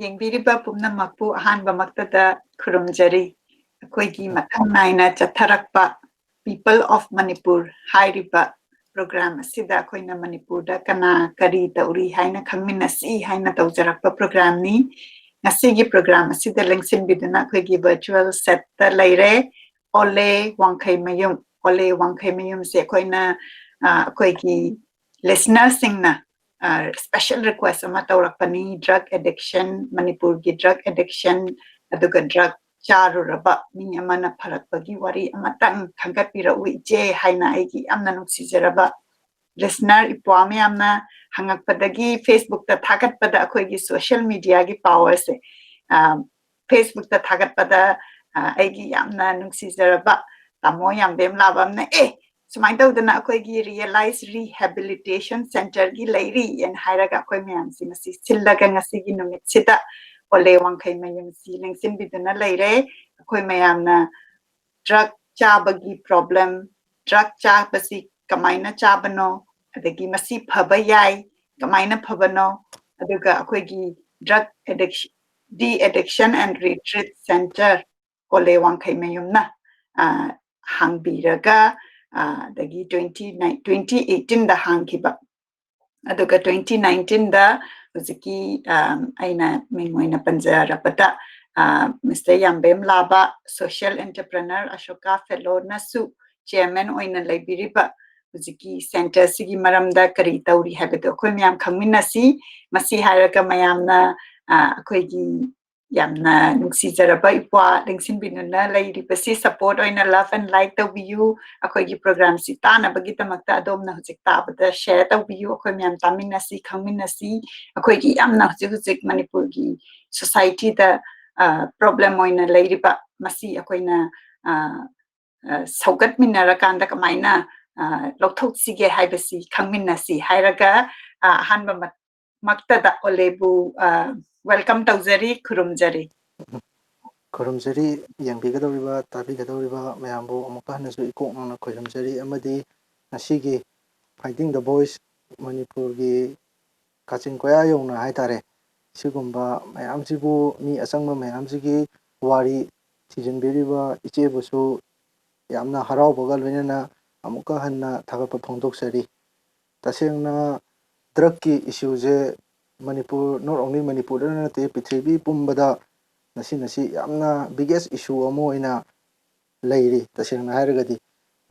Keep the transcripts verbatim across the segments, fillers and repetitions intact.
ꯌꯦꯡꯕꯤꯔꯤꯕ ꯄꯨꯝꯅꯃꯛꯄꯨ ꯑꯍꯥꯟꯕꯃꯛꯇꯗ ꯈꯨꯔꯨꯝꯖꯔꯤ꯫ ꯑꯩꯈꯣꯏꯒꯤ ꯃꯊꯪ ꯅꯥꯏꯅ ꯆꯠꯊꯔꯛꯄ People of Manipur ꯍꯥꯏꯔꯤꯕ program ꯑꯁꯤꯗ ꯑꯩꯈꯣꯏꯅ ꯃꯅꯤꯄꯨꯔꯗ ꯀꯅꯥ ꯀꯔꯤ ꯇꯧꯔꯤ ꯍꯥꯏꯅ ꯈꯪꯃꯤꯟꯅꯁꯤ ꯍꯥꯏꯅ ꯇꯧꯖꯔꯛꯄ programꯅꯤ꯫ ꯉꯁꯤꯒꯤ program ꯑꯁꯤꯗ ꯂꯦꯡꯁꯤꯟꯕꯤꯗꯨꯅ ꯑꯩꯈꯣꯏꯒꯤ virtual setꯇ ꯂꯩꯔꯦ ꯑꯣꯂꯦ ꯋꯥꯡꯈꯩꯃꯌꯨꯝ꯫ ꯑꯣꯂꯦ ꯋꯥꯡꯈꯩꯃꯌꯨꯝꯁꯦ ꯑꯩꯈꯣꯏꯅ, ꯑ, ꯑꯩꯈꯣꯏꯒꯤ listenerꯁꯤꯡꯅ, ꯑ, special request ꯑꯃ ꯇꯧꯔꯛꯄꯅꯤ, drug addiction, ꯃꯅꯤꯄꯨꯔꯒꯤ drug addiction, ꯑꯗꯨꯒ drug ꯆꯥꯔꯨꯔꯕ ꯃꯤ ꯑꯃꯅ ꯐꯔꯛꯄꯒꯤ ꯋꯥꯔꯤ ꯑꯃꯇꯪ ꯈꯟꯒꯠꯄꯤꯔꯛꯎ ꯏꯆꯦ ꯍꯥꯏꯅ ꯑꯩꯒꯤ ꯌꯥꯝꯅ ꯅꯨꯡꯁꯤꯖꯔꯕ listener ꯏꯄ꯭ꯋꯥ ꯃꯌꯥꯝꯅ ꯍꯪꯉꯛꯄꯗꯒꯤ Facebookꯇ ꯊꯥꯒꯠꯄꯗ ꯑꯩꯈꯣꯏꯒꯤ social mediaꯒꯤ powerꯁꯦ, ꯑ, Facebookꯇ ꯊꯥꯒꯠꯄꯗ, ꯑ, ꯑꯩꯒꯤ ꯌꯥꯝꯅ ꯅꯨꯡꯁꯤꯖꯔꯕ ꯇꯥꯃꯣ ꯌꯥꯝꯕꯦꯝ ꯂꯥꯕꯝꯅ, "ꯑꯦ, ꯁꯨꯃꯥꯏꯅ ꯇꯧꯗꯅ ꯑꯩꯈꯣꯏꯒꯤ Realize Rehabilitation Centreꯒꯤ ꯂꯩꯔꯤ" ꯍꯥꯏꯅ ꯍꯥꯏꯔꯒ ꯑꯩꯈꯣꯏ ꯃꯌꯥꯝꯁꯤ ꯃꯁꯤ ꯁꯤꯜꯂꯒ ꯉꯁꯤꯒꯤ ꯅꯨꯃꯤꯠꯁꯤꯗ ꯑꯣꯂꯦ ꯋꯥꯡꯈꯩ ꯃꯌꯨꯝꯁꯤ ꯂꯦꯡꯁꯤꯟꯕꯤꯗꯨꯅ ꯂꯩꯔꯦ꯫ ꯑꯩꯈꯣꯏ ꯃꯌꯥꯝꯅ drug ꯆꯥꯕꯒꯤ problem, drug ꯆꯥꯕꯁꯤ ꯀꯃꯥꯏꯅ ꯆꯥꯕꯅꯣ, ꯑꯗꯒꯤ ꯃꯁꯤ ꯐꯕ ꯌꯥꯏ, ꯀꯃꯥꯏꯅ ꯐꯕꯅꯣ, ꯑꯗꯨꯒ ꯑꯩꯈꯣꯏꯒꯤ drug addiction, de-addiction and retreat centre ꯑꯣꯂꯦ ꯋꯥꯡꯈꯩ ꯃꯌꯨꯝꯅ, ꯑ, ꯍꯥꯡꯕꯤꯔꯒ, ꯑ, ꯑꯗꯒꯤ twenty nine, twenty eighteenꯗ ꯍꯥꯡꯈꯤꯕ, ꯑꯗꯨꯒ twenty nineteenꯗ ꯍꯧꯖꯤꯛꯀꯤ, ꯑ, ꯑꯩꯅ ꯃꯤꯡ ꯑꯣꯏꯅ ꯄꯟꯖꯔꯕꯗ, ꯑ, Mister ꯌꯥꯝꯕꯦꯝ ꯂꯥꯕ, social entrepreneur, ꯑꯁꯣꯀꯥ Fellowꯅꯁꯨ chairman ꯑꯣꯏꯅ ꯂꯩꯕꯤꯔꯤꯕ ꯍꯧꯖꯤꯛꯀꯤ centreꯁꯤꯒꯤ ꯃꯔꯝꯗ ꯀꯔꯤ ꯇꯧꯔꯤ ꯍꯥꯏꯕꯗꯨ ꯑꯩꯈꯣꯏ ꯃꯌꯥꯝ ꯈꯪꯃꯤꯟꯅꯁꯤ꯫ ꯃꯁꯤ ꯍꯥꯏꯔꯒ ꯃꯌꯥꯝꯅ, ꯑ, ꯑꯩꯈꯣꯏꯒꯤ ꯌꯥꯝꯅ ꯅꯨꯡꯁꯤꯖꯔꯕ ꯏꯄ꯭ꯋꯥ ꯂꯦꯡꯁꯤꯟꯕꯤꯗꯨꯅ ꯂꯩꯔꯤꯕꯁꯤ support ꯑꯣꯏꯅ love and like ꯇꯧꯕꯤꯌꯨ꯫ ꯑꯩꯈꯣꯏꯒꯤ programꯁꯤ ꯇꯥꯅꯕꯒꯤꯗꯃꯛꯇ ꯑꯗꯣꯝꯅ ꯍꯧꯖꯤꯛ ꯇꯥꯕꯗ share ꯇꯧꯕꯤꯌꯨ꯫ ꯑꯩꯈꯣꯏ ꯃꯌꯥꯝ ꯇꯥꯃꯤꯟꯅꯁꯤ, ꯈꯪꯃꯤꯟꯅꯁꯤ꯫ ꯑꯩꯈꯣꯏꯒꯤ ꯌꯥꯝꯅ ꯍꯧꯖꯤꯛ ꯍꯧꯖꯤꯛ ꯃꯅꯤꯄꯨꯔꯒꯤ societyꯗ, ꯑ, problem ꯑꯣꯏꯅ ꯂꯩꯔꯤꯕ ꯃꯁꯤ ꯑꯩꯈꯣꯏꯅ, ꯑ, ꯑ, ꯁꯧꯒꯠꯃꯤꯟꯅꯔꯀꯥꯟꯗ ꯀꯃꯥꯏꯅ, ꯑ, ꯂꯧꯊꯣꯛꯁꯤꯒꯦ ꯍꯥꯏꯕꯁꯤ ꯈꯪꯃꯤꯟꯅꯁꯤ ꯍꯥꯏꯔꯒ, ꯑ, ꯑꯍꯥꯟꯕ ꯃꯛ-, ꯃꯛꯇꯗ ꯑꯣꯂꯦꯕꯨ, ꯑ, welcome ꯇꯧꯖꯔꯤ, ꯈꯨꯔꯨꯝꯖꯔꯤ꯫ ꯈꯨꯔꯨꯝꯖꯔꯤ, ꯌꯦꯡꯕꯤꯒꯗꯧꯔꯤꯕ, ꯇꯥꯕꯤꯒꯗꯧꯔꯤꯕ ꯃꯌꯥꯝꯕꯨ ꯑꯃꯨꯛꯀ ꯍꯟꯅꯁꯨ ꯏꯀꯣꯛ ꯅꯧꯅ ꯈꯨꯔꯨꯝꯖꯔꯤ, ꯑꯃꯗꯤ ꯉꯁꯤꯒꯤ Fighting the Voice ꯃꯅꯤꯄꯨꯔꯒꯤ ꯀꯥꯆꯤꯟ ꯀꯣꯌꯥ ꯌꯧꯅ ꯍꯥꯏꯇꯥꯔꯦ, ꯁꯤꯒꯨꯝꯕ ꯃꯌꯥꯝꯁꯤꯕꯨ, ꯃꯤ ꯑꯆꯪꯕ ꯃꯌꯥꯝꯁꯤꯒꯤ ꯋꯥꯔꯤ ꯊꯤꯖꯤꯟꯕꯤꯔꯤꯕ ꯏꯆꯦꯕꯨꯁꯨ ꯌꯥꯝꯅ ꯍꯔꯥꯎꯕꯒ ꯂꯣꯏꯅꯅ ꯑꯃꯨꯛꯀ ꯍꯟꯅ ꯊꯥꯒꯠꯄ ꯐꯣꯡꯗꯣꯛꯆꯔꯤ꯫ ꯇꯁꯦꯡꯅ ꯗ꯭ꯔꯛꯀꯤ ꯏꯁꯨꯁꯦ ꯃꯅꯤꯄꯨꯔ, not only ꯃꯅꯤꯄꯨꯔꯗ ꯅꯠꯇꯦ, ꯄ꯭ꯔꯤꯊꯤꯕꯤ ꯄꯨꯝꯕꯗ ꯉꯁꯤ ꯉꯁꯤ ꯌꯥꯝꯅ biggest issue ꯑꯃ ꯑꯣꯏꯅ ꯂꯩꯔꯤ꯫ ꯇꯁꯦꯡꯅ ꯍꯥꯏꯔꯒꯗꯤ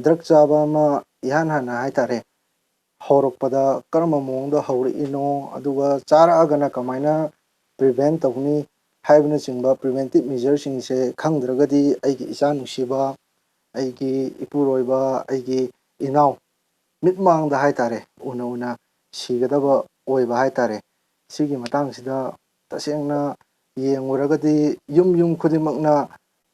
ꯗ꯭ꯔꯛ ꯆꯥꯕ ꯑꯃ ꯏꯍꯥꯟ ꯍꯥꯟꯅ ꯍꯥꯏꯇꯥꯔꯦ, ꯍꯧꯔꯛꯄꯗ ꯀꯔꯝꯕ ꯃꯑꯣꯡꯗ ꯍꯧꯔꯛꯏꯅꯣ, ꯑꯗꯨꯒ ꯆꯥꯔꯛꯑꯒꯅ ꯀꯃꯥꯏꯅ prevent ꯇꯧꯅꯤ ꯍꯥꯏꯕꯅꯆꯤꯡꯕ preventive measureꯁꯤꯡꯁꯦ ꯈꯪꯗ꯭ꯔꯒꯗꯤ ꯑꯩꯒꯤ ꯏꯆꯥ ꯅꯨꯡꯁꯤꯕ, ꯑꯩꯒꯤ ꯏꯄꯨꯔꯣꯏꯕ, ꯑꯩꯒꯤ ꯏꯅꯥꯎ ꯃꯤꯠꯃꯥꯡꯗ ꯍꯥꯏꯇꯥꯔꯦ, ꯎꯅ ꯎꯅ ꯁꯤꯒꯗꯕ ꯑꯣꯏꯕ ꯍꯥꯏꯇꯥꯔꯦ꯫ ꯁꯤꯒꯤ ꯃꯇꯥꯡꯁꯤꯗ ꯇꯁꯦꯡꯅ ꯌꯦꯡꯉꯨꯔꯒꯗꯤ ꯌꯨꯝ ꯌꯨꯝ ꯈꯨꯗꯤꯡꯃꯛꯅ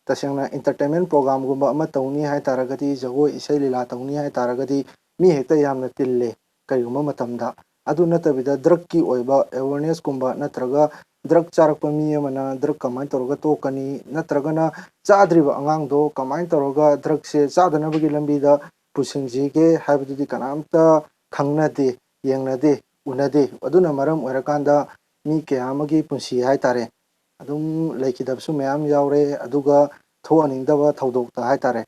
ꯇꯁꯦꯡꯅ entertainment programꯒꯨꯝꯕ ꯑꯃ ꯇꯧꯅꯤ ꯍꯥꯏ ꯇꯥꯔꯒꯗꯤ, ꯖꯒꯣꯏ ꯏꯁꯩ ꯂꯤꯂꯥ ꯇꯧꯅꯤ ꯍꯥꯏ ꯇꯥꯔꯒꯗꯤ ꯃꯤ ꯍꯦꯛꯇ ꯌꯥꯝꯅ ꯇꯤꯜꯂꯦ ꯀꯔꯤꯒꯨꯝꯕ ꯃꯇꯝꯗ꯫ ꯑꯗꯨ ꯅꯠꯇꯕꯤꯗ ꯗ꯭ꯔꯛꯀꯤ ꯑꯣꯏꯕ awarenessꯀꯨꯝꯕ ꯅꯠꯇ꯭ꯔꯒ ꯗ꯭ꯔꯛ ꯆꯥꯔꯛꯄ ꯃꯤ ꯑꯃꯅ ꯗ꯭ꯔꯛ ꯀꯃꯥꯏꯅ ꯇꯧꯔꯒ ꯇꯣꯛꯀꯅꯤ, ꯅꯠꯇ꯭ꯔꯒꯅ ꯆꯥꯗ꯭ꯔꯤꯕ ꯑꯉꯥꯡꯗꯣ ꯀꯃꯥꯏꯅ ꯇꯧꯔꯒ ꯗ꯭ꯔꯛꯁꯦ ꯆꯥꯗꯅꯕꯒꯤ ꯂꯝꯕꯤꯗ ꯄꯨꯁꯤꯟꯁꯤꯒꯦ ꯍꯥꯏꯕꯗꯨꯗꯤ ꯀꯅꯥꯝꯇ ꯈꯪꯅꯗꯦ, ꯌꯦꯡꯅꯗꯦ, ꯎꯅꯗꯦ꯫ ꯑꯗꯨꯅ ꯃꯔꯝ ꯑꯣꯏꯔꯀꯥꯟꯗ ꯃꯤ ꯀꯌꯥ ꯑꯃꯒꯤ ꯄꯨꯟꯁꯤ ꯍꯥꯏꯇꯥꯔꯦ ꯑꯗꯨꯝ ꯂꯩꯈꯤꯗꯕꯁꯨ ꯃꯌꯥꯝ ꯌꯥꯎꯔꯦ, ꯑꯗꯨꯒ ꯊꯣꯛꯍꯟꯅꯤꯡꯗꯕ ꯊꯧꯗꯣꯛꯇ ꯍꯥꯏꯇꯥꯔꯦ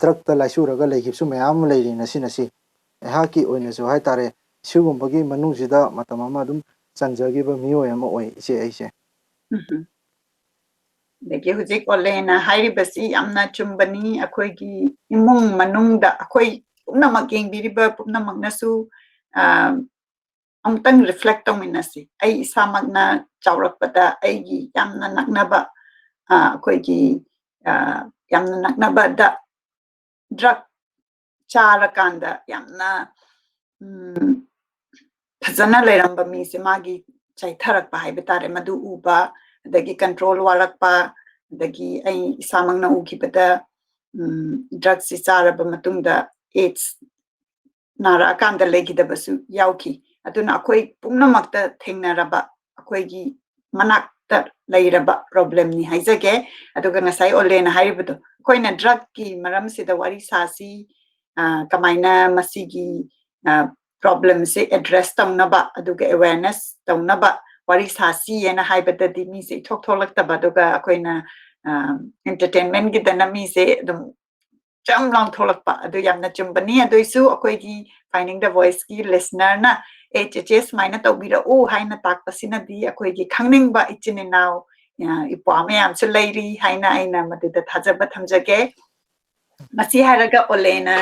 ꯗ꯭ꯔꯛꯇ ꯂꯥꯏꯆꯨꯔꯒ ꯂꯩꯈꯤꯕꯁꯨ ꯃꯌꯥꯝ ꯑꯃ ꯂꯩꯔꯤ ꯉꯁꯤ ꯉꯁꯤ꯫ ꯑꯩꯍꯥꯛꯀꯤ ꯑꯣꯏꯅꯁꯨ ꯍꯥꯏꯇꯥꯔꯦ ꯁꯤꯒꯨꯝꯕꯒꯤ ꯃꯅꯨꯡꯁꯤꯗ ꯃꯇꯝ ꯑꯃ ꯑꯗꯨꯝ ꯆꯟꯖꯈꯤꯕ ꯃꯤꯑꯣꯏ ꯑꯃ ꯑꯣꯏ ꯏꯆꯦ ꯑꯩꯁꯦ꯫ ꯎꯝ꯫ ꯑꯗꯒꯤ ꯍꯧꯖꯤꯛ ꯑꯣꯂꯦꯅ ꯍꯥꯏꯔꯤꯕꯁꯤ ꯌꯥꯝꯅ ꯆꯨꯝꯕꯅꯤ꯫ ꯑꯩꯈꯣꯏꯒꯤ ꯏꯃꯨꯡ ꯃꯅꯨꯡꯗ ꯑꯩꯈꯣꯏ ꯄꯨꯝꯅꯃꯛ, ꯌꯦꯡꯕꯤꯔꯤꯕ ꯄꯨꯝꯅꯃꯛꯅꯁꯨ, ꯑ, ꯑꯃꯨꯛꯇꯪ reflect ꯇꯧꯃꯤꯟꯅꯁꯤ꯫ ꯑꯩ ꯏꯁꯥꯃꯛꯅ ꯆꯥꯎꯔꯛꯄꯗ ꯑꯩꯒꯤ ꯌꯥꯝꯅ ꯅꯛꯅꯕ, ꯑ, ꯑꯩꯈꯣꯏꯒꯤ, ꯑ, ꯌꯥꯝꯅ ꯅꯛꯅꯕꯗ ꯗ꯭ꯔꯛ ꯆꯥꯔꯀꯥꯟꯗ ꯌꯥꯝꯅ, ꯎꯝ, ꯐꯖꯅ ꯂꯩꯔꯝꯕ ꯃꯤꯁꯦ ꯃꯥꯒꯤ ꯆꯥꯏꯊꯔꯛꯄ ꯍꯥꯏꯕ ꯇꯥꯔꯦ, ꯃꯗꯨ ꯎꯕ, ꯑꯗꯒꯤ control ꯋꯥꯔꯛꯄ, ꯑꯗꯒꯤ ꯑꯩ ꯏꯁꯥꯃꯛꯅ ꯎꯈꯤꯕꯗ, ꯎꯝ, ꯗ꯭ꯔꯛꯁꯤ ꯆꯥꯔꯕ ꯃꯇꯨꯡꯗ AIDS ꯅꯥꯔꯛꯑꯀꯥꯟꯗ ꯂꯩꯈꯤꯗꯕꯁꯨ ꯌꯥꯎꯈꯤ꯫ ꯑꯗꯨꯅ ꯑꯩꯈꯣꯏ ꯄꯨꯝꯅꯃꯛꯇ ꯊꯦꯡꯅꯔꯕ, ꯑꯩꯈꯣꯏꯒꯤ ꯃꯅꯥꯛꯇ ꯂꯩꯔꯕ problemꯅꯤ ꯍꯥꯏꯖꯒꯦ꯫ ꯑꯗꯨꯒ ꯉꯁꯥꯏ ꯑꯣꯂꯦꯅ ꯍꯥꯏꯔꯤꯕꯗꯣ, ꯑꯩꯈꯣꯏꯅ ꯗ꯭ꯔꯛꯀꯤ ꯃꯔꯝꯁꯤꯗ ꯋꯥꯔꯤ ꯁꯥꯁꯤ, ꯑ, ꯀꯃꯥꯏꯅ ꯃꯁꯤꯒꯤ, ꯑ, problemꯁꯦ address ꯇꯧꯅꯕ, ꯑꯗꯨꯒ awareness ꯇꯧꯅꯕ ꯋꯥꯔꯤ ꯁꯥꯁꯤ ꯍꯥꯏꯅ ꯍꯥꯏꯕꯗꯗꯤ ꯃꯤꯁꯦ ꯏꯊꯣꯛ ꯊꯣꯛꯂꯛꯇꯕ, ꯑꯗꯨꯒ ꯑꯩꯈꯣꯏꯅ ꯑꯦꯟꯇꯔꯇꯦꯟꯃꯦꯟꯒꯤꯗꯅ ꯃꯤꯁꯦ ꯑꯗꯨꯝ ꯆꯝ ꯂꯥꯎ ꯊꯣꯛꯂꯛꯄ꯫ ꯑꯗꯨ ꯌꯥꯝꯅ ꯆꯨꯝꯕꯅꯤ꯫ ꯑꯗꯨꯏꯁꯨ ꯑꯩꯈꯣꯏꯒꯤ Finding the Voiceꯀꯤ listenerꯅ, "ꯑꯦ, ꯆꯦꯆꯦ, ꯁꯨꯃꯥꯏꯅ ꯇꯧꯕꯤꯔꯛꯎ" ꯍꯥꯏꯅ ꯇꯥꯛꯄꯁꯤꯅꯗꯤ ꯑꯩꯈꯣꯏꯒꯤ ꯈꯪꯅꯤꯡꯕ ꯏꯆꯤꯟ ꯏꯅꯥꯎ, ꯑ, ꯏꯄ꯭ꯋꯥ ꯃꯌꯥꯝꯁꯨ ꯂꯩꯔꯤ ꯍꯥꯏꯅ ꯑꯩꯅ ꯃꯗꯨꯗ ꯊꯥꯖꯕ ꯊꯝꯖꯒꯦ꯫ ꯃꯁꯤ ꯍꯥꯏꯔꯒ ꯑꯣꯂꯦꯅ,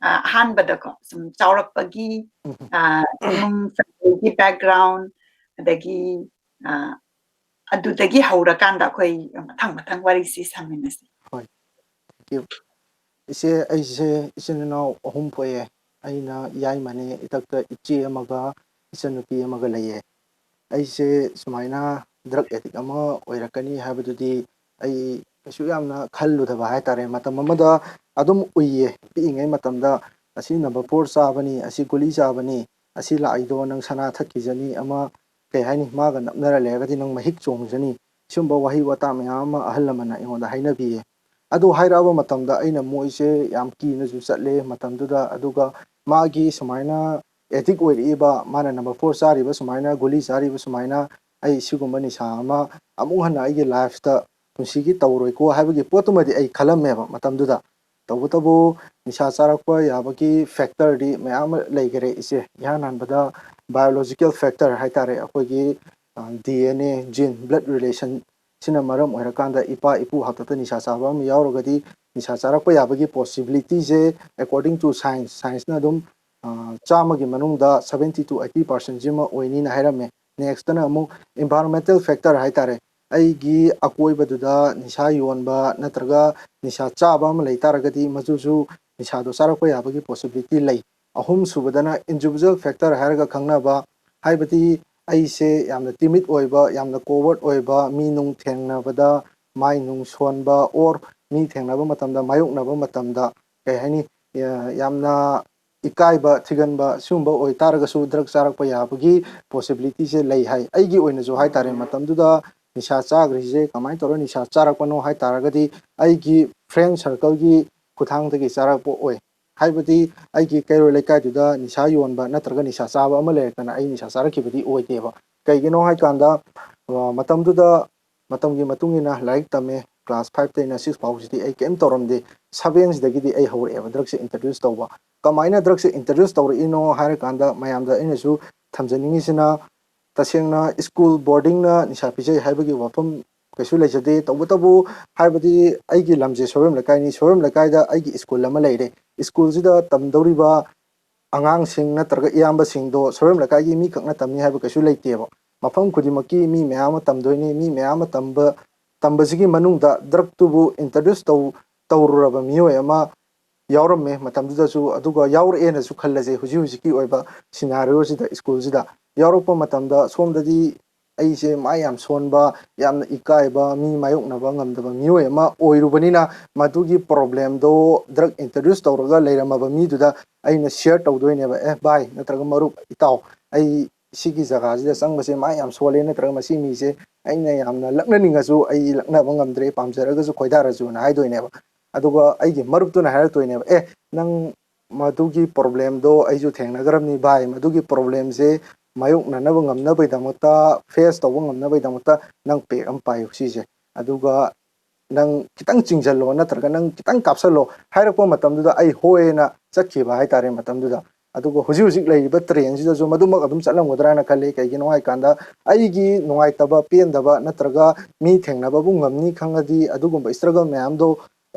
ꯑ, ꯑꯍꯥꯟꯕꯗꯀꯣ, ꯁꯨꯝ ꯆꯥꯎꯔꯛꯄꯒꯤ, ꯑ, ꯏꯃꯨꯡ familyꯒꯤ background, ꯑꯗꯒꯤ, ꯑ, ꯑꯗꯨꯗꯒꯤ ꯍꯧꯔꯀꯥꯟꯗ ꯑꯩꯈꯣꯏ ꯃꯊꯪ ꯃꯊꯪ ꯋꯥꯔꯤꯁꯤ ꯁꯥꯃꯤꯟꯅꯁꯤ꯫ ꯍꯣꯏ, thank you. ꯏꯆꯦ, ꯑꯩꯁꯦ ꯏꯆꯤꯟ ꯏꯅꯥꯎ ꯑꯍꯨꯝ ꯄꯣꯛꯑꯦ꯫ ꯑꯩꯅ ꯌꯥꯏꯃꯅꯦ, ꯏꯊꯛꯇ ꯏꯆꯦ ꯑꯃꯒ ꯏꯆꯟꯅꯨꯄꯤ ꯑꯃꯒ ꯂꯩꯌꯦ꯫ ꯑꯩꯁꯦ ꯁꯨꯃꯥꯏꯅ drug addict ꯑꯃ ꯑꯣꯏꯔꯛꯀꯅꯤ ꯍꯥꯏꯕꯗꯨꯗꯤ ꯑꯩ ꯀꯩꯁꯨ ꯌꯥꯝꯅ ꯈꯜꯂꯨꯗꯕ ꯍꯥꯏꯇꯥꯔꯦ꯫ ꯃꯇꯝ ꯑꯃꯗ ꯑꯗꯨꯝ ꯎꯏꯌꯦ, ꯄꯤꯛꯏꯉꯩ ꯃꯇꯝꯗ, "ꯑꯁꯤ number four ꯆꯥꯕꯅꯤ, ꯑꯁꯤ ꯒꯨꯂꯤ ꯆꯥꯕꯅꯤ, ꯑꯁꯤ ꯂꯥꯛꯏꯗꯣ ꯅꯪ ꯁꯅꯥ ꯊꯛꯈꯤꯖꯅꯤ", ꯑꯃ ꯀꯩ ꯍꯥꯏꯅꯤ, "ꯃꯥꯒ ꯅꯞꯅꯔ ꯂꯩꯔꯒꯗꯤ ꯅꯪ ꯃꯍꯤꯛ ꯆꯣꯡꯖꯅꯤ", ꯁꯤꯒꯨꯝꯕ ꯋꯥꯍꯩ ꯋꯥꯇꯥ ꯃꯌꯥꯝ ꯑꯃ ꯑꯍꯜ ꯂꯃꯟꯅ ꯑꯩꯉꯣꯟꯗ ꯍꯥꯏꯅꯕꯤꯌꯦ꯫ ꯑꯗꯨ ꯍꯥꯏꯔꯛꯑꯕ ꯃꯇꯝꯗ ꯑꯩꯅ ꯃꯣꯏꯁꯦ ꯌꯥꯝ ꯀꯤꯅꯁꯨ ꯆꯠꯂꯦ ꯃꯇꯝꯗꯨꯗ꯫ ꯑꯗꯨꯒ ꯃꯥꯒꯤ ꯁꯨꯃꯥꯏꯅ addict ꯑꯣꯏꯔꯛꯏꯕ, ꯃꯥꯅ number four ꯆꯥꯔꯤꯕ ꯁꯨꯃꯥꯏꯅ, ꯒꯨꯂꯤ ꯆꯥꯔꯤꯕ ꯁꯨꯃꯥꯏꯅ, ꯑꯩ ꯁꯤꯒꯨꯝꯕ ꯅꯤꯁꯥ ꯑꯃ ꯑꯃꯨꯛ ꯍꯟꯅ ꯑꯩꯒꯤ lifeꯇ, ꯄꯨꯟꯁꯤꯒꯤ ꯇꯧꯔꯣꯏꯀꯣ ꯍꯥꯏꯕꯒꯤ ꯄꯣꯠꯇꯨꯃꯗꯤ ꯑꯩ ꯈꯜꯂꯝꯃꯦꯕ ꯃꯇꯝꯗꯨꯗ꯫ ꯇꯧꯕꯇꯕꯨ ꯅꯤꯁꯥ ꯆꯥꯔꯛꯄ ꯌꯥꯕꯒꯤ factorꯗꯤ ꯃꯌꯥꯝ ꯑꯃ ꯂꯩꯈꯔꯦ, ꯏꯆꯦ꯫ ꯏꯍꯥꯟ ꯍꯥꯟꯕꯗ biological factor ꯍꯥꯏꯇꯥꯔꯦ, ꯑꯩꯈꯣꯏꯒꯤ, ꯑ, DNA, gene, blood relation ꯁꯤꯅ ꯃꯔꯝ ꯑꯣꯏꯔꯀꯥꯟꯗ ꯏꯄꯥ ꯏꯄꯨ ꯍꯥꯛꯇꯛꯇ ꯅꯤꯁꯥ ꯆꯥꯕ ꯑꯃ ꯌꯥꯎꯔꯒꯗꯤ ꯅꯤꯁꯥ ꯆꯥꯔꯛꯄ ꯌꯥꯕꯒꯤ possibilityꯁꯦ, according to science, scienceꯅ ꯑꯗꯨꯝ, ꯑ, ꯆꯥꯝꯃꯒꯤ ꯃꯅꯨꯡꯗ seventy to eighty percentꯁꯤꯃ ꯑꯣꯏꯅꯤꯅ ꯍꯥꯏꯔꯝꯃꯦ꯫ Nextꯇꯅ ꯑꯃꯨꯛ environmental factor ꯍꯥꯏꯇꯥꯔꯦ, ꯑꯩꯒꯤ ꯑꯀꯣꯏꯕꯗꯨꯗ ꯅꯤꯁꯥ ꯌꯣꯟꯕ ꯅꯠꯇ꯭ꯔꯒ ꯅꯤꯁꯥ ꯆꯥꯕ ꯑꯃ ꯂꯩ ꯇꯥꯔꯒꯗꯤ ꯃꯗꯨꯁꯨ ꯅꯤꯁꯥꯗꯣ ꯆꯥꯔꯛꯄ ꯌꯥꯕꯒꯤ possibility ꯂꯩ꯫ ꯑꯍꯨꯝ ꯁꯨꯕꯗꯅ individual factor ꯍꯥꯏꯔꯒ ꯈꯪꯅꯕ, ꯍꯥꯏꯕꯗꯤ ꯑꯩꯁꯦ ꯌꯥꯝꯅ timid ꯑꯣꯏꯕ, ꯌꯥꯝꯅ coward ꯑꯣꯏꯕ, ꯃꯤ ꯅꯨꯡ ꯊꯦꯡꯅꯕꯗ ꯃꯥꯏ ꯅꯨꯡ ꯁꯣꯟꯕ, or ꯃꯤ ꯊꯦꯡꯅꯕ ꯃꯇꯝꯗ, ꯃꯥꯌꯣꯛꯅꯕ ꯃꯇꯝꯗ, ꯀꯩ ꯍꯥꯏꯅꯤ, ꯑ, ꯌꯥꯝꯅ ꯏꯀꯥꯏꯕ, ꯊꯤꯒꯟꯕ, ꯁꯤꯒꯨꯝꯕ ꯑꯣꯏꯇꯥꯔꯒꯁꯨ drug ꯆꯥꯔꯛꯄ ꯌꯥꯕꯒꯤ possibilityꯁꯦ ꯂꯩ ꯍꯥꯏ꯫ ꯑꯩꯒꯤ ꯑꯣꯏꯅꯁꯨ ꯍꯥꯏꯇꯥꯔꯦ, ꯃꯇꯝꯗꯨꯗ ꯅꯤꯁꯥ ꯆꯥꯈ꯭ꯔꯤꯁꯦ ꯀꯃꯥꯏꯅ ꯇꯧꯔ ꯅꯤꯁꯥ ꯆꯥꯔꯛꯄꯅꯣ ꯍꯥꯏꯇꯥꯔꯒꯗꯤ, ꯑꯩꯒꯤ friend circleꯒꯤ ꯈꯨꯠꯊꯥꯡꯗꯒꯤ ꯆꯥꯔꯛꯄ ꯑꯣꯏ꯫ ꯍꯥꯏꯕꯗꯤ ꯑꯩꯒꯤ ꯀꯩꯔꯣꯏ ꯂꯩꯀꯥꯏꯗꯨꯗ ꯅꯤꯁꯥ ꯌꯣꯟꯕ ꯅꯠꯇ꯭ꯔꯒ ꯅꯤꯁꯥ ꯆꯥꯕ ꯑꯃ ꯂꯩꯔꯛꯇꯅ ꯑꯩ ꯅꯤꯁꯥ ꯆꯥꯔꯛꯈꯤꯕꯗꯤ ꯑꯣꯏꯗꯦꯕ꯫ ꯀꯩꯒꯤꯅꯣ ꯍꯥꯏꯀꯥꯟꯗ, ꯑ, ꯃꯇꯝꯗꯨꯗ, ꯃꯇꯝꯒꯤ ꯃꯇꯨꯡ ꯏꯟꯅ ꯂꯥꯏꯔꯤꯛ ꯇꯝꯃꯦ, ꯀ꯭ꯂꯥꯁ ꯐꯥꯏꯚꯇꯩꯅ ꯁꯤꯛꯁ ꯐꯥꯎꯁꯤꯗꯤ ꯑꯩ ꯀꯩꯝ ꯇꯧꯔꯝꯗꯦ꯫ ꯁꯚꯦꯟꯁꯤꯗꯒꯤꯗꯤ ꯑꯩ ꯍꯧꯔꯛꯑꯦꯕ ꯗ꯭ꯔꯛꯁꯦ ꯏꯟꯇ꯭ꯔꯗ꯭ꯌꯨꯁ ꯇꯧꯕ꯫ ꯀꯃꯥꯏꯅ ꯗ꯭ꯔꯛꯁꯦ ꯏꯟꯇ꯭ꯔꯗ꯭ꯌꯨꯁ ꯇꯧꯔꯛꯏꯅꯣ ꯍꯥꯏꯔꯀꯥꯟꯗ, ꯃꯌꯥꯝꯗ ꯑꯩꯅꯁꯨ ꯊꯝꯖꯅꯤꯡꯉꯤꯁꯤꯅ, ꯇꯁꯦꯡꯅ ꯁ꯭ꯀꯨꯜ ꯕꯣꯔꯗꯤꯡꯅ ꯅꯤꯁꯥ ꯄꯤꯖꯩ ꯍꯥꯏꯕꯒꯤ ꯋꯥꯐꯝ ꯀꯩꯁꯨ ꯂꯩꯖꯗꯦ꯫ ꯇꯧꯕꯇꯕꯨ, ꯍꯥꯏꯕꯗꯤ, ꯑꯩꯒꯤ ꯂꯝꯁꯦ ꯁꯣꯏꯕꯝ ꯂꯩꯀꯥꯏꯅꯤ꯫ ꯁꯣꯏꯕꯝ ꯂꯩꯀꯥꯏꯗ ꯑꯩꯒꯤ ꯁ꯭ꯀꯨꯜ ꯑꯃ ꯂꯩꯔꯦ꯫ ꯁ꯭ꯀꯨꯜꯁꯤꯗ ꯇꯝꯗꯧꯔꯤꯕ ꯑꯉꯥꯡꯁꯤꯡ ꯅꯠꯇ꯭ꯔꯒ ꯏꯌꯥꯝꯕꯁꯤꯡꯗꯣ ꯁꯣꯏꯕꯝ ꯂꯩꯀꯥꯏꯒꯤ ꯃꯤꯈꯛꯅ ꯇꯝꯃꯤ ꯍꯥꯏꯕ ꯀꯩꯁꯨ ꯂꯩꯇꯦꯕ꯫ ꯃꯐꯝ ꯈꯨꯗꯤꯡꯃꯛꯀꯤ ꯃꯤ ꯃꯌꯥꯝ ꯑꯃ ꯇꯝꯗꯣꯏꯅꯤ꯫ ꯃꯤ ꯃꯌꯥꯝ ꯑꯃ ꯇꯝꯕ, ꯇꯝꯕꯁꯤꯒꯤ ꯃꯅꯨꯡꯗ ꯗ꯭ꯔꯛꯇꯨꯕꯨ ꯏꯟꯇ꯭ꯔꯗ꯭ꯌꯨꯁ ꯇꯧ-, ꯇꯧꯔꯨꯔꯕ ꯃꯤꯑꯣꯏ ꯑꯃ ꯌꯥꯎꯔꯝꯃꯦ ꯃꯇꯝꯗꯨꯗꯁꯨ꯫ ꯑꯗꯨꯒ ꯌꯥꯎꯔꯛꯑꯦꯅꯁꯨ ꯈꯜꯂꯁꯦ, ꯍꯧꯖꯤꯛ ꯍꯧꯖꯤꯛꯀꯤ ꯑꯣꯏꯕ ꯁꯤꯅꯥꯔꯤꯑꯣꯁꯤꯗ ꯁ꯭ꯀꯨꯜꯁꯤꯗ ꯌꯥꯎꯔꯛꯄ ꯃꯇꯝꯗ, ꯁꯣꯝꯗꯗꯤ ꯑꯩꯁꯦ ꯃꯥ ꯌꯥꯝ ꯁꯣꯟꯕ, ꯌꯥꯝꯅ ꯏꯀꯥꯏꯕ, ꯃꯤ ꯃꯥꯌꯣꯛꯅꯕ ꯉꯝꯗꯕ ꯃꯤꯑꯣꯏ ꯑꯃ ꯑꯣꯏꯔꯨꯕꯅꯤꯅ, ꯃꯗꯨꯒꯤ ꯄ꯭ꯔꯣꯕ꯭ꯂꯦꯝꯗꯣ ꯗ꯭ꯔꯛ ꯏꯟꯇ꯭ꯔꯗ꯭ꯌꯨꯁ ꯇꯧꯔꯒ ꯂꯩꯔꯝꯃꯕ ꯃꯤꯗꯨꯗ ꯑꯩꯅ ꯁꯤꯌꯔ ꯇꯧꯗꯣꯏꯅꯦꯕ, "ꯑꯦ ꯚꯥꯏ, ꯅꯠꯇ꯭ꯔꯒ ꯃꯔꯨꯞ, ꯏꯇꯥꯎ, ꯑꯩ ꯁꯤꯒꯤ ꯖꯒꯥꯁꯤꯗ ꯆꯪꯕꯁꯦ ꯃꯥ ꯌꯥꯝ ꯁꯣꯜꯂꯦ, ꯅꯠꯇ꯭ꯔꯒ ꯃꯁꯤ ꯃꯤꯁꯦ ꯑꯩꯅ ꯌꯥꯝꯅ ꯂꯛꯅꯅꯤꯡꯉꯁꯨ ꯑꯩ ꯂꯛꯅꯕ ꯉꯝꯗ꯭ꯔꯦ, ꯄꯥꯝꯖꯔꯒꯁꯨ ꯈꯣꯏꯗꯥꯔꯁꯨꯅ" ꯍꯥꯏꯗꯣꯏꯅꯦꯕ꯫ ꯑꯗꯨꯒ ꯑꯩꯒꯤ ꯃꯔꯨꯞꯇꯨꯅ ꯍꯥꯏꯔꯛꯇꯣꯏꯅꯦꯕ, "ꯑꯦ, ꯅꯪ ꯃꯗꯨꯒꯤ ꯄ꯭ꯔꯣꯕ꯭ꯂꯦꯝꯗꯣ ꯑꯩꯁꯨ ꯊꯦꯡꯅꯈ꯭ꯔꯕꯅꯤ ꯚꯥꯏ, ꯃꯗꯨꯒꯤ ꯄ꯭ꯔꯣꯕ꯭ꯂꯦꯝꯁꯦ ꯃꯥꯌꯣꯛꯅꯅꯕ ꯉꯝꯅꯕꯒꯤꯗꯃꯛꯇ, ꯐꯦꯁ ꯇꯧꯕ ꯉꯝꯅꯕꯒꯤꯗꯃꯛꯇ ꯅꯪ ꯄꯦꯛ ꯑꯃ ꯄꯥꯏꯌꯨ ꯁꯤꯁꯦ꯫ ꯑꯗꯨꯒ ꯅꯪ ꯈꯤꯇꯪ ꯆꯤꯡꯁꯤꯜꯂꯣ, ꯅꯠꯇ꯭ꯔꯒ ꯅꯪ ꯈꯤꯇꯪ ꯀꯥꯞꯁꯜꯂꯣ" ꯍꯥꯏꯔꯛꯄ ꯃꯇꯝꯗꯨꯗ ꯑꯩ ꯍꯣꯏꯅ ꯆꯠꯈꯤꯕ ꯍꯥꯏꯇꯥꯔꯦ ꯃꯇꯝꯗꯨꯗ꯫ ꯑꯗꯨꯒ ꯍꯧꯖꯤꯛ ꯍꯧꯖꯤꯛ ꯂꯩꯔꯤꯕ ꯇ꯭ꯔꯦꯟꯁꯤꯗꯁꯨ ꯃꯗꯨꯃꯛ ꯑꯗꯨꯝ ꯆꯠꯂꯝꯒꯗ꯭ꯔꯥꯅ ꯈꯜꯂꯤ꯫ ꯀꯩꯒꯤꯅꯣ ꯍꯥꯏꯀꯥꯟꯗ, ꯑꯩꯒꯤ ꯅꯨꯡꯉꯥꯏꯇꯕ, ꯄꯦꯟꯗꯕ ꯅꯠꯇ꯭ꯔꯒ ꯃꯤ ꯊꯦꯡꯅꯕꯕꯨ ꯉꯝꯅꯤ ꯈꯪꯉꯗꯤ, ꯑꯗꯨꯒꯨꯝꯕ ꯏꯁꯇ꯭ꯔꯒꯜ ꯃꯌꯥꯝꯗꯣ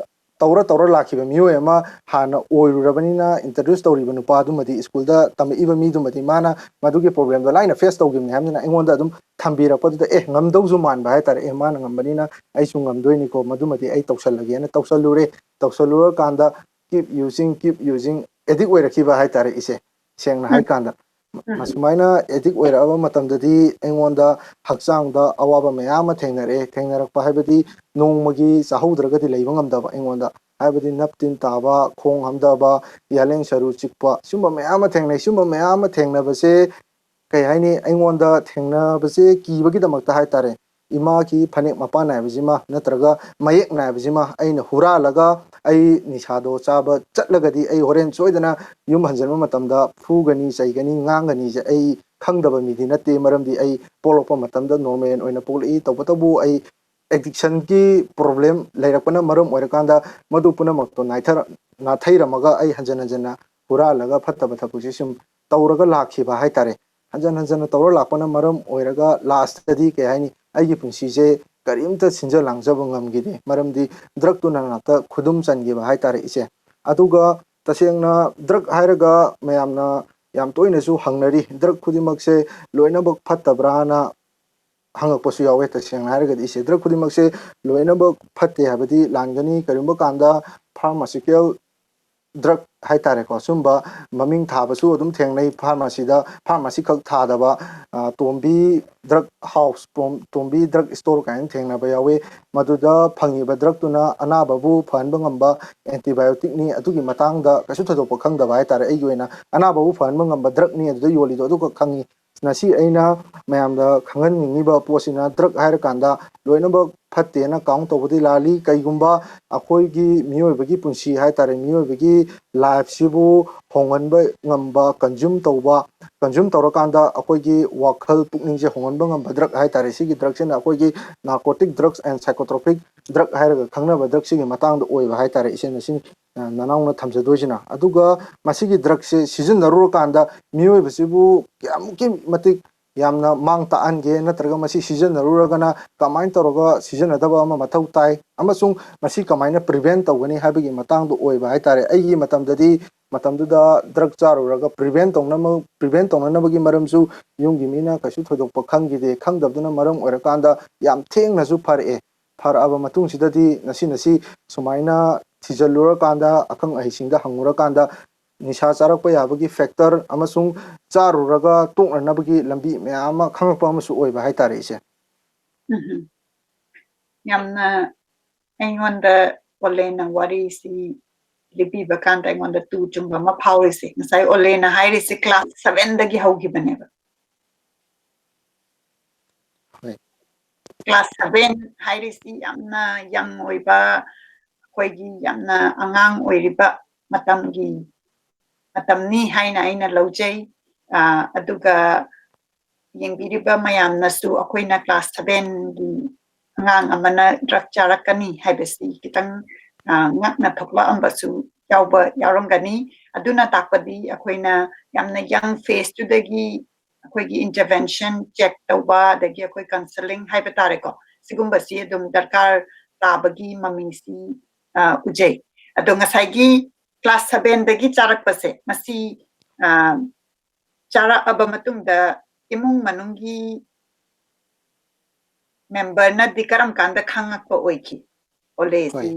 ꯇꯧꯔ ꯇꯧꯔ ꯂꯥꯛꯈꯤꯕ ꯃꯤꯑꯣꯏ ꯑꯃ ꯍꯥꯟꯅ ꯑꯣꯏꯔꯨꯔꯕꯅꯤꯅ, ꯏꯟꯇ꯭ꯔꯗ꯭ꯌꯨꯁ ꯇꯧꯔꯤꯕ ꯅꯨꯄꯥꯗꯨꯃꯗꯤ, ꯁ꯭ꯀꯨꯜꯗ ꯇꯝꯃꯛꯏꯕ ꯃꯤꯗꯨꯃꯗꯤ, ꯃꯥꯅ ꯃꯗꯨꯒꯤ ꯄ꯭ꯔꯣꯕ꯭ꯂꯦꯝꯗꯣ ꯂꯥꯏꯅ ꯐꯦꯁ ꯇꯧꯈꯤꯕꯅꯤ ꯍꯥꯏꯕꯅꯤꯅ, ꯑꯩꯉꯣꯟꯗ ꯑꯗꯨꯝ ꯊꯝꯕꯤꯔꯛꯄꯗꯨꯗ, "ꯑꯦ, ꯉꯝꯗꯧꯁꯨ ꯃꯥꯟꯕ ꯍꯥꯏꯇꯥꯔꯦ, ꯑꯦ, ꯃꯥꯅ ꯉꯝꯕꯅꯤꯅ ꯑꯩꯁꯨ ꯉꯝꯗꯣꯏꯅꯤꯀꯣ, ꯃꯗꯨꯃꯗꯤ ꯑꯩ ꯇꯧꯁꯜꯂꯒꯦꯅ" ꯇꯧꯁꯜꯂꯨꯔꯦ꯫ ꯇꯧꯁꯜꯂꯨꯔꯀꯥꯟꯗ keep using, keep using, addict ꯑꯣꯏꯔꯛꯈꯤꯕ ꯍꯥꯏꯇꯥꯔꯦ ꯏꯆꯦ, ꯁꯦꯡꯅ ꯎꯝ꯫ ꯍꯥꯏꯀꯥꯟꯗ꯫ ꯎꯝ꯫ ꯑꯁꯨꯃꯥꯏꯅ addict ꯑꯣꯏꯔꯛꯑꯕ ꯃꯇꯝꯗꯗꯤ ꯑꯩꯉꯣꯟꯗ ꯍꯛꯆꯥꯡꯗ ꯑꯋꯥꯕ ꯃꯌꯥꯝ ꯑꯃ ꯊꯦꯡꯅꯔꯛꯑꯦ꯫ ꯊꯦꯡꯅꯔꯛꯄ ꯍꯥꯏꯕꯗꯤ ꯅꯣꯡꯃꯒꯤ ꯆꯥꯍꯧꯗ꯭ꯔꯒꯗꯤ ꯂꯩꯕ ꯉꯝꯗꯕ ꯑꯩꯉꯣꯟꯗ, ꯍꯥꯏꯕꯗꯤ ꯅꯞ ꯇꯤꯟ ꯇꯥꯕ, ꯈꯣꯡ ꯍꯥꯝꯊꯕ, ꯌꯥꯂꯦꯡ ꯁꯔꯨ ꯆꯤꯛꯄ, ꯁꯨꯝꯕ ꯃꯌꯥꯝ ꯑꯃ ꯊꯦꯡꯅꯩ꯫ ꯁꯨꯝꯕ ꯃꯌꯥꯝ ꯑꯃ ꯊꯦꯡꯅꯕꯁꯦ, ꯀꯩ ꯍꯥꯏꯅꯤ, ꯑꯩꯉꯣꯟꯗ ꯊꯦꯡꯅꯕꯁꯦ ꯀꯤꯕꯒꯤꯗꯃꯛꯇ ꯍꯥꯏꯇꯥꯔꯦ, ꯏꯃꯥꯒꯤ ꯐꯅꯦꯛ ꯃꯄꯥꯟ ꯅꯥꯏꯕꯁꯤꯃ ꯅꯠꯇ꯭ꯔꯒ ꯃꯌꯦꯛ ꯅꯥꯏꯕꯁꯤꯃ ꯑꯩꯅ ꯍꯨꯔꯥꯜꯂꯒ ꯑꯩ ꯅꯤꯁꯥꯗꯣ ꯆꯥꯕ ꯆꯠꯂꯒꯗꯤ, ꯑꯩ ꯍꯣꯔꯦꯟ ꯁꯣꯏꯗꯅ ꯌꯨꯝ ꯍꯟꯖꯤꯟꯕ ꯃꯇꯝꯗ ꯐꯨꯒꯅꯤ, ꯆꯩꯒꯅꯤ, ꯉꯥꯡꯒꯅꯤꯁꯦ ꯑꯩ ꯈꯪꯗꯕ ꯃꯤꯗꯤ ꯅꯠꯇꯦ, ꯃꯔꯝꯗꯤ ꯑꯩ ꯄꯣꯛꯂꯛꯄ ꯃꯇꯝꯗ ꯅꯣꯔꯃꯦꯜ ꯑꯣꯏꯅ ꯄꯣꯛꯂꯛꯏ꯫ ꯇꯧꯕꯇꯕꯨ ꯑꯩ ꯑꯦꯗꯤꯛꯁꯟꯒꯤ ꯄ꯭ꯔꯣꯕ꯭ꯂꯦꯝ ꯂꯩꯔꯛꯄꯅ ꯃꯔꯝ ꯑꯣꯏꯔꯀꯥꯟꯗ ꯃꯗꯨ ꯄꯨꯝꯅꯃꯛꯇꯣ ꯅꯥꯏꯊꯔ ꯅꯥꯊꯩꯔꯝꯃꯒ ꯑꯩ ꯍꯟꯖꯟ ꯍꯟꯖꯟꯅ ꯍꯨꯔꯥꯜꯂꯒ ꯐꯠꯇꯕ ꯊꯕꯛꯁꯦ ꯁꯨꯝ ꯇꯧꯔꯒ ꯂꯥꯛꯈꯤꯕ ꯍꯥꯏꯇꯥꯔꯦ꯫ ꯍꯟꯖꯟ ꯍꯟꯖꯟꯅ ꯇꯧꯔ ꯂꯥꯛꯄꯅ ꯃꯔꯝ ꯑꯣꯏꯔꯒ ꯂꯥꯁꯇꯗꯤ ꯀꯩ ꯍꯥꯏꯅꯤ, ꯑꯩꯒꯤ ꯄꯨꯟꯁꯤꯁꯦ ꯀꯔꯤꯝꯇ ꯁꯤꯟꯖ ꯂꯥꯡꯖꯕ ꯉꯝꯈꯤꯗꯦ, ꯃꯔꯝꯗꯤ ꯗ꯭ꯔꯛꯇꯨꯅ ꯉꯥꯛꯇ ꯈꯨꯗꯨꯝ ꯆꯟꯈꯤꯕ ꯍꯥꯏꯇꯥꯔꯦ ꯏꯆꯦ꯫ ꯑꯗꯨꯒ ꯇꯁꯦꯡꯅ ꯗ꯭ꯔꯛ ꯍꯥꯏꯔꯒ ꯃꯌꯥꯝꯅ ꯌꯥꯝ ꯇꯣꯏꯅꯁꯨ ꯍꯪꯅꯔꯤ, ꯗ꯭ꯔꯛ ꯈꯨꯗꯤꯡꯃꯛꯁꯦ ꯂꯣꯏꯅꯃꯛ ꯐꯠꯇꯕ꯭ꯔꯥꯅ ꯍꯪꯉꯛꯄꯁꯨ ꯌꯥꯎꯋꯦ꯫ ꯇꯁꯦꯡꯅ ꯍꯥꯏꯔꯒꯗꯤ ꯏꯆꯦ, ꯗ꯭ꯔꯛ ꯈꯨꯗꯤꯡꯃꯛꯁꯦ ꯂꯣꯏꯅꯃꯛ ꯐꯠꯇꯦ ꯍꯥꯏꯕꯗꯤ ꯂꯥꯟꯒꯅꯤ꯫ ꯀꯔꯤꯒꯨꯝꯕ ꯀꯥꯟꯗ ꯐꯥꯔꯃꯥꯁꯤꯀꯦꯜ ꯗ꯭ꯔꯛ ꯍꯥꯏꯇꯥꯔꯦꯀꯣ, ꯁꯨꯝꯕ ꯃꯃꯤꯡ ꯊꯥꯕꯁꯨ ꯑꯗꯨꯝ ꯊꯦꯡꯅꯩ꯫ ꯐꯥꯔꯃꯥꯁꯤꯗ, ꯐꯥꯔꯃꯥꯁꯤ ꯈꯛ ꯊꯥꯗꯕ, ꯑ, ꯇꯣꯝꯕꯤ ꯗ꯭ꯔꯛ ꯍꯥꯎꯁ, ꯇꯣꯝ-, ꯇꯣꯝꯕꯤ ꯗ꯭ꯔꯛ ꯁ꯭ꯇꯣꯔ ꯀꯥꯏꯅ ꯊꯦꯡꯅꯕ ꯌꯥꯎꯋꯤ꯫ ꯃꯗꯨꯗ ꯐꯪꯉꯤꯕ ꯗ꯭ꯔꯛꯇꯨꯅ ꯑꯅꯥꯕꯕꯨ ꯐꯍꯟꯕ ꯉꯝꯕ ꯑꯦꯟꯇꯤꯕꯥꯏꯑꯣꯇꯤꯛꯅꯤ꯫ ꯑꯗꯨꯒꯤ ꯃꯇꯥꯡꯗ ꯀꯩꯁꯨ ꯊꯣꯏꯗꯣꯛꯄ ꯈꯪꯗꯕ ꯍꯥꯏꯇꯥꯔꯦ꯫ ꯑꯩꯒꯤ ꯑꯣꯏꯅ ꯑꯅꯥꯕꯕꯨ ꯐꯍꯟꯕ ꯉꯝꯕ ꯗ꯭ꯔꯛꯅꯤ ꯑꯗꯨꯗ ꯌꯣꯜꯂꯤꯗꯣ, ꯑꯗꯨꯈꯛ ꯈꯪꯉꯤ꯫ ꯉꯁꯤ ꯑꯩꯅ ꯃꯌꯥꯝꯗ ꯈꯪꯍꯟꯅꯤꯡꯉꯤꯕ ꯄꯣꯠꯁꯤꯅ, ꯗ꯭ꯔꯛ ꯍꯥꯏꯔꯀꯥꯟꯗ ꯂꯣꯏꯅꯃꯛ ꯐꯠꯇꯦꯅ ꯀꯥꯎꯟ ꯇꯧꯕꯗꯤ ꯂꯥꯜꯂꯤ꯫ ꯀꯩꯒꯨꯝꯕ ꯑꯩꯈꯣꯏꯒꯤ ꯃꯤꯑꯣꯏꯕꯒꯤ ꯄꯨꯟꯁꯤ ꯍꯥꯏꯇꯥꯔꯦ, ꯃꯤꯑꯣꯏꯕꯒꯤ ꯂꯥꯏꯐꯁꯤꯕꯨ ꯍꯣꯡꯍꯟꯕ ꯉꯝꯕ, ꯀꯟꯖꯨꯝ ꯇꯧꯕ, ꯀꯟꯖꯨꯝ ꯇꯧꯔꯀꯥꯟꯗ ꯑꯩꯈꯣꯏꯒꯤ ꯋꯥꯈꯜ ꯄꯨꯛꯅꯤꯡꯁꯦ ꯍꯣꯡꯍꯟꯕ ꯉꯝꯕ ꯗ꯭ꯔꯛ ꯍꯥꯏꯇꯥꯔꯦ꯫ ꯁꯤꯒꯤ ꯗ꯭ꯔꯛꯁꯤꯅ ꯑꯩꯈꯣꯏꯒꯤ ꯅꯥꯔꯀꯣꯇꯤꯛ ꯗ꯭ꯔꯛꯁ ꯑꯦꯟ ꯁꯥꯏꯀꯣꯇ꯭ꯔꯣꯄꯤꯛ ꯗ꯭ꯔꯛ ꯍꯥꯏꯔꯒ ꯈꯪꯅꯕ ꯗ꯭ꯔꯛꯁꯤꯒꯤ ꯃꯇꯥꯡꯗ ꯑꯣꯏꯕ ꯍꯥꯏꯇꯥꯔꯦ ꯏꯆꯦ, ꯉꯁꯤ, ꯑ, ꯅꯅꯥꯎꯅ ꯊꯝꯖꯗꯣꯏꯁꯤꯅ꯫ ꯑꯗꯨꯒ ꯃꯁꯤꯒꯤ ꯗ꯭ꯔꯛꯁꯦ ꯁꯤꯖꯤꯟꯅꯔꯨꯔꯀꯥꯟꯗ ꯃꯤꯑꯣꯏꯕꯁꯤꯕꯨ ꯀꯌꯥꯃꯨꯛꯀꯤ ꯃꯇꯤꯛ ꯌꯥꯝꯅ ꯃꯥꯡ ꯇꯥꯛꯍꯟꯒꯦ, ꯅꯠꯇ꯭ꯔꯒ ꯃꯁꯤ ꯁꯤꯖꯤꯟꯅꯔꯨꯔꯒꯅ ꯀꯃꯥꯏꯅ ꯇꯧꯔꯒ ꯁꯤꯖꯤꯟꯅꯗꯕ ꯑꯃ ꯃꯊꯧ ꯇꯥꯏ, ꯑꯃꯁꯨꯡ ꯃꯁꯤ ꯀꯃꯥꯏꯅ ꯄ꯭ꯔꯤꯚꯦꯟ ꯇꯧꯒꯅꯤ ꯍꯥꯏꯕꯒꯤ ꯃꯇꯥꯡꯗ ꯑꯣꯏꯕ ꯍꯥꯏꯇꯥꯔꯦ꯫ ꯑꯩꯒꯤ ꯃꯇꯝꯗꯗꯤ, ꯃꯇꯝꯗꯨꯗ ꯗ꯭ꯔꯛ ꯆꯥꯔꯨꯔꯒ ꯄ꯭ꯔꯤꯚꯦꯟ ꯇꯧꯅꯕ, ꯄ꯭ꯔꯤꯚꯦꯟ ꯇꯧꯅꯅꯕꯒꯤ ꯃꯔꯝꯁꯨ ꯌꯨꯝꯒꯤ ꯃꯤꯅ ꯀꯩꯁꯨ ꯊꯣꯏꯗꯣꯛꯄ ꯈꯪꯈꯤꯗꯦ꯫ ꯈꯪꯗꯕꯗꯨꯅ ꯃꯔꯝ ꯑꯣꯏꯔꯀꯥꯟꯗ ꯌꯥꯝ ꯊꯦꯡꯅꯁꯨ ꯐꯔꯛꯑꯦ꯫ ꯐꯔꯛꯑꯕ ꯃꯇꯨꯡꯁꯤꯗꯗꯤ ꯉꯁꯤ ꯉꯁꯤ ꯁꯨꯃꯥꯏꯅ ꯊꯤꯖꯤꯜꯂꯨꯔꯀꯥꯟꯗ, ꯑꯈꯪ ꯑꯍꯩꯁꯤꯡꯗ ꯍꯪꯉꯨꯔꯀꯥꯟꯗ, ꯅꯤꯁꯥ ꯆꯥꯔꯛꯄ ꯌꯥꯕꯒꯤ ꯐꯦꯛꯇꯔ ꯑꯃꯁꯨꯡ ꯆꯥꯔꯨꯔꯒ ꯇꯣꯛꯅꯅꯕꯒꯤ ꯂꯝꯕꯤ ꯃꯌꯥꯝ ꯑꯃ ꯈꯪꯉꯛꯄ ꯑꯃꯁꯨ ꯑꯣꯏꯕ ꯍꯥꯏꯇꯥꯔꯦ ꯏꯆꯦ꯫ ꯎꯝ꯫ ꯌꯥꯝꯅ ꯑꯩꯉꯣꯟꯗ ꯑꯣꯂꯦꯅ ꯋꯥꯔꯤꯁꯤ ꯂꯤꯕꯤꯕ ꯀꯥꯟꯗ ꯑꯩꯉꯣꯟꯗ ꯇꯨ ꯆꯨꯝꯕ ꯑꯃ ꯐꯥꯎꯔꯤꯁꯦ꯫ ꯉꯁꯥꯏ ꯑꯣꯂꯦꯅ ꯍꯥꯏꯔꯤꯁꯦ ꯀ꯭ꯂꯥꯁ ꯁꯚꯦꯟꯗꯒꯤ ꯍꯧꯈꯤꯕꯅꯦꯕ꯫ ꯍꯣꯏ꯫ ꯀ꯭ꯂꯥꯁ ꯁꯚꯦꯟ ꯍꯥꯏꯔꯤꯁꯤ ꯌꯥꯝꯅ ꯌꯪ ꯑꯣꯏꯕ, ꯑꯩꯈꯣꯏꯒꯤ ꯌꯥꯝꯅ ꯑꯉꯥꯡ ꯑꯣꯏꯔꯤꯕ ꯃꯇꯝꯒꯤ, ꯃꯇꯝꯅꯤ ꯍꯥꯏꯅ ꯑꯩꯅ ꯂꯧꯖꯩ꯫ ꯑꯗꯨꯒ ꯌꯦꯡꯕꯤꯔꯤꯕ ꯃꯌꯥꯝꯅꯁꯨ ꯑꯩꯈꯣꯏꯅ class sevenꯒꯤ ꯑꯉꯥꯡ ꯑꯃꯅ drug ꯆꯥꯔꯛꯀꯅꯤ ꯍꯥꯏꯕꯁꯤ ꯈꯤꯇꯪ ꯉꯛꯅ ꯊꯣꯛꯂꯛꯑꯝꯕꯁꯨ ꯌꯥꯎꯕ ꯌꯥꯎꯔꯝꯒꯅꯤ꯫ ꯑꯗꯨꯅ ꯇꯥꯛꯄꯗꯤ ꯑꯩꯈꯣꯏꯅ ꯌꯥꯝꯅ young phaseꯇꯨꯗꯒꯤ ꯑꯩꯈꯣꯏꯒꯤ intervention, check ꯇꯧꯕ, ꯑꯗꯒꯤ ꯑꯩꯈꯣꯏ counselling ꯍꯥꯏꯕ ꯇꯥꯔꯦꯀꯣ, ꯁꯤꯒꯨꯝꯕꯁꯤ ꯑꯗꯨꯝ ꯗꯔꯀꯥꯔ ꯇꯥꯕꯒꯤ ꯃꯃꯤꯁꯤ ꯎꯖꯩ꯫ ꯑꯗꯣ ꯉꯁꯥꯏꯒꯤ class sevenꯗꯒꯤ ꯆꯥꯔꯛꯄꯁꯦ, ꯃꯁꯤ ꯆꯥꯔꯛꯑꯕ ꯃꯇꯨꯡꯗ ꯏꯃꯨꯡ ꯃꯅꯨꯡꯒꯤ memberꯅꯗꯤ ꯀꯔꯝ ꯀꯥꯟꯗ ꯈꯪꯉꯛꯄ ꯑꯣꯏꯈꯤ, ꯑꯣꯂꯦꯁꯤ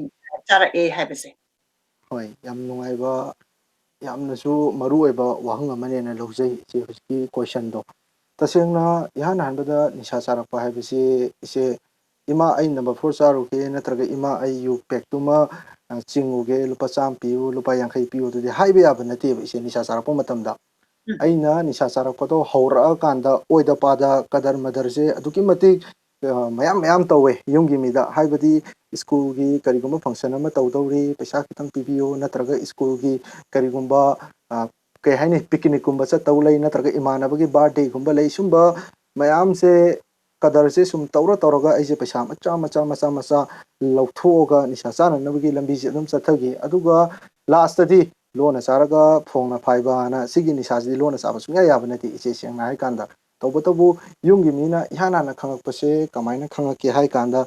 ꯆꯥꯔꯛꯑꯦ ꯍꯥꯏꯕꯁꯦ? ꯍꯣꯏ, ꯌꯥꯝ ꯅꯨꯡꯉꯥꯏꯕ, ꯌꯥꯝꯅꯁꯨ ꯃꯔꯨ ꯑꯣꯏꯕ ꯋꯥꯍꯪ ꯑꯃꯅꯦꯅ ꯂꯧꯖꯩ ꯏꯆꯦ ꯍꯧꯖꯤꯛꯀꯤ questionꯗꯣ꯫ ꯇꯁꯦꯡꯅ ꯏꯍꯥꯟ ꯍꯥꯟꯕꯗ ꯅꯤꯁꯥ ꯆꯥꯔꯛꯄ ꯍꯥꯏꯕꯁꯤ ꯏꯆꯦ, "ꯏꯃꯥ, ꯑꯩ number four ꯆꯥꯔꯨꯒꯦ" ꯅꯠꯇ꯭ꯔꯒ "ꯏꯃꯥ, ꯑꯩ ꯌꯨ packꯇꯨꯃ ꯆꯤꯡꯉꯨꯒꯦ, ꯂꯨꯄꯥ ꯆꯥꯝꯃ ꯄꯤꯌꯨ, ꯂꯨꯄꯥ ꯌꯥꯡꯈꯩ ꯄꯤꯌꯨ", ꯑꯗꯨꯗꯤ ꯍꯥꯏꯕ ꯌꯥꯕ ꯅꯠꯇꯦꯕ ꯏꯆꯦ, ꯅꯤꯁꯥ ꯆꯥꯔꯛꯄ ꯃꯇꯝꯗ꯫ ꯑꯩꯅ ꯅꯤꯁꯥ ꯆꯥꯔꯛꯄꯗꯣ ꯍꯧꯔꯛꯑꯀꯥꯟꯗ ꯑꯣꯏꯗ ꯄꯥꯗ ꯀꯗꯔ ꯃꯗꯔꯁꯦ ꯑꯗꯨꯛꯀꯤ ꯃꯇꯤꯛ ꯃꯌꯥꯝ ꯃꯌꯥꯝ ꯇꯧꯋꯦ ꯌꯨꯝꯒꯤ ꯃꯤꯗ꯫ ꯍꯥꯏꯕꯗꯤ schoolꯒꯤ ꯀꯔꯤꯒꯨꯝꯕ function ꯑꯃ ꯇꯧꯗꯧꯔꯤ, ꯄꯩꯁꯥ ꯈꯤꯇꯪ ꯄꯤꯕꯤꯌꯨ, ꯅꯠꯇ꯭ꯔꯒ schoolꯒꯤ ꯀꯔꯤꯒꯨꯝꯕ ꯀꯩ ꯍꯥꯏꯅꯤ, picnicꯀꯨꯝꯕ ꯆꯠꯇꯧ ꯂꯩ, ꯅꯠꯇ꯭ꯔꯒ ꯏꯃꯥꯟꯅꯕꯒꯤ birthdayꯒꯨꯝꯕ ꯂꯩ, ꯁꯨꯝꯕ ꯃꯌꯥꯝꯁꯦ ꯀꯗꯔꯁꯦ ꯁꯨꯝ ꯇꯧꯔ ꯇꯧꯔꯒ ꯑꯩꯁꯦ ꯄꯩꯁꯥ ꯃꯆꯥ ꯃꯆꯥ ꯃꯆꯥ ꯃꯆꯥ ꯂꯧꯊꯣꯛꯑꯒ ꯅꯤꯁꯥ ꯆꯥꯅꯅꯕꯒꯤ ꯂꯝꯕꯤꯁꯦ ꯑꯗꯨꯝ ꯆꯠꯊꯈꯤ꯫ ꯑꯗꯨꯒ lastꯇꯗꯤ ꯂꯣꯟꯅ ꯆꯥꯔꯒ ꯐꯣꯡꯅ ꯐꯥꯏꯕꯅ ꯁꯤꯒꯤ ꯅꯤꯁꯥꯁꯤꯗꯤ ꯂꯣꯟꯅ ꯆꯥꯕ ꯁꯨꯡꯌꯥ ꯌꯥꯕ ꯅꯠꯇꯦ ꯏꯆꯦ, ꯁꯦꯡꯅ ꯍꯥꯏ ꯀꯥꯟꯗ꯫ ꯇꯧꯕꯇꯕꯨ ꯌꯨꯝꯒꯤ ꯃꯤꯅ ꯏꯍꯥꯟ ꯍꯥꯟꯅ ꯈꯪꯉꯛꯄꯁꯦ ꯀꯃꯥꯏꯅ ꯈꯪꯉꯛꯀꯦ ꯍꯥꯏ ꯀꯥꯟꯗ,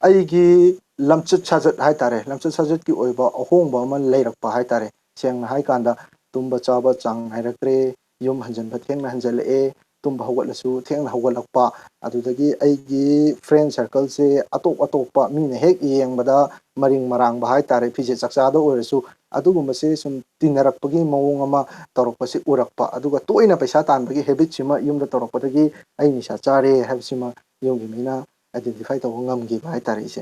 ꯑꯩꯒꯤ ꯂꯝꯆꯠ ꯁꯥꯖꯠ ꯍꯥꯏ ꯇꯥꯔꯦ, ꯂꯝꯆꯠ ꯁꯥꯖꯠꯀꯤ ꯑꯣꯏꯕ ꯑꯍꯣꯡꯕ ꯑꯃ ꯂꯩꯔꯛꯄ ꯍꯥꯏ ꯇꯥꯔꯦ꯫ ꯁꯦꯡꯅ ꯍꯥꯏ ꯀꯥꯟꯗ ꯇꯨꯝꯕ ꯆꯥꯕ ꯆꯥꯡ ꯅꯥꯏꯔꯛꯇ꯭ꯔꯦ, ꯌꯨꯝ ꯍꯟꯖꯤꯟꯕ ꯊꯦꯡꯅ ꯍꯟꯖꯜꯂꯛꯑꯦ, ꯇꯨꯝꯕ ꯍꯧꯒꯠꯂꯁꯨ ꯊꯦꯡꯅ ꯍꯧꯒꯠꯂꯛꯄ, ꯑꯗꯨꯗꯒꯤ ꯑꯩꯒꯤ friend circleꯁꯦ ꯑꯇꯣꯞ ꯑꯇꯣꯞꯄ ꯃꯤꯅ ꯍꯦꯛ ꯌꯦꯡꯕꯗ ꯃꯔꯤꯡ ꯃꯔꯥꯡꯕ ꯍꯥꯏ ꯇꯥꯔꯦ, ꯐꯤꯖꯦꯠ ꯆꯥꯛꯆꯥꯗ ꯑꯣꯏꯔꯁꯨ ꯑꯗꯨꯒꯨꯝꯕꯁꯦ ꯁꯨꯝ ꯇꯤꯟꯅꯔꯛꯄꯒꯤ ꯃꯑꯣꯡ ꯑꯃ ꯇꯧꯔꯛꯄꯁꯦ ꯎꯔꯛꯄ, ꯑꯗꯨꯒ ꯇꯣꯏꯅ ꯄꯩꯁꯥ ꯇꯥꯟꯕꯒꯤ habitꯁꯤꯃ ꯌꯨꯝꯗ ꯇꯧꯔꯛꯄꯗꯒꯤ ꯑꯩ ꯅꯤꯁꯥ ꯆꯥꯔꯦ ꯍꯥꯏꯕꯁꯤꯃ ꯌꯨꯝꯒꯤ ꯃꯤꯅ identify ꯇꯧꯕ ꯉꯝꯈꯤꯕ ꯍꯥꯏ ꯇꯥꯔꯦ ꯏꯆꯦ꯫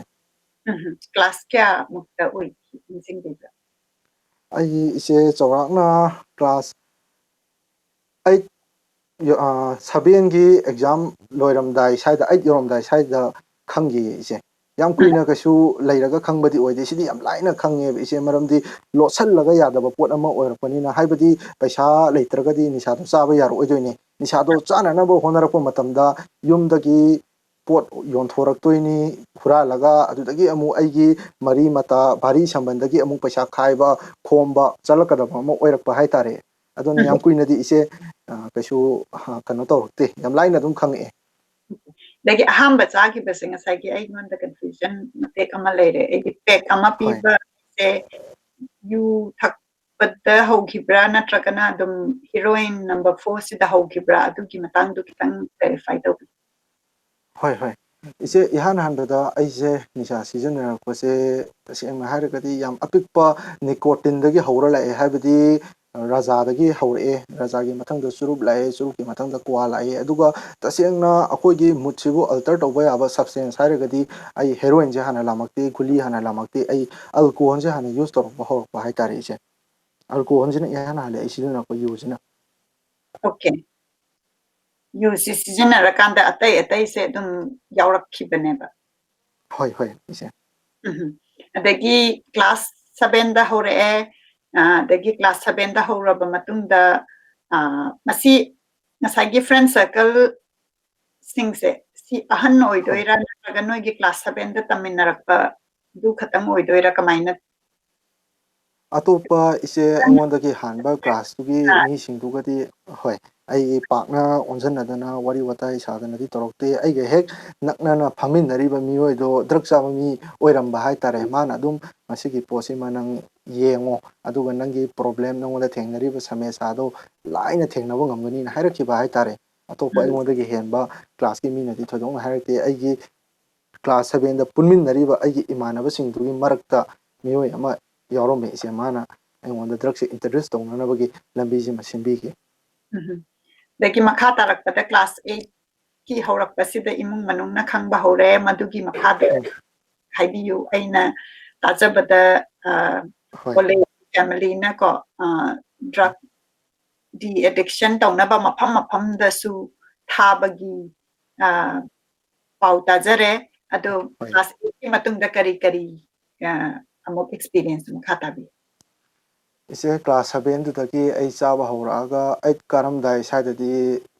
ꯎꯝ, class ꯀꯌꯥꯃꯨꯛꯇ ꯑꯣꯏꯈꯤ ꯅꯤꯡꯁꯤꯡꯕꯤꯕ꯭ꯔꯥ? ꯑꯩ ꯏꯆꯦ ꯆꯥꯎꯔꯥꯛꯅ class eight, sevenꯒꯤ exam ꯂꯣꯏꯔꯝꯗꯥꯏ ꯁ꯭ꯋꯥꯏꯗ, eight ꯌꯧꯔꯝꯗꯥꯏ ꯁ꯭ꯋꯥꯏꯗ ꯈꯪꯈꯤꯌꯦ ꯏꯆꯦ꯫ ꯌꯥꯝ ꯀꯨꯏꯅ ꯀꯩꯁꯨ ꯂꯩꯔꯒ ꯈꯪꯕꯗꯤ ꯑꯣꯏꯗꯦ꯫ ꯁꯤꯗꯤ ꯌꯥꯝ ꯂꯥꯏꯅ ꯈꯪꯉꯦꯕ ꯏꯆꯦ, ꯃꯔꯝꯗꯤ ꯂꯣꯠꯁꯤꯜꯂꯒ ꯌꯥꯗꯕ ꯄꯣꯠ ꯑꯃ ꯑꯣꯏꯔꯛꯄꯅꯤꯅ꯫ ꯍꯥꯏꯕꯗꯤ ꯄꯩꯁꯥ ꯂꯩꯇ꯭ꯔꯒꯗꯤ ꯅꯤꯁꯥꯗꯣ ꯆꯥꯕ ꯌꯥꯔꯛꯑꯣꯏꯗꯣꯏꯅꯦ꯫ ꯅꯤꯁꯥꯗꯣ ꯆꯥꯅꯅꯕ ꯍꯣꯠꯅꯔꯛꯄ ꯃꯇꯝꯗ ꯌꯨꯝꯗꯒꯤ ꯄꯣꯠ ꯌꯣꯟꯊꯣꯔꯛꯇꯣꯏꯅꯤ ꯍꯨꯔꯥꯜꯂꯒ, ꯑꯗꯨꯗꯒꯤ ꯑꯃꯨꯛ ꯑꯩꯒꯤ ꯃꯔꯤ ꯃꯇꯥ ꯚꯥꯔꯤ ꯁꯝꯕꯟꯗꯒꯤ ꯑꯃꯨꯛ ꯄꯩꯁꯥ ꯈꯥꯏꯕ ꯈꯣꯝꯕ ꯆꯠꯂꯛꯀꯗꯕ ꯑꯃ ꯑꯣꯏꯔꯛꯄ ꯍꯥꯏꯇꯥꯔꯦ꯫ ꯑꯗꯨꯅ ꯌꯥꯝ ꯀꯨꯏꯅꯗꯤ ꯏꯆꯦ, ꯑ, ꯀꯩꯁꯨ, ꯑ, ꯀꯩꯅꯣ ꯇꯧꯔꯛꯇꯦ, ꯌꯥꯝ ꯂꯥꯏꯅ ꯑꯗꯨꯝ ꯈꯪꯉꯛꯑꯦ꯫ ꯑꯗꯒꯤ ꯑꯍꯥꯟꯕ ꯆꯥꯈꯤꯕꯁꯦ ꯉꯁꯥꯏꯒꯤ ꯑꯩꯉꯣꯟꯗ confusion ꯃꯇꯦꯛ ꯑꯃ ꯂꯩꯔꯦ꯫ ꯑꯩꯒꯤ pack ꯑꯃ ꯍꯣꯏ꯫ ꯄꯤꯕꯁꯦ ꯌꯨ ꯊꯛꯄꯗ ꯍꯧꯈꯤꯕ꯭ꯔꯥ, ꯅꯠꯇ꯭ꯔꯒꯅ ꯑꯗꯨꯝ heroin number four ꯁꯤꯗ ꯍꯧꯈꯤꯕ꯭ꯔꯥ? ꯑꯗꯨꯒꯤ ꯃꯇꯥꯡꯗꯣ ꯈꯤꯇꯪ clarify ꯇꯧꯕꯤꯌꯨ꯫ ꯍꯣꯏ, ꯍꯣꯏ꯫ ꯏꯆꯦ, ꯏꯍꯥꯟ ꯍꯥꯟꯕꯗ ꯑꯩꯁꯦ ꯅꯤꯁꯥ ꯁꯤꯖꯤꯟꯅꯔꯛꯄꯁꯦ ꯇꯁꯦꯡꯅ ꯍꯥꯏꯔꯒꯗꯤ ꯌꯥꯝ ꯑꯄꯤꯛꯄ nicotineꯗꯒꯤ ꯍꯧꯔ ꯂꯥꯛꯑꯦ, ꯍꯥꯏꯕꯗꯤ ꯔꯥꯖꯥꯗꯒꯤ ꯍꯧꯔꯛꯑꯦ, ꯔꯥꯖꯥꯒꯤ ꯃꯊꯪꯗ ꯆꯨꯔꯨꯞ ꯂꯥꯛꯑꯦ, ꯆꯨꯔꯨꯞꯀꯤ ꯃꯊꯪꯗ ꯀ꯭ꯋꯥ ꯂꯥꯛꯑꯦ, ꯑꯗꯨꯒ ꯇꯁꯦꯡꯅ ꯑꯩꯈꯣꯏꯒꯤ moodꯁꯤꯕꯨ alter ꯇꯧꯕ ꯌꯥꯕ substance ꯍꯥꯏꯔꯒꯗꯤ ꯑꯩ heroinꯁꯦ ꯍꯥꯟꯅ ꯂꯥꯝꯃꯛꯇꯦ, ꯒꯨꯂꯤ ꯍꯥꯟꯅ ꯂꯥꯝꯃꯛꯇꯦ, ꯑꯩ alcoholꯁꯦ ꯍꯥꯟꯅ use ꯇꯧꯔꯛꯄ ꯍꯧꯔꯛꯄ ꯍꯥꯏꯇꯥꯔꯦ ꯏꯆꯦ꯫ Alcoholꯁꯤꯅ ꯏꯍꯥꯟ ꯍꯥꯜꯂꯦ ꯑꯩ ꯁꯤꯖꯤꯟꯅꯔꯛꯄ ꯌꯨꯁꯤꯅ꯫ Okay꯫ ꯌꯨꯁꯤ ꯁꯤꯖꯤꯟꯅꯔꯀꯥꯟꯗ ꯑꯇꯩ ꯑꯇꯩꯁꯦ ꯑꯗꯨꯝ ꯌꯥꯎꯔꯛꯈꯤꯕꯅꯦꯕ꯫ ꯍꯣꯏ, ꯍꯣꯏ, ꯏꯆꯦ꯫ ꯎꯝ꯫ ꯑꯗꯒꯤ class sevenꯗ ꯍꯧꯔꯛꯑꯦ, ꯑ, ꯑꯗꯒꯤ class sevenꯗ ꯍꯧꯔꯕ ꯃꯇꯨꯡꯗ, ꯑ, ꯃꯁꯤ ꯉꯁꯥꯏꯒꯤ friend circleꯁꯤꯡꯁꯦ, ꯁꯤ ꯑꯍꯟ ꯍꯣꯏ꯫ ꯑꯣꯏꯗꯣꯏꯔꯥ, ꯅꯠꯇ꯭ꯔꯒ ꯅꯣꯏꯒꯤ class sevenꯗ ꯇꯝꯃꯤꯟꯅꯔꯛꯄꯗꯨ ꯈꯛꯇꯪ ꯑꯣꯏꯗꯣꯏꯔꯥ, ꯀꯃꯥꯏꯅ? ꯑꯇꯣꯞꯄ ꯏꯆꯦ, ꯑꯩꯉꯣꯟꯗꯒꯤ ꯍꯥꯟꯕ classꯇꯨꯒꯤ ꯑꯥ꯫ ꯃꯤꯁꯤꯡꯗꯨꯒꯗꯤ, ꯍꯣꯏ, ꯑꯩ ꯄꯥꯛꯅ ꯑꯣꯟꯁꯤꯟꯅꯗꯅ ꯋꯥꯔꯤ ꯋꯥꯇꯥꯏ ꯁꯥꯗꯅꯗꯤ ꯇꯧꯔꯛꯇꯦ꯫ ꯑꯩꯒ ꯍꯦꯛ ꯅꯛꯅꯅ ꯐꯝꯃꯤꯟꯅꯔꯤꯕ ꯃꯤꯑꯣꯏꯗꯣ drug ꯆꯥꯕ ꯃꯤ ꯑꯣꯏꯔꯝꯕ ꯍꯥꯏꯇꯥꯔꯦ꯫ ꯃꯥꯅ ꯑꯗꯨꯝ "ꯃꯁꯤꯒꯤ ꯄꯣꯠꯁꯤꯃ ꯅꯪ ꯌꯦꯡꯉꯣ, ꯑꯗꯨꯒ ꯅꯪꯒꯤ problem, ꯅꯪꯉꯣꯟꯗ ꯊꯦꯡꯅꯔꯤꯕ ꯁꯃꯁ꯭ꯌꯥꯗꯣ ꯂꯥꯏꯅ ꯊꯦꯡꯅꯕ ꯉꯝꯒꯅꯤꯅ" ꯍꯥꯏꯔꯛꯈꯤꯕ ꯍꯥꯏꯇꯥꯔꯦ꯫ ꯑꯇꯣꯞꯄ ꯎꯝ꯫ ꯑꯩꯉꯣꯟꯗꯒꯤ ꯍꯦꯟꯕ classꯀꯤ ꯃꯤꯅꯗꯤ ꯊꯣꯏꯗꯣꯛꯅ ꯍꯥꯏꯔꯛꯇꯦ꯫ ꯑꯩꯒꯤ class sevenꯗ ꯄꯨꯟꯃꯤꯟꯅꯔꯤꯕ ꯑꯩꯒꯤ ꯏꯃꯥꯟꯅꯕꯁꯤꯡꯗꯨꯒꯤ ꯃꯔꯛꯇ ꯃꯤꯑꯣꯏ ꯑꯃ ꯌꯥꯎꯔꯝꯃꯦ ꯏꯆꯦ, ꯃꯥꯅ ꯑꯩꯉꯣꯟꯗ drugꯁꯦ introduce ꯇꯧꯅꯅꯕꯒꯤ ꯂꯝꯕꯤꯁꯤꯃ ꯁꯦꯝꯕꯤꯈꯤ꯫ ꯎꯝ꯫ ꯑꯗꯒꯤ ꯃꯈꯥ ꯇꯥꯔꯛꯄꯗ class eightꯀꯤ ꯍꯧꯔꯛꯄꯁꯤꯗ ꯏꯃꯨꯡ ꯃꯅꯨꯡꯅ ꯈꯪꯕ ꯍꯧꯔꯦ, ꯃꯗꯨꯒꯤ ꯃꯈꯥꯗ ꯎꯝ꯫ ꯍꯥꯏꯕꯤꯌꯨ꯫ ꯑꯩꯅ ꯇꯥꯖꯕꯗ, ꯑ, ꯍꯣꯏ꯫ College familyꯅꯀꯣ, ꯑ, drug de-addiction ꯇꯧꯅꯕ ꯃꯐꯝ ꯃꯐꯝꯗꯁꯨ ꯊꯥꯕꯒꯤ, ꯑ, ꯄꯥꯎ ꯇꯥꯖꯔꯦ꯫ ꯑꯗꯣ ꯍꯣꯏ꯫ Class eightꯀꯤ ꯃꯇꯨꯡꯗ ꯀꯔꯤ ꯀꯔꯤ, ꯑ, ꯑꯃꯨꯛ experience ꯃꯈꯥ ꯇꯥꯕꯤ? ꯏꯆꯦ, class sevenꯗꯨꯗꯒꯤ ꯑꯩ ꯆꯥꯕ ꯍꯧꯔꯛꯑꯒ eight ꯀꯥꯔꯝꯗꯥꯏ ꯁ꯭ꯋꯥꯏꯗꯗꯤ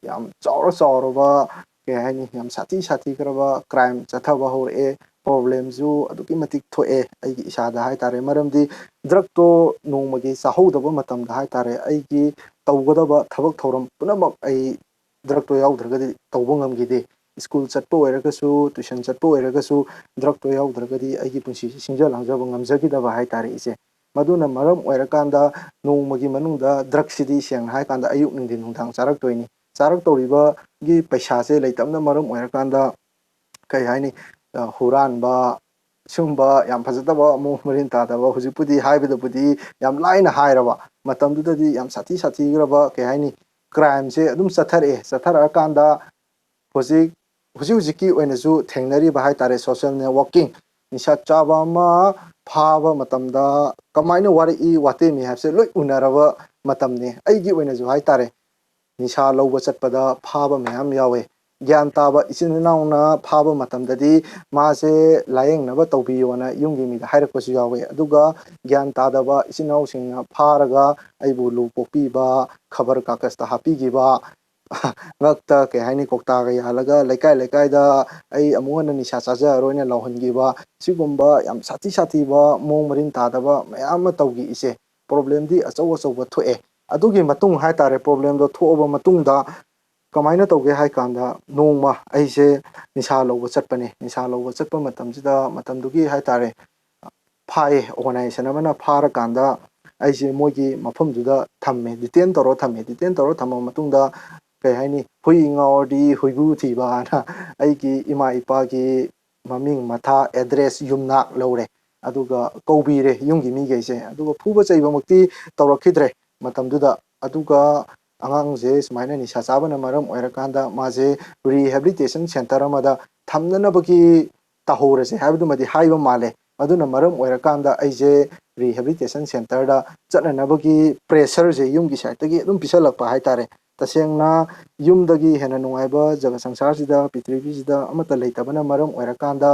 ꯌꯥꯝ ꯆꯥꯎꯔ ꯆꯥꯎꯔꯕ, ꯀꯩ ꯍꯥꯏꯅꯤ, ꯌꯥꯝ ꯁꯥꯊꯤ ꯁꯥꯊꯤꯈ꯭ꯔꯕ crime ꯆꯠꯊꯕ ꯍꯧꯔꯛꯑꯦ꯫ Problemꯁꯨ ꯑꯗꯨꯛꯀꯤ ꯃꯇꯤꯛ ꯊꯣꯛꯑꯦ ꯑꯩꯒꯤ ꯏꯁꯥꯗ ꯍꯥꯏꯇꯥꯔꯦ꯫ ꯃꯔꯝꯗꯤ drugꯇꯣ ꯅꯣꯡꯃꯒꯤ ꯆꯥꯍꯧꯗꯕ ꯃꯇꯝꯗ ꯍꯥꯏꯇꯥꯔꯦ, ꯑꯩꯒꯤ ꯇꯧꯒꯗꯕ ꯊꯕꯛ ꯊꯧꯔꯝ ꯄꯨꯝꯅꯃꯛ ꯑꯩ drugꯇꯣ ꯌꯥꯎꯗ꯭ꯔꯒꯗꯤ ꯇꯧꯕ ꯉꯝꯈꯤꯗꯦ꯫ School ꯆꯠꯄ ꯑꯣꯏꯔꯒꯁꯨ, tuition ꯆꯠꯄ ꯑꯣꯏꯔꯒꯁꯨ, drugꯇꯣ ꯌꯥꯎꯗ꯭ꯔꯒꯗꯤ ꯑꯩꯒꯤ ꯄꯨꯟꯁꯤꯁꯤ ꯁꯤꯡꯖ ꯂꯥꯡꯖꯕ ꯉꯝꯖꯈꯤꯗꯕ ꯍꯥꯏꯇꯥꯔꯦ ꯏꯆꯦ꯫ ꯃꯗꯨꯅ ꯃꯔꯝ ꯑꯣꯏꯔꯀꯥꯟꯗ ꯅꯣꯡꯃꯒꯤ ꯃꯅꯨꯡꯗ drugꯁꯤꯗꯤ ꯁꯦꯡꯅ ꯍꯥꯏꯔꯀꯥꯟꯗ ꯑꯌꯨꯛ ꯅꯨꯡꯊꯤꯟ ꯅꯨꯡꯗꯥꯡ ꯆꯥꯔꯛꯇꯣꯏꯅꯤ꯫ ꯆꯥꯔꯛꯇꯧꯔꯤꯕꯒꯤ ꯄꯩꯁꯥꯁꯦ ꯂꯩꯇꯕꯅ ꯃꯔꯝ ꯑꯣꯏꯔꯀꯥꯟꯗ, ꯀꯩ ꯍꯥꯏꯅꯤ, ꯑ, ꯍꯨꯔꯥꯟꯕ, ꯁꯨꯝꯕ ꯌꯥꯝ ꯐꯖꯗꯕ, ꯃꯑꯣꯡ ꯃꯔꯤꯟ ꯇꯥꯗꯕ, ꯍꯧꯖꯤꯛꯄꯨꯗꯤ ꯍꯥꯏꯕꯗꯕꯨꯗꯤ ꯌꯥꯝ ꯂꯥꯏꯅ ꯍꯥꯏꯔꯕ, ꯃꯇꯝꯗꯨꯗꯗꯤ ꯌꯥꯝ ꯁꯥꯊꯤ ꯁꯥꯊꯤꯈ꯭ꯔꯕ, ꯀꯩ ꯍꯥꯏꯅꯤ, crimeꯁꯦ ꯑꯗꯨꯝ ꯆꯠꯊꯔꯛꯑꯦ꯫ ꯆꯠꯊꯔꯛꯑꯀꯥꯟꯗ ꯍꯧꯖꯤꯛ, ꯍꯧꯖꯤꯛ ꯍꯧꯖꯤꯛꯀꯤ ꯑꯣꯏꯅꯁꯨ ꯊꯦꯡꯅꯔꯤꯕ ꯍꯥꯏꯇꯥꯔꯦ, social networking, ꯅꯤꯁꯥ ꯆꯥꯕ ꯑꯃ ꯐꯥꯕ ꯃꯇꯝꯗ ꯀꯃꯥꯏꯅ ꯋꯥꯔꯛꯏ, ꯋꯥꯇꯦꯝꯃꯤ ꯍꯥꯏꯕꯁꯦ ꯂꯣꯏ ꯎꯅꯔꯕ ꯃꯇꯝꯅꯤ꯫ ꯑꯩꯒꯤ ꯑꯣꯏꯅꯁꯨ ꯍꯥꯏꯇꯥꯔꯦ, ꯅꯤꯁꯥ ꯂꯧꯕ ꯆꯠꯄꯗ ꯐꯥꯕ ꯃꯌꯥꯝ ꯌꯥꯎꯋꯦ꯫ ꯒ꯭ꯌꯥꯟ ꯇꯥꯕ ꯏꯆꯤꯟ ꯏꯅꯥꯎꯅ ꯐꯥꯕ ꯃꯇꯝꯗꯗꯤ ꯃꯥꯁꯦ ꯂꯥꯌꯦꯡꯅꯕ ꯇꯧꯕꯤꯌꯣꯅ ꯌꯨꯝꯒꯤ ꯃꯤꯗ ꯍꯥꯏꯔꯛꯄꯁꯨ ꯌꯥꯎꯋꯦ꯫ ꯑꯗꯨꯒ ꯒ꯭ꯌꯥꯟ ꯇꯥꯗꯕ ꯏꯆꯤꯟ ꯏꯅꯥꯎꯁꯤꯡꯅ ꯐꯥꯔꯒ ꯑꯩꯕꯨ ꯂꯨ ꯀꯣꯛꯄꯤꯕ, ꯈꯕꯔ ꯀꯥꯒꯖꯇ ꯍꯥꯞꯄꯤꯈꯤꯕ, ꯉꯛꯇ, ꯀꯩ ꯍꯥꯏꯅꯤ, ꯀꯧꯇꯥꯒ ꯌꯥꯜꯂꯒ ꯂꯩꯀꯥꯏ ꯂꯩꯀꯥꯏꯗ "ꯑꯩ ꯑꯃꯨꯛ ꯍꯟꯅ ꯅꯤꯁꯥ ꯆꯥꯖꯔꯔꯣꯏꯅ" ꯂꯥꯎꯍꯟꯈꯤꯕ, ꯁꯤꯒꯨꯝꯕ ꯌꯥꯝ ꯁꯥꯊꯤ ꯁꯥꯊꯤꯕ ꯃꯑꯣꯡ ꯃꯔꯤꯟ ꯇꯥꯗꯕ ꯃꯌꯥꯝ ꯑꯃ ꯇꯧꯈꯤ ꯏꯆꯦ꯫ Problemꯗꯤ ꯑꯆꯧ ꯑꯆꯧꯕ ꯊꯣꯛꯑꯦ꯫ ꯑꯗꯨꯒꯤ ꯃꯇꯨꯡ ꯍꯥꯏꯇꯥꯔꯦ, problemꯗꯣ ꯊꯣꯛꯑꯕ ꯃꯇꯨꯡꯗ ꯀꯃꯥꯏꯅ ꯇꯧꯒꯦ ꯍꯥꯏ ꯀꯥꯟꯗ, ꯅꯣꯡꯃ ꯑꯩꯁꯦ ꯅꯤꯁꯥ ꯂꯧꯕ ꯆꯠꯄꯅꯦ꯫ ꯅꯤꯁꯥ ꯂꯧꯕ ꯆꯠꯄ ꯃꯇꯝꯁꯤꯗ, ꯃꯇꯝꯗꯨꯒꯤ ꯍꯥꯏꯇꯥꯔꯦ, ꯐꯥꯏꯌꯦ, organization ꯑꯃꯅ ꯐꯥꯔꯀꯥꯟꯗ ꯑꯩꯁꯦ ꯃꯣꯏꯒꯤ ꯃꯐꯝꯗꯨꯗ ꯊꯝꯃꯦ, detain ꯇꯧꯔ ꯊꯝꯃꯦ꯫ Detain ꯇꯧꯔ ꯊꯝꯃ ꯃꯇꯨꯡꯗ, ꯀꯩ ꯍꯥꯏꯅꯤ, "ꯍꯨꯏ ꯉꯥꯎꯔꯗꯤ ꯍꯨꯏꯒꯨ ꯊꯤꯕ" ꯍꯥꯏꯅ ꯑꯩꯒꯤ ꯏꯃꯥ ꯏꯄꯥꯒꯤ ꯃꯃꯤꯡ ꯃꯊꯥ, address, ꯌꯨꯝꯅꯥꯛ ꯂꯧꯔꯦ꯫ ꯑꯗꯨꯒ ꯀꯧꯕꯤꯔꯦ ꯌꯨꯝꯒꯤ ꯃꯤꯈꯩꯁꯦ꯫ ꯑꯗꯨꯒ ꯐꯨꯕ ꯆꯩꯕꯃꯛꯇꯤ ꯇꯧꯔꯛꯈꯤꯗ꯭ꯔꯦ ꯃꯇꯝꯗꯨꯗ꯫ ꯑꯗꯨꯒ ꯑꯉꯥꯡꯁꯦ ꯁꯨꯃꯥꯏꯅ ꯅꯤꯁꯥ ꯆꯥꯕꯅ ꯃꯔꯝ ꯑꯣꯏꯔꯀꯥꯟꯗ ꯃꯥꯁꯦ rehabilitation center ꯑꯃꯗ ꯊꯝꯅꯅꯕꯒꯤ ꯇꯧꯍꯧꯔꯁꯦ ꯍꯥꯏꯕꯗꯨꯃꯗꯤ ꯍꯥꯏꯕ ꯃꯥꯜꯂꯦ꯫ ꯑꯗꯨꯅ ꯃꯔꯝ ꯑꯣꯏꯔꯀꯥꯟꯗ ꯑꯩꯁꯦ rehabilitation centerꯗ ꯆꯠꯅꯅꯕꯒꯤ pressureꯁꯦ ꯌꯨꯝꯒꯤ sideꯇꯒꯤ ꯑꯗꯨꯝ ꯄꯤꯁꯜꯂꯛꯄ ꯍꯥꯏꯇꯥꯔꯦ꯫ ꯇꯁꯦꯡꯅ ꯌꯨꯝꯗꯒꯤ ꯍꯦꯟꯅ ꯅꯨꯡꯉꯥꯏꯕ ꯖꯒ ꯁꯪꯁꯥꯔꯁꯤꯗ, ꯄ꯭ꯔꯤꯊꯤꯕꯤꯁꯤꯗ ꯑꯃꯠꯇ ꯂꯩꯇꯕꯅ ꯃꯔꯝ ꯑꯣꯏꯔꯀꯥꯟꯗ,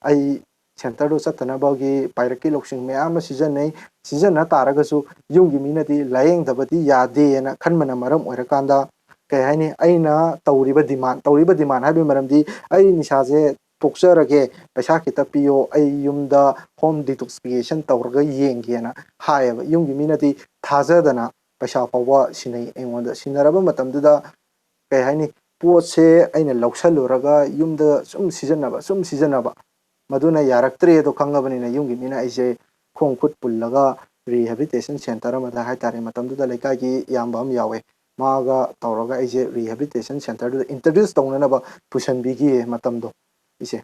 ꯑꯩ ꯁꯦꯟꯇꯔꯗꯨ ꯆꯠꯇꯅꯕꯒꯤ ꯄꯥꯏꯔꯛꯀꯤ ꯂꯧꯁꯤꯡ ꯃꯌꯥꯝ ꯑꯃ ꯁꯤꯖꯤꯟꯅꯩ꯫ ꯁꯤꯖꯤꯟꯅ ꯇꯥꯔꯒꯁꯨ ꯌꯨꯝꯒꯤ ꯃꯤꯅꯗꯤ ꯂꯥꯏꯌꯦꯡꯗꯕꯗꯤ ꯌꯥꯗꯦꯅ ꯈꯟꯕꯅ ꯃꯔꯝ ꯑꯣꯏꯔꯀꯥꯟꯗ, ꯀꯩ ꯍꯥꯏꯅꯤ, ꯑꯩꯅ ꯇꯧꯔꯤꯕ ꯗꯤꯃꯥꯟ, ꯇꯧꯔꯤꯕ ꯗꯤꯃꯥꯟ ꯍꯥꯏꯕꯒꯤ ꯃꯔꯝꯗꯤ, ꯑꯩ ꯅꯤꯁꯥꯁꯦ ꯇꯣꯛꯆꯔꯒꯦ, ꯄꯩꯁꯥ ꯈꯤꯇ ꯄꯤꯌꯣ, ꯑꯩ ꯌꯨꯝꯗ ꯍꯣꯝ ꯗꯤꯇꯣꯛꯁꯤꯐꯤꯀꯦꯁꯟ ꯇꯧꯔꯒ ꯌꯦꯡꯒꯦꯅ ꯍꯥꯏꯌꯦꯕ꯫ ꯌꯨꯝꯒꯤ ꯃꯤꯅꯗꯤ ꯊꯥꯖꯗꯅ ꯄꯩꯁꯥ ꯐꯥꯎꯕ ꯁꯤꯟꯅꯩ ꯑꯩꯉꯣꯟꯗ꯫ ꯁꯤꯟꯅꯔꯕ ꯃꯇꯝꯗꯨꯗ, ꯀꯩ ꯍꯥꯏꯅꯤ, ꯄꯣꯠꯁꯦ ꯑꯩꯅ ꯂꯧꯁꯜꯂꯨꯔꯒ ꯌꯨꯝꯗ ꯁꯨꯝ ꯁꯤꯖꯤꯟꯅꯕ, ꯁꯨꯝ ꯁꯤꯖꯤꯟꯅꯕ, ꯃꯗꯨꯅ ꯌꯥꯔꯛꯇ꯭ꯔꯦ ꯑꯗꯣ ꯈꯪꯉꯕꯅꯤꯅ, ꯌꯨꯝꯒꯤ ꯃꯤꯅ ꯑꯩꯁꯦ ꯈꯣꯡ ꯈꯨꯠ ꯄꯨꯜꯂꯒ ꯔꯤꯍꯦꯕꯤꯂꯤꯇꯦꯁꯟ ꯁꯦꯟꯇꯔ ꯑꯃꯗ ꯍꯥꯏꯇꯥꯔꯦ, ꯃꯇꯝꯗꯨꯗ ꯂꯩꯀꯥꯏꯒꯤ ꯏꯌꯥꯝꯕ ꯑꯃ ꯌꯥꯎꯋꯦ, ꯃꯥꯒ ꯇꯧꯔꯒ ꯑꯩꯁꯦ ꯔꯤꯍꯦꯕꯤꯂꯤꯇꯦꯁꯟ ꯁꯦꯟꯇꯔꯗꯨꯗ ꯏꯟꯇ꯭ꯔꯣꯗ꯭ꯌꯨꯁ ꯇꯧꯅꯅꯕ ꯄꯨꯁꯟꯕꯤꯈꯤꯌꯦ ꯃꯇꯝꯗꯣ ꯏꯆꯦ꯫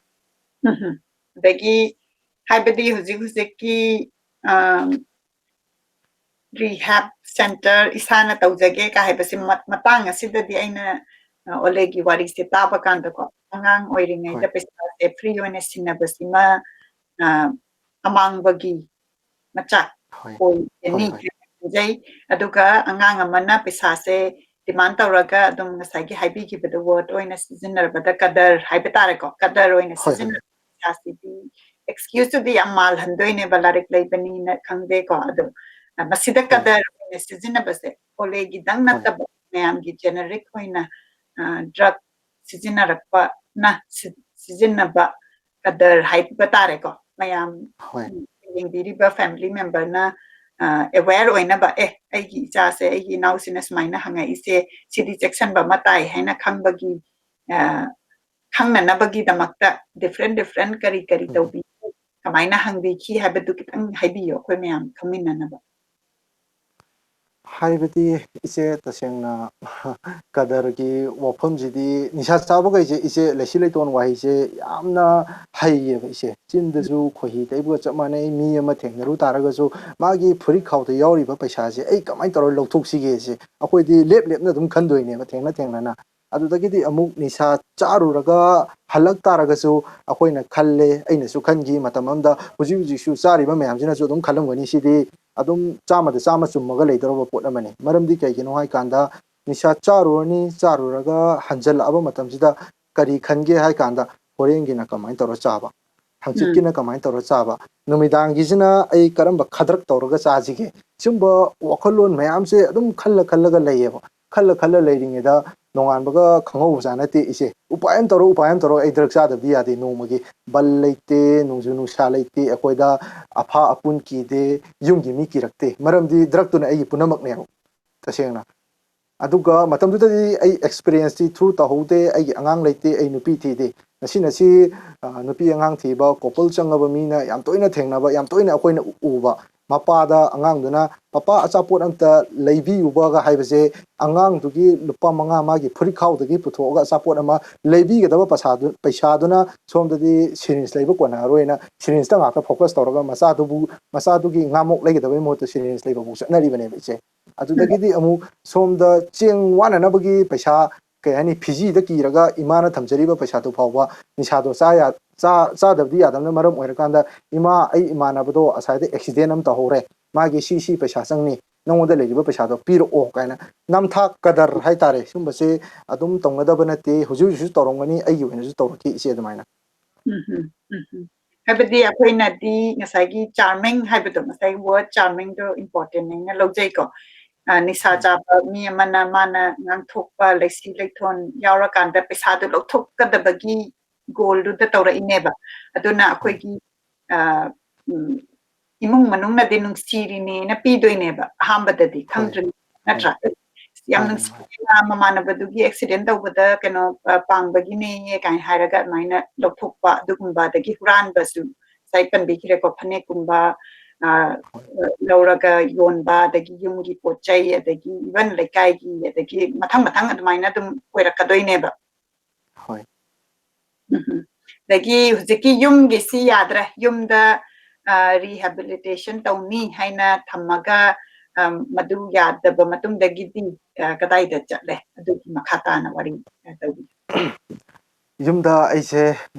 ꯎꯝ꯫ ꯑꯗꯒꯤ ꯍꯥꯏꯕꯗꯤ ꯍꯧꯖꯤꯛ ꯍꯧꯖꯤꯛꯀꯤ, ꯑ, ꯔꯤꯍꯦꯕ ꯁꯦꯟꯇꯔ ꯏꯁꯥꯅ ꯇꯧꯖꯒꯦ ꯀ ꯍꯥꯏꯕꯁꯤ ꯃ-, ꯃꯇꯥꯡ ꯑꯁꯤꯗꯗꯤ ꯑꯩꯅ, ꯑ, ꯑꯣꯂꯦꯒꯤ ꯋꯥꯔꯤꯁꯦ ꯇꯥꯕ ꯀꯥꯟꯗꯀꯣ, ꯑꯉꯥꯡ ꯑꯣꯏꯔꯤꯉꯩꯗ ꯍꯣꯏ꯫ ꯄꯩꯁꯥꯁꯦ ꯐ꯭ꯔꯤ ꯑꯣꯏꯅ ꯁꯤꯟꯅꯕꯁꯤꯃ, ꯑ, ꯑꯃꯥꯡꯕꯒꯤ ꯃꯆꯥꯛ ꯍꯣꯏ꯫ ꯑꯣꯏꯒꯅꯤ ꯍꯣꯏ, ꯍꯣꯏ꯫ ꯍꯥꯏꯅ ꯈꯟꯖꯩ꯫ ꯑꯗꯨꯒ ꯑꯉꯥꯡ ꯑꯃꯅ ꯄꯩꯁꯥꯁꯦ ꯗꯤꯃꯥꯟ ꯇꯧꯔꯒ ꯑꯗꯨꯝ ꯉꯁꯥꯏꯒꯤ ꯍꯥꯏꯕꯤꯈꯤꯕꯗ ꯋꯥꯔꯗ ꯑꯣꯏꯅ ꯁꯤꯖꯤꯟꯅꯔꯕꯗ ꯀꯗꯔ ꯍꯥꯏꯕ ꯇꯥꯔꯦꯀꯣ, ꯀꯗꯔ ꯑꯣꯏꯅ ꯍꯣꯏ, ꯍꯣꯏ꯫ ꯁꯤꯖꯤꯟꯅꯔꯕ ꯄꯩꯁꯥꯁꯤꯗꯤ ꯑꯦꯛꯁꯀ꯭ꯌꯨꯁꯇꯨꯗꯤ ꯌꯥꯝ ꯃꯥꯜꯍꯟꯗꯣꯏꯅꯦꯕ, ꯂꯥꯏꯔꯤꯛ ꯂꯩꯕꯅꯤꯅ ꯈꯪꯗꯦꯀꯣ꯫ ꯑꯗꯣ, ꯑ, ꯃꯁꯤꯗ ꯍꯣꯏ꯫ ꯀꯗꯔ ꯑꯣꯏꯅ ꯁꯤꯖꯤꯟꯅꯕꯁꯦ ꯑꯣꯂꯦꯒꯤꯗꯪ ꯍꯣꯏ꯫ ꯅꯠꯇꯕ ꯃꯌꯥꯝꯒꯤ ꯖꯦꯅꯦꯔꯤꯛ ꯑꯣꯏꯅ, ꯑ, ꯗ꯭ꯔꯒ ꯁꯤꯖꯤꯟꯅꯔꯛꯄꯅ ꯁꯤ-, ꯁꯤꯖꯤꯟꯅꯕ ꯀꯗꯔ ꯍꯥꯏꯕ ꯇꯥꯔꯦꯀꯣ꯫ ꯃꯌꯥꯝ, ꯍꯣꯏ꯫ ꯎꯝ, ꯌꯦꯡꯕꯤꯔꯤꯕ ꯐꯦꯃꯤꯂꯤ ꯃꯦꯝꯕꯔꯅ, ꯑ, ꯑꯦꯋꯦꯌꯔ ꯑꯣꯏꯅꯕ, "ꯑꯦ, ꯑꯩꯒꯤ ꯏꯆꯥꯁꯦ, ꯑꯩꯒꯤ ꯏꯅꯥꯎꯁꯤꯅ ꯁꯨꯃꯥꯏꯅ ꯍꯪꯉꯛꯏꯁꯦ, ꯁꯤꯗꯤ ꯆꯦꯛꯁꯤꯟꯕ ꯑꯃ ꯇꯥꯏ" ꯍꯥꯏꯅ ꯈꯪꯕꯒꯤ, ꯑ, ꯈꯪꯅꯅꯕꯒꯤꯗꯃꯛꯇ ꯗꯤꯐ꯭ꯔꯦꯟ ꯗꯤꯐ꯭ꯔꯦꯟ ꯀꯔꯤ ꯀꯔꯤ ꯎꯝ꯫ ꯇꯧꯕꯤꯈꯤ, ꯀꯃꯥꯏꯅ ꯍꯪꯕꯤꯈꯤ ꯍꯥꯏꯕꯗꯨ ꯈꯤꯇꯪ ꯍꯥꯏꯕꯤꯌꯨ, ꯑꯩꯈꯣꯏ ꯃꯌꯥꯝ ꯈꯪꯃꯤꯟꯅꯅꯕ꯫ ꯍꯥꯏꯕꯗꯤ ꯏꯆꯦ, ꯇꯁꯦꯡꯅ ꯀꯗꯔꯒꯤ ꯋꯥꯐꯝꯁꯤꯗꯤ, ꯅꯤꯁꯥ ꯆꯥꯕꯈꯩꯁꯦ ꯏꯆꯦ, ꯂꯩꯁꯤ ꯂꯩꯇꯣꯟ ꯋꯥꯍꯩꯁꯦ ꯌꯥꯝꯅ ꯍꯩꯌꯦꯕ ꯏꯆꯦ꯫ ꯆꯤꯟꯗꯁꯨ ꯈꯣꯏꯍꯤ ꯇꯩꯕꯒ ꯆꯞ ꯃꯥꯟꯅꯩ꯫ ꯃꯤ ꯑꯃ ꯊꯦꯡꯅꯔꯨ ꯇꯥꯔꯒꯁꯨ, ꯃꯥꯒꯤ ꯐꯨꯔꯤꯠ ꯈꯥꯎꯗ ꯌꯥꯎꯔꯤꯕ ꯄꯩꯁꯥꯁꯦ ꯑꯩ ꯀꯃꯥꯏꯅ ꯇꯧꯔ ꯂꯧꯊꯣꯛꯁꯤꯒꯦꯁꯦ ꯑꯩꯈꯣꯏꯗꯤ ꯂꯦꯞ ꯂꯦꯞꯅ ꯑꯗꯨꯝ ꯈꯟꯗꯣꯏꯅꯦꯕ, ꯊꯦꯡꯅ ꯊꯦꯡꯅꯅ꯫ ꯑꯗꯨꯗꯒꯤꯗꯤ ꯑꯃꯨꯛ ꯅꯤꯁꯥ ꯆꯥꯔꯨꯔꯒ ꯍꯜꯂꯛ ꯇꯥꯔꯒꯁꯨ ꯑꯩꯈꯣꯏꯅ ꯈꯜꯂꯦ, ꯑꯩꯅꯁꯨ ꯈꯟꯈꯤ ꯃꯇꯝ ꯑꯃꯗ, ꯍꯧꯖꯤꯛ ꯍꯧꯖꯤꯛꯁꯨ ꯆꯥꯔꯤꯕ ꯃꯌꯥꯝꯁꯤꯅꯁꯨ ꯑꯗꯨꯝ ꯈꯜꯂꯝꯒꯅꯤ, ꯁꯤꯗꯤ ꯑꯗꯨꯝ ꯆꯥꯝꯃꯗ ꯆꯥꯝꯃ ꯆꯨꯝꯃꯒ ꯂꯩꯗꯧꯔꯕ ꯄꯣꯠ ꯑꯃꯅꯤ꯫ ꯃꯔꯝꯗꯤ ꯀꯩꯒꯤꯅꯣ ꯍꯥꯏꯀꯥꯟꯗ, ꯅꯤꯁꯥ ꯆꯥꯔꯨꯔꯅꯤ, ꯆꯥꯔꯨꯔꯒ ꯍꯟꯖꯜꯂꯛꯑꯕ ꯃꯇꯝꯁꯤꯗ ꯀꯔꯤ ꯈꯟꯒꯦ ꯍꯥꯏ ꯀꯥꯟꯗ, ꯍꯣꯔꯦꯟꯒꯤꯅ ꯀꯃꯥꯏꯅ ꯇꯧꯔ ꯆꯥꯕ, ꯍꯪꯆꯤꯠꯀꯤꯅ ꯀꯃꯥꯏꯅ ꯇꯧꯔ ꯆꯥꯕ, ꯅꯨꯃꯤꯗꯥꯡꯒꯤꯁꯤꯅ ꯑꯩ ꯀꯔꯝꯕ ꯈꯗ꯭ꯔꯛ ꯇꯧꯔꯒ ꯆꯥꯁꯤꯒꯦ? ꯁꯤꯒꯨꯝꯕ ꯋꯥꯈꯜꯂꯣꯟ ꯃꯌꯥꯝꯁꯦ ꯑꯗꯨꯝ ꯈꯜꯂ ꯈꯜꯂꯒ ꯂꯩꯌꯦꯕ꯫ ꯈꯜꯂ ꯈꯜꯂ ꯂꯩꯔꯤꯉꯩꯗ ꯅꯣꯡꯉꯥꯟꯕꯒ ꯈꯪꯍꯧꯕꯖꯥꯠ ꯅꯠꯇꯦ ꯏꯆꯦ꯫ "ꯎꯄꯥꯏ ꯑꯃ ꯇꯧꯔꯣ, ꯎꯄꯥꯏ ꯑꯃ ꯇꯧꯔꯣ, ꯑꯩ ꯗ꯭ꯔꯛ ꯆꯥꯗꯕꯗꯤ ꯌꯥꯗꯦ ꯅꯣꯡꯃꯒꯤ"꯫ ꯕꯜ ꯂꯩꯇꯦ, ꯅꯣꯡꯖꯨ ꯅꯨꯡꯁꯥ ꯂꯩꯇꯦ, ꯑꯩꯈꯣꯏꯗ ꯑꯐꯥ ꯑꯄꯨꯟ ꯀꯤꯗꯦ, ꯌꯨꯝꯒꯤ ꯃꯤ ꯀꯤꯔꯛꯇꯦ꯫ ꯃꯔꯝꯗꯤ ꯗ꯭ꯔꯛꯇꯨꯅ ꯑꯩꯒꯤ ꯄꯨꯝꯅꯃꯛꯅꯦꯕ, ꯇꯁꯦꯡꯅ꯫ ꯑꯗꯨꯒ ꯃꯇꯝꯗꯨꯗꯗꯤ ꯑꯩ ꯑꯦꯛꯁꯄꯤꯔꯤꯌꯦꯟꯁꯇꯤ ꯊ꯭ꯔꯨ ꯇꯧꯍꯧꯗꯦ, ꯑꯩꯒꯤ ꯑꯉꯥꯡ ꯂꯩꯇꯦ, ꯑꯩ ꯅꯨꯄꯤ ꯊꯤꯗꯦ꯫ ꯉꯁꯤ ꯉꯁꯤ, ꯑ, ꯅꯨꯄꯤ ꯑꯉꯥꯡ ꯊꯤꯕ, ꯀꯣꯄꯜ ꯆꯪꯉꯕ ꯃꯤꯅ ꯌꯥꯝ ꯇꯣꯏꯅ ꯊꯦꯡꯅꯕ, ꯌꯥꯝ ꯇꯣꯏꯅ ꯑꯩꯈꯣꯏꯅ ꯎ-, ꯎꯕ꯫ ꯃꯄꯥꯗ ꯑꯉꯥꯡꯗꯨꯅ, "ꯄꯄꯥ, ꯑꯆꯥꯄꯣꯠ ꯑꯝꯇ ꯂꯩꯕꯤꯌꯨꯕꯒ" ꯍꯥꯏꯕꯁꯦ, ꯑꯉꯥꯡꯗꯨꯒꯤ ꯂꯨꯄꯥ ꯃꯉꯥ ꯃꯥꯒꯤ ꯐꯨꯔꯤꯠꯈꯥꯎꯗꯒꯤ ꯄꯨꯊꯣꯛꯑꯒ ꯑꯆꯥꯄꯣꯠ ꯑꯃ ꯂꯩꯕꯤꯒꯗꯕ ꯄꯩꯁꯥꯗꯨ-, ꯄꯩꯁꯥꯗꯨꯅ ꯁꯣꯝꯗꯗꯤ ꯁꯤꯔꯤꯟꯁ ꯂꯩꯕ ꯀꯣꯟꯅꯔꯣꯏꯅ ꯁꯤꯔꯤꯟꯁꯇ ꯉꯥꯛꯇ ꯐꯣꯀꯁ ꯇꯧꯔꯒ ꯃꯆꯥꯗꯨꯕꯨ, ꯃꯆꯥꯗꯨꯒꯤ ꯉꯥꯃꯣꯛ ꯂꯩꯒꯗꯕꯒꯤ ꯃꯍꯨꯠꯇ ꯁꯤꯔꯤꯟꯁ ꯂꯩꯕꯕꯨ ꯆꯠꯅꯔꯤꯕꯅꯦꯕ ꯏꯆꯦ꯫ ꯑꯗꯨꯗꯒꯤꯗꯤ ꯑꯃꯨꯛ ꯁꯣꯝꯗ ꯆꯦꯡ ꯋꯥꯅꯅꯕꯒꯤ ꯄꯩꯁꯥ, ꯀꯩ ꯍꯥꯏꯅꯤ, ꯐꯤꯖꯤꯗ ꯀꯤꯔꯒ ꯏꯃꯥꯅ ꯊꯝꯖꯔꯤꯕ ꯄꯩꯁꯥꯗꯨ ꯐꯥꯎꯕ ꯅꯤꯁꯥꯗꯣ ꯆꯥ ꯌꯥ-, ꯆꯥ-, ꯆꯥꯗꯕꯗꯤ ꯌꯥꯗꯕꯅ ꯃꯔꯝ ꯑꯣꯏꯔꯀꯥꯟꯗ, "ꯏꯃꯥ, ꯑꯩ ꯏꯃꯥꯟꯅꯕꯗꯣ ꯑꯁ꯭ꯋꯥꯏꯗ ꯑꯦꯛꯁꯤꯗꯦꯟ ꯑꯃ ꯇꯧꯍꯧꯔꯦ, ꯃꯥꯒꯤ ꯁꯤ ꯁꯤ ꯄꯩꯁꯥ ꯆꯪꯅꯤ, ꯅꯉꯣꯟꯗ ꯂꯩꯔꯤꯕ ꯄꯩꯁꯥꯗꯣ ꯄꯤꯔꯛꯑꯣ" ꯀꯥꯏꯅ ꯅꯝꯊꯥꯛ ꯀꯗꯔ ꯍꯥꯏꯇꯥꯔꯦ, ꯁꯨꯝꯕꯁꯦ ꯑꯗꯨꯝ ꯇꯧꯅꯗꯕ ꯅꯠꯇꯦ, ꯍꯧꯖꯤꯛ ꯍꯧꯖꯤꯛꯁꯨ ꯇꯧꯔꯝꯒꯅꯤ, ꯑꯩꯒꯤ ꯑꯣꯏꯅꯁꯨ ꯇꯧꯔꯛꯈꯤ ꯏꯆꯦ ꯑꯗꯨꯃꯥꯏꯅ꯫ ꯎꯝ ꯎꯝ, ꯎꯝ ꯎꯝ꯫ ꯍꯥꯏꯕꯗꯤ ꯑꯩꯈꯣꯏꯅꯗꯤ ꯉꯁꯥꯏꯒꯤ ꯆꯥꯔꯃꯤꯡ ꯍꯥꯏꯕꯗꯣ, ꯉꯁꯥꯏꯒꯤ ꯋꯥꯔꯗ ꯆꯥꯔꯃꯤꯡꯗꯣ ꯏꯝꯄꯣꯔꯇꯦꯟ ꯍꯥꯏꯅ ꯂꯧꯖꯩꯀꯣ꯫ ꯑ, ꯅꯤꯁꯥ ꯆꯥꯕ ꯃꯤ ꯑꯃꯅ ꯃꯥꯅ ꯉꯥꯡꯊꯣꯛꯄ ꯂꯩꯁꯤ ꯂꯩꯊꯣꯟ ꯌꯥꯎꯔꯀꯥꯟꯗ ꯄꯩꯁꯥꯗꯨ ꯂꯧꯊꯣꯛꯀꯗꯕꯒꯤ ꯒꯣꯜꯗꯨꯗ ꯇꯧꯔꯛꯏꯅꯦꯕ꯫ ꯑꯗꯨꯅ ꯑꯩꯈꯣꯏꯒꯤ, ꯑ, ꯎꯝ, ꯏꯃꯨꯡ ꯃꯅꯨꯡꯅꯗꯤ ꯅꯨꯡꯁꯤꯔꯤꯅꯦꯅ ꯄꯤꯗꯣꯏꯅꯦꯕ ꯑꯍꯥꯟꯕꯗꯗꯤ, ꯈꯪꯗ꯭ꯔꯤ ꯅꯠꯇ꯭ꯔꯥ? "ꯌꯥꯝ ꯅꯨꯡꯁꯤꯕ ꯃꯃꯥꯟꯅꯕꯗꯨꯒꯤ ꯑꯦꯛꯁꯤꯗꯦꯟ ꯇꯧꯕꯗ ꯀꯩꯅꯣ, ꯑ, ꯄꯥꯡꯕꯒꯤꯅꯦꯌꯦ" ꯀꯥꯏꯅ ꯍꯥꯏꯔꯒ ꯑꯗꯨꯃꯥꯏꯅ ꯂꯧꯊꯣꯛꯄ, ꯑꯗꯨꯒꯨꯝꯕ, ꯑꯗꯒꯤ ꯍꯨꯔꯥꯟꯕꯁꯨ ꯉꯁꯥꯏ ꯄꯟꯕꯤꯈ꯭ꯔꯦꯀꯣ, ꯐꯅꯦꯛꯀꯨꯝꯕ, ꯑ, ꯂꯧꯔꯒ ꯌꯣꯟꯕ, ꯑꯗꯒꯤ ꯌꯨꯝꯒꯤ ꯄꯣꯠ ꯆꯩ, ꯑꯗꯒꯤ ꯏꯚꯟ ꯂꯩꯀꯥꯏꯒꯤ, ꯑꯗꯒꯤ ꯃꯊꯪ ꯃꯊꯪ ꯑꯗꯨꯃꯥꯏꯅ ꯑꯗꯨꯝ ꯑꯣꯏꯔꯛꯀꯗꯣꯏꯅꯦꯕ꯫ ꯍꯣꯏ꯫ ꯎꯝ ꯎꯝ꯫ ꯑꯗꯒꯤ ꯍꯧꯖꯤꯛꯀꯤ ꯌꯨꯝꯒꯤꯁꯤ ꯌꯥꯗ꯭ꯔꯦ, ꯌꯨꯝꯗ, ꯑ, ꯔꯤꯍꯦꯕꯤꯂꯤꯇꯦꯁꯟ ꯇꯧꯅꯤ ꯍꯥꯏꯅ ꯊꯝꯃꯒ, ꯑ, ꯃꯗꯨ ꯌꯥꯗꯕ ꯃꯇꯨꯡꯗꯒꯤꯗꯤ, ꯑ, ꯀꯗꯥꯏꯗ ꯆꯠꯂꯦ? ꯑꯗꯨꯒꯤ ꯃꯈꯥ ꯇꯥꯅ ꯋꯥꯔꯤ, ꯑ, ꯇꯧꯕꯤꯌꯨ꯫ ꯌꯨꯝꯗ ꯑꯩꯁꯦ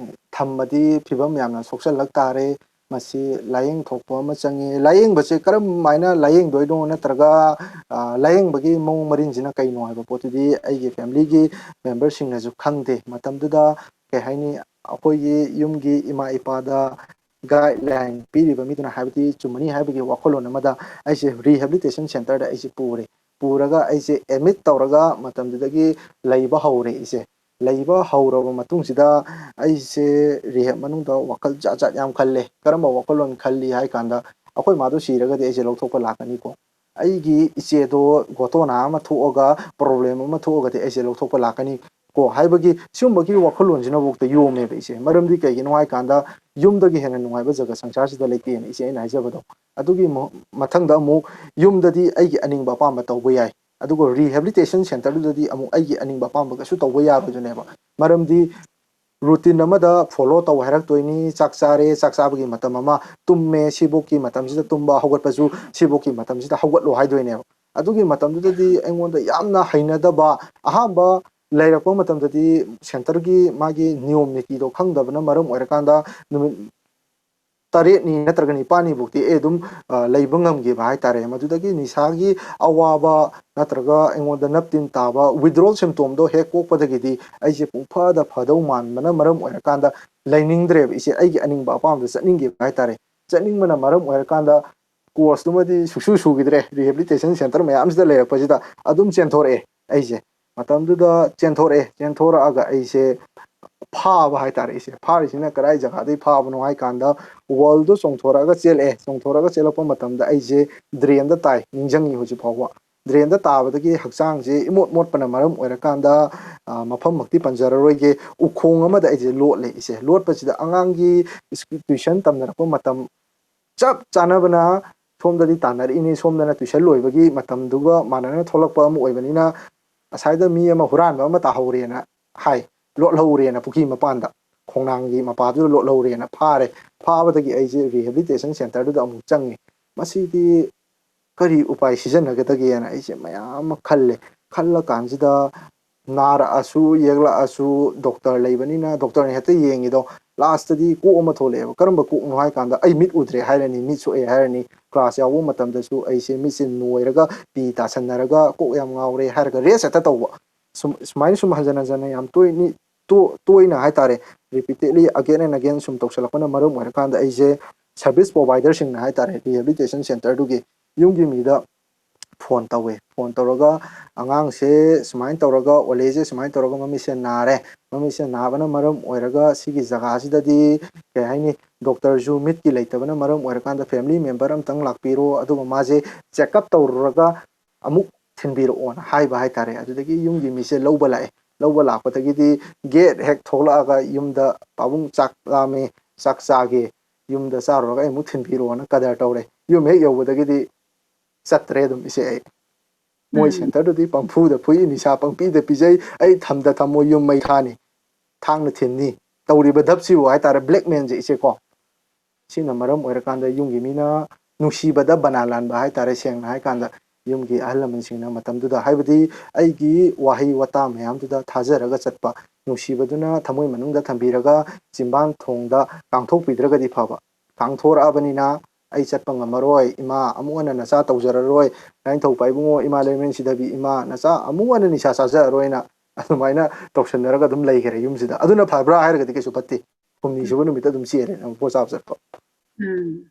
ꯊꯝꯃꯗꯤ ꯐꯤꯕꯝ ꯌꯥꯝꯅ ꯁꯣꯛꯆꯜꯂꯛ ꯇꯥꯔꯦ꯫ ꯃꯁꯤ ꯂꯥꯏꯌꯦꯡ ꯊꯣꯛꯄ ꯑꯃ ꯆꯪꯉꯤ꯫ ꯂꯥꯏꯌꯦꯡꯕꯁꯦ ꯀꯔꯝ ꯍꯥꯏꯅ ꯂꯥꯏꯌꯦꯡꯗꯣꯏꯅꯣ, ꯅꯠꯇ꯭ꯔꯒ, ꯑ, ꯂꯥꯏꯌꯦꯡꯕꯒꯤ ꯃꯑꯣꯡ ꯃꯔꯤꯟꯁꯤꯅ ꯀꯩꯅꯣ ꯍꯥꯏꯕ ꯄꯣꯠꯇꯨꯗꯤ ꯑꯩꯒꯤ family ꯒꯤ member ꯁꯤꯡꯅꯁꯨ ꯈꯪꯗꯦ꯫ ꯃꯇꯝꯗꯨꯗ, ꯀꯩ ꯍꯥꯏꯅꯤ, ꯑꯩꯈꯣꯏꯒꯤ ꯌꯨꯝꯒꯤ ꯏꯃꯥ ꯏꯄꯥꯗ guideline ꯄꯤꯔꯤꯕ ꯃꯤꯗꯨꯅ ꯍꯥꯏꯕꯗꯤ ꯆꯨꯝꯃꯅꯤ ꯍꯥꯏꯕꯒꯤ ꯋꯥꯈꯜꯂꯣꯟ ꯑꯃꯗ ꯑꯩꯁꯦ rehabilitation centre ꯗ ꯑꯩꯁꯦ ꯄꯨꯔꯦ꯫ ꯄꯨꯔꯒ ꯑꯩꯁꯦ admit ꯇꯧꯔꯒ ꯃꯇꯝꯗꯨꯗꯒꯤ ꯂꯩꯕ ꯍꯧꯔꯦ꯫ ꯑꯩꯁꯦ ꯂꯩꯕ ꯍꯧꯔꯕ ꯃꯇꯨꯡꯁꯤꯗ ꯑꯩꯁꯦ rehab ꯃꯅꯨꯡꯗ ꯋꯥꯈꯜ ꯖꯥꯠ ꯖꯥꯠ ꯌꯥꯝ ꯈꯜꯂꯦ꯫ ꯀꯔꯝꯕ ꯋꯥꯈꯜꯂꯣꯟ ꯈꯜꯂꯤ ꯍꯥꯏ ꯀꯥꯟꯗ, ꯑꯩꯈꯣꯏ ꯃꯥꯗꯣ ꯁꯤꯔꯒꯗꯤ ꯑꯩꯁꯦ ꯂꯧꯊꯣꯛꯄ ꯂꯥꯛꯀꯅꯤꯀꯣ, ꯑꯩꯒꯤ ꯏꯆꯦꯗꯣ ꯒꯣꯇꯣꯅꯥ ꯑꯃ ꯊꯣꯛꯑꯒ problem ꯑꯃ ꯊꯣꯛꯑꯒꯗꯤ ꯑꯩꯁꯦ ꯂꯧꯊꯣꯛꯄ ꯂꯥꯛꯀꯅꯤ ꯀꯣ ꯍꯥꯏꯕꯒꯤ ꯁꯤꯒꯨꯝꯕꯒꯤ ꯋꯥꯈꯜꯂꯣꯟꯁꯤꯅꯐꯥꯎꯗ ꯌꯣꯝꯃꯦꯕ ꯏꯆꯦ꯫ ꯃꯔꯝꯗꯤ ꯀꯩꯒꯤꯅꯣ ꯍꯥꯏ ꯀꯥꯟꯗ, ꯌꯨꯝꯗꯒꯤ ꯍꯦꯟꯅ ꯅꯨꯡꯉꯥꯏꯕ ꯖꯒ ꯁꯪꯁꯥꯔꯁꯤꯗ ꯂꯩꯇꯦꯅ ꯏꯆꯦ ꯑꯩꯅ ꯍꯥꯏꯖꯕꯗꯣ꯫ ꯑꯗꯨꯒꯤ ꯃ-, ꯃꯊꯪꯗ ꯑꯃꯨꯛ ꯌꯨꯝꯗꯗꯤ ꯑꯩꯒꯤ ꯑꯅꯤꯡꯕ ꯑꯄꯥꯝꯕ ꯇꯧꯕ ꯌꯥꯏ, ꯑꯗꯨꯒ rehabilitation centre ꯗꯨꯗꯗꯤ ꯑꯃꯨꯛ ꯑꯩꯒꯤ ꯑꯅꯤꯡꯕ ꯑꯄꯥꯝꯕ ꯀꯩꯁꯨ ꯇꯧꯕ ꯌꯥꯔꯣꯏꯗꯣꯏꯅꯦꯕ꯫ ꯃꯔꯝꯗꯤ routine ꯑꯃꯗ follow ꯇꯧ ꯍꯥꯏꯔꯛꯇꯣꯏꯅꯤ꯫ ꯆꯥꯛ ꯆꯥꯔꯦ, ꯆꯥꯛ ꯆꯥꯕꯒꯤ ꯃꯇꯝ ꯑꯃ, ꯇꯨꯝꯃꯦ, ꯁꯤꯐꯧꯀꯤ ꯃꯇꯝꯁꯤꯗ ꯇꯨꯝꯕ, ꯍꯧꯒꯠꯄꯁꯨ ꯁꯤꯐꯧꯀꯤ ꯃꯇꯝꯁꯤꯗ ꯍꯧꯒꯠꯂꯣ ꯍꯥꯏꯗꯣꯏꯅꯦꯕ꯫ ꯑꯗꯨꯒꯤ ꯃꯇꯝꯗꯨꯗꯗꯤ ꯑꯩꯉꯣꯟꯗ ꯌꯥꯝꯅ ꯍꯩꯅꯗꯕ, ꯑꯍꯥꯟꯕ ꯂꯩꯔꯛꯄ ꯃꯇꯝꯗꯗꯤ centre ꯒꯤ ꯃꯥꯒꯤ ꯅꯤꯌꯣꯝ ꯅꯤꯇꯤꯗꯣ ꯈꯪꯗꯕꯅ ꯃꯔꯝ ꯑꯣꯏꯔꯀꯥꯟꯗ ꯅꯨꯃꯤꯠ ꯇꯔꯦꯠꯅꯤ ꯅꯠꯇ꯭ꯔꯒ ꯅꯤꯄꯥꯜꯅꯤꯐꯥꯎꯗꯤ ꯑꯩ ꯑꯗꯨꯝ, ꯑ, ꯂꯩꯕ ꯉꯝꯈꯤꯕ ꯍꯥꯏꯇꯥꯔꯦ꯫ ꯃꯗꯨꯗꯒꯤ ꯅꯤꯁꯥꯒꯤ ꯑꯋꯥꯕ ꯅꯠꯇ꯭ꯔꯒ ꯑꯩꯉꯣꯟꯗ ꯅꯞ ꯇꯤꯟ ꯇꯥꯕ withdrawal symptom ꯗꯣ ꯍꯦꯛ ꯄꯣꯛꯄꯗꯒꯤꯗꯤ ꯑꯩꯁꯦ ꯄꯨꯡꯐꯗ ꯐꯗꯧ ꯃꯥꯟꯕꯅ ꯃꯔꯝ ꯑꯣꯏꯔꯀꯥꯟꯗ ꯂꯩꯅꯤꯡꯗ꯭ꯔꯦꯕ ꯏꯆꯦ꯫ ꯑꯩꯒꯤ ꯑꯅꯤꯡꯕ ꯑꯄꯥꯝꯕꯗ ꯆꯠꯅꯤꯡꯈꯤꯕ ꯍꯥꯏꯇꯥꯔꯦ꯫ ꯆꯠꯅꯤꯡꯕꯅ ꯃꯔꯝ ꯑꯣꯏꯔꯀꯥꯟꯗ course ꯇꯨꯃꯗꯤ ꯁꯨꯛꯁꯨ ꯁꯨꯈꯤꯗ꯭ꯔꯦ꯫ Rehabilitation centre ꯃꯌꯥꯝꯁꯤꯗ ꯂꯩꯔꯛꯄꯁꯤꯗ ꯑꯗꯨꯝ ꯆꯦꯟꯊꯣꯔꯛꯑꯦ ꯑꯩꯁꯦ꯫ ꯃꯇꯝꯗꯨꯗ ꯆꯦꯟꯊꯣꯔꯛꯑꯦ꯫ ꯆꯦꯟꯊꯣꯔꯛꯑꯒ ꯑꯩꯁꯦ ꯐꯥꯕ ꯍꯥꯏꯇꯥꯔꯦ ꯏꯆꯦ꯫ ꯐꯥꯔꯤꯁꯤꯅ ꯀꯗꯥꯏ ꯖꯒꯥꯗꯒꯤ ꯐꯥꯕꯅꯣ ꯍꯥꯏ ꯀꯥꯟꯗ, wall ꯗꯣ ꯆꯣꯡꯊꯣꯔꯛꯑꯒ ꯆꯦꯜꯂꯛꯑꯦ꯫ ꯆꯣꯡꯊꯣꯔꯛꯑꯒ ꯆꯦꯜꯂꯛꯄ ꯃꯇꯝꯗ ꯑꯩꯁꯦ drain ꯗ ꯇꯥꯏ, ꯅꯤꯡꯁꯤꯡꯉꯤ ꯍꯧꯖꯤꯛ ꯐꯥꯎꯕ꯫ Drain ꯗ ꯇꯥꯕꯗꯒꯤ ꯍꯛꯆꯥꯡꯁꯦ ꯏꯃꯣꯠ ꯃꯣꯠꯄꯅ ꯃꯔꯝ ꯑꯣꯏꯔꯀꯥꯟꯗ, ꯑ, ꯃꯐꯝꯃꯛꯇꯤ ꯄꯟꯖꯔꯔꯣꯏꯒꯦ, ꯎꯈꯣꯡ ꯑꯃꯗ ꯑꯩꯁꯦ ꯂꯣꯠꯂꯦ ꯏꯆꯦ꯫ ꯂꯣꯠꯄꯁꯤꯗ ꯑꯉꯥꯡꯒꯤ ꯁ꯭ꯀꯨ-, tuition ꯇꯝꯅꯔꯛꯄ ꯃꯇꯝ ꯆꯞ ꯆꯥꯅꯕꯅ ꯁꯣꯝꯗꯗꯤ ꯇꯥꯟꯅꯔꯛꯏꯅꯤ, ꯁꯣꯝꯗꯅ tuition ꯂꯣꯏꯕꯒꯤ ꯃꯇꯝꯗꯨꯒ ꯃꯥꯟꯅꯅ ꯊꯣꯛꯂꯛꯄ ꯑꯃ ꯑꯣꯏꯕꯅꯤꯅ, ꯑꯁꯥꯏꯗ ꯃꯤ ꯑꯃ ꯍꯨꯔꯥꯟꯕ ꯑꯃ ꯇꯥꯍꯧꯔꯦꯅ ꯍꯥꯏ, ꯂꯣꯠꯍꯧꯔꯦꯅ ꯄꯨꯈ꯭ꯔꯤ ꯃꯄꯥꯟꯗ, ꯈꯣꯡꯅꯥꯡꯒꯤ ꯃꯄꯥꯗꯨꯗ ꯂꯣꯠꯍꯧꯔꯦꯅ ꯐꯥꯔꯦ꯫ ꯐꯥꯕꯗꯒꯤ ꯑꯩꯁꯦ rehabilitation centre ꯗꯨꯗ ꯑꯃꯨꯛ ꯆꯪꯉꯦ꯫ ꯃꯁꯤꯗꯤ ꯀꯔꯤ ꯎꯄꯥꯏ ꯁꯤꯖꯤꯟꯅꯒꯗꯒꯦꯅ ꯑꯩꯁꯦ ꯃꯌꯥꯝ ꯑꯃ ꯈꯜꯂꯦ꯫ ꯈꯜꯂ ꯀꯥꯟꯁꯤꯗ ꯅꯥꯔꯛꯑꯁꯨ ꯌꯦꯛꯂꯛꯑꯁꯨ doctor ꯂꯩꯕꯅꯤꯅ doctor ꯅ ꯍꯦꯛꯇ ꯌꯦꯡꯉꯤꯗꯣ꯫ ꯂꯥꯁꯇꯗꯤ ꯀꯣꯛ ꯑꯃ ꯊꯣꯛꯂꯛꯑꯦꯕ꯫ ꯀꯔꯝꯕ ꯀꯣꯛꯅꯣ ꯍꯥꯏ ꯀꯥꯟꯗ, ꯑꯩ ꯃꯤꯠ ꯎꯗ꯭ꯔꯦ ꯍꯥꯏꯔꯅꯤ, ꯃꯤꯠ ꯁꯣꯛꯑꯦ ꯍꯥꯏꯔꯅꯤ, ꯀ꯭ꯂꯥꯁ ꯌꯥꯎꯕ ꯃꯇꯝꯗꯁꯨ ꯑꯩꯁꯦ ꯃꯤꯠꯁꯦ ꯅꯣꯏꯔꯒ ꯄꯤ ꯇꯥꯁꯟꯅꯔꯒ ꯀꯣꯛ ꯌꯥꯝ ꯉꯥꯎꯔꯦ ꯍꯥꯏꯔꯒ ꯔꯦꯁ ꯍꯦꯛꯇ ꯇꯧꯕ꯫ ꯁꯨꯝ, ꯁꯨꯃꯥꯏꯅ ꯁꯨꯝ ꯍꯟꯖꯟ ꯍꯟꯖꯟꯅ ꯌꯥꯝ ꯇꯣꯏꯅꯤ, ꯇꯣ-, ꯇꯣꯏꯅ ꯍꯥꯏꯇꯥꯔꯦ, repeatedly again and again ꯁꯨꯝ ꯇꯧꯁꯜꯂꯛꯄꯅ ꯃꯔꯝ ꯑꯣꯏꯔꯀꯥꯟꯗ ꯑꯩꯁꯦ service providerꯁꯤꯡꯅ ꯍꯥꯏꯇꯥꯔꯦ, rehabilitation centreꯗꯨꯒꯤ ꯌꯨꯝꯒꯤ ꯃꯤꯗ ꯐꯣꯟ ꯇꯧꯋꯦ꯫ ꯐꯣꯟ ꯇꯧꯔꯒ, "ꯑꯉꯥꯡꯁꯦ ꯁꯨꯃꯥꯏꯅ ꯇꯧꯔꯒ, ꯑꯣꯂꯦꯁꯦ ꯁꯨꯃꯥꯏꯅ ꯇꯧꯔꯒ ꯃꯃꯤꯠꯁꯦ ꯅꯥꯔꯦ, ꯃꯃꯤꯠꯁꯦ ꯅꯥꯕꯅ ꯃꯔꯝ ꯑꯣꯏꯔꯒ ꯁꯤꯒꯤ ꯖꯒꯥꯁꯤꯗꯗꯤ, ꯀꯩ ꯍꯥꯏꯅꯤ, ꯗꯣꯛꯇꯔꯁꯨ ꯃꯤꯠꯀꯤ ꯂꯩꯇꯕꯅ ꯃꯔꯝ ꯑꯣꯏꯔꯀꯥꯟꯗ family member ꯑꯝꯇꯪ ꯂꯥꯛꯄꯤꯔꯣ, ꯑꯗꯨꯒ ꯃꯥꯁꯦ check up ꯇꯧꯔꯨꯔꯒ ꯑꯃꯨꯛ ꯊꯤꯟꯕꯤꯔꯛꯑꯣꯅ" ꯍꯥꯏꯕ ꯍꯥꯏꯇꯥꯔꯦ꯫ ꯑꯗꯨꯗꯒꯤ ꯌꯨꯝꯒꯤ ꯃꯤꯁꯦ ꯂꯧꯕ ꯂꯥꯛꯑꯦ꯫ ꯂꯧꯕ ꯂꯥꯛꯄꯗꯒꯤꯗꯤ gate ꯍꯦꯛ ꯊꯣꯛꯂꯛꯑꯒ ꯌꯨꯝꯗ, "ꯄꯥꯕꯨꯡ, ꯆꯥꯛ ꯂꯥꯝꯃꯦ, ꯆꯥꯛ ꯆꯥꯒꯦ, ꯌꯨꯝꯗ ꯆꯥꯔꯨꯔꯒ ꯑꯩ ꯑꯃꯨꯛ ꯊꯤꯟꯕꯤꯔꯛꯑꯣꯅ" ꯀꯗꯔ ꯇꯧꯔꯦ꯫ ꯌꯨꯝ ꯍꯦꯛ ꯌꯧꯕꯗꯒꯤꯗꯤ ꯆꯠꯇ꯭ꯔꯦ ꯑꯗꯨꯝ, ꯏꯆꯦ, ꯑꯩ꯫ ꯃꯣꯏ ꯎꯝ꯫ centreꯗꯨꯗꯤ ꯄꯪꯐꯨꯗ ꯐꯨꯏ, ꯅꯤꯁꯥ ꯄꯪꯄꯤꯗ ꯄꯤꯖꯩ, "ꯑꯩ ꯊꯝꯗ ꯊꯝꯃꯣ, ꯌꯨꯝ ꯃꯩ ꯊꯥꯅꯤ, ꯊꯥꯡꯅ ꯊꯤꯟꯅꯤ, ꯇꯧꯔꯤꯕ ꯙꯞꯁꯤꯕꯨ" ꯍꯥꯏꯇꯥꯔꯦ, blackmailꯁꯦ, ꯏꯆꯦꯀꯣ꯫ ꯁꯤꯅ ꯃꯔꯝ ꯑꯣꯏꯔꯀꯥꯟꯗ ꯌꯨꯝꯒꯤ ꯃꯤꯅ ꯅꯨꯡꯁꯤꯕꯗ ꯕꯅꯥ ꯂꯥꯟꯕ ꯍꯥꯏꯇꯥꯔꯦ, ꯁꯦꯡꯅ ꯍꯥꯏꯀꯥꯟꯗ꯫ ꯌꯨꯝꯒꯤ ꯑꯍꯜ ꯂꯃꯟꯁꯤꯡꯅ ꯃꯇꯝꯗꯨꯗ, ꯍꯥꯏꯕꯗꯤ ꯑꯩꯒꯤ ꯋꯥꯍꯩ ꯋꯥꯇꯥ ꯃꯌꯥꯝꯗꯨꯗ ꯊꯥꯖꯔꯒ ꯆꯠꯄ, ꯅꯨꯡꯁꯤꯕꯗꯨꯅ ꯊꯃꯣꯏ ꯃꯅꯨꯡꯗ ꯊꯝꯕꯤꯔꯒ ꯆꯤꯝꯕꯥꯟ ꯊꯣꯡꯗ ꯀꯥꯡꯊꯣꯛꯄꯤꯗ꯭ꯔꯒꯗꯤ ꯐꯕ꯫ ꯀꯥꯡꯊꯣꯔꯛꯑꯕꯅꯤꯅ ꯑꯩ ꯆꯠꯄ ꯉꯝꯃꯔꯣꯏ, ꯏꯃꯥ, ꯑꯃꯨꯛ ꯍꯟꯅ ꯅꯆꯥ ꯇꯧꯖꯔꯔꯣꯏ, ꯂꯥꯏꯅꯤꯡꯊꯧ ꯄꯥꯏꯕꯨꯡꯉꯣ, ꯏꯃꯥ ꯂꯩꯃꯔꯦꯟ ꯁꯤꯗꯕꯤ, ꯏꯃꯥ, ꯅꯆꯥ ꯑꯃꯨꯛ ꯍꯟꯅ ꯅꯤꯁꯥ ꯆꯥꯖꯔꯔꯣꯏꯅ ꯑꯗꯨꯃꯥꯏꯅ ꯇꯧꯁꯟꯅꯔꯒ ꯑꯗꯨꯝ ꯂꯩꯈꯔꯦ ꯌꯨꯝꯁꯤꯗ꯫ ꯑꯗꯨꯅ ꯐꯕ꯭ꯔꯥ ꯍꯥꯏꯔꯒꯗꯤ ꯀꯩꯁꯨ ꯐꯠꯇꯦ꯫ ꯍꯨꯝꯅꯤ ꯁꯨꯕ ꯅꯨꯃꯤꯠꯇ ꯑꯗꯨꯝ ꯆꯦꯜꯂꯦ, ꯑꯃꯨꯛ ꯄꯣꯠ ꯆꯥꯕ ꯆꯠꯄ꯫ ꯎꯝ꯫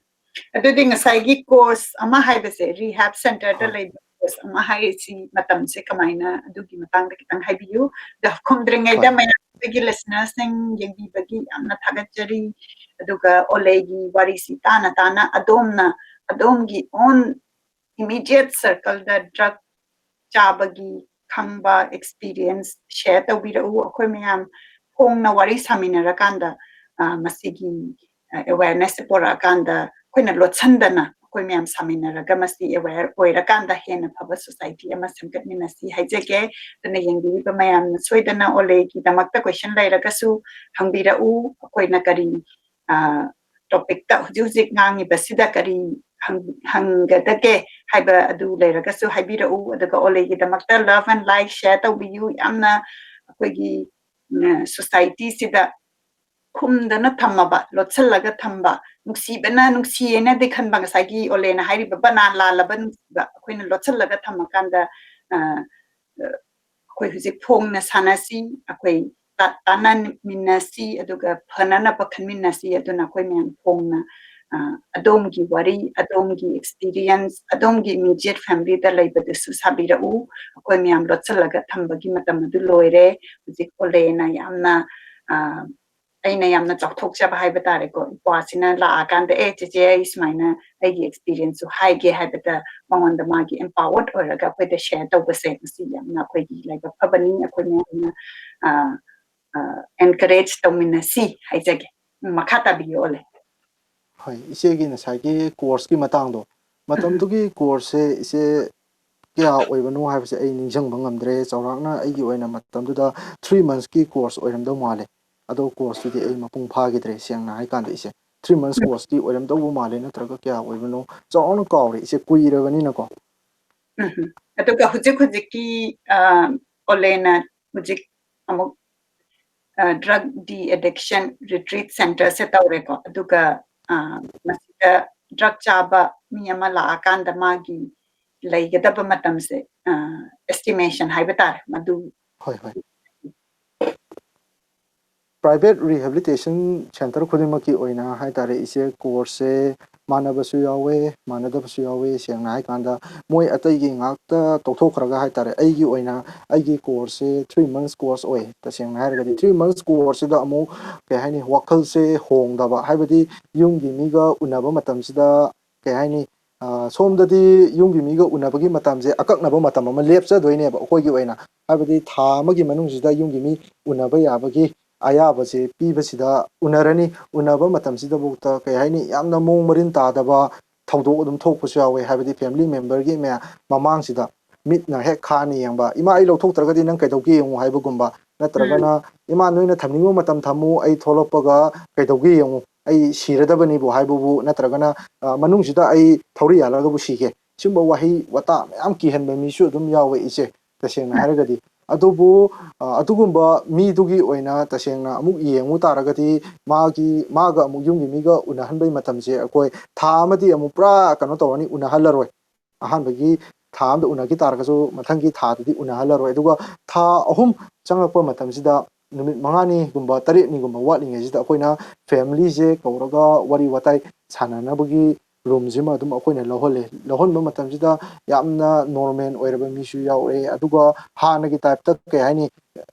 ꯑꯗꯨꯗꯤ ꯉꯁꯥꯏꯒꯤ course ꯑꯃ ꯍꯥꯏꯕꯁꯦ, rehab centreꯗ ꯍꯣꯏ꯫ ꯂꯩꯕ course ꯑꯃ ꯍꯥꯏꯔꯤꯁꯤ ꯃꯇꯝꯁꯦ ꯀꯃꯥꯏꯅ, ꯑꯗꯨꯒꯤ ꯃꯇꯥꯡꯗ ꯈꯤꯇꯪ ꯍꯥꯏꯕꯤꯌꯨ꯫ ꯑꯗ ꯈꯨꯝꯗ꯭ꯔꯤꯉꯩꯗ ꯍꯣꯏ꯫ ꯃꯌꯥꯝ, ꯑꯩꯈꯣꯏꯒꯤ listenerꯁꯤꯡ ꯌꯦꯡꯕꯤꯕꯒꯤ ꯌꯥꯝꯅ ꯊꯥꯒꯠꯆꯔꯤ꯫ ꯑꯗꯨꯒ ꯑꯣꯂꯦꯒꯤ ꯋꯥꯔꯤꯁꯤ ꯇꯥꯅ ꯇꯥꯅ ꯑꯗꯣꯝꯅ, ꯑꯗꯣꯝꯒꯤ own immediate circleꯗ drug ꯆꯥꯕꯒꯤ ꯈꯪꯕ experience share ꯇꯧꯕꯤꯔꯛꯎ꯫ ꯑꯩꯈꯣꯏ ꯃꯌꯥꯝ ꯐꯣꯡꯅ ꯋꯥꯔꯤ ꯁꯥꯃꯤꯟꯅꯔꯀꯥꯟꯗ, ꯑ, ꯃꯁꯤꯒꯤ, ꯑ, awarenessꯁꯦ ꯄꯣꯔꯛꯑꯀꯥꯟꯗ ꯑꯩꯈꯣꯏꯅ ꯂꯣꯠꯁꯟꯗꯅ ꯑꯩꯈꯣꯏ ꯃꯌꯥꯝ ꯁꯥꯃꯤꯟꯅꯔꯒ ꯃꯁꯤ aware ꯑꯣꯏꯔꯀꯥꯟꯗ ꯍꯦꯟꯅ ꯐꯕ society ꯑꯃ ꯁꯦꯝꯒꯠꯃꯤꯟꯅꯁꯤ ꯍꯥꯏꯖꯒꯦ꯫ ꯑꯗꯨꯅ ꯌꯦꯡꯕꯤꯔꯤꯕ ꯃꯌꯥꯝꯅ ꯁꯣꯏꯗꯅ ꯑꯣꯂꯦꯒꯤꯗꯃꯛꯇ question ꯂꯩꯔꯒꯁꯨ ꯍꯪꯕꯤꯔꯛꯎ꯫ ꯑꯩꯈꯣꯏꯅ ꯀꯔꯤ, ꯑ, topicꯇ ꯍꯧꯖꯤꯛ ꯍꯧꯖꯤꯛ ꯉꯥꯡꯉꯤꯕꯁꯤꯗ ꯀꯔꯤ ꯍꯪ-, ꯍꯪꯒꯗꯒꯦ ꯍꯥꯏꯕ ꯑꯗꯨ ꯂꯩꯔꯒꯁꯨ ꯍꯥꯏꯕꯤꯔꯛꯎ꯫ ꯑꯗꯨꯒ ꯑꯣꯂꯦꯒꯤꯗꯃꯛꯇ love and like share ꯇꯧꯕꯤꯌꯨ꯫ ꯌꯥꯝꯅ ꯑꯩꯈꯣꯏꯒꯤ, ꯎꯝ, societyꯁꯤꯗ ꯈꯨꯝꯗꯅ ꯊꯝꯃꯕ, ꯂꯣꯠꯁꯤꯜꯂꯒ ꯊꯝꯕ, ꯅꯨꯡꯁꯤꯕꯅ ꯅꯨꯡꯁꯤꯌꯦꯅꯗꯤ ꯈꯟꯕ, ꯉꯁꯥꯏꯒꯤ ꯑꯣꯂꯦꯅ ꯍꯥꯏꯔꯤꯕ ꯕꯅꯥꯟ ꯂꯥꯜꯂꯕ ꯅꯨꯡꯁꯤꯕ ꯑꯩꯈꯣꯏꯅ ꯂꯣꯠꯁꯤꯜꯂꯒ ꯊꯝꯃꯀꯥꯟꯗ, ꯑ, ꯑꯩꯈꯣꯏ ꯍꯧꯖꯤꯛ ꯐꯣꯡꯅ ꯁꯥꯟꯅꯁꯤ, ꯑꯩꯈꯣꯏ ꯇꯥ-, ꯇꯥꯟꯅꯃꯤꯟꯅꯁꯤ, ꯑꯗꯨꯒ ꯐꯅꯅꯕ ꯈꯟꯃꯤꯟꯅꯁꯤ꯫ ꯑꯗꯨꯅ ꯑꯩꯈꯣꯏ ꯃꯌꯥꯝ ꯐꯣꯡꯅ, ꯑ, ꯑꯗꯣꯝꯒꯤ ꯋꯥꯔꯤ, ꯑꯗꯣꯝꯒꯤ experience, ꯑꯗꯣꯝꯒꯤ immediate family ꯗ ꯂꯩꯕꯗꯨꯁꯨ ꯁꯥꯕꯤꯔꯛꯎ꯫ ꯑꯩꯈꯣꯏ ꯃꯌꯥꯝ ꯂꯣꯠꯁꯤꯜꯂꯒ ꯊꯝꯕꯒꯤ ꯃꯇꯝ ꯑꯗꯨ ꯂꯣꯏꯔꯦ꯫ ꯍꯧꯖꯤꯛ ꯑꯣꯂꯦꯅ ꯌꯥꯝꯅ, ꯑ, ꯑꯩꯅ ꯌꯥꯝꯅ ꯆꯥꯎꯊꯣꯛꯆꯕ ꯍꯥꯏꯕ ꯇꯥꯔꯦꯀꯣ, ꯏꯄ꯭ꯋꯥꯁꯤꯅ ꯂꯥꯛꯑꯀꯥꯟꯗ, "ꯑꯦ, ꯆꯦꯆꯦ, ꯑꯩ ꯁꯨꯃꯥꯏꯅ ꯑꯩꯒꯤ experience ꯁꯨ ꯍꯥꯏꯒꯦ" ꯍꯥꯏꯕꯗ ꯃꯉꯣꯟꯗ ꯃꯥꯒꯤ empowered ꯑꯣꯏꯔꯒ ꯑꯩꯈꯣꯏꯗ share ꯇꯧꯕꯁꯦ, ꯃꯁꯤ ꯌꯥꯝꯅ ꯑꯩꯈꯣꯏꯒꯤ ꯂꯥꯏꯕꯛ ꯐꯕꯅꯤ꯫ ꯑꯩꯈꯣꯏ ꯃꯌꯥꯝꯅ, ꯑ, ꯑ, encourage ꯇꯧꯃꯤꯟꯅꯁꯤ ꯍꯥꯏꯖꯒꯦ꯫ ꯎꯝ, ꯃꯈꯥ ꯇꯥꯕꯤꯌꯨ, ꯑꯣꯂꯦ꯫ ꯍꯣꯏ, ꯏꯆꯦꯒꯤ ꯉꯁꯥꯏꯒꯤ course ꯀꯤ ꯃꯇꯥꯡꯗꯣ, ꯃꯇꯝꯗꯨꯒꯤ course ꯁꯦ ꯏꯆꯦ ꯀꯌꯥ ꯑꯣꯏꯕꯅꯣ ꯍꯥꯏꯕꯁꯦ ꯑꯩ ꯅꯤꯡꯁꯤꯡꯕ ꯉꯝꯗ꯭ꯔꯦ꯫ ꯆꯥꯎꯔꯥꯛꯅ ꯑꯩꯒꯤ ꯑꯣꯏꯅ ꯃꯇꯝꯗꯨꯗ three months ꯀꯤ course ꯑꯣꯏꯔꯝꯗꯧ ꯃꯥꯜꯂꯦ꯫ ꯑꯗꯣ course ꯇꯨꯗꯤ ꯑꯩ ꯃꯄꯨꯡ ꯐꯥꯈꯤꯗ꯭ꯔꯦ, ꯁꯦꯡꯅ ꯍꯥꯏꯀꯥꯟꯗ ꯏꯆꯦ꯫ Three months course ꯇꯤ ꯑꯣꯏꯔꯝꯗꯧꯕ ꯃꯥꯜꯂꯦ, ꯅꯠꯇ꯭ꯔꯒ ꯀꯌꯥ ꯑꯣꯏꯕꯅꯣ ꯆꯥꯎꯔꯥꯛꯅ ꯀꯥꯎꯔꯦ ꯏꯆꯦ, ꯀꯨꯏꯔꯕꯅꯤꯅꯀꯣ꯫ ꯎꯝ꯫ ꯑꯗꯨꯒ ꯍꯧꯖꯤꯛ ꯍꯧꯖꯤꯛꯀꯤ, ꯑ, ꯑꯣꯂꯦꯅ ꯍꯧꯖꯤꯛ ꯑꯃꯨꯛ, ꯑ, drug de-addiction retreat center ꯁꯦ ꯇꯧꯔꯦꯀꯣ꯫ ꯑꯗꯨꯒ, ꯑ, ꯃꯁꯤꯗ drug ꯆꯥꯕ ꯃꯤ ꯑꯃ ꯂꯥꯛꯑꯀꯥꯟꯗ ꯃꯥꯒꯤ ꯂꯩꯒꯗꯕ ꯃꯇꯝꯁꯦ, ꯑ, estimation ꯍꯥꯏꯕ ꯇꯥꯔꯦ, ꯃꯗꯨ꯫ ꯍꯣꯏ, ꯍꯣꯏ꯫ Private rehabilitation center ꯈꯨꯗꯤꯡꯃꯛꯀꯤ ꯑꯣꯏꯅ ꯍꯥꯏ ꯇꯥꯔꯦ ꯏꯆꯦ, course ꯁꯦ ꯃꯥꯟꯅꯕꯁꯨ ꯌꯥꯎꯋꯦ, ꯃꯥꯟꯅꯗꯕꯁꯨ ꯌꯥꯎꯋꯦ꯫ ꯁꯦꯡꯅ ꯍꯥꯏꯀꯥꯟꯗ ꯃꯣꯏ ꯑꯇꯩꯒꯤ ꯉꯥꯛꯇ ꯇꯣꯛꯊꯣꯛꯈ꯭ꯔꯒ ꯍꯥꯏ ꯇꯥꯔꯦ, ꯑꯩꯒꯤ ꯑꯣꯏꯅ ꯑꯩꯒꯤ course ꯁꯦ three months course ꯑꯣꯏ꯫ ꯇꯁꯦꯡꯅ ꯍꯥꯏꯔꯒꯗꯤ three months course ꯁꯤꯗ ꯑꯃꯨꯛ ꯀꯩ ꯍꯥꯏꯅꯤ, ꯋꯥꯈꯜꯁꯦ ꯍꯣꯡꯗꯕ, ꯍꯥꯏꯕꯗꯤ ꯌꯨꯝꯒꯤ ꯃꯤꯒ ꯎꯅꯕ ꯃꯇꯝꯁꯤꯗ ꯀꯩ ꯍꯥꯏꯅꯤ, ꯑ, ꯁꯣꯝꯗꯗꯤ ꯌꯨꯝꯒꯤ ꯃꯤꯒ ꯎꯅꯕꯒꯤ ꯃꯇꯝꯁꯦ ꯑꯀꯛꯅꯕ ꯃꯇꯝ ꯑꯃ ꯂꯦꯞꯆꯗꯣꯏꯅꯦꯕ ꯑꯩꯈꯣꯏꯒꯤ ꯑꯣꯏꯅ꯫ ꯍꯥꯏꯕꯗꯤ ꯊꯥ ꯑꯃꯒꯤ ꯃꯅꯨꯡꯁꯤꯗ ꯌꯨꯝꯒꯤ ꯃꯤ ꯎꯅꯕ ꯌꯥꯕꯒꯤ ꯑꯌꯥꯕꯁꯦ ꯄꯤꯕꯁꯤꯗ ꯎꯅꯔꯅꯤ꯫ ꯎꯅꯕ ꯃꯇꯝꯁꯤꯗꯐꯥꯎꯗ ꯀꯩ ꯍꯥꯏꯅꯤ, ꯌꯥꯝꯅ ꯃꯑꯣꯡ ꯃꯔꯤꯟ ꯇꯥꯗꯕ ꯊꯧꯗꯣꯛ ꯑꯗꯨꯝ ꯊꯣꯛꯄꯁꯨ ꯌꯥꯎꯋꯦ꯫ ꯍꯥꯏꯕꯗꯤ family member ꯒꯤ ꯃꯌꯥꯝ ꯃꯃꯥꯡꯁꯤꯗ ꯃꯤꯠꯅ ꯍꯦꯛ ꯈꯥꯅ ꯌꯦꯡꯕ, "ꯏꯃꯥ, ꯑꯩ ꯂꯧꯊꯣꯛꯇ꯭ꯔꯒꯗꯤ ꯅꯪ ꯀꯩꯗꯧꯒꯦ ꯌꯦꯡꯉꯨ" ꯍꯥꯏꯕꯒꯨꯝꯕ, ꯅꯠꯇ꯭ꯔꯒꯅ, "ꯏꯃꯥ, ꯅꯣꯏꯅ ꯊꯝꯅꯤꯡꯕ ꯃꯇꯝ ꯊꯝꯃꯨ, ꯑꯩ ꯊꯣꯛꯂꯛꯄꯒ ꯀꯩꯗꯧꯒꯦ ꯌꯦꯡꯉꯨ, ꯑꯩ ꯁꯤꯔꯗꯕꯅꯤꯕꯨ" ꯍꯥꯏꯕꯕꯨ, ꯅꯠꯇ꯭ꯔꯒꯅ, ꯑ, "ꯃꯅꯨꯡꯁꯤꯗ ꯑꯩ ꯊꯧꯔꯤ ꯌꯥꯜꯂꯒꯕꯨ ꯁꯤꯒꯦ", ꯁꯤꯒꯨꯝꯕ ꯋꯥꯍꯩ ꯋꯥꯇꯥ ꯃꯌꯥꯝ ꯀꯤꯍꯟꯕ ꯃꯤꯁꯨ ꯑꯗꯨꯝ ꯌꯥꯎꯋꯦ ꯏꯆꯦ, ꯇꯁꯦꯡꯅ ꯍꯥꯏꯔꯒꯗꯤ꯫ ꯑꯗꯨꯕꯨ ꯑ, ꯑꯗꯨꯒꯨꯝꯕ ꯃꯤꯗꯨꯒꯤ ꯑꯣꯏꯅ ꯇꯁꯦꯡꯅ ꯑꯃꯨꯛ ꯌꯦꯡꯉꯨ ꯇꯥꯔꯒꯗꯤ, ꯃꯥꯒꯤ, ꯃꯥꯒ ꯑꯃꯨꯛ ꯌꯨꯝꯒꯤ ꯃꯤꯒ ꯎꯅꯍꯟꯕꯒꯤ ꯃꯇꯝꯁꯦ ꯑꯩꯈꯣꯏ ꯊꯥ ꯑꯃꯗꯤ ꯑꯃꯨꯛ ꯄꯨꯔꯥ ꯀꯩꯅꯣ ꯇꯧꯔꯅꯤ, ꯎꯅꯍꯜꯂꯔꯣꯏ꯫ ꯑꯍꯥꯟꯕꯒꯤ ꯊꯥ ꯑꯃꯗ ꯎꯅꯈꯤ ꯇꯥꯔꯒꯁꯨ, ꯃꯊꯪꯒꯤ ꯊꯥꯗꯗꯤ ꯎꯅꯍꯜꯂꯔꯣꯏ꯫ ꯑꯗꯨꯒ ꯊꯥ ꯑꯍꯨꯝ ꯆꯪꯉꯛꯄ ꯃꯇꯝꯁꯤꯗ, ꯅꯨꯃꯤꯠ ꯃꯉꯥꯅꯤꯒꯨꯝꯕ, ꯇꯔꯦꯠꯅꯤꯒꯨꯝꯕ ꯋꯥꯠꯂꯤꯉꯩꯁꯤꯗ ꯑꯩꯈꯣꯏꯅ ꯐꯦꯃꯤꯂꯤꯁꯦ ꯀꯧꯔꯒ ꯋꯥꯔꯤ ꯋꯥꯇꯥꯏ ꯁꯥꯟꯅꯅꯕꯒꯤ ꯔꯨꯝꯁꯤꯃ ꯑꯗꯨꯝ ꯑꯩꯈꯣꯏꯅ ꯂꯧꯍꯜꯂꯦ꯫ ꯂꯧꯍꯟꯕ ꯃꯇꯝꯁꯤꯗ ꯌꯥꯝꯅ ꯅꯣꯔꯃꯦꯜ ꯑꯣꯏꯔꯕ ꯃꯤꯁꯨ ꯌꯥꯎꯔꯛꯑꯦ, ꯑꯗꯨꯒ ꯍꯥꯟꯅꯒꯤ ꯇꯥꯏꯞꯇ, ꯀꯩ ꯍꯥꯏꯅꯤ,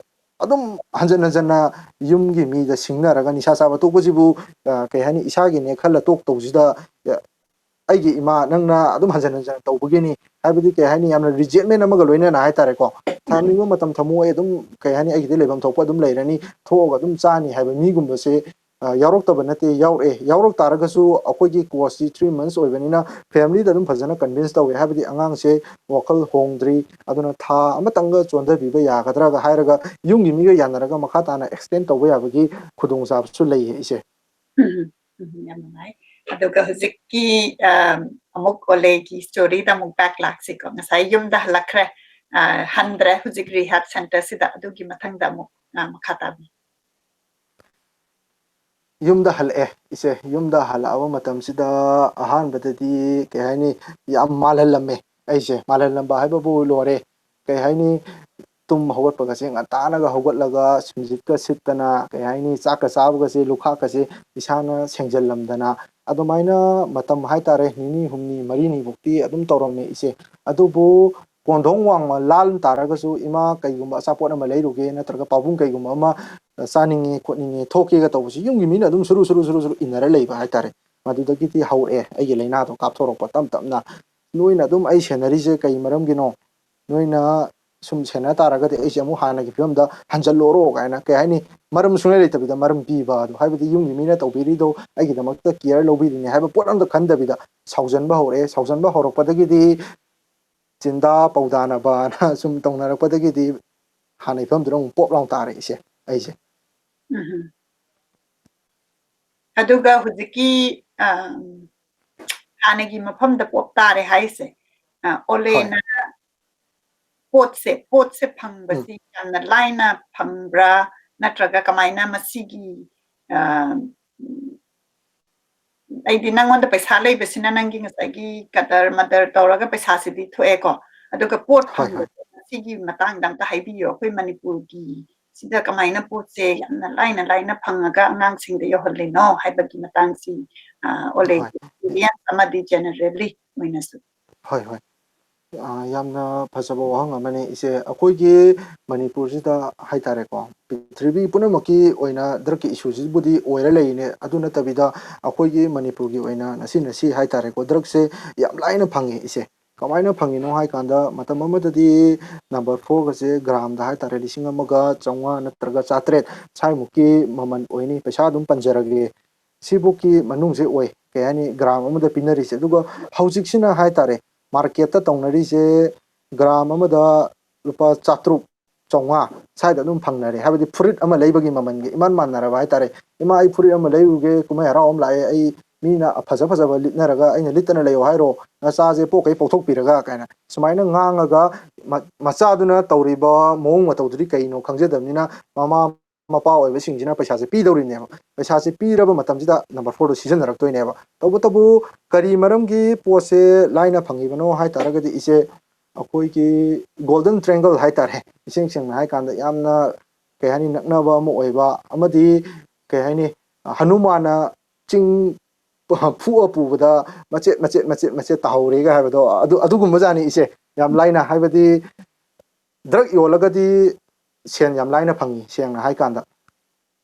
ꯑꯗꯨꯝ ꯍꯟꯖꯟ ꯍꯟꯖꯟꯅ ꯌꯨꯝꯒꯤ ꯃꯤꯗ ꯁꯤꯡꯅꯔꯒ ꯅꯤꯁꯥ ꯆꯥꯕ ꯇꯣꯛꯄꯁꯤꯕꯨ, ꯑ, ꯀꯩ ꯍꯥꯏꯅꯤ, ꯏꯁꯥꯒꯤꯅꯦ ꯈꯜꯂ ꯇꯣꯛꯇꯧꯁꯤꯗ, ꯑ, "ꯑꯩꯒꯤ ꯏꯃꯥ, ꯅꯪꯅ ꯑꯗꯨꯝ ꯍꯟꯖꯟ ꯍꯟꯖꯟꯅ ꯇꯧꯕꯒꯤꯅꯤ", ꯍꯥꯏꯕꯗꯤ, ꯀꯩ ꯍꯥꯏꯅꯤ, ꯌꯥꯝꯅ ꯔꯤꯖꯦꯟꯃꯦꯟ ꯑꯃꯒ ꯂꯣꯏꯅꯅ ꯍꯥꯏꯇꯥꯔꯦꯀꯣ, "ꯊꯝꯅꯤꯡꯕ ꯃꯇꯝ ꯊꯝꯃꯣ, ꯑꯩ ꯑꯗꯨꯝ, ꯀꯩ ꯍꯥꯏꯅꯤ, ꯑꯩꯒꯤꯗꯤ ꯂꯩꯐꯝ ꯊꯣꯛꯄ ꯑꯗꯨꯝ ꯂꯩꯔꯅꯤ, ꯊꯣꯛꯑꯒ ꯑꯗꯨꯝ ꯆꯥꯅꯤ" ꯍꯥꯏꯕ ꯃꯤꯒꯨꯝꯕꯁꯦ, ꯑ, ꯌꯥꯎꯔꯛꯇꯕ ꯅꯠꯇꯦ, ꯌꯥꯎꯔꯛꯑꯦ꯫ ꯌꯥꯎꯔꯛ ꯇꯥꯔꯒꯁꯨ ꯑꯩꯈꯣꯏꯒꯤ ꯀꯣꯔꯁꯁꯤ ꯊ꯭ꯔꯤ ꯃꯟꯁ ꯑꯣꯏꯕꯅꯤꯅ ꯐꯦꯃꯤꯂꯤꯗ ꯑꯗꯨꯝ ꯐꯖꯅ ꯀꯟꯚꯤꯟꯁ ꯇꯧꯋꯦ, ꯍꯥꯏꯕꯗꯤ ꯑꯉꯥꯡꯁꯦ ꯋꯥꯈꯜ ꯍꯣꯡꯗ꯭ꯔꯤ, ꯑꯗꯨꯅ ꯊꯥ ꯑꯃꯇꯪꯒ ꯆꯣꯟꯊꯕꯤꯕ ꯌꯥꯒꯗ꯭ꯔꯥꯒ ꯍꯥꯏꯔꯒ ꯌꯨꯝꯒꯤ ꯃꯤꯒ ꯌꯥꯅꯔꯒ ꯃꯈꯥ ꯇꯥꯅ ꯑꯦꯛꯁꯇꯦꯟ ꯇꯧꯕ ꯌꯥꯕꯒꯤ ꯈꯨꯗꯣꯡꯆꯥꯕꯁꯨ ꯂꯩꯌꯦ, ꯏꯆꯦ꯫ ꯎꯝ, ꯎꯝ, ꯌꯥꯝ ꯅꯨꯡꯉꯥꯏ꯫ ꯑꯗꯨꯒ ꯍꯧꯖꯤꯛꯀꯤ, ꯑ, ꯑꯃꯨꯛ ꯑꯣꯂꯦꯒꯤ ꯁ꯭ꯇꯣꯔꯤꯗ ꯑꯃꯨꯛ ꯕꯦꯛ ꯂꯥꯛꯁꯤꯀꯣ꯫ ꯉꯁꯥꯏ ꯌꯨꯝꯗ ꯍꯜꯂꯛꯈ꯭ꯔꯦ, ꯑ, ꯍꯟꯗ꯭ꯔꯦ ꯍꯧꯖꯤꯛ ꯔꯤꯍꯦꯕ ꯁꯦꯟꯇꯔꯁꯤꯗ꯫ ꯑꯗꯨꯒꯤ ꯃꯊꯪꯗ ꯑꯃꯨꯛ, ꯑ, ꯃꯈꯥ ꯇꯥꯕꯤꯌꯨ꯫ ꯌꯨꯝꯗ ꯍꯜꯂꯛꯑꯦ, ꯏꯆꯦ꯫ ꯌꯨꯝꯗ ꯍꯜꯂꯛꯑꯕ ꯃꯇꯝꯁꯤꯗ ꯑꯍꯥꯟꯕꯗꯗꯤ, ꯀꯩ ꯍꯥꯏꯅꯤ, ꯌꯥꯝ ꯃꯥꯜꯍꯜꯂꯝꯃꯦ ꯑꯩꯁꯦ꯫ ꯃꯥꯜꯍꯜꯂꯝꯕ ꯍꯥꯏꯕꯕꯨ ꯂꯣꯏꯔꯦ, ꯀꯩ ꯍꯥꯏꯅꯤ, ꯇꯨꯝ ꯍꯧꯒꯠꯄꯒꯁꯦ ꯉꯟꯇꯥꯅꯒ ꯍꯧꯒꯠꯂꯒ ꯁꯨꯝꯖꯤꯠꯀ ꯁꯤꯠꯇꯅ, ꯀꯩ ꯍꯥꯏꯅꯤ, ꯆꯥꯛꯀ ꯆꯥꯕꯒꯁꯦ ꯂꯨꯈꯥꯛꯀꯁꯦ ꯏꯁꯥꯅ ꯁꯦꯡꯖꯜꯂꯝꯗꯅ, ꯑꯗꯨꯃꯥꯏꯅ ꯃꯇꯝ ꯍꯥꯏꯇꯥꯔꯦ, ꯅꯤꯅꯤ ꯍꯨꯝꯅꯤ ꯃꯔꯤꯅꯤꯐꯧꯗꯤ ꯑꯗꯨꯝ ꯇꯧꯔꯝꯃꯦ, ꯏꯆꯦ꯫ ꯑꯗꯨꯕꯨ ꯀꯣꯟꯊꯣꯡ ꯋꯥꯡꯃ ꯂꯥꯟ ꯇꯥꯔꯒꯁꯨ, "ꯏꯃꯥ, ꯀꯩꯒꯨꯝꯕ ꯑꯆꯥꯄꯣꯠ ꯑꯃ ꯂꯩꯔꯨꯒꯦ, ꯅꯠꯇ꯭ꯔꯒ ꯄꯥꯕꯨꯡ ꯀꯩꯒꯨꯝꯕ ꯑꯃ ꯆꯥꯅꯤꯡꯉꯦ ꯈꯣꯠꯅꯤꯡꯉꯦ, ꯊꯣꯛꯀꯦꯒ" ꯇꯧꯕꯁꯤ ꯌꯨꯝꯒꯤ ꯃꯤꯅ ꯑꯗꯨꯝ ꯁꯨꯔꯨ ꯁꯨꯔꯨ ꯁꯨꯔꯨ ꯁꯨꯔꯨ ꯏꯟꯅꯔ ꯂꯩꯕ ꯍꯥꯏꯇꯥꯔꯦ꯫ ꯃꯗꯨꯗꯒꯤꯗꯤ ꯍꯧꯔꯛꯑꯦ ꯑꯩꯒꯤ ꯂꯥꯏꯅꯥꯗꯣ ꯀꯥꯞꯊꯣꯔꯛꯄ ꯇꯞ ꯇꯞꯅ꯫ "ꯅꯣꯏꯅ ꯑꯗꯨꯝ ꯑꯩ ꯁꯦꯟꯅꯔꯤꯁꯦ ꯀꯩ ꯃꯔꯝꯒꯤꯅꯣ? ꯅꯣꯏꯅ ꯁꯨꯝ ꯁꯦꯟꯅ ꯇꯥꯔꯒꯗꯤ ꯑꯩꯁꯦ ꯑꯃꯨꯛ ꯍꯥꯟꯅꯒꯤ ꯐꯤꯕꯝꯗ ꯍꯟꯖꯜꯂꯣꯔꯣ?" ꯀꯥꯏꯅ, ꯀꯩ ꯍꯥꯏꯅꯤ, ꯃꯔꯝ ꯁꯨꯡꯂꯩ ꯂꯩꯇꯕꯤꯗ ꯃꯔꯝ ꯄꯤꯕ ꯑꯗꯣ, ꯍꯥꯏꯕꯗꯤ ꯌꯨꯝꯒꯤ ꯃꯤꯅ ꯇꯧꯕꯤꯔꯤꯗꯣ ꯑꯩꯒꯤꯗꯃꯛꯇ ꯀꯤꯌꯔ ꯂꯧꯕꯤꯔꯤꯅꯦ ꯍꯥꯏꯕ ꯄꯣꯠ ꯑꯝꯇ ꯈꯟꯗꯕꯤꯗ ꯁꯥꯎꯖꯟꯕ ꯍꯧꯔꯛꯑꯦ꯫ ꯁꯥꯎꯖꯟꯕ ꯍꯧꯔꯛꯄꯗꯒꯤꯗꯤ ꯆꯤꯟꯗꯥ ꯄꯧꯗꯥꯅꯕꯅ ꯁꯨꯝ ꯇꯧꯅꯔꯛꯄꯗꯒꯤꯗꯤ ꯍꯥꯟꯅꯩ ꯐꯤꯕꯝꯗꯨꯗ ꯑꯃꯨꯛ ꯄꯣꯞ ꯂꯥꯎ ꯇꯥꯔꯛꯏꯁꯦ ꯑꯩꯁꯦ꯫ ꯎꯝ꯫ ꯑꯗꯨꯒ ꯍꯧꯖꯤꯛꯀꯤ, ꯑ, ꯍꯥꯟꯅꯒꯤ ꯃꯐꯝꯗ ꯄꯣꯞ ꯇꯥꯔꯦ ꯍꯥꯏꯁꯦ, ꯑ, ꯍꯣꯏ꯫ ꯑꯣꯂꯦꯅ ꯄꯣꯠꯁꯦ ꯄꯣꯠꯁꯦ ꯐꯪꯕꯁꯤ ꯌꯥꯝꯅ ꯂꯥꯏꯅ ꯐꯪꯕ꯭ꯔꯥ, ꯅꯠꯇ꯭ꯔꯒ ꯀꯃꯥꯏꯅ ꯃꯁꯤꯒꯤ, ꯑ, ꯑꯩꯗꯤ ꯅꯪꯉꯣꯟꯗ ꯄꯩꯁꯥ ꯂꯩꯕꯁꯤꯅ ꯅꯪꯒꯤ ꯉꯁꯥꯏꯒꯤ ꯀꯗꯔ ꯃꯗꯔ ꯇꯧꯔꯒ ꯄꯩꯁꯥꯁꯤꯗꯤ ꯊꯣꯛꯑꯦꯀꯣ, ꯑꯗꯨꯒ ꯄꯣꯠ ꯍꯣꯏ, ꯍꯣꯏ꯫ ꯐꯪꯕꯁꯦ ꯃꯁꯤꯒꯤ ꯃꯇꯥꯡꯗ ꯑꯝꯇ ꯍꯥꯏꯕꯤꯌꯨ꯫ ꯑꯩꯈꯣꯏ ꯃꯅꯤꯄꯨꯔꯒꯤ ꯁꯤꯗ ꯀꯃꯥꯏꯅ ꯄꯣꯠꯁꯦ ꯌꯥꯝꯅ ꯂꯥꯏꯅ ꯂꯥꯏꯅ ꯐꯪꯉꯒ ꯑꯉꯥꯡꯁꯤꯡꯗ ꯌꯧꯍꯜꯂꯤꯅꯣ ꯍꯥꯏꯕꯒꯤ ꯃꯇꯥꯡꯁꯤ, ꯑ, ꯑꯣꯂꯦꯒꯤ ꯍꯣꯏ꯫ ꯑꯦꯛꯁꯄꯤꯔꯤꯌꯦꯟꯁ ꯑꯃꯗꯤ ꯖꯦꯅꯔꯦꯜꯂꯤ ꯑꯣꯏꯅꯁꯨ꯫ ꯍꯣꯏ, ꯍꯣꯏ꯫ ꯑ, ꯌꯥꯝꯅ ꯐꯖꯕ ꯋꯥꯍꯪ ꯑꯃꯅꯤ, ꯏꯆꯦ꯫ ꯑꯩꯈꯣꯏꯒꯤ ꯃꯅꯤꯄꯨꯔꯁꯤꯗ ꯍꯥꯏꯇꯥꯔꯦꯀꯣ, ꯄ꯭ꯔꯤꯊꯤꯕꯤ ꯄꯨꯝꯅꯃꯛꯀꯤ ꯑꯣꯏꯅ ꯗ꯭ꯔꯛꯀꯤ ꯏꯁꯨꯁꯤꯕꯨꯗꯤ ꯑꯣꯏꯔ ꯂꯩꯔꯤꯅꯦ꯫ ꯑꯗꯨ ꯅꯠꯇꯕꯤꯗ ꯑꯩꯈꯣꯏꯒꯤ ꯃꯅꯤꯄꯨꯔꯒꯤ ꯑꯣꯏꯅ ꯉꯁꯤ ꯉꯁꯤ ꯍꯥꯏꯇꯥꯔꯦꯀꯣ, ꯗ꯭ꯔꯛꯁꯦ ꯌꯥꯝ ꯂꯥꯏꯅ ꯐꯪꯉꯦ, ꯏꯆꯦ꯫ ꯀꯃꯥꯏꯅ ꯐꯪꯉꯤꯅꯣ ꯍꯥꯏ ꯀꯥꯟꯗ, ꯃꯇꯝ ꯑꯃꯗꯗꯤ ꯅꯝꯕꯔ ꯐꯣꯔꯒꯁꯦ ꯒ꯭ꯔꯥꯝꯗ ꯍꯥꯏꯇꯥꯔꯦ, ꯂꯤꯁꯤꯡ ꯑꯃꯒ ꯆꯥꯝꯃꯉꯥ ꯅꯠꯇ꯭ꯔꯒ ꯆꯥꯇ꯭ꯔꯦꯠ ꯁ꯭ꯋꯥꯏꯃꯨꯛꯀꯤ ꯃꯃꯜ ꯑꯣꯏꯅꯤ꯫ ꯄꯩꯁꯥ ꯑꯗꯨꯝ ꯄꯟꯖꯔꯒꯦ꯫ ꯁꯤꯕꯨꯛꯀꯤ ꯃꯅꯨꯡꯁꯦ ꯑꯣꯏ, ꯀꯩ ꯍꯥꯏꯅꯤ, ꯒ꯭ꯔꯥꯝ ꯑꯃꯗ ꯄꯤꯅꯔꯤꯁꯦ꯫ ꯑꯗꯨꯒ ꯍꯧꯖꯤꯛꯁꯤꯅ ꯍꯥꯏꯇꯥꯔꯦ, ꯃꯥꯔꯀꯦꯠꯇ ꯇꯧꯅꯔꯤꯁꯦ ꯒ꯭ꯔꯥꯝ ꯑꯃꯗ ꯂꯨꯄꯥ ꯆꯥꯇ꯭ꯔꯨꯛ, ꯆꯥꯝꯃꯉꯥ ꯁ꯭ꯋꯥꯏꯗ ꯑꯗꯨꯝ ꯐꯪꯅꯔꯦ꯫ ꯍꯥꯏꯕꯗꯤ ꯐꯨꯔꯤꯠ ꯑꯃ ꯂꯩꯕꯒꯤ ꯃꯃꯜꯒ ꯏꯃꯥꯟ ꯃꯥꯟꯅꯔꯕ ꯍꯥꯏꯇꯥꯔꯦ꯫ "ꯏꯃꯥ, ꯑꯩ ꯐꯨꯔꯤꯠ ꯑꯃ ꯂꯩꯔꯨꯒꯦ, ꯀꯨꯝꯍꯩ ꯍꯔꯥꯎ ꯑꯃ ꯂꯥꯛꯑꯦ, ꯑꯩ ꯃꯤꯅ ꯐꯖ ꯐꯖꯕ ꯂꯤꯠꯅꯔꯒ ꯑꯩꯅ ꯂꯤꯠꯇꯅ ꯂꯩꯌꯣ ꯍꯥꯏꯔꯣ? ꯅꯆꯥꯁꯦ ꯄꯣꯛꯈꯩ ꯄꯣꯛꯊꯣꯛꯄꯤꯔꯒ?" ꯀꯥꯏꯅ ꯁꯨꯃꯥꯏꯅ ꯉꯥꯡꯉꯒ ꯃ-, ꯃꯆꯥꯗꯨꯅ ꯇꯧꯔꯤꯕ ꯃꯑꯣꯡ ꯃꯇꯧꯗꯨꯗꯤ ꯀꯩꯅꯣ ꯈꯪꯖꯗꯕꯅꯤꯅ, ꯃꯃꯥ ꯃꯄꯥ ꯑꯣꯏꯕꯁꯤꯡꯁꯤꯅ ꯄꯩꯁꯥꯁꯦ ꯄꯤꯗꯧꯔꯤꯅꯦꯕ꯫ ꯄꯩꯁꯥꯁꯦ ꯄꯤꯔꯕ ꯃꯇꯝꯁꯤꯗ ꯅꯝꯕꯔ ꯐꯣꯔꯗꯣ ꯁꯤꯖꯤꯟꯅꯔꯛꯇꯣꯏꯅꯦꯕ꯫ ꯇꯧꯕꯇꯕꯨ ꯀꯔꯤ ꯃꯔꯝꯒꯤ ꯄꯣꯠꯁꯦ ꯂꯥꯏꯅ ꯐꯪꯉꯤꯕꯅꯣ ꯍꯥꯏ ꯇꯥꯔꯒꯗꯤ, ꯏꯆꯦ, ꯑꯩꯈꯣꯏꯒꯤ ꯒꯣꯜꯗꯟ ꯇ꯭ꯔꯦꯡꯒꯜ ꯍꯥꯏ ꯇꯥꯔꯦ, ꯏꯁꯦꯡ ꯁꯦꯡꯅ ꯍꯥꯏ ꯀꯥꯟꯗ ꯌꯥꯝꯅ, ꯀꯩ ꯍꯥꯏꯅꯤ, ꯅꯛꯅꯕ ꯑꯃ ꯑꯣꯏꯕ, ꯑꯃꯗꯤ, ꯀꯩ ꯍꯥꯏꯅꯤ, ꯍꯅꯨꯃꯥꯟꯅ ꯆꯤꯡ ꯐꯨꯛꯑ ꯄꯨꯕꯗ ꯃꯆꯦꯠ ꯃꯆꯦꯠ ꯃꯆꯦꯠ ꯃꯆꯦꯠ ꯇꯥꯍꯧꯔꯦꯒ ꯍꯥꯏꯕꯗꯣ, ꯑꯗꯨ, ꯑꯗꯨꯒꯨꯝꯕꯖꯥꯠꯅꯤ, ꯏꯆꯦ꯫ ꯌꯥꯝ ꯂꯥꯏꯅ, ꯍꯥꯏꯕꯗꯤ ꯗ꯭ꯔꯛ ꯌꯣꯜꯂꯒꯗꯤ ꯁꯦꯟ ꯌꯥꯝ ꯂꯥꯏꯅ ꯐꯪꯉꯤ, ꯁꯦꯡꯅ ꯍꯥꯏ ꯀꯥꯟꯗ꯫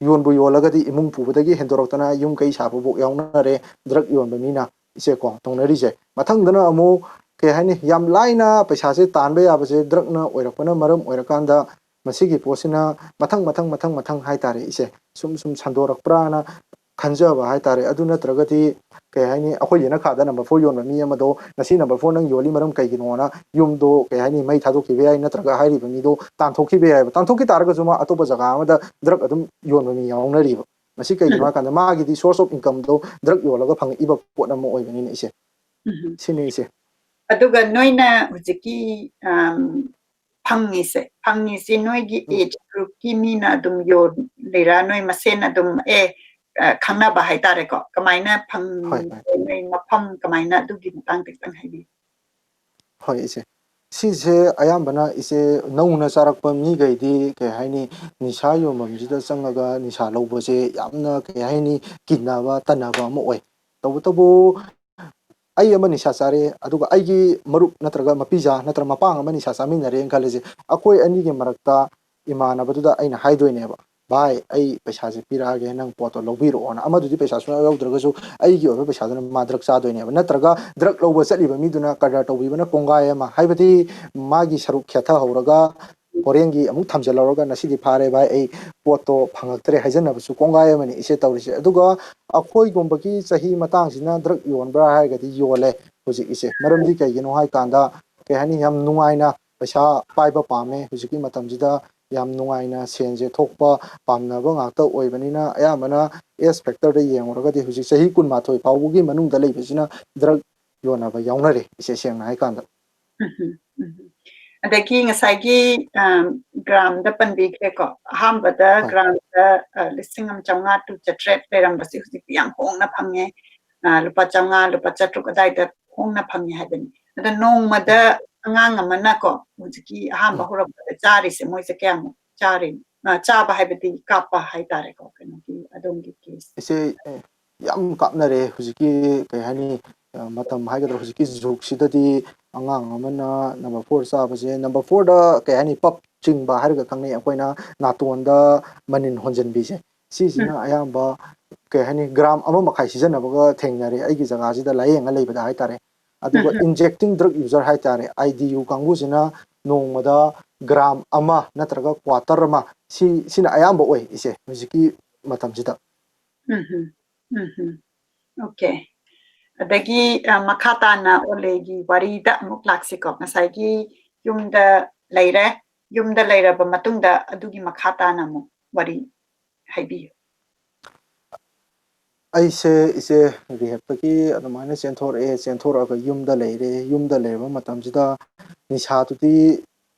ꯌꯣꯟꯕꯨ ꯌꯣꯜꯂꯒꯗꯤ ꯏꯃꯨꯡ ꯄꯨꯕꯗꯒꯤ ꯍꯦꯟꯗꯣꯔꯛꯇꯅ ꯌꯨꯝ ꯀꯩ ꯁꯥꯕꯐꯥꯎ ꯌꯥꯎꯅꯔꯦ, ꯗ꯭ꯔꯛ ꯌꯣꯟꯕ ꯃꯤꯅ, ꯏꯆꯦꯀꯣ, ꯇꯧꯅꯔꯤꯁꯦ꯫ ꯃꯊꯪꯗꯅ ꯑꯃꯨꯛ, ꯀꯩ ꯍꯥꯏꯅꯤ, ꯌꯥꯝ ꯂꯥꯏꯅ ꯄꯩꯁꯥꯁꯦ ꯇꯥꯟꯕ ꯌꯥꯕꯁꯦ ꯗ꯭ꯔꯛꯅ ꯑꯣꯏꯔꯛꯄꯅ ꯃꯔꯝ ꯑꯣꯏꯔꯀꯥꯟꯗ, ꯃꯁꯤꯒꯤ ꯄꯣꯠꯁꯤꯅ ꯃꯊꯪ, ꯃꯊꯪ, ꯃꯊꯪ, ꯃꯊꯪ ꯍꯥꯏ ꯇꯥꯔꯦ, ꯏꯆꯦ, ꯁꯨꯝ, ꯁꯨꯝ ꯁꯟꯗꯣꯔꯛꯄ꯭ꯔꯥꯅ ꯈꯟꯖꯕ ꯍꯥꯏ ꯇꯥꯔꯦ꯫ ꯑꯗꯨ ꯅꯠꯇ꯭ꯔꯒꯗꯤ, ꯀꯩ ꯍꯥꯏꯅꯤ, ꯑꯩꯈꯣꯏ ꯌꯦꯅꯈꯥꯗ ꯅꯝꯕꯔ ꯐꯣꯔ ꯌꯣꯟꯕ ꯃꯤ ꯑꯃꯗꯣ, "ꯉꯁꯤ ꯅꯝꯕꯔ ꯐꯣꯔ ꯅꯪ ꯌꯣꯜꯂꯤ ꯃꯔꯝ ꯀꯩꯒꯤꯅꯣꯅ?" ꯌꯨꯝꯗꯣ, ꯀꯩ ꯍꯥꯏꯅꯤ, ꯃꯩ ꯊꯥꯗꯣꯛꯈꯤꯕ ꯌꯥꯏ, ꯅꯠꯇ꯭ꯔꯒ ꯍꯥꯏꯔꯤꯕ ꯃꯤꯗꯣ ꯇꯥꯟꯊꯣꯛꯈꯤꯕ ꯌꯥꯏꯑꯕ꯫ ꯇꯥꯟꯊꯣꯛꯈꯤ ꯇꯥꯔꯒꯁꯨ ꯃꯥ ꯑꯇꯣꯞꯄ ꯖꯒꯥ ꯑꯃꯗ ꯗ꯭ꯔꯛ ꯑꯗꯨꯝ ꯌꯣꯟꯕ ꯃꯤ ꯌꯥꯎꯅꯔꯤꯕ꯫ ꯃꯁꯤ ꯀꯩꯒꯤꯅꯣ ꯎꯝ꯫ ꯍꯥꯏ ꯀꯥꯟꯗ ꯃꯥꯒꯤꯗꯤ source of income ꯗꯣ ꯗ꯭ꯔꯛ ꯌꯣꯜꯂꯒ ꯐꯪꯉꯛꯏꯕ ꯄꯣꯠ ꯑꯃ ꯑꯣꯏꯕꯅꯤꯅ, ꯏꯆꯦ꯫ ꯎꯝ꯫ ꯁꯤꯅꯤ, ꯏꯆꯦ꯫ ꯑꯗꯨꯒ ꯅꯣꯏꯅ ꯍꯧꯖꯤꯛꯀꯤ, ꯑꯝ, ꯐꯪꯉꯤꯁꯦ ꯐꯪꯉꯤꯁꯦ ꯅꯣꯏꯒꯤ ꯎꯝ꯫ Age groupꯀꯤ ꯃꯤꯅ ꯑꯗꯨꯝ ꯌꯣꯜꯂꯤꯔꯥ, ꯅꯣꯏ ꯃꯁꯦꯟ ꯑꯗꯨꯝ ꯑꯦ ꯑ, ꯈꯪꯅꯕ ꯍꯥꯏꯇꯥꯔꯦꯀꯣ? ꯀꯃꯥꯏꯅ ꯍꯣꯏ, ꯍꯣꯏ꯫ ꯐꯪꯒꯦ? ꯅꯣꯏ ꯃꯐꯝ ꯀꯃꯥꯏꯅ, ꯑꯗꯨꯒꯤ ꯃꯇꯥꯡꯗ ꯈꯤꯇꯪ ꯍꯥꯏꯕꯤꯌꯨ꯫ ꯍꯣꯏ, ꯏꯆꯦ꯫ ꯁꯤꯁꯦ ꯑꯌꯥꯝꯕꯅ ꯏꯆꯦ ꯅꯧꯅ ꯆꯥꯔꯛꯄ ꯃꯤꯈꯩꯗꯤ ꯀꯩ ꯍꯥꯏꯅꯤ, ꯅꯤꯁꯥ ꯌꯣꯟꯐꯝꯁꯤꯗ ꯆꯪꯉꯒ ꯅꯤꯁꯥ ꯂꯧꯕꯁꯦ ꯌꯥꯝꯅ ꯀꯩ ꯍꯥꯏꯅꯤ, ꯀꯤꯅꯕ, ꯇꯟꯅꯕ ꯑꯃ ꯑꯣꯏ꯫ ꯇꯧꯕꯇꯕꯨ ꯑꯩ ꯑꯃ ꯅꯤꯁꯥ ꯆꯥꯔꯦ, ꯑꯗꯨꯒ ꯑꯩꯒꯤ ꯃꯔꯨꯞ ꯅꯠꯇ꯭ꯔꯒ ꯃꯄꯤꯖꯥ ꯅꯠꯇ꯭ꯔꯒ ꯃꯄꯥꯡ ꯑꯃ ꯅꯤꯁꯥ ꯆꯥꯃꯤꯟꯅꯔꯦꯅ ꯈꯜꯂꯁꯦ, ꯑꯩꯈꯣꯏ ꯑꯅꯤꯒꯤ ꯃꯔꯛꯇ ꯏꯃꯥꯟꯅꯕꯗꯨꯗ ꯑꯩꯅ ꯍꯥꯏꯗꯣꯏꯅꯦꯕ, "ꯚꯥꯏ, ꯑꯩ ꯄꯩꯁꯥꯁꯦ ꯄꯤꯔꯛꯑꯒꯦ, ꯅꯪ ꯄꯣꯠꯇꯣ ꯂꯧꯕꯤꯔꯛꯑꯣꯅ"꯫ ꯑꯃꯗꯨꯗꯤ ꯄꯩꯁꯥ ꯁꯨꯡꯌꯥꯎ ꯌꯥꯎꯗ꯭ꯔꯒꯁꯨ ꯑꯩꯒꯤ ꯑꯣꯏꯕ ꯄꯩꯁꯥꯗꯨꯅ ꯃꯥ drug ꯆꯥꯗꯣꯏꯅꯦꯕ꯫ ꯅꯠꯇ꯭ꯔꯒ drug ꯂꯧꯕ ꯆꯠꯂꯤꯕ ꯃꯤꯗꯨꯅ ꯀꯗꯔ ꯇꯧꯕꯤꯕꯅ ꯀꯣꯡꯒꯥꯏ ꯑꯃ, ꯍꯥꯏꯕꯗꯤ ꯃꯥꯒꯤ ꯁꯔꯨꯛ ꯈꯦꯠꯊꯍꯧꯔꯒ ꯍꯣꯔꯦꯟꯒꯤ ꯑꯃꯨꯛ ꯊꯝꯖꯤꯜꯍꯧꯔꯒ ꯉꯁꯤꯗꯤ ꯐꯥꯔꯦ ꯚꯥꯏ, ꯑꯩ ꯄꯣꯠꯇꯣ ꯐꯪꯉꯛꯇ꯭ꯔꯦ ꯍꯥꯏꯖꯟꯅꯕꯁꯨ ꯀꯣꯡꯒꯥꯏ ꯑꯃꯅꯤ ꯏꯆꯦ ꯇꯧꯔꯤꯁꯦ꯫ ꯑꯗꯨꯒ ꯑꯩꯈꯣꯏꯒꯨꯝꯕꯒꯤ ꯆꯍꯤ ꯃꯇꯥꯡꯁꯤꯅ drug ꯌꯣꯟꯕ꯭ꯔꯥ ꯍꯥꯏꯔꯒꯗꯤ ꯌꯣꯜꯂꯦ ꯍꯧꯖꯤꯛ ꯏꯆꯦ꯫ ꯃꯔꯝꯗꯤ ꯀꯩꯒꯤꯅꯣ ꯍꯥꯏ ꯀꯥꯟꯗ, ꯀꯩ ꯍꯥꯏꯅꯤ, ꯌꯥꯝ ꯅꯨꯡꯉꯥꯏꯅ ꯄꯩꯁꯥ ꯄꯥꯏꯕ ꯄꯥꯝꯃꯦ ꯍꯧꯖꯤꯛꯀꯤ ꯃꯇꯝꯁꯤꯗ, ꯌꯥꯝ ꯅꯨꯡꯉꯥꯏꯅ ꯁꯦꯟꯁꯦ ꯊꯣꯛꯄ ꯄꯥꯝꯅꯕ ꯉꯥꯛꯇ ꯑꯣꯏꯕꯅꯤꯅ, ꯑꯌꯥꯝꯕꯅ age factorꯗ ꯌꯦꯡꯉꯨꯔꯒꯗꯤ ꯍꯧꯖꯤꯛ ꯆꯍꯤ ꯀꯨꯟꯃꯥꯊꯣꯏ ꯐꯥꯎꯕꯒꯤ ꯃꯅꯨꯡꯗ ꯂꯩꯕꯁꯤꯅ drug ꯌꯣꯟꯅꯕ ꯌꯥꯎꯅꯔꯦ ꯏꯆꯦ, ꯁꯦꯡꯅ ꯍꯥꯏ ꯀꯥꯟꯗ꯫ ꯎꯝ, ꯎꯝ, ꯎꯝ꯫ ꯑꯗꯒꯤ ꯉꯁꯥꯏꯒꯤ, ꯑ, ꯒ꯭ꯔꯥꯝꯗ ꯄꯟꯕꯤꯈ꯭ꯔꯦꯀꯣ꯫ ꯑꯍꯥꯟꯕꯗ ꯍꯣꯏ꯫ ꯒ꯭ꯔꯥꯝꯗ, ꯑ, ꯂꯤꯁꯤꯡ ꯑꯃ ꯆꯥꯝꯃꯉꯥ to ꯆꯥꯇ꯭ꯔꯦꯠ ꯂꯩꯔꯝꯕꯁꯦ ꯍꯧꯖꯤꯛꯇꯤ ꯌꯥꯝ ꯍꯣꯡꯅ ꯐꯪꯉꯦ꯫ ꯑ, ꯂꯨꯄꯥ ꯆꯥꯝꯃꯉꯥ, ꯂꯨꯄꯥ ꯆꯥꯇ꯭ꯔꯨꯛ ꯑꯗꯥꯏꯗ ꯍꯣꯡꯅ ꯐꯪꯉꯦ ꯍꯥꯏꯕꯅꯤ꯫ ꯑꯗꯣ ꯅꯣꯡꯃꯗ ꯎꯝ꯫ ꯑꯉꯥꯡ ꯑꯃꯅꯀꯣ, ꯍꯧꯖꯤꯛꯀꯤ ꯑꯍꯥꯟꯕ ꯎꯝ꯫ ꯍꯧꯔꯛꯄꯗ ꯆꯥꯔꯤꯁꯦ, ꯃꯣꯏꯁꯦ ꯀꯌꯥꯃꯨꯛ ꯆꯥꯔꯤꯅꯣ? ꯑ, ꯆꯥꯕ ꯍꯥꯏꯕꯗꯤ ꯀꯥꯞꯄ ꯍꯥꯏꯇꯥꯔꯦꯀꯣ, ꯀꯩꯅꯣꯒꯤ ꯑꯗꯣꯝꯒꯤ case꯫ ꯏꯆꯦ, ꯑꯦ, ꯌꯥꯝ ꯀꯥꯞꯅꯔꯦ ꯍꯧꯖꯤꯛꯀꯤ, ꯀꯩ ꯍꯥꯏꯅꯤ, ꯑ, ꯃꯇꯝ ꯍꯥꯏꯒꯗ꯭ꯔꯥ, ꯍꯧꯖꯤꯛꯀꯤ ꯖꯨꯒꯁꯤꯗꯗꯤ ꯑꯉꯥꯡ ꯑꯃꯅ number four ꯆꯥꯕꯁꯦ, number fourꯗ, ꯀꯩ ꯍꯥꯏꯅꯤ, pap ꯆꯤꯡꯕ ꯍꯥꯏꯔꯒ ꯈꯪꯅꯩ ꯑꯩꯈꯣꯏꯅ, ꯅꯥꯇꯣꯟꯗ ꯃꯅꯤꯟ ꯍꯣꯟꯖꯟꯕꯤꯁꯦ꯫ ꯁꯤꯁꯤꯅ ꯎꯝ꯫ ꯑꯌꯥꯝꯕ, ꯀꯩ ꯍꯥꯏꯅꯤ, ꯒ꯭ꯔꯥꯝ ꯑꯃ ꯃꯈꯥꯏ ꯁꯤꯖꯤꯟꯅꯕꯒ ꯊꯦꯡꯅꯔꯦ ꯑꯩꯒꯤ ꯖꯒꯥꯁꯤꯗ ꯂꯥꯏꯌꯦꯡꯉ ꯂꯩꯕꯗ ꯍꯥꯏꯇꯥꯔꯦ꯫ ꯑꯗꯨꯒ ꯎꯝ꯫ Injecting drug user ꯍꯥꯏꯇꯥꯔꯦ, IDU ꯀꯥꯡꯕꯨꯁꯤꯅ ꯅꯣꯡꯃꯗ ꯒ꯭ꯔꯥꯝ ꯑꯃ ꯅꯠꯇ꯭ꯔꯒ quarter ꯑꯃ, ꯁꯤ, ꯁꯤꯅ ꯑꯌꯥꯝꯕ ꯑꯣꯏ ꯏꯆꯦ ꯍꯧꯖꯤꯛꯀꯤ ꯃꯇꯝꯁꯤꯗ꯫ ꯎꯝ ꯍꯝ, ꯎꯝ ꯍꯝ꯫ Okay꯫ ꯑꯗꯒꯤ, ꯑ, ꯃꯈꯥ ꯇꯥꯅ ꯑꯣꯂꯦꯒꯤ ꯋꯥꯔꯤꯗ ꯑꯃꯨꯛ ꯂꯥꯛꯁꯤꯀꯣ꯫ ꯉꯁꯥꯏꯒꯤ ꯌꯨꯝꯗ ꯂꯩꯔꯦ, ꯌꯨꯝꯗ ꯂꯩꯔꯕ ꯃꯇꯨꯡꯗ ꯑꯗꯨꯒꯤ ꯃꯈꯥ ꯇꯥꯅ ꯑꯃꯨꯛ ꯋꯥꯔꯤ ꯍꯥꯏꯕꯤꯌꯨ꯫ ꯑꯩꯁꯦ ꯏꯆꯦ rehabꯇꯒꯤ ꯑꯗꯨꯃꯥꯏꯅ ꯆꯦꯟꯊꯣꯔꯛꯑꯦ, ꯆꯦꯟꯊꯣꯔꯛꯑꯒ ꯌꯨꯝꯗ ꯂꯩꯔꯦ꯫ ꯌꯨꯝꯗ ꯂꯩꯔꯕ ꯃꯇꯝꯁꯤꯗ ꯅꯤꯁꯥꯗꯨꯗꯤ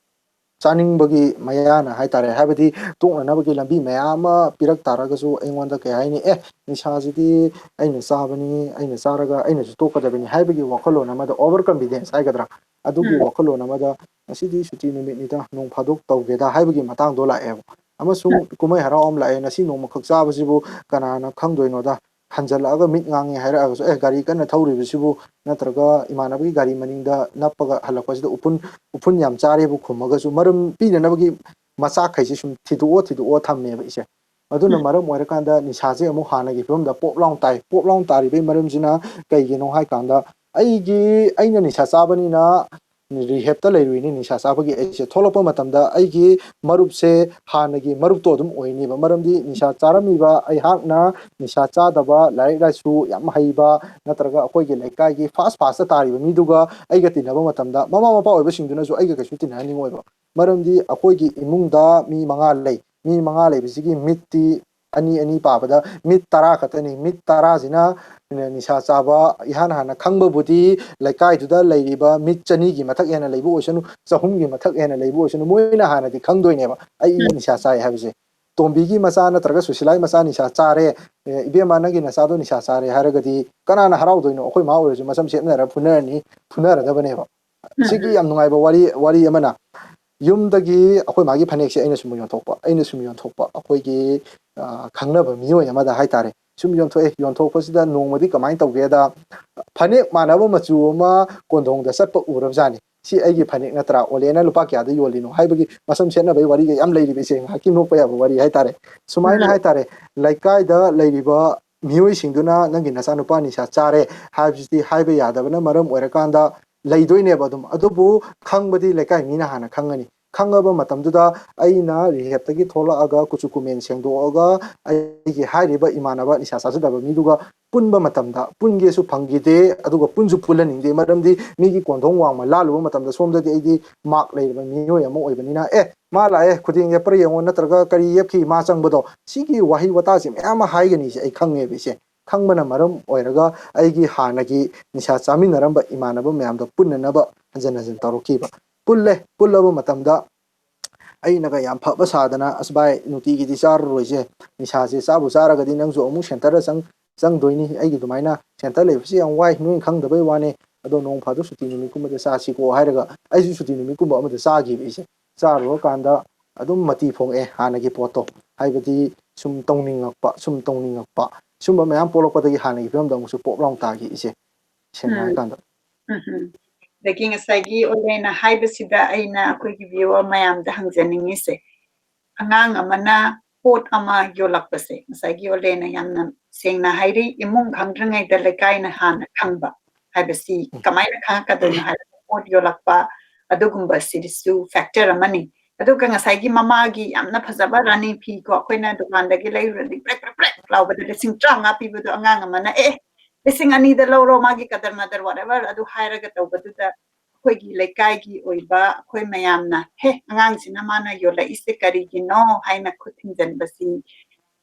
ꯆꯥꯅꯤꯡꯕꯒꯤ ꯃꯌꯥꯅ ꯍꯥꯏꯇꯥꯔꯦ, ꯍꯥꯏꯕꯗꯤ ꯇꯣꯛꯅꯅꯕꯒꯤ ꯂꯝꯕꯤ ꯃꯌꯥꯝ ꯑꯃ ꯄꯤꯔꯛ ꯇꯥꯔꯒꯁꯨ, ꯑꯩꯉꯣꯟꯗ ꯀꯩ ꯍꯥꯏꯅꯤ, ꯑꯦ, ꯅꯤꯁꯥꯁꯤꯗꯤ ꯑꯩꯅ ꯆꯥꯕꯅꯤ, ꯑꯩꯅ ꯆꯥꯔꯒ ꯑꯩꯅꯁꯨ ꯇꯣꯛꯀꯗꯕꯅꯤ ꯍꯥꯏꯕꯒꯤ ꯋꯥꯈꯜꯂꯣꯟ ꯑꯃꯗ, over confidence ꯍꯥꯏꯒꯗ꯭ꯔꯥ, ꯑꯗꯨꯒꯤ ꯎꯝ꯫ ꯋꯥꯈꯜꯂꯣꯟ ꯑꯃꯗ, "ꯉꯁꯤꯗꯤ ꯁꯨꯇꯤ ꯅꯨꯃꯤꯠꯅꯤꯗ, ꯅꯣꯡ ꯐꯥꯗꯣꯛ ꯇꯧꯒꯦꯗ" ꯍꯥꯏꯕꯒꯤ ꯃꯇꯥꯡꯗꯣ ꯂꯥꯛꯑꯦꯕ꯫ ꯑꯃꯁꯨꯡ ꯎꯝ꯫ ꯀꯨꯝꯍꯩ ꯍꯔꯥꯎ ꯑꯃ ꯂꯥꯛꯑꯦ, ꯉꯁꯤ ꯅꯣꯡꯃꯈꯛ ꯆꯥꯕꯁꯤꯕꯨ ꯀꯅꯥꯅ ꯈꯪꯗꯣꯏꯅꯣꯗ, ꯍꯟꯖꯜꯂꯛꯑꯒ ꯃꯤꯠ ꯉꯥꯡꯉꯦ ꯍꯥꯏꯔꯛꯑꯒꯁꯨ, "ꯑꯦ, ꯒꯥꯔꯤ ꯀꯟꯅ ꯊꯧꯔꯤꯕꯁꯤꯕꯨ", ꯅꯠꯇ꯭ꯔꯒ ꯏꯃꯥꯟꯅꯕꯒꯤ ꯒꯥꯔꯤ ꯃꯅꯤꯡꯗ ꯅꯞꯄꯒ ꯍꯜꯂꯛꯄꯁꯤꯗ ꯎꯐꯨꯟ, ꯎꯐꯨꯟ ꯌꯥꯝ ꯆꯥꯔꯦꯕꯨ ꯈꯨꯝꯃꯒꯁꯨ, ꯃꯔꯝ ꯄꯤꯅꯅꯕꯒꯤ ꯃꯆꯥꯛꯈꯩꯁꯦ ꯁꯨꯝ ꯊꯤꯗꯣꯛꯑꯣ, ꯊꯤꯗꯣꯛꯑꯣ ꯊꯝꯃꯦꯕ ꯏꯆꯦ꯫ ꯑꯗꯨꯅ ꯎꯝ꯫ ꯃꯔꯝ ꯑꯣꯏꯔꯀꯥꯟꯗ ꯅꯤꯁꯥꯁꯦ ꯑꯃꯨꯛ ꯍꯥꯟꯅꯒꯤ ꯐꯤꯕꯝꯗ ꯄꯣꯞ ꯂꯥꯎ ꯇꯥꯏ꯫ ꯄꯣꯞ ꯂꯥꯎ ꯇꯥꯔꯤꯕꯒꯤ ꯃꯔꯝꯁꯤꯅ ꯀꯩꯒꯤꯅꯣ ꯍꯥꯏꯀꯥꯟꯗ, ꯑꯩꯒꯤ, ꯑꯩꯅ ꯅꯤꯁꯥ ꯆꯥꯕꯅꯤꯅ ꯔꯤꯍꯦꯞꯇ ꯂꯩꯔꯨꯏꯅꯤ ꯅꯤꯁꯥ ꯆꯥꯕꯒꯤ꯫ ꯑꯩꯁꯦ ꯊꯣꯛꯂꯛꯄ ꯃꯇꯝꯗ ꯑꯩꯒꯤ ꯃꯔꯨꯞꯁꯦ ꯍꯥꯟꯅꯒꯤ ꯃꯔꯨꯞꯇꯣ ꯑꯗꯨꯝ ꯑꯣꯏꯅꯦꯕ꯫ ꯃꯔꯝꯗꯤ ꯅꯤꯁꯥ ꯆꯥꯔꯝꯃꯤꯕ ꯑꯩꯍꯥꯛꯅ ꯅꯤꯁꯥ ꯆꯥꯗꯕ, ꯂꯥꯏꯔꯤꯛ ꯂꯥꯏꯁꯨ ꯌꯥꯝ ꯍꯩꯕ, ꯅꯠꯇ꯭ꯔꯒ ꯑꯩꯈꯣꯏꯒꯤ ꯂꯩꯀꯥꯏꯒꯤ ꯐꯥꯁ ꯐꯥꯁꯇ ꯇꯥꯔꯤꯕ ꯃꯤꯗꯨꯒ ꯑꯩꯒ ꯇꯤꯟꯅꯕ ꯃꯇꯝꯗ, ꯃꯃꯥ ꯃꯄꯥ ꯑꯣꯏꯕꯁꯤꯡꯗꯨꯅꯁꯨ ꯑꯩꯒ ꯀꯩꯁꯨ ꯇꯤꯟꯅꯍꯟꯅꯤꯡꯉꯣꯏꯕ꯫ ꯃꯔꯝꯗꯤ ꯑꯩꯈꯣꯏꯒꯤ ꯏꯃꯨꯡꯗ ꯃꯤ ꯃꯉꯥ ꯂꯩ꯫ ꯃꯤ ꯃꯉꯥ ꯂꯩꯕꯁꯤꯒꯤ ꯃꯤꯠꯇꯤ ꯑꯅꯤ ꯑꯅꯤ ꯄꯥꯕꯗ ꯃꯤꯠ ꯇꯔꯥ ꯈꯛꯇꯅꯤ꯫ ꯃꯤꯠ ꯇꯔꯥꯁꯤꯅ ꯅꯤꯁꯥ ꯆꯥꯕ ꯏꯍꯥꯟ ꯍꯥꯟꯅ ꯈꯪꯕꯕꯨꯗꯤ ꯂꯩꯀꯥꯏꯗꯨꯗ ꯂꯩꯔꯤꯕ ꯃꯤꯠ ꯆꯅꯤꯒꯤ ꯃꯊꯛ ꯍꯦꯟꯅ ꯂꯩꯕ ꯑꯣꯏꯁꯅꯨ, ꯆꯍꯨꯝꯒꯤ ꯃꯊꯛ ꯍꯦꯟꯅ ꯂꯩꯕ ꯑꯣꯏꯁꯅꯨ, ꯃꯣꯏꯅ ꯍꯥꯟꯅꯗꯤ ꯈꯪꯗꯣꯏꯅꯦꯕ ꯑꯩ ꯎꯝ꯫ ꯅꯤꯁꯥ ꯆꯥꯏ ꯍꯥꯏꯕꯁꯦ꯫ ꯇꯣꯝꯕꯤꯒꯤ ꯃꯆꯥ ꯅꯠꯇ꯭ꯔꯒ ꯁꯨꯁꯤꯂꯥꯒꯤ ꯃꯆꯥ ꯅꯤꯁꯥ ꯆꯥꯔꯦ, ꯑꯦ, "ꯏꯕꯦꯝꯃ, ꯅꯪꯒꯤ ꯅꯆꯥꯗꯣ ꯅꯤꯁꯥ ꯆꯥꯔꯦ" ꯍꯥꯏꯔꯒꯗꯤ ꯀꯅꯥꯅ ꯍꯔꯥꯎꯗꯣꯏꯅꯣ? ꯑꯩꯈꯣꯏ ꯃꯥ ꯑꯣꯏꯔꯁꯨ ꯃꯁꯝ ꯁꯦꯠꯅꯔ ꯐꯨꯅꯔꯅꯤ, ꯐꯨꯅꯔꯗꯕꯅꯦꯕ꯫ ꯎꯝ꯫ ꯁꯤꯒꯤ ꯌꯥꯝ ꯅꯨꯡꯉꯥꯏꯕ ꯋꯥꯔꯤ, ꯋꯥꯔꯤ ꯑꯃꯅ, ꯌꯨꯝꯗꯒꯤ ꯑꯩꯈꯣꯏ ꯃꯥꯒꯤ ꯐꯅꯦꯛꯁꯦ ꯑꯩꯅ ꯁꯨꯝ ꯌꯣꯟꯊꯣꯛꯄ, ꯑꯩꯅ ꯁꯨꯝ ꯌꯣꯟꯊꯣꯛꯄ, ꯑꯩꯈꯣꯏꯒꯤ, ꯑ, ꯈꯪꯅꯕ ꯃꯤꯑꯣꯏ ꯑꯃꯗ ꯍꯥꯏꯇꯥꯔꯦ, ꯁꯨꯝ ꯌꯣꯟꯊꯣꯛꯑꯦ꯫ ꯌꯣꯟꯊꯣꯛꯄꯁꯤꯗ ꯅꯣꯡꯃꯗꯤ ꯀꯃꯥꯏꯅ ꯇꯧꯒꯦꯗ, ꯐꯅꯦꯛ ꯃꯥꯟꯅꯕ ꯃꯆꯨ ꯑꯃ ꯀꯣꯟꯊꯣꯡꯗ ꯆꯠꯄ ꯎꯔꯕꯖꯥꯠꯅꯤ꯫ "ꯁꯤ ꯑꯩꯒꯤ ꯐꯅꯦꯛ ꯅꯠꯇ꯭ꯔꯥ? ꯑꯣꯂꯦꯅ ꯂꯨꯄꯥ ꯀꯌꯥꯗ ꯌꯣꯜꯂꯤꯅꯣ?" ꯍꯥꯏꯕꯒꯤ ꯃꯁꯝ ꯁꯦꯠꯅꯕꯒꯤ ꯋꯥꯔꯤꯒ ꯌꯥꯝ ꯂꯩꯔꯤꯕ, ꯏꯆꯦ, ꯉꯥꯏꯍꯥꯛꯀꯤ ꯅꯣꯛꯄ ꯌꯥꯕ ꯋꯥꯔꯤ ꯍꯥꯏꯇꯥꯔꯦ꯫ ꯁꯨꯃꯥꯏꯅ ꯎꯝ꯫ ꯍꯥꯏꯇꯥꯔꯦ, ꯂꯩꯀꯥꯏꯗ ꯂꯩꯔꯤꯕ ꯃꯤꯑꯣꯏꯁꯤꯡꯗꯨꯅ "ꯅꯪꯒꯤ ꯅꯆꯥꯅꯨꯄꯥ ꯅꯤꯁꯥ ꯆꯥꯔꯦ" ꯍꯥꯏꯕꯁꯤꯗꯤ ꯍꯥꯏꯕ ꯌꯥꯗꯕꯅ ꯃꯔꯝ ꯑꯣꯏꯔꯀꯥꯟꯗ ꯂꯩꯗꯣꯏꯅꯦꯕ ꯑꯗꯨꯝ꯫ ꯑꯗꯨꯕꯨ ꯈꯪꯕꯗꯤ ꯂꯩꯀꯥꯏ ꯃꯤꯅ ꯍꯥꯟꯅ ꯈꯪꯉꯅꯤ꯫ ꯈꯪꯉꯕ ꯃꯇꯝꯗꯨꯗ ꯑꯩꯅ ꯔꯤꯍꯦꯞꯇꯒꯤ ꯊꯣꯛꯂꯛꯑꯒ ꯀꯨꯆꯨ ꯀꯨꯃꯦꯟ ꯁꯦꯡꯗꯣꯛꯑꯒ ꯑꯩꯒꯤ ꯍꯥꯏꯔꯤꯕ ꯏꯃꯥꯟꯅꯕ ꯅꯤꯁꯥ ꯆꯥꯖꯗꯕ ꯃꯤꯗꯨꯒ ꯄꯨꯟꯕ ꯃꯇꯝꯗ ꯄꯨꯟꯒꯦꯁꯨ ꯐꯪꯈꯤꯗꯦ, ꯑꯗꯨꯒ ꯄꯨꯟꯁꯨ ꯄꯨꯜꯍꯟꯅꯤꯡꯗꯦ꯫ ꯃꯔꯝꯗꯤ ꯃꯤꯒꯤ ꯀꯣꯟꯊꯣꯡ ꯋꯥꯡꯃ ꯂꯥꯜꯂꯨꯕ ꯃꯇꯝꯗ ꯁꯣꯝꯗꯗꯤ ꯑꯩꯗꯤ ꯃꯥꯛ ꯂꯩꯔꯕ ꯃꯤꯑꯣꯏ ꯑꯃ ꯑꯣꯏꯕꯅꯤꯅ, "ꯑꯦ, ꯃꯥ ꯂꯥꯛꯑꯦ, ꯈꯨꯗꯦꯡ ꯌꯦꯞꯄ꯭ꯔꯥ ꯌꯦꯡꯉꯣ, ꯅꯠꯇ꯭ꯔꯒ ꯀꯔꯤ ꯌꯦꯞꯈꯤ, ꯃꯥ ꯆꯪꯕꯗꯣ?" ꯁꯤꯒꯤ ꯋꯥꯍꯩ ꯋꯥꯇꯥꯁꯦ ꯃꯌꯥꯝ ꯑꯃ ꯍꯥꯏꯒꯅꯤꯁꯦ ꯑꯩ ꯈꯪꯉꯦꯕ, ꯏꯆꯦ꯫ ꯈꯪꯕꯅ ꯃꯔꯝ ꯑꯣꯏꯔꯒ ꯑꯩꯒꯤ ꯍꯥꯟꯅꯒꯤ ꯅꯤꯁꯥ ꯆꯥꯃꯤꯟꯅꯔꯝꯕ ꯏꯃꯥꯟꯅꯕ ꯃꯌꯥꯝꯗꯣ ꯄꯨꯟꯅꯅꯕ ꯍꯟꯖꯟ ꯍꯟꯖꯟ ꯇꯧꯔꯛꯈꯤꯕ꯫ ꯄꯨꯜꯂꯦ꯫ ꯄꯨꯜꯂꯕ ꯃꯇꯝꯗ ꯑꯩꯅꯒ ꯌꯥꯝ ꯐꯕ ꯁꯥꯗꯅ, "ꯑꯁ ꯚꯥꯏ, ꯅꯨꯡꯇꯤꯒꯤꯗꯤ ꯆꯥꯔꯔꯣꯏꯁꯦ, ꯅꯤꯁꯥꯁꯦ ꯆꯥꯕꯨ ꯆꯥꯔꯒꯗꯤ ꯅꯪꯁꯨ ꯑꯃꯨꯛ ꯁꯦꯟꯇꯔꯗ ꯆꯪ ꯆꯪꯗꯣꯏꯅꯤ, ꯑꯩꯒꯤ ꯑꯗꯨꯃꯥꯏꯅ ꯁꯦꯟꯇꯔ ꯂꯩꯕꯁꯤ ꯌꯥꯝ ꯋꯥꯏ, ꯅꯣꯏꯅ ꯈꯪꯗꯕꯩ ꯋꯥꯅꯦ, ꯑꯗꯣ ꯅꯣꯡ ꯐꯥꯗꯣꯛ ꯁꯨꯇꯤ ꯅꯨꯃꯤꯠꯀꯨꯝꯕꯗ ꯆꯥꯁꯤꯀꯣ" ꯍꯥꯏꯔꯒ ꯑꯩꯁꯨ ꯁꯨꯇꯤ ꯅꯨꯃꯤꯠꯀꯨꯝꯕ ꯑꯃꯗ ꯆꯥꯈꯤꯕ ꯑꯩꯁꯦ꯫ ꯆꯥꯔꯨꯔꯀꯥꯟꯗ ꯑꯗꯨꯝ ꯃꯇꯤ ꯐꯣꯡꯉꯛꯑꯦ ꯍꯥꯟꯅꯒꯤ ꯄꯣꯠꯇꯣ, ꯍꯥꯏꯕꯗꯤ ꯁꯨꯝ ꯇꯧꯅꯤꯡꯉꯛꯄ, ꯁꯨꯝ ꯇꯧꯅꯤꯡꯉꯛꯄ, ꯁꯨꯝꯕ ꯃꯌꯥꯝ ꯄꯣꯛꯂꯛꯄꯗꯒꯤ ꯍꯥꯟꯅꯒꯤ ꯐꯤꯕꯝꯗ ꯑꯃꯨꯛꯁꯨ ꯄꯣꯞ ꯂꯥꯎ ꯇꯥꯈꯤ ꯏꯆꯦ, ꯁꯦꯡꯅ ꯎꯝ꯫ ꯍꯥꯏꯔꯀꯥꯟꯗ꯫ ꯎꯝ ꯎꯝ꯫ ꯑꯗꯒꯤ ꯉꯁꯥꯏꯒꯤ ꯑꯣꯂꯦꯅ ꯍꯥꯏꯕꯁꯤꯗ ꯑꯩꯅ ꯑꯩꯈꯣꯏꯒꯤ viewer ꯃꯌꯥꯝꯗ ꯍꯪꯖꯅꯤꯡꯉꯤꯁꯦ, ꯑꯉꯥꯡ ꯑꯃꯅ ꯄꯣꯠ ꯑꯃ ꯌꯣꯜꯂꯛꯄꯁꯦ, ꯉꯁꯥꯏꯒꯤ ꯑꯣꯂꯦꯅ ꯌꯥꯝꯅ ꯁꯦꯡꯅ ꯍꯥꯏꯔꯤ, ꯏꯃꯨꯡ ꯈꯪꯗ꯭ꯔꯤꯉꯩꯗ ꯂꯩꯀꯥꯏꯅ ꯍꯥꯟꯅ ꯈꯪꯕ ꯍꯥꯏꯕꯁꯤ ꯎꯝ꯫ ꯀꯃꯥꯏꯅ ꯈꯪꯉꯛꯀꯗꯣꯏꯅꯣ ꯍꯥꯏꯔꯒ ꯄꯣꯠ ꯌꯣꯜꯂꯛꯄ ꯑꯗꯨꯒꯨꯝꯕꯁꯤꯁꯨ factor ꯑꯃꯅꯤ꯫ ꯑꯗꯨꯒ ꯉꯁꯥꯏꯒꯤ ꯃꯃꯥꯒꯤ ꯌꯥꯝꯅ ꯐꯖꯕ ꯔꯥꯅꯤ ꯐꯤ ꯀꯣ, ꯑꯩꯈꯣꯏꯅ ꯗꯨꯀꯥꯟꯗꯒꯤ ꯂꯩꯔꯨꯔꯗꯤ ꯄ꯭ꯔꯦꯛ ꯄ꯭ꯔꯦꯛ ꯄ꯭ꯔꯦꯛ ꯂꯥꯎꯕꯗ ꯂꯤꯁꯤꯡ ꯇꯔꯥꯃꯉꯥ ꯄꯤꯕꯗꯣ ꯑꯉꯥꯡ ꯑꯃꯅ "ꯑꯦ, ꯂꯤꯁꯤꯡ ꯑꯅꯤꯗ ꯂꯧꯔꯣ, ꯃꯥꯒꯤ ꯀꯗꯔ ꯃꯗꯔ whatever" ꯑꯗꯨ ꯍꯥꯏꯔꯒ ꯇꯧꯕꯗꯨꯗ ꯑꯩꯈꯣꯏꯒꯤ ꯂꯩꯀꯥꯏꯒꯤ ꯑꯣꯏꯕ ꯑꯩꯈꯣꯏ ꯃꯌꯥꯝꯅ "ꯍꯦ, ꯑꯉꯥꯡꯁꯤꯅ ꯃꯥꯅ ꯌꯣꯜꯂꯛꯏꯁꯦ ꯀꯔꯤꯒꯤꯅꯣ?" ꯍꯥꯏꯅ ꯈꯨꯠ ꯊꯤꯡꯖꯤꯟꯕꯁꯤ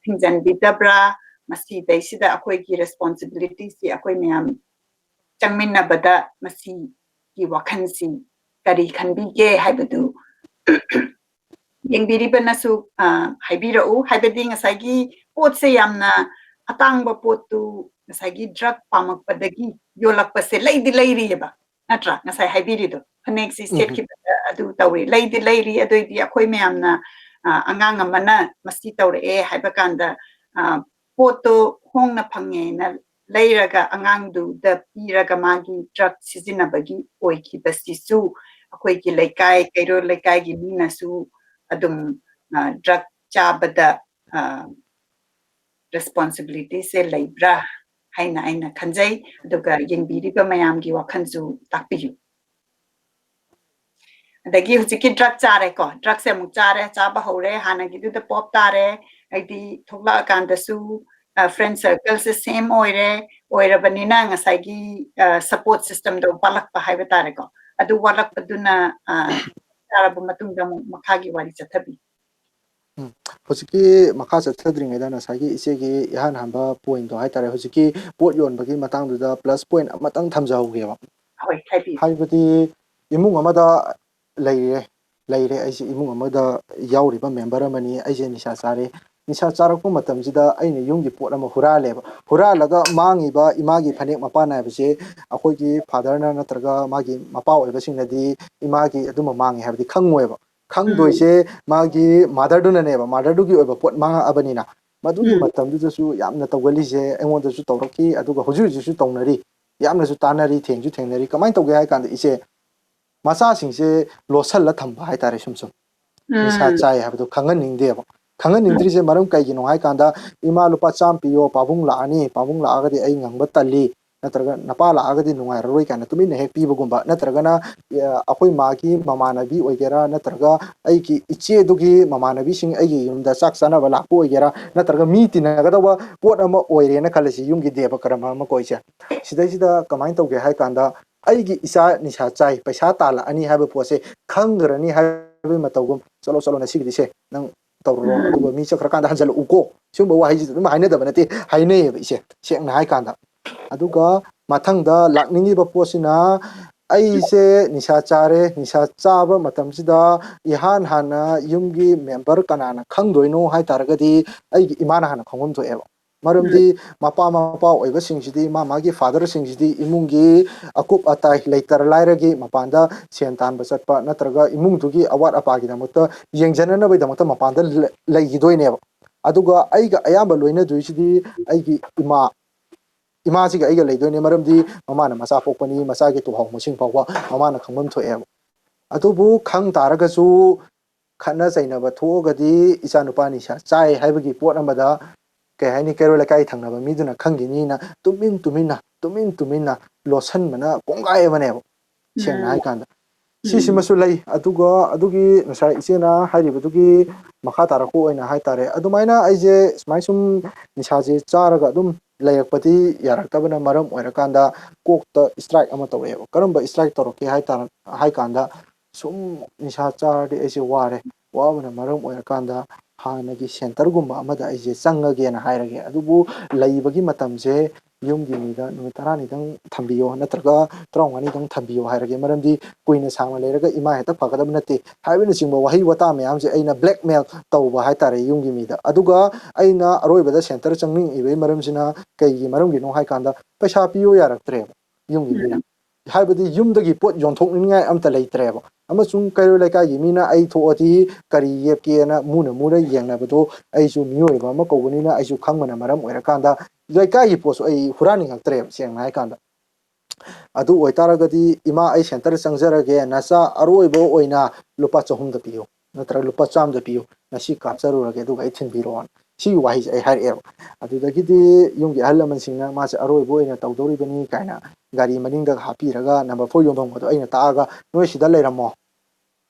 ꯊꯤꯡꯖꯤꯟꯕꯤꯗꯕ꯭ꯔꯥ? ꯃꯁꯤꯗꯩꯁꯤꯗ ꯑꯩꯈꯣꯏꯒꯤ responsibilityꯁꯤ ꯑꯩꯈꯣꯏ ꯃꯌꯥꯝ ꯆꯪꯃꯤꯟꯅꯕꯗ ꯃꯁꯤꯒꯤ ꯋꯥꯈꯜꯁꯤ ꯀꯔꯤ ꯈꯟꯕꯤꯒꯦ ꯍꯥꯏꯕꯗꯨ ꯌꯦꯡꯕꯤꯔꯤꯕꯅꯁꯨ, ꯑ, ꯍꯥꯏꯕꯤꯔꯛꯎ꯫ ꯍꯥꯏꯕꯗꯤ ꯉꯁꯥꯏꯒꯤ ꯄꯣꯠꯁꯦ ꯌꯥꯝꯅ ꯑꯇꯥꯡꯕ ꯄꯣꯠꯇꯨ ꯉꯁꯥꯏꯒꯤ drug ꯄꯥꯝꯃꯛꯄꯗꯒꯤ ꯌꯣꯜꯂꯛꯄꯁꯦ ꯂꯩꯗꯤ ꯂꯩꯔꯤꯑꯕ, ꯅꯠꯇ꯭ꯔꯥ? ꯉꯁꯥꯏ ꯍꯥꯏꯕꯤꯔꯤꯗꯣ, ꯐꯅꯦꯛꯁꯤ ꯎꯝ꯫ ꯁꯦꯠꯈꯤꯕꯗ ꯑꯗꯨ ꯇꯧꯏ, ꯂꯩꯗꯤ ꯂꯩꯔꯤ꯫ ꯑꯗꯨꯏꯗꯤ ꯑꯩꯈꯣꯏ ꯃꯌꯥꯝꯅ, ꯑ, ꯑꯉꯥꯡ ꯑꯃꯅ ꯃꯁꯤ ꯇꯧꯔꯛꯑꯦ ꯍꯥꯏꯕ ꯀꯥꯟꯗ, ꯑ, ꯄꯣꯠꯇꯣ ꯍꯣꯡꯅ ꯐꯪꯉꯦꯅ ꯂꯩꯔꯒ ꯑꯉꯥꯡꯗꯨꯗ ꯄꯤꯔꯒ ꯃꯥꯒꯤ drug ꯁꯤꯖꯤꯟꯅꯕꯒꯤ ꯑꯣꯏꯈꯤꯕꯁꯤꯁꯨ ꯑꯩꯈꯣꯏꯒꯤ ꯂꯩꯀꯥꯏ, ꯀꯩꯔꯣꯜ ꯂꯩꯀꯥꯏꯒꯤ ꯃꯤꯅꯁꯨ ꯑꯗꯨꯝ, ꯑ, drug ꯆꯥꯕꯗ, ꯑ, responsibilityꯁꯦ ꯂꯩꯕ꯭ꯔꯥ ꯍꯥꯏꯅ ꯑꯩꯅ ꯈꯟꯖꯩ꯫ ꯑꯗꯨꯒ ꯌꯦꯡꯕꯤꯔꯤꯕ ꯃꯌꯥꯝꯒꯤ ꯋꯥꯈꯜꯁꯨ ꯇꯥꯛꯄꯤꯌꯨ꯫ ꯑꯗꯒꯤ ꯍꯧꯖꯤꯛꯀꯤ drug ꯆꯥꯔꯦꯀꯣ, drugꯁꯦ ꯑꯃꯨꯛ ꯆꯥꯔꯦ, ꯆꯥꯕ ꯍꯧꯔꯦ, ꯍꯥꯟꯅꯒꯤꯗꯨꯗ pop ꯇꯥꯔꯦ, ꯍꯥꯏꯗꯤ ꯊꯣꯛꯂꯛꯑꯀꯥꯟꯗꯁꯨ, ꯑ, friend circleꯁꯦ same ꯑꯣꯏꯔꯦ, ꯑꯣꯏꯔꯕꯅꯤꯅ ꯉꯁꯥꯏꯒꯤ, ꯑ, support systemꯗꯣ ꯋꯥꯠꯂꯛꯄ ꯍꯥꯏꯕ ꯇꯥꯔꯦꯀꯣ꯫ ꯑꯗꯨ ꯋꯥꯠꯂꯛꯄꯗꯨꯅ, ꯑ, ꯆꯥꯔꯕ ꯃꯇꯨꯡꯗ ꯑꯃꯨꯛ ꯃꯈꯥꯒꯤ ꯋꯥꯔꯤ ꯆꯠꯊꯕꯤ꯫ ꯎꯝ꯫ ꯍꯧꯖꯤꯛꯀꯤ ꯃꯈꯥ ꯆꯠꯊꯗ꯭ꯔꯤꯉꯩꯗ ꯉꯁꯥꯏꯒꯤ ꯏꯆꯦꯒꯤ ꯏꯍꯥꯟ ꯍꯥꯟꯕ pointꯗꯣ ꯍꯥꯏꯇꯥꯔꯦ, ꯍꯧꯖꯤꯛꯀꯤ ꯄꯣꯠ ꯌꯣꯟꯕꯒꯤ ꯃꯇꯥꯡꯗꯨꯗ plus point ꯑꯃꯇꯪ ꯊꯝꯖꯍꯧꯒꯦꯕ꯫ ꯍꯣꯏ, ꯍꯥꯏꯕꯤꯌꯨ꯫ ꯍꯥꯏꯕꯗꯤ ꯏꯃꯨꯡ ꯑꯃꯗ ꯂꯩꯔꯦ, ꯂꯩꯔꯦ꯫ ꯑꯩꯁꯦ ꯏꯃꯨꯡ ꯑꯃꯗ ꯌꯥꯎꯔꯤꯕ ꯃꯦꯝꯕꯔ ꯑꯃꯅꯤ꯫ ꯑꯩꯁꯦ ꯅꯤꯁꯥ ꯆꯥꯔꯦ꯫ ꯅꯤꯁꯥ ꯆꯥꯔꯛꯄ ꯃꯇꯝꯁꯤꯗ ꯑꯩꯅ ꯌꯨꯝꯒꯤ ꯄꯣꯠ ꯑꯃ ꯍꯨꯔꯥꯜꯂꯦꯕ꯫ ꯍꯨꯔꯥꯜꯂꯒ ꯃꯥꯡꯉꯤꯕ ꯏꯃꯥꯒꯤ ꯐꯅꯦꯛ ꯃꯄꯥꯟ ꯅꯥꯏꯕꯁꯦ ꯑꯩꯈꯣꯏꯒꯤ ꯐꯥꯗꯔꯅ ꯅꯠꯇ꯭ꯔꯒ ꯃꯥꯒꯤ ꯃꯄꯥ ꯑꯣꯏꯕꯁꯤꯡꯅꯗꯤ ꯏꯃꯥꯒꯤ ꯑꯗꯨꯝꯕ ꯃꯥꯡꯉꯦ ꯍꯥꯏꯕꯗꯤ ꯈꯪꯉꯣꯏꯕ꯫ ꯈꯪꯗꯣꯏꯁꯦ ꯃꯥꯒꯤ ꯃꯥꯗꯔꯗꯨꯅꯅꯦꯕ, ꯃꯥꯗꯔꯗꯨꯒꯤ ꯑꯣꯏꯕ ꯄꯣꯠ ꯃꯥꯡꯉꯛꯑꯕꯅꯤꯅ꯫ ꯃꯗꯨꯒꯤ ꯃꯇꯝꯗꯨꯗꯁꯨ ꯌꯥꯝꯅ ꯇꯧꯒꯜꯂꯤꯁꯦ ꯑꯩꯉꯣꯟꯗꯁꯨ ꯇꯧꯔꯛꯈꯤ, ꯑꯗꯨꯒ ꯍꯧꯖꯤꯛ ꯍꯧꯖꯤꯛꯁꯨ ꯇꯧꯅꯔꯤ, ꯌꯥꯝꯅꯁꯨ ꯇꯥꯟꯅꯔꯤ, ꯊꯦꯡꯁꯨ ꯊꯦꯡꯅꯔꯤ꯫ ꯀꯃꯥꯏꯅ ꯇꯧꯒꯦ ꯍꯥꯏ ꯀꯥꯟꯗ ꯏꯆꯦ, ꯃꯆꯥꯁꯤꯡꯁꯦ ꯂꯣꯠꯁꯜꯂ ꯊꯝꯕ ꯍꯥꯏꯇꯥꯔꯦ꯫ ꯁꯨꯝ ꯁꯨꯝ ꯅꯤꯁꯥ ꯆꯥꯏ ꯍꯥꯏꯕꯗꯣ ꯈꯪꯍꯟꯅꯤꯡꯗꯦꯕ꯫ ꯈꯪꯍꯟꯅꯤꯡꯗ꯭ꯔꯤꯁꯦ ꯃꯔꯝ ꯀꯩꯒꯤꯅꯣ ꯍꯥꯏ ꯀꯥꯟꯗ, ꯏꯃꯥ ꯂꯨꯄꯥ ꯆꯥꯝꯃ ꯄꯤꯌꯣ, ꯄꯥꯕꯨꯡ ꯂꯥꯛꯑꯅꯤ, ꯄꯥꯕꯨꯡ ꯂꯥꯛꯑꯒꯗꯤ ꯑꯩ ꯉꯪꯕ ꯇꯜꯂꯤ, ꯅꯠꯇ꯭ꯔꯒ ꯅꯄꯥ ꯂꯥꯛꯑꯒꯗꯤ ꯅꯨꯡꯉꯥꯏꯔꯔꯣꯏ ꯀꯥꯏꯅ ꯇꯨꯃꯤꯟꯅ ꯍꯦꯛ ꯄꯤꯕꯒꯨꯝꯕ, ꯅꯠꯇ꯭ꯔꯒꯅ ꯑ, ꯑꯩꯈꯣꯏ ꯃꯥꯒꯤ ꯃꯃꯥꯟꯅꯕꯤ ꯑꯣꯏꯒꯦꯔꯥ, ꯅꯠꯇ꯭ꯔꯒ ꯑꯩꯒꯤ ꯏꯆꯦꯗꯨꯒꯤ ꯃꯃꯥꯟꯅꯕꯤꯁꯤꯡ ꯑꯩꯒꯤ ꯌꯨꯝꯗ ꯆꯥꯛ ꯆꯥꯅꯕ ꯂꯥꯛꯄ ꯑꯣꯏꯒꯦꯔꯥ, ꯅꯠꯇ꯭ꯔꯒ ꯃꯤ ꯇꯤꯟꯅꯒꯗꯧꯕ ꯄꯣꯠ ꯑꯃ ꯑꯣꯏꯔꯦꯅ ꯈꯜꯂꯁꯤ, ꯌꯨꯝꯒꯤ ꯗꯦꯕ ꯀꯔꯃ ꯑꯃ ꯀꯣ ꯏꯆꯦ꯫ ꯁꯤꯗꯩꯁꯤꯗ ꯀꯃꯥꯏꯅ ꯇꯧꯒꯦ ꯍꯥꯏ ꯀꯥꯟꯗ, ꯑꯩꯒꯤ ꯏꯆꯥ ꯅꯤꯁꯥ ꯆꯥꯏ, ꯄꯩꯁꯥ ꯇꯥꯜꯂꯛꯑꯅꯤ ꯍꯥꯏꯕ ꯄꯣꯠꯁꯦ ꯈꯪꯈ꯭ꯔꯅꯤ ꯍꯥꯏꯕꯒꯤ ꯃꯇꯧꯒꯨꯝ, "ꯆꯠꯂꯣ, ꯆꯠꯂꯣ, ꯉꯁꯤꯒꯤꯗꯤ ꯁꯦ ꯅꯪ ꯇꯧꯔꯨꯔꯣ, ꯑꯗꯨꯒ ꯃꯤ ꯆꯠꯈ꯭ꯔꯀꯥꯟꯗ ꯍꯟꯖꯜꯂꯛꯎꯀꯣ", ꯁꯤꯒꯨꯝꯕ ꯋꯥꯍꯩꯁꯤꯗꯤ ꯑꯗꯨꯝ ꯍꯥꯏꯅꯗꯕ ꯅꯠꯇꯦ, ꯍꯥꯏꯅꯩꯌꯦꯕ ꯏꯆꯦ, ꯁꯦꯡꯅ ꯍꯥꯏ ꯀꯥꯟꯗ꯫ ꯑꯗꯨꯒ ꯃꯊꯪꯗ ꯂꯥꯛꯅꯤꯡꯉꯤꯕ ꯄꯣꯠꯁꯤꯅ, ꯑꯩꯁꯦ ꯅꯤꯁꯥ ꯆꯥꯔꯦ, ꯅꯤꯁꯥ ꯆꯥꯕ ꯃꯇꯝꯁꯤꯗ ꯏꯍꯥꯟ ꯍꯥꯟꯅ ꯌꯨꯝꯒꯤ ꯃꯦꯝꯕꯔ ꯀꯅꯥꯅ ꯈꯪꯗꯣꯏꯅꯣ ꯍꯥꯏ ꯇꯥꯔꯒꯗꯤ, ꯑꯩꯒꯤ ꯏꯃꯥꯅ ꯍꯥꯟꯅ ꯈꯪꯐꯝ ꯊꯣꯛꯑꯦꯕ꯫ ꯃꯔꯝꯗꯤ ꯃꯄꯥ ꯃꯄꯥ ꯑꯣꯏꯕꯁꯤꯡꯁꯤꯗꯤ, ꯃꯥ ꯃꯥꯒꯤ ꯐꯥꯗꯔꯁꯤꯡꯁꯤꯗꯤ ꯏꯃꯨꯡꯒꯤ ꯑꯀꯨꯞ ꯑꯇꯥꯏ, ꯂꯩꯇꯔ ꯂꯥꯏꯔꯒꯤ ꯃꯄꯥꯟꯗ ꯁꯦꯟ ꯇꯥꯟꯕ ꯆꯠꯄ ꯅꯠꯇ꯭ꯔꯒ ꯏꯃꯨꯡꯗꯨꯒꯤ ꯑꯋꯥꯠ ꯑꯄꯥꯒꯤꯗꯃꯛꯇ ꯌꯦꯡꯖꯅꯅꯕꯒꯤꯗꯃꯛꯇ ꯃꯄꯥꯟꯗ ꯂꯩ-, ꯂꯩꯈꯤꯗꯣꯏꯅꯦꯕ꯫ ꯑꯗꯨꯒ ꯑꯩꯒ ꯑꯌꯥꯝꯕ ꯂꯣꯏꯅꯗꯣꯏꯁꯤꯗꯤ ꯑꯩꯒꯤ ꯏꯃꯥ, ꯏꯃꯥꯁꯤꯒ ꯑꯩꯒ ꯂꯩꯗꯣꯏꯅꯦ, ꯃꯔꯝꯗꯤ ꯃꯃꯥꯅ ꯃꯆꯥ ꯄꯣꯛꯄꯅꯤ, ꯃꯆꯥꯒꯤ ꯇꯨꯍꯥꯎ ꯃꯁꯤꯡ ꯐꯥꯎꯕ ꯃꯃꯥꯅ ꯈꯪꯐꯝ ꯊꯣꯛꯑꯦꯕ꯫ ꯑꯗꯨꯕꯨ ꯈꯪ ꯇꯥꯔꯒꯁꯨ, ꯈꯠꯅ ꯆꯩꯅꯕ ꯊꯣꯛꯑꯒꯗꯤ, ꯏꯆꯥꯅꯨꯄꯥ ꯅꯤꯁꯥ ꯆꯥꯏ ꯍꯥꯏꯕꯒꯤ ꯄꯣꯠ ꯑꯃꯗ, ꯀꯩ ꯍꯥꯏꯅꯤ, ꯀꯩꯔꯣꯜ ꯂꯩꯀꯥꯏ ꯊꯪꯅꯕ ꯃꯤꯗꯨꯅ ꯈꯪꯈꯤꯅꯤꯅ ꯇꯨꯃꯤꯟ ꯇꯨꯃꯤꯟꯅ, ꯇꯨꯃꯤꯟ ꯇꯨꯃꯤꯟꯅ ꯂꯣꯠꯁꯟꯕꯅ ꯀꯣꯡꯒꯥꯏ ꯑꯃꯅꯦꯕ, ꯁꯦꯡꯅ ꯍꯥꯏꯀꯥꯟꯗ꯫ ꯁꯤꯁꯤꯃꯁꯨ ꯂꯩ꯫ ꯑꯗꯨꯒ ꯑꯗꯨꯒꯤ ꯉꯁꯥꯏ ꯏꯆꯦꯅ ꯍꯥꯏꯔꯤꯕꯗꯨꯒꯤ ꯃꯈꯥ ꯇꯥꯔꯛꯄ ꯑꯣꯏꯅ ꯍꯥꯏꯇꯥꯔꯦ, ꯑꯗꯨꯃꯥꯏꯅ ꯑꯩꯁꯦ ꯁꯨꯃꯥꯏ ꯁꯨꯝ ꯅꯤꯁꯥꯁꯦ ꯆꯥꯔꯒ ꯑꯗꯨꯝ ꯂꯩꯔꯛꯄꯗꯤ ꯌꯥꯔꯛꯇꯕꯅ ꯃꯔꯝ ꯑꯣꯏꯔꯀꯥꯟꯗ, ꯀꯣꯛꯇ ꯏꯁꯇ꯭ꯔꯥꯏꯛ ꯑꯃ ꯇꯧꯔꯛꯑꯦꯕ꯫ ꯀꯔꯝꯕ ꯏꯁꯇ꯭ꯔꯥꯏꯛ ꯇꯧꯔꯛꯀꯦ ꯍꯥꯏ ꯇꯥꯔ-, ꯍꯥꯏ ꯀꯥꯟꯗ, ꯁꯨꯝ ꯅꯤꯁꯥ ꯆꯥꯔꯗꯤ ꯑꯩꯁꯦ ꯋꯥꯔꯦ, ꯋꯥꯕꯅ ꯃꯔꯝ ꯑꯣꯏꯔꯀꯥꯟꯗ ꯍꯥꯟꯅꯒꯤ ꯁꯦꯟꯇꯔꯒꯨꯝꯕ ꯑꯃꯗ ꯑꯩꯁꯦ ꯆꯪꯉꯒꯦꯅ ꯍꯥꯏꯔꯒꯦ꯫ ꯑꯗꯨꯕꯨ ꯂꯩꯕꯒꯤ ꯃꯇꯝꯁꯦ ꯌꯨꯝꯒꯤ ꯃꯤꯗ ꯅꯨꯃꯤꯠ ꯇꯔꯥꯅꯤꯗꯪ ꯊꯝꯕꯤꯌꯣ, ꯅꯠꯇ꯭ꯔꯒ ꯇꯔꯥꯃꯉꯥꯅꯤꯗꯪ ꯊꯝꯕꯤꯌꯣ ꯍꯥꯏꯔꯒꯦ꯫ ꯃꯔꯝꯗꯤ ꯀꯨꯏꯅ ꯁꯥꯡꯅ ꯂꯩꯔꯒ ꯏꯃꯥ ꯍꯦꯛꯇ ꯐꯒꯗꯕ ꯅꯠꯇꯦ ꯍꯥꯏꯕꯅꯆꯤꯡꯕ ꯋꯥꯍꯩ ꯋꯥꯇꯥ ꯃꯌꯥꯝꯁꯦ ꯑꯩꯅ blackmail ꯇꯧꯕ ꯍꯥꯏꯇꯥꯔꯦ ꯌꯨꯝꯒꯤ ꯃꯤꯗ꯫ ꯑꯗꯨꯒ ꯑꯩꯅ ꯑꯔꯣꯏꯕꯗ ꯁꯦꯟꯇꯔ ꯆꯪꯅꯤꯡꯉꯤꯕꯒꯤ ꯃꯔꯝꯁꯤꯅ ꯀꯩꯒꯤ ꯃꯔꯝꯒꯤꯅꯣ ꯍꯥꯏ ꯀꯥꯟꯗ, ꯄꯩꯁꯥ ꯄꯤꯌꯣ ꯌꯥꯔꯛꯇ꯭ꯔꯦꯕ ꯌꯨꯝꯒꯤ ꯃꯤꯅ꯫ ꯍꯥꯏꯕꯗꯤ ꯌꯨꯝꯗꯒꯤ ꯄꯣꯠ ꯌꯣꯟꯊꯣꯛꯅꯤꯡꯉꯥꯏ ꯑꯝꯇ ꯂꯩꯇ꯭ꯔꯦꯕ꯫ ꯑꯃꯁꯨꯡ ꯀꯩꯔꯣꯏ ꯂꯩꯀꯥꯏꯒꯤ ꯃꯤꯅ ꯑꯩ ꯊꯣꯛꯑꯗꯤ ꯀꯔꯤ ꯌꯦꯞꯀꯦꯅ ꯃꯨꯅ ꯃꯨꯅ ꯌꯦꯡꯅꯕꯗꯣ, ꯑꯩꯁꯨ ꯃꯤꯑꯣꯏꯕ ꯑꯃ ꯀꯧꯕꯅꯤꯅ ꯑꯩꯁꯨ ꯈꯪꯕꯅ ꯃꯔꯝ ꯑꯣꯏꯔꯀꯥꯟꯗ ꯂꯩꯀꯥꯏꯒꯤ ꯄꯣꯠꯁꯨ ꯑꯩ ꯍꯨꯔꯥꯟꯅꯤꯡꯉꯛꯇ꯭ꯔꯦꯕ, ꯁꯦꯡꯅ ꯍꯥꯏ ꯀꯥꯟꯗ꯫ ꯑꯗꯨ ꯑꯣꯏꯇꯥꯔꯒꯗꯤ, "ꯏꯃꯥ, ꯑꯩ ꯁꯦꯟꯇꯔ ꯆꯪꯖꯔꯒꯦ, ꯅꯆꯥ ꯑꯔꯣꯏꯕ ꯑꯣꯏꯅ ꯂꯨꯄꯥ ꯆꯍꯨꯝꯗ ꯄꯤꯌꯨ, ꯅꯠꯇ꯭ꯔꯒ ꯂꯨꯄꯥ ꯆꯥꯝꯃꯗ ꯄꯤꯌꯨ, ꯉꯁꯤ ꯀꯥꯞꯆꯔꯨꯔꯒꯦ, ꯑꯗꯨꯒ ꯑꯩ ꯊꯤꯟꯕꯤꯔꯛꯑꯣꯅ", ꯁꯤꯒꯤ ꯋꯥꯍꯩꯁꯦ ꯑꯩ ꯍꯥꯏꯔꯛꯑꯦꯕ꯫ ꯑꯗꯨꯗꯒꯤꯗꯤ ꯌꯨꯝꯒꯤ ꯑꯍꯜ ꯂꯃꯟꯁꯤꯡꯅ ꯃꯥꯁꯦ ꯑꯔꯣꯏꯕ ꯑꯣꯏꯅ ꯇꯧꯗꯧꯔꯤꯕꯅꯤ ꯀꯥꯏꯅ ꯒꯥꯔꯤ ꯃꯅꯤꯡꯗ ꯍꯥꯞꯄꯤꯔꯒ number four ꯌꯣꯟꯐꯝꯒꯗꯣ ꯑꯩꯅ ꯇꯥꯛꯑꯒ, "ꯅꯣꯏ ꯁꯤꯗ ꯂꯩꯔꯝꯃꯣ,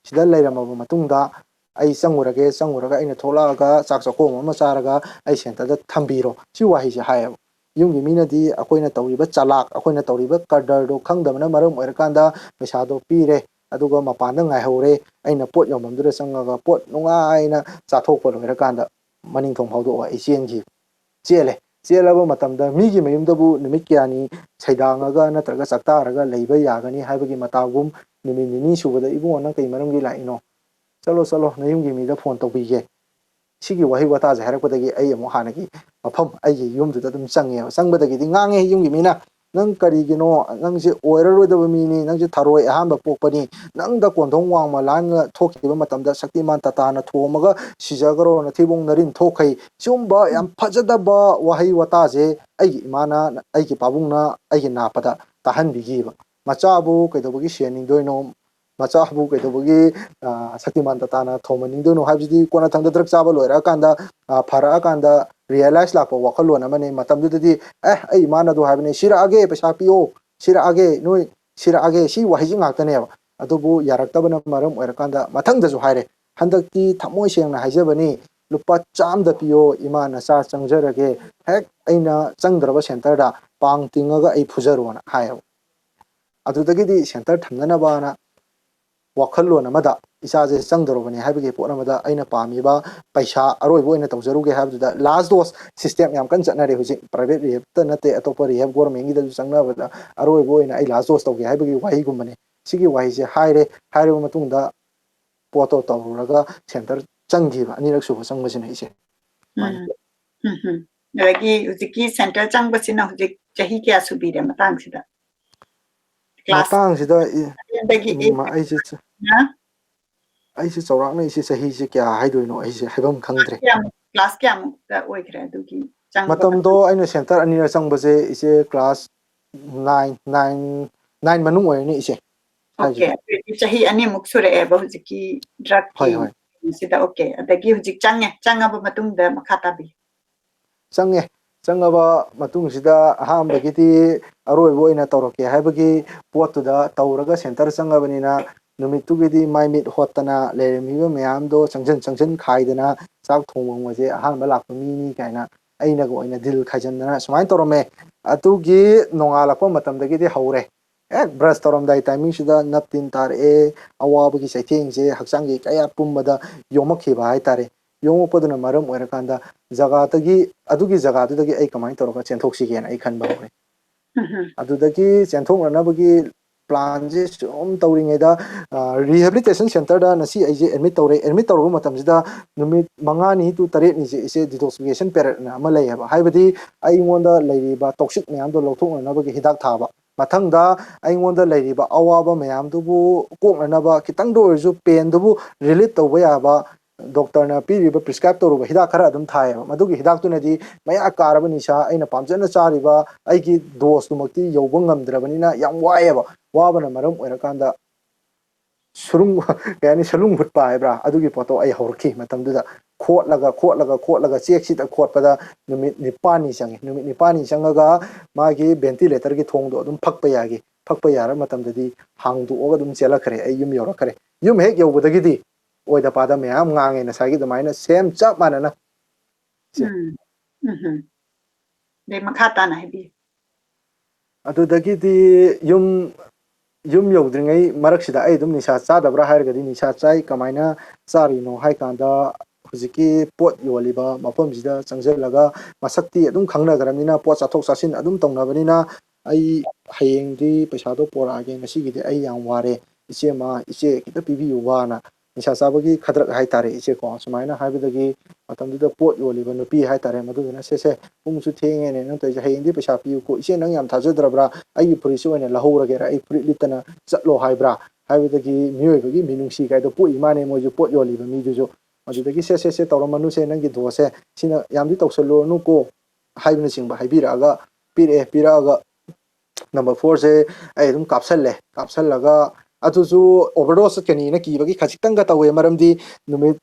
ꯁꯤꯗ ꯂꯩꯔꯝꯃꯕ ꯃꯇꯨꯡꯗ ꯑꯩ ꯆꯪꯉꯨꯔꯒꯦ, ꯆꯪꯉꯨꯔꯒ ꯑꯩꯅ ꯊꯣꯛꯂꯛꯑꯒ ꯆꯥꯛ ꯆꯥꯛꯈꯣꯝ ꯑꯃ ꯆꯥꯔꯒ ꯑꯩ ꯁꯦꯟꯇꯔꯗ ꯊꯝꯕꯤꯔꯣ", ꯁꯤ ꯋꯥꯍꯩꯁꯦ ꯍꯥꯏꯌꯦꯕ꯫ ꯌꯨꯝꯒꯤ ꯃꯤꯅꯗꯤ ꯑꯩꯈꯣꯏꯅ ꯇꯧꯔꯤꯕ ꯆꯂꯥꯛ, ꯑꯩꯈꯣꯏꯅ ꯇꯧꯔꯤꯕ ꯀꯗꯔꯗꯣ ꯈꯪꯗꯕꯅ ꯃꯔꯝ ꯑꯣꯏꯔꯀꯥꯟꯗ ꯄꯩꯁꯥꯗꯣ ꯄꯤꯔꯦ, ꯑꯗꯨꯒ ꯃꯄꯥꯟꯗ ꯉꯥꯏꯍꯧꯔꯦ꯫ ꯑꯩꯅ ꯄꯣꯠ ꯌꯣꯟꯐꯝꯗꯨꯗ ꯆꯪꯉꯒ ꯄꯣꯠ ꯅꯨꯡꯉꯥꯏꯅ ꯆꯥꯊꯣꯛꯄ ꯂꯣꯏꯔꯀꯥꯟꯗ ꯃꯅꯤꯡ ꯊꯣꯡ ꯐꯥꯎꯗꯣꯛꯑꯒ ꯑꯩ ꯆꯦꯟꯈꯤ꯫ ꯆꯦꯜꯂꯦ꯫ ꯆꯦꯜꯂꯕ ꯃꯇꯝꯗ ꯃꯤꯒꯤ ꯃꯌꯨꯝꯗꯕꯨ ꯅꯨꯃꯤꯠ ꯀꯌꯥꯅꯤ ꯁꯩꯗꯥꯡꯉꯒ ꯅꯠꯇ꯭ꯔꯒ ꯆꯥꯛꯇꯥꯔꯒ ꯂꯩꯕ ꯌꯥꯒꯅꯤ ꯍꯥꯏꯕꯒꯤ ꯃꯇꯥꯒꯨꯝ, ꯅꯨꯃꯤꯠ ꯅꯤꯅꯤ ꯁꯨꯕꯗ, "ꯏꯕꯨꯡꯉꯣ, ꯅꯪ ꯀꯩ ꯃꯔꯝꯒꯤ ꯂꯥꯛꯏꯅꯣ? ꯆꯠꯂꯣ, ꯆꯠꯂꯣ, ꯅꯌꯨꯝꯒꯤ ꯃꯤꯗ ꯐꯣꯟ ꯇꯧꯕꯤꯒꯦ"꯫ ꯁꯤꯒꯤ ꯋꯥꯍꯩ ꯋꯥꯇꯥꯁꯦ ꯍꯥꯏꯔꯛꯄꯗꯒꯤ ꯑꯩ ꯑꯃꯨꯛ ꯍꯥꯟꯅꯒꯤ ꯃꯐꯝ, ꯑꯩꯒꯤ ꯌꯨꯝꯗꯨꯗ ꯑꯗꯨꯝ ꯆꯪꯉꯦꯕ꯫ ꯆꯪꯕꯗꯒꯤꯗꯤ ꯉꯥꯡꯉꯦ ꯌꯨꯝꯒꯤ ꯃꯤꯅ, "ꯅꯪ ꯀꯔꯤꯒꯤꯅꯣ? ꯅꯪꯁꯦ ꯑꯣꯏꯔꯔꯣꯏꯗꯕ ꯃꯤꯅꯤ, ꯅꯪꯁꯦ ꯊꯔꯣꯏ ꯑꯍꯥꯟꯕ ꯄꯣꯛꯄꯅꯤ, ꯅꯪꯗ ꯀꯣꯟꯊꯣꯡ ꯋꯥꯡꯃ ꯂꯥꯟꯅ ꯊꯣꯛꯈꯤꯕ ꯃꯇꯝꯗ ꯁꯛꯇꯤꯃꯥꯟ ꯇꯥꯇꯥꯅ ꯊꯣꯝꯃꯒ ꯁꯤꯖꯈ꯭ꯔꯣ, ꯅꯊꯤꯕꯣꯡ ꯅꯔꯤꯟ ꯊꯣꯛꯈꯩ"꯫ ꯁꯤꯒꯨꯝꯕ ꯌꯥꯝ ꯐꯖꯗꯕ ꯋꯥꯍꯩ ꯋꯥꯇꯥꯁꯦ ꯑꯩꯒꯤ ꯏꯃꯥꯅ, ꯑꯩꯒꯤ ꯄꯥꯕꯨꯡꯅ ꯑꯩꯒꯤ ꯅꯥꯞꯄꯗ ꯇꯥꯍꯟꯕꯤꯈꯤꯕ꯫ ꯃꯆꯥꯕꯨ ꯀꯩꯗꯧꯕꯒꯤ ꯁꯤꯍꯟꯅꯤꯡꯗꯣꯏꯅꯣ? ꯃꯆꯥꯕꯨ ꯀꯩꯗꯧꯕꯒꯤ, ꯑ, ꯁꯛꯇꯤꯃꯥꯟ ꯇꯥꯇꯥꯅ ꯊꯣꯝꯍꯟꯅꯤꯡꯗꯣꯏꯅꯣ ꯍꯥꯏꯕꯁꯤꯗꯤ ꯀꯣꯟꯅꯊꯪꯗ drug ꯆꯥꯕ ꯂꯣꯏꯔꯛꯑꯀꯥꯟꯗ, ꯑ, ꯐꯔꯛꯑꯀꯥꯟꯗ realize ꯂꯥꯛꯄ ꯋꯥꯈꯜꯂꯣꯟ ꯑꯃꯅꯤ꯫ ꯃꯇꯝꯗꯨꯗꯗꯤ, "ꯑꯦ, ꯑꯩ ꯏꯃꯥꯅ ꯑꯗꯨ ꯍꯥꯏꯕꯅꯦ, ꯁꯤꯔꯛꯑꯒꯦ, ꯄꯩꯁꯥ ꯄꯤꯌꯣ, ꯁꯤꯔꯛꯑꯒꯦ, ꯅꯣꯏ ꯁꯤꯔꯛꯑꯒꯦ", ꯁꯤ ꯋꯥꯍꯩꯁꯤ ꯉꯥꯛꯇꯅꯦꯕ꯫ ꯑꯗꯨꯕꯨ ꯌꯥꯔꯛꯇꯕꯅ ꯃꯔꯝ ꯑꯣꯏꯔꯀꯥꯟꯗ ꯃꯊꯪꯗꯁꯨ ꯍꯥꯏꯔꯦ, "ꯍꯟꯗꯛꯇꯤ ꯊꯃꯣꯏ ꯁꯦꯡꯅ ꯍꯥꯏꯖꯕꯅꯤ, ꯂꯨꯄꯥ ꯆꯥꯝꯗ ꯄꯤꯌꯣ, ꯏꯃꯥ ꯅꯆꯥ ꯆꯪꯖꯔꯒꯦ, ꯍꯦꯛ ꯑꯩꯅ ꯆꯪꯗ꯭ꯔꯕ ꯁꯦꯟꯇꯔꯗ ꯄꯥꯡ ꯇꯤꯡꯉꯒ ꯑꯩ ꯐꯨꯖꯔꯣꯅ" ꯍꯥꯏꯌꯦꯕ꯫ ꯑꯗꯨꯗꯒꯤꯗꯤ ꯁꯦꯟꯇꯔ ꯊꯝꯅꯅꯕꯅ ꯋꯥꯈꯜꯂꯣꯟ ꯑꯃꯗ ꯏꯆꯥꯁꯦ ꯆꯪꯗꯧꯔꯕꯅꯤ ꯍꯥꯏꯕꯒꯤ ꯄꯣꯠ ꯑꯃꯗ ꯑꯩꯅ ꯄꯥꯝꯃꯤꯕ ꯄꯩꯁꯥ ꯑꯔꯣꯏꯕ ꯑꯣꯏꯅ ꯇꯧꯖꯔꯨꯒꯦ ꯍꯥꯏꯕꯗꯨꯗ, ꯂꯥꯁ ꯗꯣꯁ ꯁꯤꯁꯇꯦꯝ ꯌꯥꯝ ꯀꯟꯅ ꯆꯠꯅꯔꯦ ꯍꯧꯖꯤꯛ, ꯄ꯭ꯔꯥꯏꯚꯦꯠ ꯔꯤꯍꯦꯞꯇ ꯅꯠꯇꯦ, ꯑꯇꯣꯞꯄ ꯔꯤꯍꯦꯞ ꯒꯣꯔꯃꯦꯟꯒꯤꯗꯁꯨ ꯆꯪꯅꯕꯗ, ꯑꯔꯣꯏꯕ ꯑꯣꯏꯅ ꯑꯩ ꯂꯥꯁ ꯗꯣꯁ ꯇꯧꯒꯦ ꯍꯥꯏꯕꯒꯤ ꯋꯥꯍꯩꯒꯨꯝꯕꯅꯦ꯫ ꯁꯤꯒꯤ ꯋꯥꯍꯩꯁꯦ ꯍꯥꯏꯔꯦ, ꯍꯥꯏꯔꯕ ꯃꯇꯨꯡꯗ ꯄꯣꯠꯇꯣ ꯇꯧꯔꯨꯔꯒ ꯁꯦꯟꯇꯔ ꯆꯪꯈꯤꯕ ꯑꯅꯤꯔꯛ ꯁꯨꯕ ꯆꯪꯕꯁꯤꯅ ꯏꯆꯦ꯫ ꯃꯥꯅꯤ꯫ ꯎꯝ, ꯎꯝ, ꯎꯝ꯫ ꯑꯗꯒꯤ ꯍꯧꯖꯤꯛꯀꯤ ꯁꯦꯟꯇꯔ ꯆꯪꯕꯁꯤꯅ ꯍꯧꯖꯤꯛ ꯆꯍꯤ ꯀꯌꯥ ꯁꯨꯕꯤꯔꯦ ꯃꯇꯥꯡꯁꯤꯗ? ꯀ꯭ꯂꯥꯁ ꯃꯇꯥꯡꯁꯤꯗ ꯏ- ꯗꯒꯤ ꯎꯝ, ꯑꯩꯁꯦ ꯆ- ꯑꯩꯁꯦ ꯆꯥꯎꯔꯥꯛꯅ ꯏꯆꯦ ꯆꯍꯤꯁꯦ ꯀꯌꯥ ꯍꯥꯏꯗꯣꯏꯅꯣ ꯑꯩꯁꯦ ꯍꯥꯏꯐꯝ ꯈꯪꯗ꯭ꯔꯦ꯫ ꯀꯌꯥꯃꯨꯛ, ꯀ꯭ꯂꯥꯁ ꯀꯌꯥꯃꯨꯛꯇ ꯑꯣꯏꯈ꯭ꯔꯦ ꯑꯗꯨꯒꯤ ꯆꯪꯕ ꯃꯇꯝꯗꯣ ꯑꯩꯅ ꯁꯦꯟꯇꯔ ꯑꯅꯤꯔꯛ ꯆꯪꯕꯁꯦ ꯏꯆꯦ ꯀ꯭ꯂꯥꯁ ꯅꯥꯏꯟ ꯅꯥꯏꯟ ꯅꯥꯏꯟ ꯃꯅꯨꯡ ꯑꯣꯏꯔꯅꯤ ꯏꯆꯦ꯫ ꯑꯣꯀꯦ, ꯍꯥꯏꯁꯦ꯫ ꯑꯗꯨꯗꯤ ꯆꯍꯤ ꯑꯅꯤꯃꯨꯛ ꯁꯨꯔꯛꯑꯦꯕ ꯍꯧꯖꯤꯛꯀꯤ ꯍꯣꯏ, ꯗ꯭ꯔꯛꯀꯤ ꯍꯣꯏ꯫ ꯁꯤꯗ꯫ ꯑꯣꯀꯦ, ꯑꯗꯒꯤ ꯍꯧꯖꯤꯛ ꯆꯪꯉꯦ, ꯆꯪꯉꯕ ꯃꯇꯨꯡꯗ ꯃꯈꯥ ꯇꯥꯕꯤ꯫ ꯆꯪꯉꯦ꯫ ꯆꯪꯉꯕ ꯃꯇꯨꯡꯁꯤꯗ ꯑꯍꯥꯟꯕꯒꯤꯗꯤ ꯑꯔꯣꯏꯕ ꯑꯣꯏꯅ ꯇꯧꯔꯛꯀꯦ ꯍꯥꯏꯕꯒꯤ ꯄꯣꯠꯇꯨꯗ ꯇꯧꯔꯒ ꯁꯦꯟꯇꯔ ꯆꯪꯉꯕꯅꯤꯅ, ꯅꯨꯃꯤꯠꯇꯨꯒꯤꯗꯤ ꯃꯥꯏ ꯃꯤꯠ ꯍꯣꯠꯇꯅ ꯂꯩꯔꯝꯃꯤꯕ ꯃꯌꯥꯝꯗꯣ ꯆꯪꯁꯤꯟ ꯆꯪꯁꯤꯟ ꯈꯥꯏꯗꯅ, ꯆꯥꯛ ꯊꯣꯡꯕꯁꯦ ꯑꯍꯥꯟꯕ ꯂꯥꯛꯄ ꯃꯤꯅꯤ ꯀꯥꯏꯅ ꯑꯩꯅꯒ ꯑꯣꯏꯅ ꯗꯤꯜ ꯈꯥꯏꯖꯟꯗꯅ ꯁꯨꯃꯥꯏꯅ ꯇꯧꯔꯝꯃꯦ꯫ ꯑꯗꯨꯒꯤ ꯅꯣꯡꯉꯥꯜꯂꯛꯄ ꯃꯇꯝꯗꯒꯤꯗꯤ ꯍꯧꯔꯦ꯫ ꯍꯦꯛ ꯕ꯭ꯔꯁ ꯇꯧꯔꯝꯗꯥꯏ ꯇꯥꯏꯃꯤꯡꯁꯤꯗ ꯅꯞ ꯇꯤꯟ ꯇꯥꯔꯛꯑꯦ, ꯑꯋꯥꯕꯒꯤ ꯆꯩꯊꯦꯡꯁꯦ ꯍꯛꯆꯥꯡꯒꯤ ꯀꯌꯥꯠ ꯄꯨꯝꯕꯗ ꯌꯣꯝꯃꯛꯈꯤꯕ ꯍꯥꯏꯇꯥꯔꯦ꯫ ꯌꯣꯝꯃꯛꯄꯗꯨꯅ ꯃꯔꯝ ꯑꯣꯏꯔꯀꯥꯟꯗ ꯖꯒꯥꯗꯒꯤ, ꯑꯗꯨꯒꯤ ꯖꯒꯥꯗꯨꯗꯒꯤ ꯑꯩ ꯀꯃꯥꯏꯅ ꯇꯧꯔꯒ ꯆꯦꯟꯊꯣꯛꯁꯤꯒꯦꯅ ꯑꯩ ꯈꯟꯕ ꯍꯧꯔꯦ꯫ ꯎꯝ, ꯎꯝ꯫ ꯑꯗꯨꯗꯒꯤ ꯆꯦꯟꯊꯣꯛꯅꯅꯕꯒꯤ ꯄ꯭ꯂꯥꯟꯁꯦ ꯁꯨꯝ ꯇꯧꯔꯤꯉꯩꯗ, ꯑ, rehabilitation centerꯗ ꯉꯁꯤ ꯑꯩꯁꯦ ꯑꯦꯗꯃꯤꯠ ꯇꯧꯔꯦ꯫ ꯑꯦꯗꯃꯤꯠ ꯇꯧꯔꯨꯕ ꯃꯇꯝꯁꯤꯗ ꯅꯨꯃꯤꯠ ꯃꯉꯥꯅꯤ to ꯇꯔꯦꯠꯅꯤꯁꯦ ꯏꯆꯦ detoxification periodꯅ ꯑꯃ ꯂꯩꯌꯦꯕ, ꯍꯥꯏꯕꯗꯤ ꯑꯩꯉꯣꯟꯗ ꯂꯩꯔꯤꯕ toxic ꯃꯌꯥꯝꯗꯣ ꯂꯧꯊꯣꯛꯅꯅꯕꯒꯤ ꯍꯤꯗꯥꯛ ꯊꯥꯕ꯫ ꯃꯊꯪꯗ ꯑꯩꯉꯣꯟꯗ ꯂꯩꯔꯤꯕ ꯑꯋꯥꯕ ꯃꯌꯥꯝꯗꯨꯕꯨ ꯀꯣꯛꯅꯅꯕ, ꯈꯤꯇꯪꯗ ꯑꯣꯏꯔꯁꯨ painꯗꯨꯕꯨ relief ꯇꯧꯕ ꯌꯥꯕ, doctorꯅ ꯄꯤꯔꯤꯕ, prescribe ꯇꯧꯔꯨꯕ ꯍꯤꯗꯥꯛ ꯈꯔ ꯑꯗꯨꯝ ꯊꯥꯏꯌꯦꯕ꯫ ꯃꯗꯨꯒꯤ ꯍꯤꯗꯥꯛꯇꯨꯅꯗꯤ ꯃꯌꯥ ꯀꯥꯔꯕ ꯅꯤꯁꯥ, ꯑꯩꯅ ꯄꯥꯝꯖꯅ ꯆꯥꯔꯤꯕ ꯑꯩꯒꯤ doseꯇꯨꯃꯛꯇꯤ ꯌꯧꯕ ꯉꯝꯗ꯭ꯔꯕꯅꯤꯅ ꯌꯥꯝ ꯋꯥꯏꯑꯦꯕ꯫ ꯋꯥꯕꯅ ꯃꯔꯝ ꯑꯣꯏꯔꯀꯥꯟꯗ ꯁꯨꯔꯨꯡ, ꯀꯩ ꯍꯥꯏꯅꯤ, ꯁꯂꯨꯡ ꯍꯨꯠꯄ ꯍꯥꯏꯕ꯭ꯔꯥ, ꯑꯗꯨꯒꯤ ꯄꯣꯠꯇꯣ ꯑꯩ ꯍꯧꯔꯛꯈꯤ꯫ ꯃꯇꯝꯗꯨꯗ ꯈꯣꯠꯂꯒ, ꯈꯣꯠꯂꯒ, ꯈꯣꯠꯂꯒ, ꯆꯦꯛꯁꯤꯗ ꯈꯣꯠꯄꯗ ꯅꯨꯃꯤꯠ ꯅꯤꯄꯥꯜꯅꯤ ꯆꯪꯉꯤ꯫ ꯅꯨꯃꯤꯠ ꯅꯤꯄꯥꯜꯅꯤ ꯆꯪꯉꯒ ꯃꯥꯒꯤ ventilatorꯒꯤ ꯊꯣꯡꯗꯣ ꯑꯗꯨꯝ ꯐꯛꯄ ꯌꯥꯈꯤ꯫ ꯐꯛꯄ ꯌꯥꯔ ꯃꯇꯝꯗꯗꯤ ꯍꯥꯡꯗꯣꯛꯑꯒ ꯑꯗꯨꯝ ꯆꯦꯜꯂꯛꯈ꯭ꯔꯦ꯫ ꯑꯩ ꯌꯨꯝ ꯌꯧꯔꯛꯈ꯭ꯔꯦ꯫ ꯌꯨꯝ ꯍꯦꯛ ꯌꯧꯕꯗꯒꯤꯗꯤ ꯑꯣꯏꯗ ꯄꯥꯗ ꯃꯌꯥꯝ ꯉꯥꯡꯉꯦ, ꯉꯁꯥꯏꯒꯤ ꯑꯗꯨꯃꯥꯏꯅ same ꯆꯞ ꯃꯥꯟꯅꯅ꯫ ꯁꯦ꯫ ꯎꯝ, ꯎꯝ, ꯎꯝ꯫ ꯑꯗꯩ ꯃꯈꯥ ꯇꯥꯅ ꯍꯥꯏꯕꯤꯌꯨ꯫ ꯑꯗꯨꯗꯒꯤꯗꯤ ꯌꯨꯝ ꯌꯨꯝ ꯌꯧꯗ꯭ꯔꯤꯉꯩ ꯃꯔꯛꯁꯤꯗ ꯑꯩ ꯑꯗꯨꯝ ꯅꯤꯁꯥ ꯆꯥꯗꯕ꯭ꯔꯥ ꯍꯥꯏꯔꯒꯗꯤ, ꯅꯤꯁꯥ ꯆꯥꯏ꯫ ꯀꯃꯥꯏꯅ ꯆꯥꯔꯤꯅꯣ ꯍꯥꯏ ꯀꯥꯟꯗ, ꯍꯧꯖꯤꯛꯀꯤ ꯄꯣꯠ ꯌꯣꯜꯂꯤꯕ ꯃꯐꯝꯁꯤꯗ ꯆꯪꯁꯤꯜꯂꯒ, ꯃꯁꯛꯇꯤ ꯑꯗꯨꯝ ꯈꯪꯅꯈ꯭ꯔꯕꯅꯤꯅ, ꯄꯣꯠ ꯆꯥꯊꯣꯛ ꯆꯥꯁꯤꯟ ꯑꯗꯨꯝ ꯇꯧꯅꯕꯅꯤꯅ, "ꯑꯩ ꯍꯌꯦꯡꯗꯤ ꯄꯩꯁꯥꯗꯣ ꯄꯣꯔꯛꯑꯒꯦ, ꯉꯁꯤꯒꯤꯗꯤ ꯑꯩ ꯌꯥꯝ ꯋꯥꯔꯦ, ꯏꯆꯦꯃ, ꯏꯆꯦ ꯈꯤꯇ ꯄꯤꯕꯤꯌꯨꯕꯅ", ꯅꯤꯁꯥ ꯆꯥꯕꯒꯤ ꯈꯗ꯭ꯔꯛ ꯍꯥꯏꯇꯥꯔꯦ, ꯏꯆꯦꯀꯣ, ꯁꯨꯃꯥꯏꯅ ꯍꯥꯏꯕꯗꯒꯤ, ꯃꯇꯝꯗꯨꯗ ꯄꯣꯠ ꯌꯣꯜꯂꯤꯕ ꯅꯨꯄꯤ ꯍꯥꯏꯇꯥꯔꯦ, ꯃꯗꯨꯗꯨꯅ, "ꯁꯦ, ꯁꯦ, ꯄꯨꯡꯁꯨ ꯊꯦꯡꯉꯦꯅꯦ ꯅꯪ ꯇꯧꯔꯤꯁꯦ, ꯍꯌꯦꯡꯗꯤ ꯄꯩꯁꯥ ꯄꯤꯌꯨꯀꯣ, ꯏꯆꯦ, ꯅꯪ ꯌꯥꯝ ꯊꯥꯖꯗ꯭ꯔꯕ꯭ꯔꯥ? ꯑꯩꯒꯤ ꯐꯨꯔꯤꯠꯁꯦ ꯑꯣꯏꯅ ꯂꯧꯍꯧꯔꯒꯦꯔꯥ? ꯑꯩ ꯐꯨꯔꯤꯠ ꯂꯤꯠꯇꯅ ꯆꯠꯂꯣ ꯍꯥꯏꯕ꯭ꯔꯥ?" ꯍꯥꯏꯕꯗꯒꯤ ꯃꯤꯑꯣꯏꯕꯒꯤ ꯃꯤꯅꯨꯡꯁꯤ ꯀꯥꯏꯗꯣ ꯄꯣꯛꯏ ꯃꯥꯅꯦ ꯃꯣꯏꯁꯨ, ꯄꯣꯠ ꯌꯣꯜꯂꯤꯕ ꯃꯤꯗꯨꯁꯨ꯫ ꯑꯗꯨꯗꯒꯤ, "ꯁꯦ, ꯁꯦ, ꯁꯦ, ꯇꯧꯔꯝꯃꯅꯨꯁꯦ, ꯅꯪꯒꯤ ꯗꯣꯁꯁꯦ, ꯁꯤꯅ ꯌꯥꯝꯗꯤ ꯇꯧꯁꯜꯂꯨꯔꯅꯨꯀꯣ" ꯍꯥꯏꯕꯅꯆꯤꯡꯕ ꯍꯥꯏꯕꯤꯔꯛꯑꯒ, ꯄꯤꯔꯛꯑꯦ꯫ ꯄꯤꯔꯛꯑꯒ number fourꯁꯦ ꯑꯩ ꯑꯗꯨꯝ ꯀꯥꯞꯁꯜꯂꯦ꯫ ꯀꯥꯞꯁꯜꯂꯒ, ꯑꯗꯨꯁꯨ overdose ꯆꯠꯀꯅꯤꯅ ꯀꯤꯕꯒꯤ ꯈꯖꯤꯛꯇꯪꯒ ꯇꯧꯋꯦ, ꯃꯔꯝꯗꯤ ꯅꯨꯃꯤꯠ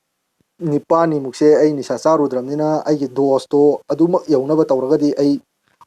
ꯅꯤꯄꯥꯜꯅꯤꯃꯨꯛꯁꯦ ꯑꯩ ꯅꯤꯁꯥ ꯆꯥꯔꯨꯗ꯭ꯔꯕꯅꯤꯅ, ꯑꯩꯒꯤ doseꯇꯣ ꯑꯗꯨꯃꯛ ꯌꯧꯅꯕ ꯇꯧꯔꯒꯗꯤ ꯑꯩ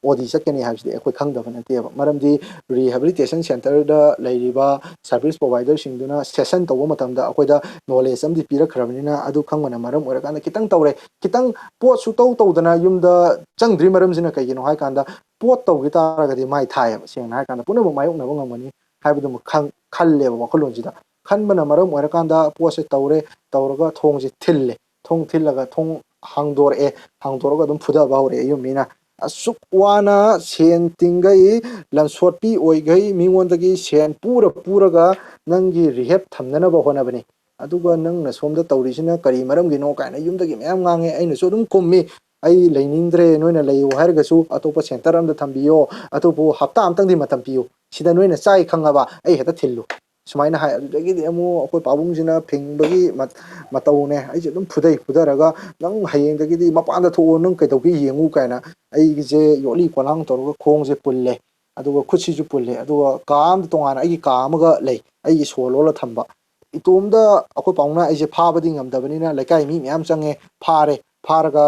OD ꯆꯠꯀꯅꯤ ꯍꯥꯏꯕꯁꯤꯗꯤ ꯑꯩꯈꯣꯏ ꯈꯪꯗꯕ ꯅꯠꯇꯦꯕ꯫ ꯃꯔꯝꯗꯤ rehabilitation centreꯗ ꯂꯩꯔꯤꯕ service providerꯁꯤꯡꯗꯨꯅ session ꯇꯧꯕ ꯃꯇꯝꯗ ꯑꯩꯈꯣꯏꯗ knowledge ꯑꯃꯗꯤ ꯄꯤꯔꯛꯈ꯭ꯔꯕꯅꯤꯅ, ꯑꯗꯨ ꯈꯪꯕꯅ ꯃꯔꯝ ꯑꯣꯏꯔꯀꯥꯟꯗ ꯈꯤꯇꯪ ꯇꯧꯔꯦ꯫ ꯈꯤꯇꯪ ꯄꯣꯠ ꯁꯨꯇꯧ ꯇꯧꯗꯅ ꯌꯨꯝꯗ ꯆꯪꯗ꯭ꯔꯤ ꯃꯔꯝꯁꯤꯅ ꯀꯩꯒꯤꯅꯣ ꯍꯥꯏ ꯀꯥꯟꯗ, ꯄꯣꯠ ꯇꯧꯈꯤ ꯇꯥꯔꯒꯗꯤ ꯃꯥꯏ ꯊꯥꯏꯌꯦꯕ, ꯁꯦꯡꯅ ꯍꯥꯏꯔ ꯀꯥꯟꯗ ꯄꯨꯝꯅꯃꯛ ꯃꯥꯌꯣꯛꯅꯕ ꯉꯝꯒꯅꯤ ꯍꯥꯏꯕꯗꯨꯃ ꯈꯪ-, ꯈꯜꯂꯦꯕ ꯋꯥꯈꯜꯂꯣꯟꯁꯤꯗ꯫ ꯈꯟꯕꯅ ꯃꯔꯝ ꯑꯣꯏꯔꯀꯥꯟꯗ ꯄꯣꯠꯁꯦ ꯇꯧꯔꯦ, ꯇꯧꯔꯒ ꯊꯣꯡꯁꯦ ꯊꯤꯜꯂꯦ꯫ ꯊꯣꯡ ꯊꯤꯜꯂꯒ ꯊꯣꯡ ꯍꯥꯡꯗꯣꯔꯛꯑꯦ, ꯍꯥꯡꯗꯣꯔꯒ ꯑꯗꯨꯝ ꯐꯨꯗꯕ ꯍꯧꯔꯛꯑꯦ ꯌꯨꯝ ꯃꯤꯅ꯫ ꯑꯁꯨꯛ ꯋꯥꯅ ꯁꯦꯟ ꯇꯤꯡꯈꯩ, ꯂꯟꯁꯣꯠꯄꯤ ꯑꯣꯏꯈꯩ, ꯃꯤꯉꯣꯟꯗꯒꯤ ꯁꯦꯟ ꯄꯨꯔ ꯄꯨꯔꯒ ꯅꯪꯒꯤ rehab ꯊꯝꯅꯅꯕ ꯍꯣꯠꯅꯕꯅꯤ, ꯑꯗꯨꯒ ꯅꯪꯅ ꯁꯣꯝꯗ ꯇꯧꯔꯤꯁꯤꯅ ꯀꯔꯤ ꯃꯔꯝꯒꯤꯅꯣ ꯀꯥꯏꯅ ꯌꯨꯝꯗꯒꯤ ꯃꯌꯥꯝ ꯉꯥꯡꯉꯦ꯫ ꯑꯩꯅꯁꯨ ꯑꯗꯨꯝ ꯈꯨꯝꯃꯤ, "ꯑꯩ ꯂꯩꯅꯤꯡꯗ꯭ꯔꯦ, ꯅꯣꯏꯅ ꯂꯩꯌꯨ ꯍꯥꯏꯔꯒꯁꯨ ꯑꯇꯣꯞꯄ centre ꯑꯝꯗ ꯊꯝꯕꯤꯌꯣ, ꯑꯇꯣꯞꯄ ꯍꯞꯇꯥ ꯑꯝꯇꯪꯗꯤ ꯃꯇꯝ ꯄꯤꯌꯨ, ꯁꯤꯗ ꯅꯣꯏꯅ ꯆꯥꯏ ꯈꯪꯉꯕ ꯑꯩ ꯍꯦꯛꯇ ꯊꯤꯜꯂꯨ", ꯁꯨꯃꯥꯏꯅ ꯍꯥꯏ꯫ ꯑꯗꯨꯗꯒꯤꯗꯤ ꯑꯃꯨꯛ ꯑꯩꯈꯣꯏ ꯄꯥꯕꯨꯡꯁꯤꯅ ꯐꯤꯡꯕꯒꯤ ꯃꯠ-, ꯃꯇꯧꯅꯦ꯫ ꯑꯩꯁꯦ ꯑꯗꯨꯝ ꯐꯨꯗꯩ, ꯐꯨꯗꯔꯒ, "ꯅꯪ ꯍꯌꯦꯡꯗꯒꯤꯗꯤ ꯃꯄꯥꯟꯗ ꯊꯣꯛꯑꯣ, ꯅꯪ ꯀꯩꯗꯧꯒꯦ ꯌꯦꯡꯉꯨ" ꯀꯥꯏꯅ ꯑꯩꯒꯤꯁꯦ ꯌꯣꯠꯂꯤ ꯄꯣꯂꯥꯡ ꯇꯧꯔꯒ ꯈꯣꯡꯁꯦ ꯄꯨꯜꯂꯦ, ꯑꯗꯨꯒ ꯈꯨꯠꯁꯤꯁꯨ ꯄꯨꯜꯂꯦ, ꯑꯗꯨꯒ ꯀꯥ ꯑꯝꯗ ꯇꯣꯉꯥꯟꯅ ꯑꯩꯒꯤ ꯀꯥ ꯑꯃꯒ ꯂꯩ, ꯑꯩꯒꯤ ꯁꯣ ꯂꯣꯜꯂ ꯊꯝꯕ꯫ ꯏꯇꯣꯝꯗ ꯑꯩꯈꯣꯏ ꯄꯥꯎꯅ ꯑꯩꯁꯦ ꯐꯥꯕꯗꯤ ꯉꯝꯗꯕꯅꯤꯅ ꯂꯩꯀꯥꯏ ꯃꯤ ꯃꯌꯥꯝ ꯆꯪꯉꯦ, ꯐꯥꯔꯦ, ꯐꯥꯔꯒ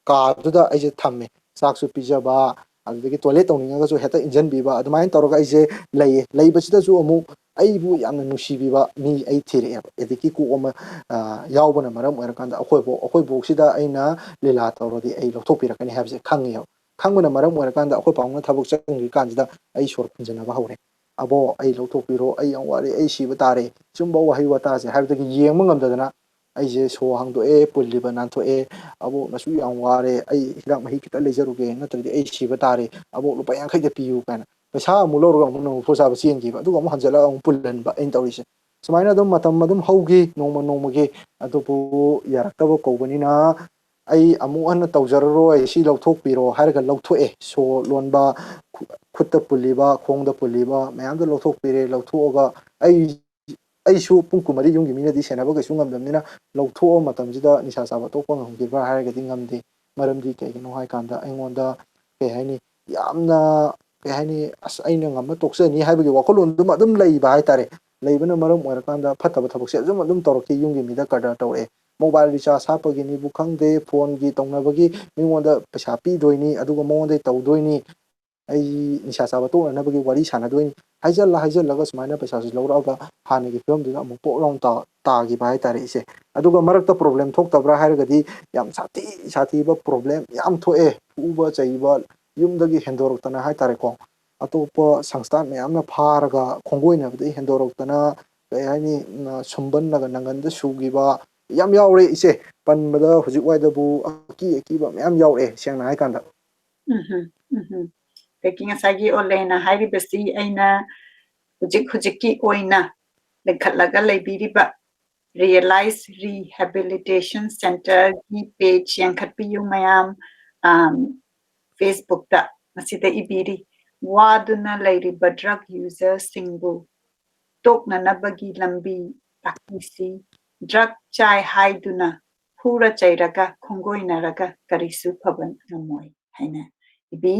ꯀꯥꯗꯨꯗ ꯑꯩꯁꯦ ꯊꯝꯃꯦ꯫ ꯆꯥꯛꯁꯨ ꯄꯤꯖꯕ, ꯑꯗꯨꯗꯒꯤ toilet ꯇꯧꯅꯤꯡꯉꯒꯁꯨ ꯍꯦꯛꯇ ꯏꯟꯖꯟꯕꯤꯕ, ꯑꯗꯨꯃꯥꯏꯅ ꯇꯧꯔꯒ ꯑꯩꯁꯦ ꯂꯩꯌꯦ꯫ ꯂꯩꯕꯁꯤꯗꯁꯨ ꯑꯃꯨꯛ ꯑꯩꯕꯨ ꯌꯥꯝꯅ ꯅꯨꯡꯁꯤꯕꯤꯕ ꯃꯤ ꯑꯩ ꯊꯤꯔꯛꯑꯦꯕ꯫ Addictꯀꯤ ꯀꯣꯛ ꯑꯃ, ꯑ, ꯌꯥꯎꯕꯅ ꯃꯔꯝ ꯑꯣꯏꯔꯀꯥꯟꯗ ꯑꯩꯈꯣꯏ ꯕꯣꯛ, ꯑꯩꯈꯣꯏ ꯕꯣꯛꯁꯤꯗ ꯑꯩꯅ ꯂꯤꯂꯥ ꯇꯧꯔꯗꯤ ꯑꯩ ꯂꯧꯊꯣꯛꯄꯤꯔꯛꯀꯅꯤ ꯍꯥꯏꯕꯁꯦ ꯈꯪꯉꯦꯕ꯫ ꯈꯪꯕꯅ ꯃꯔꯝ ꯑꯣꯏꯔꯀꯥꯟꯗ ꯑꯩꯈꯣꯏ ꯄꯥꯎꯅ ꯊꯕꯛ ꯆꯪꯗ꯭ꯔꯤꯀꯥꯟꯁꯤꯗ ꯑꯩ ꯁꯣꯔ ꯐꯨꯟꯖꯟꯅꯕ ꯍꯧꯔꯦ꯫ "ꯑꯕꯣ, ꯑꯩ ꯂꯧꯊꯣꯛꯄꯤꯔꯣ, ꯑꯩ ꯌꯥꯝ ꯋꯥꯔꯦ, ꯑꯩ ꯁꯤꯕ ꯇꯥꯔꯦ", ꯁꯨꯝꯕ ꯋꯥꯍꯩ ꯋꯥꯇꯥꯁꯦ ꯍꯥꯏꯕꯗꯒꯤ ꯌꯦꯡꯕ ꯉꯝꯗꯗꯅ ꯑꯩꯁꯦ ꯁꯣ ꯍꯥꯡꯗꯣꯛꯑꯦ, ꯄꯨꯜꯂꯤꯕ ꯅꯥꯟꯊꯣꯛꯑꯦ, "ꯑꯕꯣꯛꯅꯁꯨ ꯌꯥꯝ ꯋꯥꯔꯦ, ꯑꯩ ꯍꯤꯗꯥꯛ ꯃꯍꯤ ꯈꯤꯇ ꯂꯩꯖꯔꯨꯒꯦ, ꯅꯠꯇ꯭ꯔꯗꯤ ꯑꯩ ꯁꯤꯕ ꯇꯥꯔꯦ, ꯑꯕꯣꯛ ꯂꯨꯄꯥ ꯌꯥꯡꯈꯩꯗ ꯄꯤꯌꯨ" ꯀꯥꯏꯅ ꯄꯩꯁꯥ ꯑꯃꯨꯛ ꯂꯧꯔꯒ ꯑꯃꯨꯛ ꯅꯣꯡꯃ ꯐꯣꯔ ꯆꯥꯕ ꯆꯦꯟꯈꯤꯕ, ꯑꯗꯨꯒ ꯑꯃꯨꯛ ꯍꯟꯖꯤꯜꯂꯒ ꯑꯃꯨꯛ ꯄꯨꯜꯍꯟꯕ ꯑꯩꯅ ꯇꯧꯔꯤꯁꯦ꯫ ꯁꯨꯃꯥꯏꯅ ꯑꯗꯨꯝ ꯃꯇꯝ ꯑꯗꯨꯝ ꯍꯧꯈꯤ, ꯅꯣꯡꯃ ꯅꯣꯡꯃꯒꯤ꯫ ꯑꯗꯨꯕꯨ ꯌꯥꯔꯛꯇꯕ ꯀꯧꯕꯅꯤꯅ ꯑꯩ ꯑꯃꯨꯛ ꯍꯟꯅ ꯇꯧꯖꯔꯔꯣꯏ, ꯁꯤ ꯂꯧꯊꯣꯛꯄꯤꯔꯣ ꯍꯥꯏꯔꯒ ꯂꯧꯊꯣꯛꯑꯦ꯫ ꯁꯣ ꯂꯣꯟꯕ, ꯈꯨ-, ꯈꯨꯠꯇ ꯄꯨꯜꯂꯤꯕ, ꯈꯣꯡꯗ ꯄꯨꯜꯂꯤꯕ ꯃꯌꯥꯝꯗꯣ ꯂꯧꯊꯣꯛꯄꯤꯔꯦ꯫ ꯂꯧꯊꯣꯛꯑꯒ ꯑꯩ, ꯑꯩꯁꯨ ꯄꯨꯡ ꯀꯨꯟꯃꯔꯤ ꯌꯨꯝꯒꯤ ꯃꯤꯅꯗꯤ ꯁꯦꯟꯅꯕ ꯀꯩꯁꯨ ꯉꯝꯗꯕꯅꯤꯅ, ꯂꯧꯊꯣꯛꯑ ꯃꯇꯝꯁꯤꯗ ꯅꯤꯁꯥ ꯆꯥꯕ ꯇꯣꯛꯄ ꯉꯝꯈꯤꯕ꯭ꯔꯥ ꯍꯥꯏꯔꯒꯗꯤ ꯉꯝꯗꯦ꯫ ꯃꯔꯝꯗꯤ ꯀꯩꯒꯤꯅꯣ ꯍꯥꯏꯀꯥꯟꯗ ꯑꯩꯉꯣꯟꯗ, ꯀꯩ ꯍꯥꯏꯅꯤ, ꯌꯥꯝꯅ, ꯀꯩ ꯍꯥꯏꯅꯤ, "ꯑꯁ, ꯑꯩꯅ ꯉꯝꯃ ꯇꯣꯛꯆꯅꯤ" ꯍꯥꯏꯕꯒꯤ ꯋꯥꯈꯜꯂꯣꯟꯗꯨꯃ ꯑꯗꯨꯝ ꯂꯩꯕ ꯍꯥꯏꯇꯥꯔꯦ꯫ ꯂꯩꯕꯅ ꯃꯔꯝ ꯑꯣꯏꯔꯀꯥꯟꯗ ꯐꯠꯇꯕ ꯊꯕꯛꯁꯦ ꯑꯗꯨꯝ, ꯑꯗꯨꯝ ꯇꯧꯔꯛꯈꯤ꯫ ꯌꯨꯝꯒꯤ ꯃꯤꯗ ꯀꯗꯔ ꯇꯧꯔꯛꯑꯦ꯫ ꯃꯣꯕꯥꯏꯜ ꯔꯤꯆꯥꯔꯖ ꯍꯥꯞꯄꯒꯤꯅꯤꯕꯨ ꯈꯪꯗꯦ, ꯐꯣꯟꯒꯤ ꯇꯧꯅꯕꯒꯤ ꯃꯤꯉꯣꯟꯗ ꯄꯩꯁꯥ ꯄꯤꯗꯣꯏꯅꯤ, ꯑꯗꯨꯒ ꯃꯉꯣꯟꯗꯩ ꯇꯧꯗꯣꯏꯅꯤ, ꯑꯩ ꯅꯤꯁꯥ ꯆꯥꯕ ꯇꯣꯛꯅꯅꯕꯒꯤ ꯋꯥꯔꯤ ꯁꯥꯟꯅꯗꯣꯏꯅꯤ꯫ ꯍꯥꯏꯖꯜꯂ ꯍꯥꯏꯖꯜꯂꯒ ꯁꯨꯃꯥꯏꯅ ꯄꯩꯁꯥꯁꯤ ꯂꯧꯔꯛꯑꯒ ꯍꯥꯟꯅꯒꯤ ꯐꯤꯕꯝꯗꯨꯗ ꯑꯃꯨꯛ ꯄꯣꯛ ꯂꯥꯎꯅ ꯇꯥ-, ꯇꯥꯈꯤꯕ ꯍꯥꯏꯇꯥꯔꯦ ꯏꯆꯦ꯫ ꯑꯗꯨꯒ ꯃꯔꯛꯇ ꯄ꯭ꯔꯣꯕ꯭ꯂꯦꯝ ꯊꯣꯛꯇꯕ꯭ꯔꯥ ꯍꯥꯏꯔꯒꯗꯤ ꯌꯥꯝ ꯁꯥꯊꯤ ꯁꯥꯊꯤꯕ ꯄ꯭ꯔꯣꯕ꯭ꯂꯦꯝ ꯌꯥꯝ ꯊꯣꯛꯑꯦ꯫ ꯐꯨꯕ ꯆꯩꯕ, ꯌꯨꯝꯗꯒꯤ ꯍꯦꯟꯗꯣꯔꯛꯇꯅ ꯍꯥꯏꯇꯥꯔꯦꯀꯣ꯫ ꯑꯇꯣꯞꯄ ꯁꯪꯁꯊꯥꯟ ꯃꯌꯥꯝꯅ ꯐꯥꯔꯒ ꯈꯣꯡꯒꯣꯏꯅꯕꯗꯒꯤ ꯍꯦꯟꯗꯣꯔꯛꯇꯅ, ꯀꯩ ꯍꯥꯏꯅꯤ, ꯎꯝ, ꯁꯨꯝꯕꯟꯅꯒ ꯅꯪꯒꯟꯗ ꯁꯨꯈꯤꯕ ꯌꯥꯝ ꯌꯥꯎꯔꯦ ꯏꯆꯦ꯫ ꯄꯟꯕꯗ ꯍꯧꯖꯤꯛ ꯋꯥꯏꯗꯕꯨ ꯑꯀꯤ ꯑꯀꯤꯕ ꯃꯌꯥꯝ ꯌꯥꯎꯔꯛꯑꯦ, ꯁꯦꯡꯅ ꯍꯥꯏꯀꯥꯟꯗ꯫ ꯎꯝꯍꯨꯝ, ꯎꯝꯍꯨꯝ꯫ ꯑꯗꯒꯤ ꯉꯁꯥꯏꯒꯤ ꯑꯣꯂꯦꯅ ꯍꯥꯏꯔꯤꯕꯁꯤ ꯑꯩꯅ ꯍꯧꯖꯤꯛ ꯍꯧꯖꯤꯛꯀꯤ ꯑꯣꯏꯅ ꯂꯤꯡꯈꯠꯂꯒ ꯂꯩꯕꯤꯔꯤꯕ Realize Rehabilitation Centerꯒꯤ page ꯌꯦꯡꯈꯠꯄꯤꯌꯨ ꯃꯌꯥꯝ, ꯑꯝ, Facebookꯇ꯫ ꯃꯁꯤꯗ ꯏꯕꯤꯔꯤ, "ꯋꯥꯗꯨꯅ ꯂꯩꯔꯤꯕ drug userꯁꯤꯡꯕꯨ ꯇꯣꯛꯅꯅꯕꯒꯤ ꯂꯝꯕꯤ ꯇꯥꯛꯄꯤꯁꯤ꯫ Drug ꯆꯥꯏ ꯍꯥꯏꯗꯨꯅ ꯐꯨꯔ ꯆꯩꯔꯒ ꯈꯣꯡꯒꯣꯏꯅꯔꯒ ꯀꯔꯤꯁꯨ ꯐꯕ ꯉꯝꯃꯣꯏ" ꯍꯥꯏꯅ ꯏꯕꯤ꯫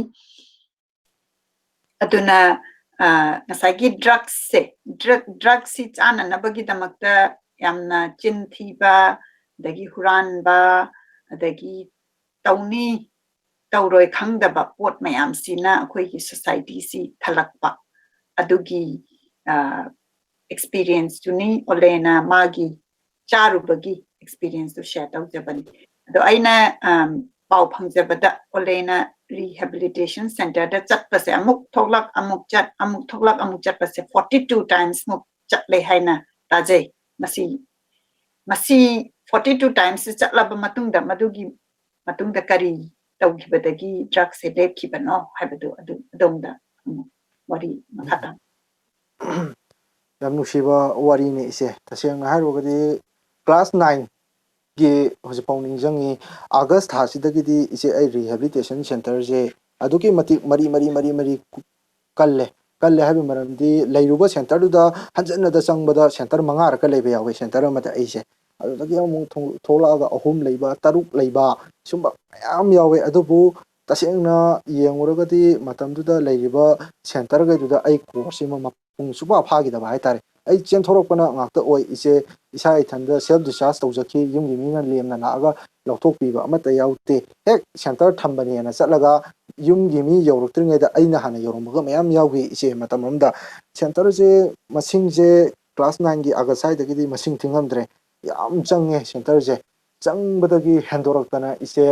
ꯑꯗꯨꯅ, ꯑ, ꯉꯁꯥꯏꯒꯤ drugꯁꯦ, drug, drugꯁꯤ ꯆꯥꯅꯅꯕꯒꯤꯗꯃꯛꯇ ꯌꯥꯝꯅ ꯆꯤꯟ ꯊꯤꯕ, ꯑꯗꯒꯤ ꯍꯨꯔꯥꯟꯕ, ꯑꯗꯒꯤ ꯇꯧꯅꯤ ꯇꯧꯔꯣꯏ ꯈꯪꯗꯕ ꯄꯣꯠ ꯃꯌꯥꯝꯁꯤꯅ ꯑꯩꯈꯣꯏꯒꯤ societyꯁꯤ ꯊꯜꯂꯛꯄ, ꯑꯗꯨꯒꯤ, ꯑ, experienceꯇꯨꯅꯤ ꯑꯣꯂꯦꯅ ꯃꯥꯒꯤ ꯆꯥꯔꯨꯕꯒꯤ experienceꯇꯨ share ꯇꯧꯖꯕꯅꯤ꯫ ꯑꯗꯣ ꯑꯩꯅ, ꯑꯝ, ꯄꯥꯎ ꯐꯪꯖꯕꯗ ꯑꯣꯂꯦꯅ rehabilitation centerꯗ ꯆꯠꯄꯁꯦ ꯑꯃꯨꯛ ꯊꯣꯛꯂꯛ ꯑꯃꯨꯛ ꯆꯠ ꯑꯃꯨꯛ ꯊꯣꯛꯂꯛ ꯑꯃꯨꯛ ꯆꯠꯄꯁꯦ forty two timesꯃꯨꯛ ꯆꯠꯂꯦ ꯍꯥꯏꯅ ꯇꯥꯖꯩ꯫ ꯃꯁꯤ ꯃꯁꯤ forty two timesꯁꯤ ꯆꯠꯂꯕ ꯃꯇꯨꯡꯗ ꯃꯗꯨꯒꯤ ꯃꯇꯨꯡꯗ ꯀꯔꯤ ꯇꯧꯈꯤꯕꯗꯒꯤ drugꯁꯦ ꯂꯦꯞꯈꯤꯕꯅꯣ ꯍꯥꯏꯕꯗꯨ ꯑꯗꯨ ꯑꯗꯣꯝꯗ ꯑꯃꯨꯛ ꯋꯥꯔꯤ ꯃꯈꯥ ꯇꯥ꯫ ꯌꯥꯝ ꯅꯨꯡꯁꯤꯕ ꯋꯥꯔꯤꯅꯦ ꯏꯆꯦ꯫ ꯇꯁꯦꯡꯅ ꯍꯥꯏꯔꯨꯔꯒꯗꯤ class nineꯒꯤ ꯍꯧꯖꯤꯛꯐꯥꯎ ꯅꯤꯡꯁꯤꯡꯉꯤ꯫ August ꯊꯥꯁꯤꯗꯒꯤꯗꯤ ꯏꯆꯦ ꯑꯩ rehabilitation centerꯁꯦ ꯑꯗꯨꯛꯀꯤ ꯃꯇꯤꯛ ꯃꯔꯤ ꯃꯔꯤ ꯃꯔꯤ ꯃꯔꯤ ꯀꯜꯂꯦ꯫ ꯀꯜꯂꯦ ꯍꯥꯏꯕꯒꯤ ꯃꯔꯝꯗꯤ ꯂꯩꯔꯨꯕ centerꯗꯨꯗ ꯍꯟꯖꯟꯅꯗ ꯆꯪꯕꯗ center ꯃꯉꯥꯔꯛꯀ ꯂꯩꯕ ꯌꯥꯎꯋꯦ center ꯑꯃꯗ ꯑꯩꯁꯦ꯫ ꯑꯗꯨꯗꯒꯤ ꯑꯃꯨꯛ ꯊꯣꯛꯂꯛꯑꯒ ꯑꯍꯨꯝ ꯂꯩꯕ, ꯇꯔꯨꯛ ꯂꯩꯕ, ꯁꯨꯝꯕ ꯃꯌꯥꯝ ꯌꯥꯎꯋꯦ꯫ ꯑꯗꯨꯕꯨ ꯇꯁꯦꯡꯅ ꯌꯦꯡꯉꯨꯔꯒꯗꯤ ꯃꯇꯝꯗꯨꯗ ꯂꯩꯔꯤꯕ centerꯈꯩꯗꯨꯗ ꯑꯩ courseꯁꯤꯃ ꯃꯄꯨꯡ ꯁꯨꯡꯐꯥ ꯐꯥꯈꯤꯗꯕ ꯍꯥꯏꯇꯥꯔꯦ꯫ ꯑꯩ ꯆꯦꯟꯊꯣꯔꯛꯄꯅ ꯉꯥꯛꯇ ꯑꯣꯏ ꯏꯆꯦ꯫ ꯏꯁꯥ ꯏꯊꯟꯗ self discharge ꯇꯧꯖꯈꯤ꯫ ꯌꯨꯝꯒꯤ ꯃꯤꯅ ꯂꯦꯝꯅ ꯂꯥꯛꯑꯒ ꯂꯧꯊꯣꯛꯄꯤꯕ ꯑꯃꯠꯇ ꯌꯥꯎꯗꯦ꯫ ꯍꯦꯛ center ꯊꯝꯕꯅꯦꯅ ꯆꯠꯂꯒ ꯌꯨꯝꯒꯤ ꯃꯤ ꯌꯧꯔꯛꯇ꯭ꯔꯤꯉꯩꯗ ꯑꯩꯅ ꯍꯥꯟꯅ ꯌꯧꯔꯝꯕꯒ ꯃꯌꯥꯝ ꯌꯥꯎꯈꯤ ꯏꯆꯦ꯫ ꯃꯇꯝ ꯑꯃꯗ centerꯁꯦ ꯃꯁꯤꯡꯁꯦ class nineꯒꯤ August ꯁ꯭ꯋꯥꯏꯗꯒꯤꯗꯤ ꯃꯁꯤꯡ ꯊꯤꯉꯝꯗ꯭ꯔꯦ꯫ ꯌꯥꯝ ꯆꯪꯉꯦ centerꯁꯦ꯫ ꯆꯪꯕꯗꯒꯤ ꯍꯦꯟꯗꯣꯔꯛꯇꯅ ꯏꯆꯦ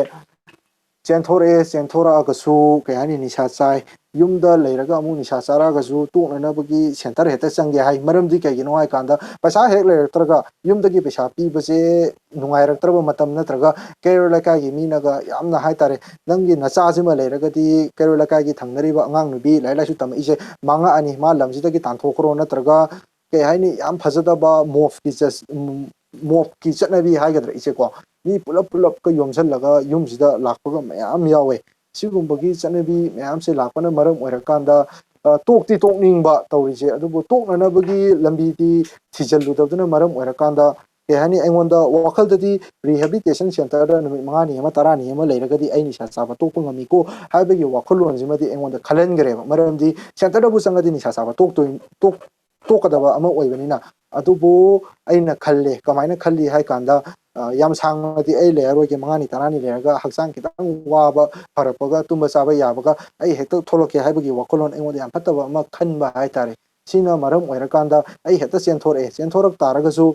ꯆꯦꯟꯊꯣꯔꯛꯑꯦ꯫ ꯆꯦꯟꯊꯣꯔꯛꯑꯒꯁꯨ ꯀꯩ ꯍꯥꯏꯅꯤ, ꯅꯤꯁꯥ ꯆꯥꯏ꯫ ꯌꯨꯝꯗ ꯂꯩꯔꯒ ꯑꯃꯨꯛ ꯅꯤꯁꯥ ꯆꯥꯔꯛꯑꯒꯁꯨ ꯇꯣꯛꯅꯅꯕꯒꯤ center ꯍꯦꯛꯇ ꯆꯪꯒꯦ ꯍꯥꯏ꯫ ꯃꯔꯝꯗꯤ ꯀꯩꯒꯤꯅꯣ ꯍꯥꯏꯀꯥꯟꯗ ꯄꯩꯁꯥ ꯍꯦꯛ ꯂꯩꯔꯛꯇ꯭ꯔꯒ ꯌꯨꯝꯗꯒꯤ ꯄꯩꯁꯥ ꯄꯤꯕꯁꯦ ꯅꯨꯡꯉꯥꯏꯔꯛꯇ꯭ꯔꯕ ꯃꯇꯝ ꯅꯠꯇ꯭ꯔꯒ ꯀꯩꯔꯣꯜ ꯂꯩꯀꯥꯏꯒꯤ ꯃꯤꯅꯒ ꯌꯥꯝꯅ ꯍꯥꯏꯇꯥꯔꯦ, "ꯅꯪꯒꯤ ꯅꯆꯥꯁꯤꯃ ꯂꯩꯔꯒꯗꯤ ꯀꯩꯔꯣꯜ ꯂꯩꯀꯥꯏꯒꯤ ꯊꯪꯅꯔꯤꯕ ꯑꯉꯥꯡ ꯅꯨꯄꯤ ꯂꯥꯏꯔꯤꯛ ꯂꯥꯏꯁꯨ ꯇꯝꯃꯛꯏꯁꯦ ꯃꯥꯡꯉꯛꯑꯅꯤ, ꯃꯥ ꯂꯝꯁꯤꯗꯒꯤ ꯇꯥꯟꯊꯣꯛꯈ꯭ꯔꯣ", ꯅꯠꯇ꯭ꯔꯒ ꯀꯩ ꯍꯥꯏꯅꯤ, ꯌꯥꯝ ꯐꯖꯗꯕ ꯃꯣꯞꯀꯤ ꯆꯠ-, ꯎꯝ, ꯃꯣꯞꯀꯤ ꯆꯠꯅꯕꯤ ꯍꯥꯏꯒꯗ꯭ꯔꯥ ꯏꯆꯦꯀꯣ, ꯃꯤ ꯄꯨꯂꯞ ꯄꯨꯂꯞꯀ ꯌꯣꯝꯁꯤꯜꯂꯒ ꯌꯨꯝꯁꯤꯗ ꯂꯥꯛꯄꯒ ꯃꯌꯥꯝ ꯌꯥꯎꯋꯦ꯫ ꯁꯤꯒꯨꯝꯕꯒꯤ ꯆꯠꯅꯕꯤ ꯃꯌꯥꯝꯁꯦ ꯂꯥꯛꯄꯅ ꯃꯔꯝ ꯑꯣꯏꯔꯀꯥꯟꯗ, ꯑ, ꯇꯣꯛꯇꯤ ꯇꯣꯛꯅꯤꯡꯕ ꯇꯧꯔꯤꯁꯦ, ꯑꯗꯨꯕꯨ ꯇꯣꯛꯅꯅꯕꯒꯤ ꯂꯝꯕꯤꯗꯤ ꯊꯤꯖꯤꯜꯂꯨꯗꯕꯗꯨꯅ ꯃꯔꯝ ꯑꯣꯏꯔꯀꯥꯟꯗ, ꯀꯩ ꯍꯥꯏꯅꯤ, ꯑꯩꯉꯣꯟꯗ ꯋꯥꯈꯜꯗꯗꯤ rehabilitation centerꯗ ꯅꯨꯃꯤꯠ ꯃꯉꯥꯅꯤ ꯑꯃ ꯇꯔꯥꯅꯤ ꯑꯃ ꯂꯩꯔꯒꯗꯤ ꯑꯩ ꯅꯤꯁꯥ ꯆꯥꯕ ꯇꯣꯛꯄ ꯉꯝꯃꯤꯀꯣ ꯍꯥꯏꯕꯒꯤ ꯋꯥꯈꯜꯂꯣꯟꯁꯤꯃꯗꯤ ꯑꯩꯉꯣꯟꯗ ꯈꯜꯍꯟꯈ꯭ꯔꯦꯕ꯫ ꯃꯔꯝꯗꯤ centerꯗꯕꯨ ꯆꯪꯉꯗꯤ ꯅꯤꯁꯥ ꯆꯥꯕ ꯇꯣꯛꯇꯣꯏ-, ꯇꯣꯛ-, ꯇꯣꯛꯀꯗꯕ ꯑꯃ ꯑꯣꯏꯕꯅꯤꯅ꯫ ꯑꯗꯨꯕꯨ ꯑꯩꯅ ꯈꯜꯂꯦ, ꯀꯃꯥꯏꯅ ꯈꯜꯂꯤ ꯍꯥꯏ ꯀꯥꯟꯗ, ꯑ, ꯌꯥꯝ ꯁꯥꯡꯅꯗꯤ ꯑꯩ ꯂꯩꯔꯔꯣꯏꯒꯦ, ꯃꯉꯥꯅꯤ ꯇꯔꯥꯅꯤ ꯂꯩꯔꯒ ꯍꯛꯆꯥꯡ ꯈꯤꯇꯪ ꯋꯥꯕ ꯐꯔꯛꯄꯒ ꯇꯨꯝꯕ ꯆꯥꯕ ꯌꯥꯕꯒ ꯑꯩ ꯍꯦꯛꯇ ꯊꯣꯛꯂꯛꯀꯦ ꯍꯥꯏꯕꯒꯤ ꯋꯥꯈꯜꯂꯣꯟ ꯑꯩꯉꯣꯟꯗ ꯌꯥꯝ ꯐꯠꯇꯕ ꯑꯃ ꯈꯟꯕ ꯍꯥꯏꯇꯥꯔꯦ꯫ ꯁꯤꯅ ꯃꯔꯝ ꯑꯣꯏꯔꯀꯥꯟꯗ ꯑꯩ ꯍꯦꯛꯇ ꯆꯦꯟꯊꯣꯔꯛꯑꯦ꯫ ꯆꯦꯟꯊꯣꯔꯛ ꯇꯥꯔꯒꯁꯨ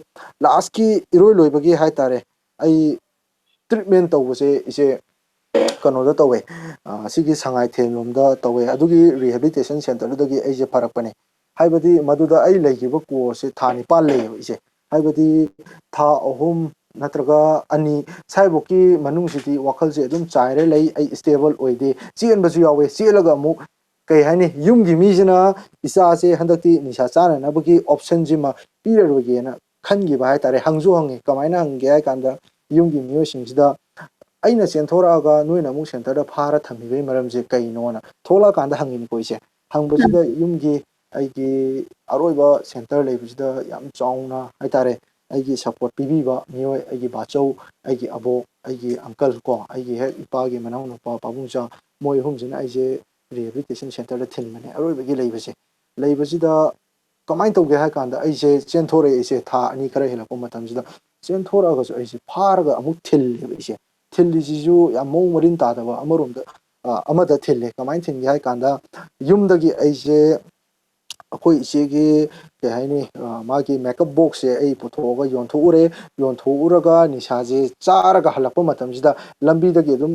lastꯀꯤ ꯏꯔꯣꯏ ꯂꯣꯏꯕꯒꯤ ꯍꯥꯏꯇꯥꯔꯦ, ꯑꯩ treatment ꯇꯧꯕꯁꯦ ꯏꯆꯦ ꯀꯩꯅꯣꯗ ꯇꯧꯋꯦ, ꯑ, ꯁꯤꯒꯤ ꯁꯉꯥꯏꯊꯦꯜ ꯂꯣꯝꯗ ꯇꯧꯋꯦ꯫ ꯑꯗꯨꯒꯤ rehabilitation centreꯗꯨꯗꯒꯤ ꯑꯩꯁꯦ ꯐꯔꯛꯄꯅꯦ꯫ ꯍꯥꯏꯕꯗꯤ ꯃꯗꯨꯗ ꯑꯩ ꯂꯩꯈꯤꯕ courseꯁꯦ ꯊꯥ ꯅꯤꯄꯥꯟ ꯂꯩꯌꯦꯕ ꯏꯆꯦ꯫ ꯍꯥꯏꯕꯗꯤ ꯊꯥ ꯑꯍꯨꯝ ꯅꯠꯇ꯭ꯔꯒ ꯑꯅꯤ ꯁ꯭ꯋꯥꯏꯐꯥꯎꯀꯤ ꯃꯅꯨꯡꯁꯤꯗꯤ ꯋꯥꯈꯜꯁꯦ ꯑꯗꯨꯝ ꯆꯥꯏꯔ ꯂꯩ, ꯑꯩ stable ꯑꯣꯏꯗꯦ꯫ ꯆꯦꯟꯕꯁꯨ ꯌꯥꯎꯋꯦ, ꯆꯦꯜꯂꯒ ꯑꯃꯨꯛ ꯀꯩ ꯍꯥꯏꯅꯤ, ꯌꯨꯝꯒꯤ ꯃꯤꯁꯤꯅ ꯏꯆꯥꯁꯦ ꯍꯟꯗꯛꯇꯤ ꯅꯤꯁꯥ ꯆꯥꯅꯅꯕꯒꯤ optionꯁꯤꯃ ꯄꯤꯔꯔꯣꯏꯒꯦꯅ ꯈꯟꯈꯤꯕ ꯍꯥꯏꯇꯥꯔꯦ꯫ ꯍꯪꯁꯨ ꯍꯪꯉꯦ, ꯀꯃꯥꯏꯅ ꯍꯪꯒꯦ ꯍꯥꯏ ꯀꯥꯟꯗ, ꯌꯨꯝꯒꯤ ꯃꯤꯑꯣꯏꯁꯤꯡꯁꯤꯗ ꯑꯩꯅ ꯆꯦꯟꯊꯣꯔꯛꯑꯒ ꯅꯣꯏꯅ ꯑꯃꯨꯛ centreꯗ ꯐꯥꯔ ꯊꯝꯃꯤꯕꯒꯤ ꯃꯔꯝꯁꯦ ꯀꯩꯅꯣꯅ ꯊꯣꯛꯂꯛꯑꯀꯥꯟꯗ ꯍꯪꯉꯤꯅꯤꯀꯣ ꯏꯆꯦ꯫ ꯍꯪꯕꯁꯤꯗ ꯌꯨꯝꯒꯤ ꯑꯩꯒꯤ ꯑꯔꯣꯏꯕ centre ꯂꯩꯕꯁꯤꯗ ꯌꯥꯝ ꯆꯥꯎꯅ ꯍꯥꯏꯇꯥꯔꯦ, ꯑꯩꯒꯤ support ꯄꯤꯕꯤꯕ ꯃꯤꯑꯣꯏ, ꯑꯩꯒꯤ ꯕꯥꯆꯧ, ꯑꯩꯒꯤ ꯑꯕꯣꯛ, ꯑꯩꯒꯤ uncle ꯀꯣ, ꯑꯩꯒꯤ ꯍꯦꯛ ꯏꯄꯥꯒꯤ ꯃꯅꯥꯎ ꯅꯨꯄꯥ ꯄꯥꯕꯨꯡꯆꯥ, ꯃꯣꯏ ꯑꯍꯨꯝꯁꯤꯅ ꯑꯩꯁꯦ rehabilitation centreꯗ ꯊꯤꯟꯕꯅꯦ꯫ ꯑꯔꯣꯏꯕꯒꯤ ꯂꯩꯕꯁꯦ, ꯂꯩꯕꯁꯤꯗ ꯀꯃꯥꯏꯅ ꯇꯧꯒꯦ ꯍꯥꯏ ꯀꯥꯟꯗ, ꯑꯩꯁꯦ ꯆꯦꯟꯊꯣꯔꯛꯑꯦ ꯏꯆꯦ, ꯊꯥ ꯑꯅꯤ ꯈꯔ ꯍꯦꯜꯂꯛꯄ ꯃꯇꯝꯁꯤꯗ꯫ ꯆꯦꯟꯊꯣꯔꯛꯑꯒꯁꯨ ꯑꯩꯁꯦ ꯐꯥꯔꯒ ꯑꯃꯨꯛ ꯊꯤꯜꯂꯦꯕ ꯏꯆꯦ꯫ ꯊꯤꯜꯂꯤꯁꯤꯁꯨ ꯌꯥꯝ ꯃꯑꯣꯡ ꯃꯔꯤꯟ ꯇꯥꯗꯕ, ꯑꯃꯔꯣꯝꯗ, ꯑ, ꯑꯃꯗ ꯊꯤꯜꯂꯦ꯫ ꯀꯃꯥꯏꯅ ꯊꯤꯟꯒꯦ ꯍꯥꯏ ꯀꯥꯟꯗ, ꯌꯨꯝꯗꯒꯤ ꯑꯩꯁꯦ ꯑꯩꯈꯣꯏ ꯏꯆꯦꯒꯤ, ꯀꯩ ꯍꯥꯏꯅꯤ, ꯑ, ꯃꯥꯒꯤ makeup boxꯁꯦ ꯑꯩ ꯄꯨꯊꯣꯛꯑꯒ ꯌꯣꯟꯊꯣꯛꯎꯔꯦ꯫ ꯌꯣꯟꯊꯣꯛꯎꯔꯒ ꯅꯤꯁꯥꯁꯦ ꯆꯥꯔꯒ ꯍꯜꯂꯛꯄ ꯃꯇꯝꯁꯤꯗ ꯂꯝꯕꯤꯗꯒꯤ ꯑꯗꯨꯝ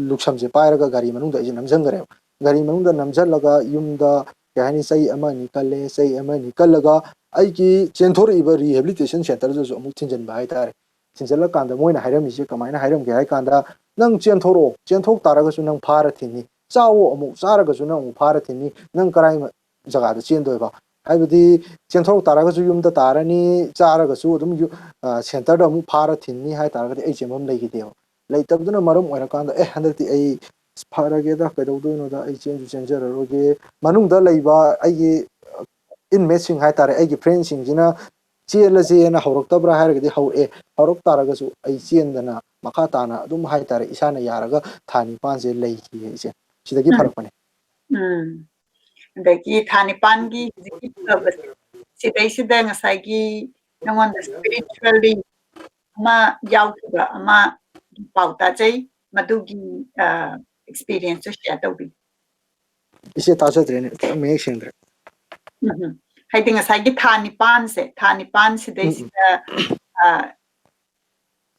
ꯂꯨꯛꯁꯝꯁꯦ ꯄꯥꯏꯔꯒ ꯒꯥꯔꯤ ꯃꯅꯨꯡꯗ ꯑꯩꯁꯦ ꯅꯝꯁꯤꯟꯈ꯭ꯔꯦꯕ꯫ ꯒꯥꯔꯤ ꯃꯅꯨꯡꯗ ꯅꯝꯁꯤꯜꯂꯒ ꯌꯨꯝꯗ, ꯀꯩ ꯍꯥꯏꯅꯤ, ꯆꯍꯤ ꯑꯃ ꯑꯅꯤ ꯀꯜꯂꯦ꯫ ꯆꯍꯤ ꯑꯃ ꯑꯅꯤ ꯀꯜꯂꯒ ꯑꯩꯒꯤ ꯆꯦꯟꯊꯣꯔꯛꯏꯕ rehabilitation centreꯗꯨꯁꯨ ꯑꯃꯨꯛ ꯊꯤꯟꯖꯤꯟꯕ ꯍꯥꯏꯇꯥꯔꯦ꯫ ꯊꯤꯟꯖꯤꯜꯂꯀꯥꯟꯗ ꯃꯣꯏꯅ ꯍꯥꯏꯔꯝꯃꯤꯁꯦ ꯀꯃꯥꯏꯅ ꯍꯥꯏꯔꯝꯒꯦ ꯍꯥꯏ ꯀꯥꯟꯗ, "ꯅꯪ ꯆꯦꯟꯊꯣꯔꯛꯑꯣ, ꯆꯦꯟꯊꯣꯛ ꯇꯥꯔꯒꯁꯨ ꯅꯪ ꯐꯥꯔ ꯊꯤꯟꯅꯤ, ꯆꯥꯋꯣ, ꯑꯃꯨꯛ ꯆꯥꯔꯒꯁꯨ ꯅꯪ ꯑꯃꯨꯛ ꯐꯥꯔ ꯊꯤꯟꯅꯤ, ꯅꯪ ꯀꯔꯥꯏ ꯃ-, ꯖꯒꯥꯗ ꯆꯦꯟꯗꯣꯏꯕ?" ꯍꯥꯏꯕꯗꯤ ꯆꯦꯟꯊꯣꯔꯛ ꯇꯥꯔꯒꯁꯨ ꯌꯨꯝꯗ ꯇꯥꯔꯅꯤ, ꯆꯥꯔꯒꯁꯨ ꯑꯗꯨꯝ ꯌꯨ-, ꯑ, centreꯗ ꯑꯃꯨꯛ ꯐꯥꯔ ꯊꯤꯟꯅꯤ ꯍꯥꯏ ꯇꯥꯔꯒꯗꯤ ꯑꯩ ꯆꯦꯟꯐꯝ ꯂꯩꯈꯤꯗꯦꯕ꯫ ꯂꯩꯇꯕꯗꯨꯅ ꯃꯔꯝ ꯑꯣꯏꯔꯀꯥꯟꯗ, "ꯑꯦ, ꯍꯟꯗꯛꯇꯤ ꯑꯩ ꯐꯔꯒꯦꯗ, ꯀꯩꯗꯧꯗꯣꯏꯅꯣꯗ, ꯑꯩ ꯆꯦꯟꯁꯨ ꯆꯦꯟꯖꯔꯔꯣꯏꯒꯦ"꯫ ꯃꯅꯨꯡꯗ ꯂꯩꯕ ꯑꯩꯒꯤ inmateꯁꯤꯡ ꯍꯥꯏꯇꯥꯔꯦ, ꯑꯩꯒꯤ friendꯁꯤꯡꯁꯤꯅ ꯆꯦꯜꯂꯁꯦꯅ ꯍꯧꯔꯛꯇꯕ꯭ꯔꯥ ꯍꯥꯏꯔꯒꯗꯤ ꯍꯧꯔꯛꯑꯦ꯫ ꯍꯧꯔꯛ ꯇꯥꯔꯒꯁꯨ ꯑꯩ ꯆꯦꯟꯗꯅ ꯃꯈꯥ ꯇꯥꯅ ꯑꯗꯨꯝ ꯍꯥꯏꯇꯥꯔꯦ, ꯏꯁꯥꯅ ꯌꯥꯔꯒ ꯊꯥ ꯅꯤꯄꯥꯟꯁꯦ ꯂꯩꯈꯤꯌꯦ ꯏꯆꯦ꯫ ꯁꯤꯗꯒꯤ ꯎꯝ꯫ ꯐꯔꯛꯄꯅꯦ꯫ ꯎꯝ꯫ ꯑꯗꯒꯤ ꯊꯥ ꯅꯤꯄꯥꯟꯒꯤ ꯍꯧꯖꯤꯛꯀꯤ ꯐꯕꯁꯦ, ꯁꯤꯗꯩꯁꯤꯗ ꯉꯁꯥꯏꯒꯤ ꯅꯉꯣꯟꯗ spiritually ꯑꯃ ꯌꯥꯎꯈꯤꯕ ꯑꯃꯒꯤ ꯄꯥꯎ ꯇꯥꯖꯩ, ꯃꯗꯨꯒꯤ, ꯑ, experienceꯇꯨ share ꯇꯧꯕꯤꯌꯨ꯫ ꯏꯆꯦ, ꯇꯥꯖꯗ꯭ꯔꯦꯅꯦ, ꯈꯤꯇꯪ ꯃꯌꯦꯛ ꯁꯦꯡꯗ꯭ꯔꯦ꯫ ꯎꯝ ꯍꯝ꯫ ꯍꯥꯏꯗꯤ ꯉꯁꯥꯏꯒꯤ ꯊꯥ ꯅꯤꯄꯥꯟꯁꯦ, ꯊꯥ ꯅꯤꯄꯥꯟ ꯎꯝ ꯎꯝ꯫ ꯁꯤꯗꯩꯁꯤꯗ, ꯑ,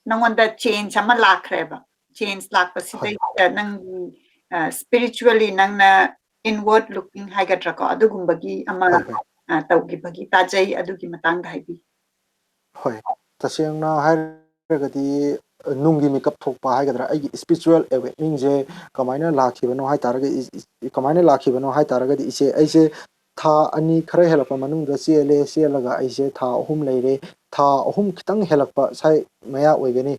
ꯅꯉꯣꯟꯗ change ꯑꯃ ꯂꯥꯛꯈ꯭ꯔꯦꯕ꯫ Change ꯍꯣꯏ꯫ ꯂꯥꯛꯄꯁꯤꯗꯩꯁꯤꯗ ꯅꯪꯒꯤ, ꯁ꯭ꯄꯤꯔꯤꯆꯨꯋꯦꯜꯂꯤ ꯅꯪꯅ ꯏꯟꯋꯥꯔꯗ ꯂꯨꯀꯤꯡ ꯍꯥꯏꯒꯗ꯭ꯔꯥꯀꯣ, ꯑꯗꯨꯒꯨꯝꯕꯒꯤ ꯑꯃ ꯍꯣꯏ, ꯍꯣꯏ. ꯑ, ꯇꯧꯈꯤꯕꯒꯤ ꯇꯥꯖꯩ, ꯑꯗꯨꯒꯤ ꯃꯇꯥꯡꯗ ꯍꯥꯏꯕꯤꯌꯨ꯫ ꯍꯣꯏ, ꯇꯁꯦꯡꯅ ꯍꯥꯏꯔꯒꯗꯤ, ꯅꯨꯡꯒꯤ ꯃꯤꯀꯞ ꯊꯣꯛꯄ ꯍꯥꯏꯒꯗ꯭ꯔꯥ, ꯑꯩꯒꯤ ꯏꯁꯄꯤꯔꯤꯆꯨꯋꯦꯜ ꯑꯦꯋꯦꯛꯅꯤꯡꯁꯦ ꯀꯃꯥꯏꯅ ꯂꯥꯛꯈꯤꯕꯅꯣ ꯍꯥꯏ ꯇꯥꯔꯒꯗꯤ, ꯏ-, ꯏ-, ꯀꯃꯥꯏꯅ ꯂꯥꯛꯈꯤꯕꯅꯣ ꯍꯥꯏ ꯇꯥꯔꯒꯗꯤ, ꯏꯆꯦ, ꯑꯩꯁꯦ ꯊꯥ ꯑꯅꯤ ꯈꯔ ꯍꯦꯜꯂꯛꯄ ꯃꯅꯨꯡꯗ ꯆꯦꯜꯂꯦ꯫ ꯆꯦꯜꯂꯒ ꯑꯩꯁꯦ ꯊꯥ ꯑꯍꯨꯝ ꯂꯩꯔꯦ꯫ ꯊꯥ ꯑꯍꯨꯝ ꯈꯤꯇꯪ ꯍꯦꯜꯂꯛꯄ ꯁ꯭ꯋꯥꯏ ꯃꯌꯥ ꯑꯣꯏꯒꯅꯤ꯫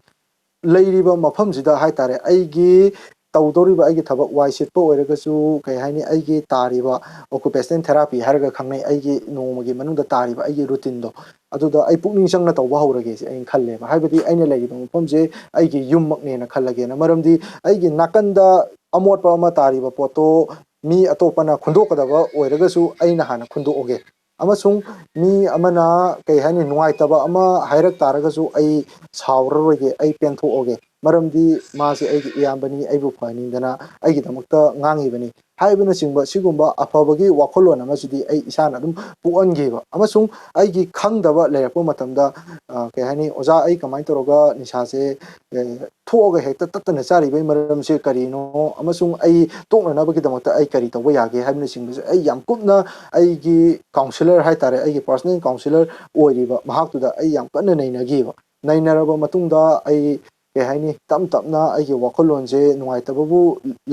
ꯂꯩꯔꯤꯕ ꯃꯐꯝꯁꯤꯗ ꯍꯥꯏ ꯇꯥꯔꯦ, ꯑꯩꯒꯤ ꯇꯧꯗꯧꯔꯤꯕ ꯑꯩꯒꯤ ꯊꯕꯛ ꯋꯥꯏ ꯁꯤꯠꯄ ꯑꯣꯏꯔꯒꯁꯨ, ꯀꯩ ꯍꯥꯏꯅꯤ, ꯑꯩꯒꯤ ꯇꯥꯔꯤꯕ occupational therapy ꯍꯥꯏꯔꯒ ꯈꯪꯅꯩ, ꯑꯩꯒꯤ ꯅꯣꯡꯃꯒꯤ ꯃꯅꯨꯡꯗ ꯇꯥꯔꯤꯕ ꯑꯩꯒꯤ ꯔꯨꯇꯤꯟꯗꯣ, ꯑꯗꯨꯗ ꯑꯩ ꯄꯨꯛꯅꯤꯡ ꯆꯪꯅ ꯇꯧꯕ ꯍꯧꯔꯒꯦꯁꯦ ꯑꯩꯅ ꯈꯜꯂꯦꯕ꯫ ꯍꯥꯏꯕꯗꯤ ꯑꯩꯅ ꯂꯩꯔꯤꯕ ꯃꯐꯝꯁꯦ ꯑꯩꯒꯤ ꯌꯨꯝꯃꯛꯅꯦꯅ ꯈꯜꯂꯒꯦꯅ꯫ ꯃꯔꯝꯗꯤ ꯑꯩꯒꯤ ꯅꯥꯀꯟꯗ ꯑꯃꯣꯠꯄ ꯑꯃ ꯇꯥꯔꯤꯕ ꯄꯣꯠꯇꯣ ꯃꯤ ꯑꯇꯣꯞꯄꯅ ꯈꯨꯟꯗꯣꯛꯀꯗꯕ ꯑꯣꯏꯔꯒꯁꯨ ꯑꯩꯅ ꯍꯥꯟꯅ ꯈꯨꯟꯗꯣꯛꯑꯒꯦ꯫ ꯑꯃꯁꯨꯡ ꯃꯤ ꯑꯃꯅ, ꯀꯩ ꯍꯥꯏꯅꯤ, ꯅꯨꯡꯉꯥꯏꯇꯕ ꯑꯃ ꯍꯥꯏꯔꯛ ꯇꯥꯔꯒꯁꯨ ꯑꯩ ꯁꯥꯎꯔꯔꯣꯏꯒꯦ, ꯑꯩ ꯄꯦꯟꯊꯣꯛꯑꯒꯦ꯫ ꯃꯔꯝꯗꯤ ꯃꯥꯁꯦ ꯑꯩꯒꯤ ꯏꯌꯥꯝꯕꯅꯤ, ꯑꯩꯕꯨ ꯐꯍꯟꯅꯤꯡꯗꯅ ꯑꯩꯒꯤꯗꯃꯛꯇ ꯉꯥꯡꯉꯤꯕꯅꯤ ꯍꯥꯏꯕꯅꯆꯤꯡꯕ ꯁꯤꯒꯨꯝꯕ ꯑꯐꯕꯒꯤ ꯋꯥꯈꯜꯂꯣꯟ ꯑꯃꯁꯤꯗꯤ ꯑꯩ ꯏꯁꯥꯅ ꯑꯗꯨꯝ ꯄꯣꯛꯍꯟꯈꯤꯕ꯫ ꯑꯃꯁꯨꯡ ꯑꯩꯒꯤ ꯈꯪꯗꯕ ꯂꯩꯔꯛꯄ ꯃꯇꯝꯗ, ꯑ, ꯀꯩ ꯍꯥꯏꯅꯤ, "ꯑꯣꯖꯥ, ꯑꯩ ꯀꯃꯥꯏꯅ ꯇꯧꯔꯒ ꯅꯤꯁꯥꯁꯦ, ꯑ, ꯊꯣꯛꯑꯒ ꯍꯦꯛꯇ ꯇꯠꯇꯅ ꯆꯥꯔꯤꯕꯒꯤ ꯃꯔꯝꯁꯦ ꯀꯔꯤꯅꯣ? ꯑꯃꯁꯨꯡ ꯑꯩ ꯇꯣꯛꯅꯅꯕꯒꯤꯗꯃꯛꯇ ꯑꯩ ꯀꯔꯤ ꯇꯧꯕ ꯌꯥꯒꯦ?" ꯍꯥꯏꯕꯅꯆꯤꯡꯕꯁꯦ ꯑꯩ ꯌꯥꯝ ꯀꯨꯞꯅ ꯑꯩꯒꯤ ꯀꯥꯎꯟꯁꯤꯂꯔ ꯍꯥꯏ ꯇꯥꯔꯦ, ꯑꯩꯒꯤ ꯄꯔꯁꯣꯅꯦꯜ ꯀꯥꯎꯟꯁꯤꯂꯔ ꯑꯣꯏꯔꯤꯕ ꯃꯍꯥꯛꯇꯨꯗ ꯑꯩ ꯌꯥꯝ ꯀꯟꯅ ꯅꯩꯅꯈꯤꯕ꯫ ꯅꯩꯅꯔꯕ ꯃꯇꯨꯡꯗ ꯑꯩ, ꯀꯩ ꯍꯥꯏꯅꯤ, ꯇꯞ ꯇꯞꯅ ꯑꯩꯒꯤ ꯋꯥꯈꯜꯂꯣꯟꯁꯦ ꯅꯨꯡꯉꯥꯏꯇꯕꯕꯨ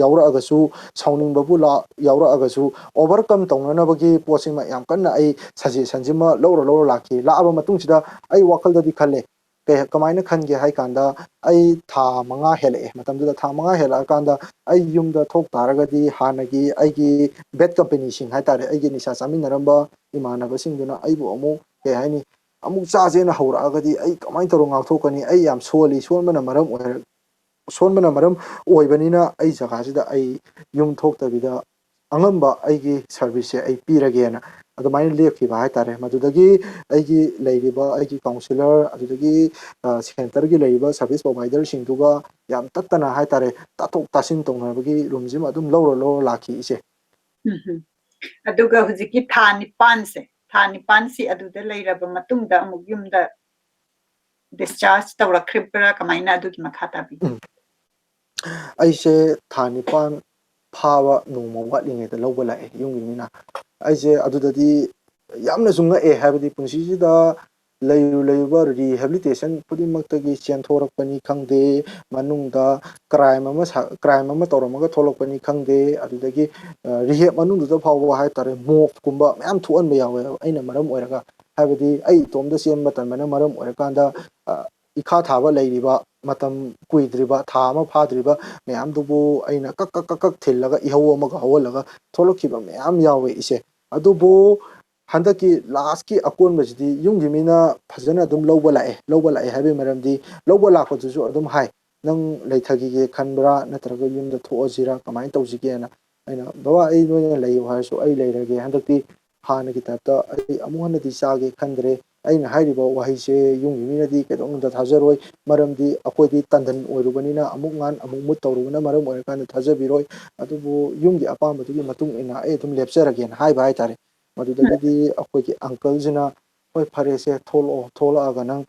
ꯌꯥꯎꯔꯛꯑꯒꯁꯨ, ꯁꯥꯎꯅꯤꯡꯕꯕꯨ ꯂꯥ-, ꯌꯥꯎꯔꯛꯑꯒꯁꯨ, ꯑꯣꯚꯔꯀꯝ ꯇꯧꯅꯅꯕꯒꯤ ꯄꯣꯠꯁꯤꯃ ꯌꯥꯝ ꯀꯟꯅ ꯑꯩ ꯁꯖꯦꯁꯟꯁꯤꯃ ꯂꯧꯔ ꯂꯧꯔ ꯂꯥꯛꯈꯤ꯫ ꯂꯥꯛꯑꯕ ꯃꯇꯨꯡꯁꯤꯗ ꯑꯩ ꯋꯥꯈꯜꯗꯗꯤ ꯈꯜꯂꯦ, ꯀꯩ, ꯀꯃꯥꯏꯅ ꯈꯟꯒꯦ ꯍꯥꯏ ꯀꯥꯟꯗ, ꯑꯩ ꯊꯥ ꯃꯉꯥ ꯍꯦꯜꯂꯛꯑꯦ꯫ ꯃꯇꯝꯗꯨꯗ ꯊꯥ ꯃꯉꯥ ꯍꯦꯜꯂꯛꯑꯀꯥꯟꯗ ꯑꯩ ꯌꯨꯝꯗ ꯊꯣꯛ ꯇꯥꯔꯒꯗꯤ ꯍꯥꯟꯅꯒꯤ ꯑꯩꯒꯤ ꯕꯦꯗ ꯀꯝꯄꯦꯅꯤꯁꯤꯡ ꯍꯥꯏ ꯇꯥꯔꯦ, ꯑꯩꯒꯤ ꯅꯤꯁꯥ ꯆꯥꯃꯤꯟꯅꯔꯝꯕ ꯏꯃꯥꯟꯅꯕꯁꯤꯡꯗꯨꯅ ꯑꯩꯕꯨ ꯑꯃꯨꯛ, ꯀꯩ ꯍꯥꯏꯅꯤ, ꯑꯃꯨꯛ ꯆꯥꯁꯦꯅ ꯍꯧꯔꯛꯑꯒꯗꯤ ꯑꯩ ꯀꯃꯥꯏꯅ ꯇꯧꯔ ꯉꯥꯛꯊꯣꯛꯀꯅꯤ? ꯑꯩ ꯌꯥꯝ ꯁꯣꯜꯂꯤ, ꯁꯣꯟꯕꯅ ꯃꯔꯝ ꯑꯣꯏꯔ-, ꯁꯣꯟꯕꯅ ꯃꯔꯝ ꯑꯣꯏꯕꯅꯤꯅ ꯑꯩ ꯖꯒꯥꯁꯤꯗ ꯑꯩ ꯌꯨꯝ ꯊꯣꯛꯇꯕꯤꯗ ꯑꯉꯝꯕ ꯑꯩꯒꯤ ꯁꯔꯚꯤꯁꯁꯦ ꯑꯩ ꯄꯤꯔꯒꯦꯅ ꯑꯗꯨꯃꯥꯏꯅ ꯂꯦꯞꯈꯤꯕ ꯍꯥꯏ ꯇꯥꯔꯦ꯫ ꯃꯗꯨꯗꯒꯤ ꯑꯩꯒꯤ ꯂꯩꯔꯤꯕ ꯑꯩꯒꯤ ꯀꯥꯎꯟꯁꯤꯂꯔ, ꯑꯗꯨꯗꯒꯤ, ꯑ, ꯁꯦꯟꯇꯔꯒꯤ ꯂꯩꯔꯤꯕ ꯁꯔꯚꯤꯁ ꯄ꯭ꯔꯣꯚꯥꯏꯗꯔꯁꯤꯡꯗꯨꯒ ꯌꯥꯝ ꯇꯠꯇꯅ ꯍꯥꯏ ꯇꯥꯔꯦ, ꯇꯥꯊꯣꯛ ꯇꯥꯁꯤꯟ ꯇꯧꯅꯕꯒꯤ ꯔꯨꯝꯁꯤꯃ ꯑꯗꯨꯝ ꯂꯧꯔ ꯂꯧꯔ ꯂꯥꯛꯈꯤ, ꯏꯆꯦ꯫ ꯎꯝ ꯍꯝ꯫ ꯑꯗꯨꯒ ꯍꯧꯖꯤꯛꯀꯤ ꯊꯥ ꯅꯤꯄꯥꯟꯁꯦ, ꯊꯥ ꯅꯤꯄꯥꯟꯁꯤ ꯑꯗꯨꯗ ꯂꯩꯔꯕ ꯃꯇꯨꯡꯗ ꯑꯃꯨꯛ ꯌꯨꯝꯗ ꯗꯤꯁꯆꯥꯔꯖ ꯇꯧꯔꯛꯈ꯭ꯔꯤꯕ꯭ꯔꯥ? ꯀꯃꯥꯏꯅ? ꯑꯗꯨꯒꯤ ꯃꯈꯥ ꯇꯥꯕꯤꯌꯨ꯫ ꯎꯝ꯫ ꯑꯩꯁꯦ ꯊꯥ ꯅꯤꯄꯥꯟ ꯐꯥꯕ ꯅꯣꯡꯃ ꯋꯥꯠꯂꯤꯉꯩꯗ ꯂꯧꯕ ꯂꯥꯛꯑꯦ ꯌꯨꯝꯒꯤ ꯃꯤꯅ꯫ ꯑꯩꯁꯦ ꯑꯗꯨꯗꯗꯤ ꯌꯥꯝꯅꯁꯨ ꯉꯛꯑꯦ, ꯍꯥꯏꯕꯗꯤ ꯄꯨꯟꯁꯤꯁꯤꯗ ꯂꯩꯔꯨ ꯂꯩꯔꯨꯕ rehabilitation ꯈꯨꯗꯤꯡꯃꯛꯇꯒꯤ ꯆꯦꯟꯊꯣꯔꯛꯄꯅꯤ ꯈꯪꯗꯦ, ꯃꯅꯨꯡꯗ crime ꯑꯃ ꯁꯥ-, crime ꯑꯃ ꯇꯧꯔꯝꯃꯒ ꯊꯣꯛꯂꯛꯄꯅꯤ ꯈꯪꯗꯦ, ꯑꯗꯨꯗꯒꯤ, ꯑ, rehab ꯃꯅꯨꯡꯗꯨꯗ ꯐꯥꯎꯕ ꯍꯥꯏꯇꯥꯔꯦ, mob ꯀꯨꯝꯕ ꯃꯌꯥꯝ ꯊꯣꯛꯍꯟꯕ ꯌꯥꯎꯋꯦꯕ ꯑꯩꯅ ꯃꯔꯝ ꯑꯣꯏꯔꯒ꯫ ꯍꯥꯏꯕꯗꯤ ꯑꯩ ꯏꯇꯣꯝꯇ ꯆꯦꯟꯕ ꯇꯟꯕꯅ ꯃꯔꯝ ꯑꯣꯏꯔꯀꯥꯟꯗ, ꯑ, ꯏꯈꯥ ꯊꯥꯕ ꯂꯩꯔꯤꯕ, ꯃꯇꯝ ꯀꯨꯏꯗ꯭ꯔꯤꯕ, ꯊꯥ ꯑꯃ ꯐꯥꯗ꯭ꯔꯤꯕ ꯃꯌꯥꯝꯗꯨꯕꯨ ꯑꯩꯅ ꯀꯛ ꯀꯛ ꯀꯛ ꯀꯛ ꯊꯤꯜꯂꯒ ꯏꯍꯧ ꯑꯃꯒ ꯍꯧꯍꯜꯂꯒ ꯊꯣꯛꯂꯛꯈꯤꯕ ꯃꯌꯥꯝ ꯌꯥꯎꯋꯦ ꯏꯆꯦ꯫ ꯑꯗꯨꯕꯨ ꯍꯟꯗꯛꯀꯤ last ꯀꯤ ꯑꯀꯣꯟꯕꯁꯤꯗꯤ ꯌꯨꯝꯒꯤ ꯃꯤꯅ ꯐꯖꯅ ꯑꯗꯨꯝ ꯂꯧꯕ ꯂꯥꯛꯑꯦ꯫ ꯂꯧꯕ ꯂꯥꯛꯑꯦ ꯍꯥꯏꯕꯒꯤ ꯃꯔꯝꯗꯤ, ꯂꯧꯕ ꯂꯥꯛꯄꯗꯨꯁꯨ ꯑꯗꯨꯝ ꯍꯥꯏ, "ꯅꯪ ꯂꯩꯊꯈꯤꯒꯦ ꯈꯟꯕ꯭ꯔꯥ, ꯅꯠꯇ꯭ꯔꯒ ꯌꯨꯝꯗ ꯊꯣꯛꯑꯁꯤꯔꯥ, ꯀꯃꯥꯏꯅ ꯇꯧꯁꯤꯒꯦꯅ?" ꯑꯩꯅ, "ꯕꯕꯥ, ꯑꯩ ꯅꯣꯏꯅ ꯂꯩꯌꯨ ꯍꯥꯏꯔꯁꯨ ꯑꯩ ꯂꯩꯔꯒꯦ, ꯍꯟꯗꯛꯇꯤ ꯍꯥꯟꯅꯒꯤ ꯇꯥꯏꯞꯇ ꯑꯩ ꯑꯃꯨꯛ ꯍꯟꯅꯗꯤ ꯆꯥꯒꯦ ꯈꯟꯗ꯭ꯔꯦ"꯫ ꯑꯩꯅ ꯍꯥꯏꯔꯤꯕ ꯋꯥꯍꯩꯁꯦ ꯌꯨꯝꯒꯤ ꯃꯤꯅꯗꯤ ꯀꯩꯗꯧꯅꯨꯡꯗ ꯊꯥꯖꯔꯣꯏ, ꯃꯔꯝꯗꯤ ꯑꯩꯈꯣꯏꯗꯤ ꯇꯟꯗꯟ ꯑꯣꯏꯔꯨꯕꯅꯤꯅ, ꯑꯃꯨꯛ ꯉꯥꯟ ꯑꯃꯨꯛ ꯃꯨꯠ ꯇꯧꯔꯨꯕꯅ ꯃꯔꯝ ꯑꯣꯏꯔꯀꯥꯟꯗ ꯊꯥꯖꯕꯤꯔꯣꯏ꯫ ꯑꯗꯨꯕꯨ ꯌꯨꯝꯒꯤ ꯑꯄꯥꯝꯕꯗꯨꯒꯤ ꯃꯇꯨꯡ ꯏꯟꯅ ꯑꯩ ꯑꯗꯨꯝ ꯂꯦꯞꯆꯔꯒꯦꯅ ꯍꯥꯏꯕ ꯍꯥꯏꯇꯥꯔꯦ꯫ ꯃꯗꯨꯗꯒꯤꯗꯤ ꯑꯩꯈꯣꯏꯒꯤ uncle ꯁꯤꯅ, "ꯍꯣꯏ, ꯐꯔꯦꯁꯦ, ꯊꯣꯛꯂꯛꯑꯣ, ꯊꯣꯛꯂꯛꯑꯒ ꯅꯪ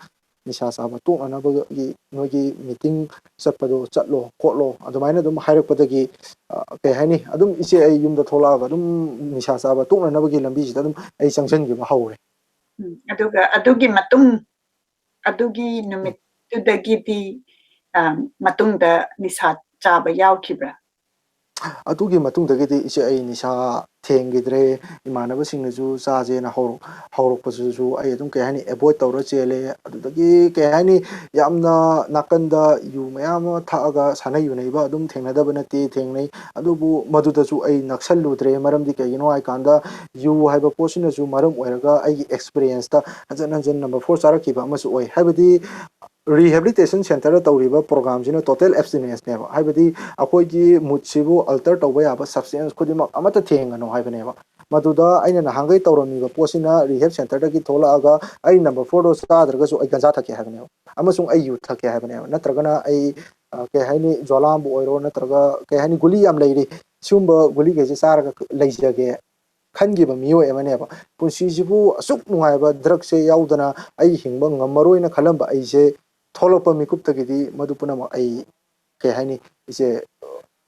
ꯅꯤꯁꯥ ꯆꯥꯕ ꯇꯣꯛꯅꯅꯕꯒꯤ ꯅꯣꯏꯒꯤ meeting ꯆꯠꯄꯗꯣ ꯆꯠꯂꯣ ꯈꯣꯠꯂꯣ", ꯑꯗꯨꯃꯥꯏꯅ ꯑꯗꯨꯝ ꯍꯥꯏꯔꯛꯄꯗꯒꯤ, ꯑ, ꯀꯩ ꯍꯥꯏꯅꯤ, ꯑꯗꯨꯝ ꯏꯆꯦ ꯑꯩ ꯌꯨꯝꯗ ꯊꯣꯛꯂꯛꯑꯒ ꯑꯗꯨꯝ ꯅꯤꯁꯥ ꯆꯥꯕ ꯇꯣꯛꯅꯅꯕꯒꯤ ꯂꯝꯕꯤꯁꯤꯗ ꯑꯗꯨꯝ ꯑꯩ ꯆꯪꯁꯤꯟꯈꯤꯕ ꯍꯧꯔꯦ꯫ ꯎꯝ, ꯑꯗꯨꯒ ꯑꯗꯨꯒꯤ ꯃꯇꯨꯡ, ꯑꯗꯨꯒꯤ ꯅꯨꯃꯤꯠꯇꯨꯗꯒꯤꯗꯤ, ꯑ, ꯃꯇꯨꯡꯗ ꯅꯤꯁꯥ ꯆꯥꯕ ꯌꯥꯎꯈꯤꯕ꯭ꯔꯥ? ꯑꯗꯨꯒꯤ ꯃꯇꯨꯡꯗꯒꯤꯗꯤ ꯏꯆꯦ ꯑꯩ ꯅꯤꯁꯥ ꯊꯦꯡꯈꯤꯗ꯭ꯔꯦ꯫ ꯏꯃꯥꯟꯅꯕꯁꯤꯡꯅꯁꯨ ꯆꯥꯁꯦꯅ ꯍꯧꯔꯛ-, ꯍꯧꯔꯛꯄꯁꯤꯁꯨ ꯑꯩ ꯑꯗꯨꯝ, ꯀꯩ ꯍꯥꯏꯅꯤ, avoid ꯇꯧꯔ ꯆꯦꯜꯂꯦ꯫ ꯑꯗꯨꯗꯒꯤ, ꯀꯩ ꯍꯥꯏꯅꯤ, ꯌꯥꯝꯅ ꯅꯥꯀꯟꯗ ꯌꯨ ꯃꯌꯥꯝ ꯑꯃ ꯊꯛꯑꯒ ꯁꯥꯟꯅ ꯌꯨꯅꯩꯕ ꯑꯗꯨꯝ ꯊꯦꯡꯅꯗꯕ ꯅꯠꯇꯦ, ꯊꯦꯡꯅꯩ꯫ ꯑꯗꯨꯕꯨ ꯃꯗꯨꯗꯁꯨ ꯑꯩ ꯅꯛꯁꯜꯂꯨꯗ꯭ꯔꯦ꯫ ꯃꯔꯝꯗꯤ ꯀꯩꯒꯤꯅꯣ ꯍꯥꯏꯀꯥꯟꯗ, ꯌꯨ ꯍꯥꯏꯕ ꯄꯣꯠꯁꯤꯅꯁꯨ ꯃꯔꯝ ꯑꯣꯏꯔꯒ ꯑꯩꯒꯤ experience ꯇ ꯍꯟꯖꯟ ꯍꯟꯖꯟ number four ꯆꯥꯔꯛꯈꯤꯕ ꯑꯃꯁꯨ ꯑꯣꯏ꯫ ꯍꯥꯏꯕꯗꯤ, rehabilitation centre ꯗ ꯇꯧꯔꯤꯕ program ꯁꯤꯅ total abstinence ꯅꯦꯕ꯫ ꯍꯥꯏꯕꯗꯤ, ꯑꯩꯈꯣꯏꯒꯤ mood ꯁꯤꯕꯨ alter ꯇꯧꯕ ꯌꯥꯕ substance ꯈꯨꯗꯤꯡꯃꯛ ꯑꯃꯠꯇ ꯊꯦꯡꯒꯅꯨ ꯍꯥꯏꯕꯅꯦꯕ꯫ ꯃꯗꯨꯗ ꯑꯩꯅ ꯅꯍꯥꯟꯈꯩ ꯇꯧꯔꯝꯃꯤꯕ ꯄꯣꯠꯁꯤꯅ rehab centre ꯗꯒꯤ ꯊꯣꯛꯂꯛꯑꯒ ꯑꯩ number four ꯗꯣ ꯆꯥꯗ꯭ꯔꯒꯁꯨ ꯑꯩ ꯒꯟꯖꯥ ꯊꯛꯀꯦ ꯍꯥꯏꯕꯅꯦꯕ, ꯑꯃꯁꯨꯡ ꯑꯩ ꯌꯨ ꯊꯛꯀꯦ ꯍꯥꯏꯕꯅꯦꯕ꯫ ꯅꯠꯇ꯭ꯔꯒꯅ ꯑꯩ, ꯑ, ꯀꯩ ꯍꯥꯏꯅꯤ, ꯖ꯭ꯋꯥꯂꯥ ꯑꯃꯕꯨ ꯑꯣꯏꯔꯣ, ꯅꯠꯇ꯭ꯔꯒ, ꯀꯩ ꯍꯥꯏꯅꯤ, ꯒꯨꯂꯤ ꯌꯥꯝ ꯂꯩꯔꯤ, ꯁꯤꯒꯨꯝꯕ ꯒꯨꯂꯤꯈꯩꯁꯦ ꯆꯥꯔꯒ ꯂꯩꯖꯒꯦ ꯈꯟꯈꯤꯕ ꯃꯤꯑꯣꯏ ꯑꯃꯅꯦꯕ꯫ ꯄꯨꯟꯁꯤꯁꯤꯕꯨ ꯑꯁꯨꯛ ꯅꯨꯡꯉꯥꯏꯕ drug ꯁꯦ ꯌꯥꯎꯗꯅ ꯑꯩ ꯍꯤꯡꯕ ꯉꯝꯃꯔꯣꯏꯅ ꯈꯜꯂꯝꯕ ꯑꯩꯁꯦ, ꯊꯣꯛꯂꯛꯄ ꯃꯤꯀꯨꯞꯇꯒꯤꯗꯤ ꯃꯗꯨ ꯄꯨꯝꯅꯃꯛ ꯑꯩ, ꯀꯩ ꯍꯥꯏꯅꯤ, ꯏꯆꯦ,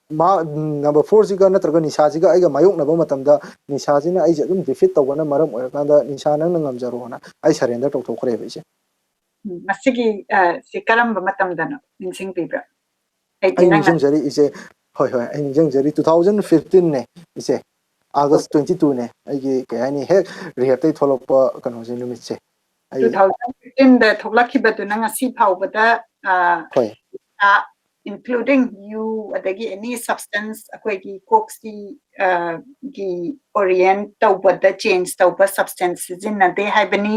ꯃꯥ ꯅꯝꯕꯔ ꯐꯣꯔꯁꯤꯒ ꯅꯠꯇ꯭ꯔꯒ ꯅꯤꯁꯥꯁꯤꯒ ꯑꯩꯒ ꯃꯥꯌꯣꯛꯅꯕ ꯃꯇꯝꯗ ꯅꯤꯁꯥꯁꯤꯅ ꯑꯩꯁꯦ ꯑꯗꯨꯝ ꯗꯤꯐꯤꯠ ꯇꯧꯕꯅ ꯃꯔꯝ ꯑꯣꯏꯔꯀꯥꯟꯗ ꯅꯤꯁꯥ ꯅꯪꯅ ꯉꯝꯖꯔꯣꯅ ꯑꯩ ꯁꯔꯦꯟꯗꯔ ꯇꯧꯊꯣꯛꯈ꯭ꯔꯦꯕ ꯏꯆꯦ꯫ ꯎꯝ, ꯃꯁꯤꯒꯤ ꯑ, ꯁꯤ ꯀꯔꯝꯕ ꯃꯇꯝꯗꯅꯣ ꯅꯤꯡꯁꯤꯡꯕꯤꯕ꯭ꯔꯥ? ꯑꯩꯗꯤ ꯑꯩ ꯅꯪꯅ ꯅꯤꯡꯁꯤꯡꯖꯔꯤ ꯏꯆꯦ꯫ ꯍꯣꯏ ꯍꯣꯏ, ꯑꯩ ꯅꯤꯡꯁꯤꯡꯖꯔꯤ, two thousand fifteenꯅꯦ ꯏꯆꯦ꯫ August twenty twoꯅꯦ ꯑꯩꯒꯤ ꯀꯩ ꯍꯥꯏꯅꯤ ꯍꯦꯛ ꯔꯤꯍꯦꯞꯇꯩ ꯊꯣꯛꯂꯛꯄ ꯀꯩꯅꯣꯁꯦ ꯅꯨꯃꯤꯠꯁꯦ꯫ ꯑꯩ two thousand fifteenꯗ ꯊꯣꯛꯂꯛꯈꯤꯕꯗꯨꯅ ꯉꯁꯤ ꯐꯥꯎꯕꯗ ꯑ, ꯍꯣꯏ ꯑ, including you ꯑꯗꯒꯤ any substance ꯑꯩꯈꯣꯏꯒꯤ ꯀꯣꯛꯁꯤ ꯑ, ꯒꯤ orient ꯇꯧꯕꯗ change ꯇꯧꯕ substance ꯁꯤꯖꯤꯟꯅꯗꯦ ꯍꯥꯏꯕꯅꯤ꯫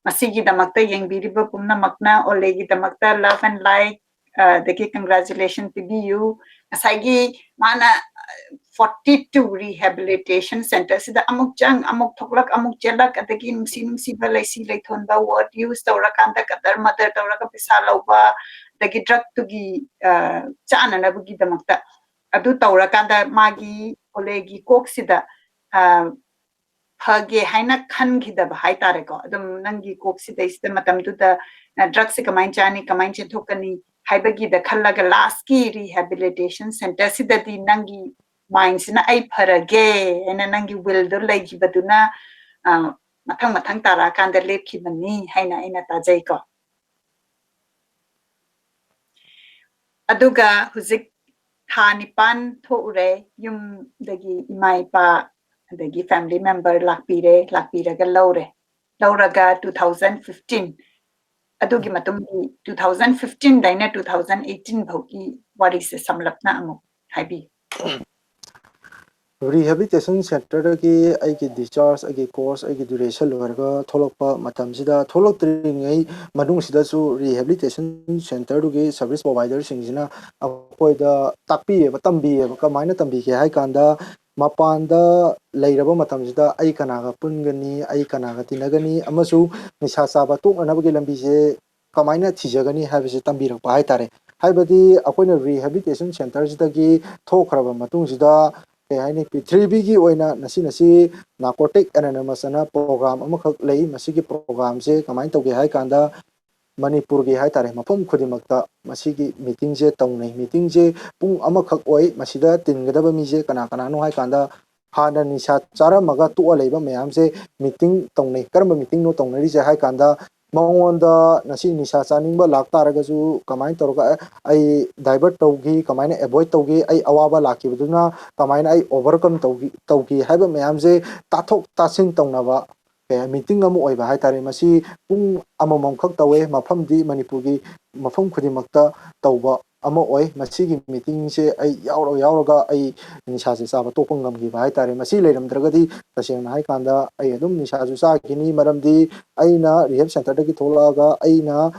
ꯃꯁꯤꯒꯤꯗꯃꯛꯇ ꯌꯦꯡꯕꯤꯔꯤꯕ ꯄꯨꯝꯅꯃꯛꯅ ꯑꯣꯂꯦꯒꯤꯗꯃꯛꯇ love and light ꯑ, ꯑꯗꯒꯤ congratulation ꯄꯤꯕꯤꯌꯨ꯫ ꯉꯁꯥꯏꯒꯤ ꯃꯥꯅ forty two rehabilitation centerꯁꯤꯗ ꯑꯃꯨꯛ ꯆꯪ ꯑꯃꯨꯛ ꯊꯣꯛꯂꯛ ꯑꯃꯨꯛ ꯆꯦꯜꯂꯛ ꯑꯗꯒꯤ ꯅꯨꯡꯁꯤ ꯅꯨꯡꯁꯤꯕ ꯂꯩꯁꯤ ꯂꯩꯊꯣꯟꯕ word use ꯇꯧꯔꯀꯥꯟꯗ ꯀꯗꯔ ꯃꯗꯔ ꯇꯧꯔꯒ ꯄꯩꯁꯥ ꯂꯧꯕ ꯑꯗꯒꯤ drugꯇꯨꯒꯤ ꯑ, ꯆꯥꯅꯅꯕꯒꯤꯗꯃꯛꯇ ꯑꯗꯨ ꯇꯧꯔꯀꯥꯟꯗ ꯃꯥꯒꯤ ꯑꯣꯂꯦꯒꯤ ꯀꯣꯛꯁꯤꯗ ꯑ, ꯐꯒꯦ ꯍꯥꯏꯅ ꯈꯟꯈꯤꯗꯕ ꯍꯥꯏꯇꯥꯔꯦꯀꯣ꯫ ꯑꯗꯨꯝ ꯅꯪꯒꯤ ꯀꯣꯛꯁꯤꯗꯩꯁꯤꯗ ꯃꯇꯝꯗꯨꯗ drugꯁꯦ ꯀꯃꯥꯏꯅ ꯆꯥꯅꯤ, ꯀꯃꯥꯏꯅ ꯆꯦꯟꯊꯣꯛꯀꯅꯤ ꯍꯥꯏꯕꯒꯤꯗ ꯈꯜꯂꯒ lastꯀꯤ rehabilitation centerꯁꯤꯗꯗꯤ ꯅꯪꯒꯤ mindꯁꯤꯅ ꯑꯩ ꯐꯔꯒꯦ ꯍꯥꯏꯅ ꯅꯪꯒꯤ willꯗꯣ ꯂꯩꯈꯤꯕꯗꯨꯅ ꯑ, ꯃꯊꯪ ꯃꯊꯪ ꯇꯥꯔꯛꯑꯀꯥꯟꯗ ꯂꯦꯞꯈꯤꯕꯅꯤ ꯍꯥꯏꯅ ꯑꯩꯅ ꯇꯥꯖꯩꯀꯣ꯫ ꯑꯗꯨꯒ ꯍꯧꯖꯤꯛ ꯊꯥ ꯅꯤꯄꯥꯟ ꯊꯣꯛꯎꯔꯦ, ꯌꯨꯝꯗꯒꯤ ꯏꯃꯥ ꯏꯄꯥ ꯑꯗꯒꯤ family member ꯂꯥꯛꯄꯤꯔꯦ, ꯂꯥꯛꯄꯤꯔꯒ ꯂꯧꯔꯦ꯫ ꯂꯧꯔꯒ two thousand fifteen ꯑꯗꯨꯒꯤ ꯃꯇꯨꯡꯒꯤ two thousand fifteenꯗꯩꯅ two thousand eighteen ꯐꯥꯎꯒꯤ ꯋꯥꯔꯤꯁꯦ ꯁꯝꯂꯞꯅ ꯑꯃꯨꯛ ꯍꯥꯏꯕꯤꯌꯨ꯫ Rehabilitation centerꯗꯒꯤ ꯑꯩꯒꯤ discharge, ꯑꯩꯒꯤ course, ꯑꯩꯒꯤ duration ꯂꯣꯏꯔꯒ ꯊꯣꯛꯂꯛꯄ ꯃꯇꯝꯁꯤꯗ, ꯊꯣꯛꯂꯛꯇ꯭ꯔꯤꯉꯩ ꯃꯅꯨꯡꯁꯤꯗꯁꯨ rehabilitation centerꯗꯨꯒꯤ service providerꯁꯤꯡꯁꯤꯅ ꯑꯩꯈꯣꯏꯗ ꯇꯥꯛꯄꯤꯌꯦꯕ, ꯇꯝꯕꯤꯌꯦꯕ꯫ ꯀꯃꯥꯏꯅ ꯇꯝꯕꯤꯒꯦ ꯍꯥꯏ ꯀꯥꯟꯗ, ꯃꯄꯥꯟꯗ ꯂꯩꯔꯕ ꯃꯇꯝꯁꯤꯗ ꯑꯩ ꯀꯅꯥꯒ ꯄꯨꯟꯒꯅꯤ, ꯑꯩ ꯀꯅꯥꯒ ꯇꯤꯟꯅꯒꯅꯤ, ꯑꯃꯁꯨꯡ ꯅꯤꯁꯥ ꯆꯥꯕ ꯇꯣꯛꯅꯅꯕꯒꯤ ꯂꯝꯕꯤꯁꯦ ꯀꯃꯥꯏꯅ ꯊꯤꯖꯒꯅꯤ ꯍꯥꯏꯕꯁꯦ ꯇꯝꯕꯤꯔꯛꯄ ꯍꯥꯏꯇꯥꯔꯦ꯫ ꯍꯥꯏꯕꯗꯤ ꯑꯩꯈꯣꯏꯅ rehabilitation centerꯁꯤꯗꯒꯤ ꯊꯣꯛꯈ꯭ꯔꯕ ꯃꯇꯨꯡꯁꯤꯗ, ꯀꯩ ꯍꯥꯏꯅꯤ, ꯄ꯭ꯔꯤꯊꯤꯕꯤꯒꯤ ꯑꯣꯏꯅ ꯉꯁꯤ ꯉꯁꯤ Narcotics Anonymous ꯑꯅ program ꯑꯃꯈꯛ ꯂꯩ꯫ ꯃꯁꯤꯒꯤ programꯁꯦ ꯀꯃꯥꯏꯅ ꯇꯧꯒꯦ ꯍꯥꯏ ꯀꯥꯟꯗ, ꯃꯅꯤꯄꯨꯔꯒꯤ ꯍꯥꯏꯇꯥꯔꯦ, ꯃꯐꯝ ꯈꯨꯗꯤꯡꯃꯛꯇ ꯃꯁꯤꯒꯤ ꯃꯤꯇꯤꯡꯁꯦ ꯇꯧꯅꯩ꯫ ꯃꯤꯇꯤꯡꯁꯦ ꯄꯨꯡ ꯑꯃꯈꯛ ꯑꯣꯏ꯫ ꯃꯁꯤꯗ ꯇꯤꯟꯒꯗꯕ ꯃꯤꯁꯦ ꯀꯅꯥ ꯀꯅꯥꯅꯣ ꯍꯥꯏ ꯀꯥꯟꯗ, ꯍꯥꯟꯅ ꯅꯤꯁꯥ ꯆꯥꯔꯝꯃꯒ ꯇꯣꯛꯑ ꯂꯩꯕ ꯃꯌꯥꯝꯁꯦ ꯃꯤꯇꯤꯡ ꯇꯧꯅꯩ꯫ ꯀꯔꯝꯕ ꯃꯤꯇꯤꯡꯅꯣ ꯇꯧꯅꯔꯤꯁꯦ ꯍꯥꯏ ꯀꯥꯟꯗ, ꯃꯉꯣꯟꯗ ꯉꯁꯤ ꯅꯤꯁꯥ ꯆꯥꯅꯤꯡꯕ ꯂꯥꯛꯇꯥꯔꯒꯁꯨ ꯀꯃꯥꯏꯅ ꯇꯧꯔꯒ ꯑꯩ ꯗꯥꯏꯚꯔꯠ ꯇꯧꯈꯤ, ꯀꯃꯥꯏꯅ ꯑꯦꯚꯣꯏꯗ ꯇꯧꯈꯤ, ꯑꯩ ꯑꯋꯥꯕ ꯂꯥꯛꯈꯤꯕꯗꯨꯅ ꯀꯃꯥꯏꯅ ꯑꯩ ꯑꯣꯚꯔꯀꯝ ꯇꯧꯈꯤ ꯇꯧꯈꯤ ꯍꯥꯏꯕ ꯃꯌꯥꯝꯁꯦ ꯇꯥꯊꯣꯛ ꯇꯥꯁꯤꯟ ꯇꯧꯅꯕ ꯃꯤꯇꯤꯡ ꯑꯃ ꯑꯣꯏꯕ ꯍꯥꯏꯇꯥꯔꯦ꯫ ꯃꯁꯤ ꯄꯨꯡ ꯑꯃꯃꯝꯈꯛ ꯇꯧꯋꯦ꯫ ꯃꯐꯝꯗꯤ ꯃꯅꯤꯄꯨꯔꯒꯤ ꯃꯐꯝ ꯈꯨꯗꯤꯡꯃꯛꯇ ꯇꯧꯕ ꯑꯃ ꯑꯣꯏ꯫ ꯃꯁꯤꯒꯤ ꯃꯤꯇꯤꯡꯁꯦ ꯑꯩ ꯌꯥꯎꯔ ꯌꯥꯎꯔꯒ ꯑꯩ ꯅꯤꯁꯥꯁꯦ ꯆꯥꯕ ꯇꯣꯛꯄ ꯉꯝꯈꯤꯕ ꯍꯥꯏꯇꯥꯔꯦ꯫ ꯃꯁꯤ ꯂꯩꯔꯝꯗ꯭ꯔꯒꯗꯤ ꯇꯁꯦꯡꯅ ꯍꯥꯏꯀꯥꯟꯗ ꯑꯩ ꯑꯗꯨꯝ ꯅꯤꯁꯥꯁꯨ ꯆꯥꯈꯤꯅꯤ, ꯃꯔꯝꯗꯤ ꯑꯩꯅ ꯔꯤꯍꯦꯞ ꯁꯦꯟꯇꯔꯗꯒꯤ ꯊꯣꯛꯂꯛꯑꯒ ꯑꯩꯅ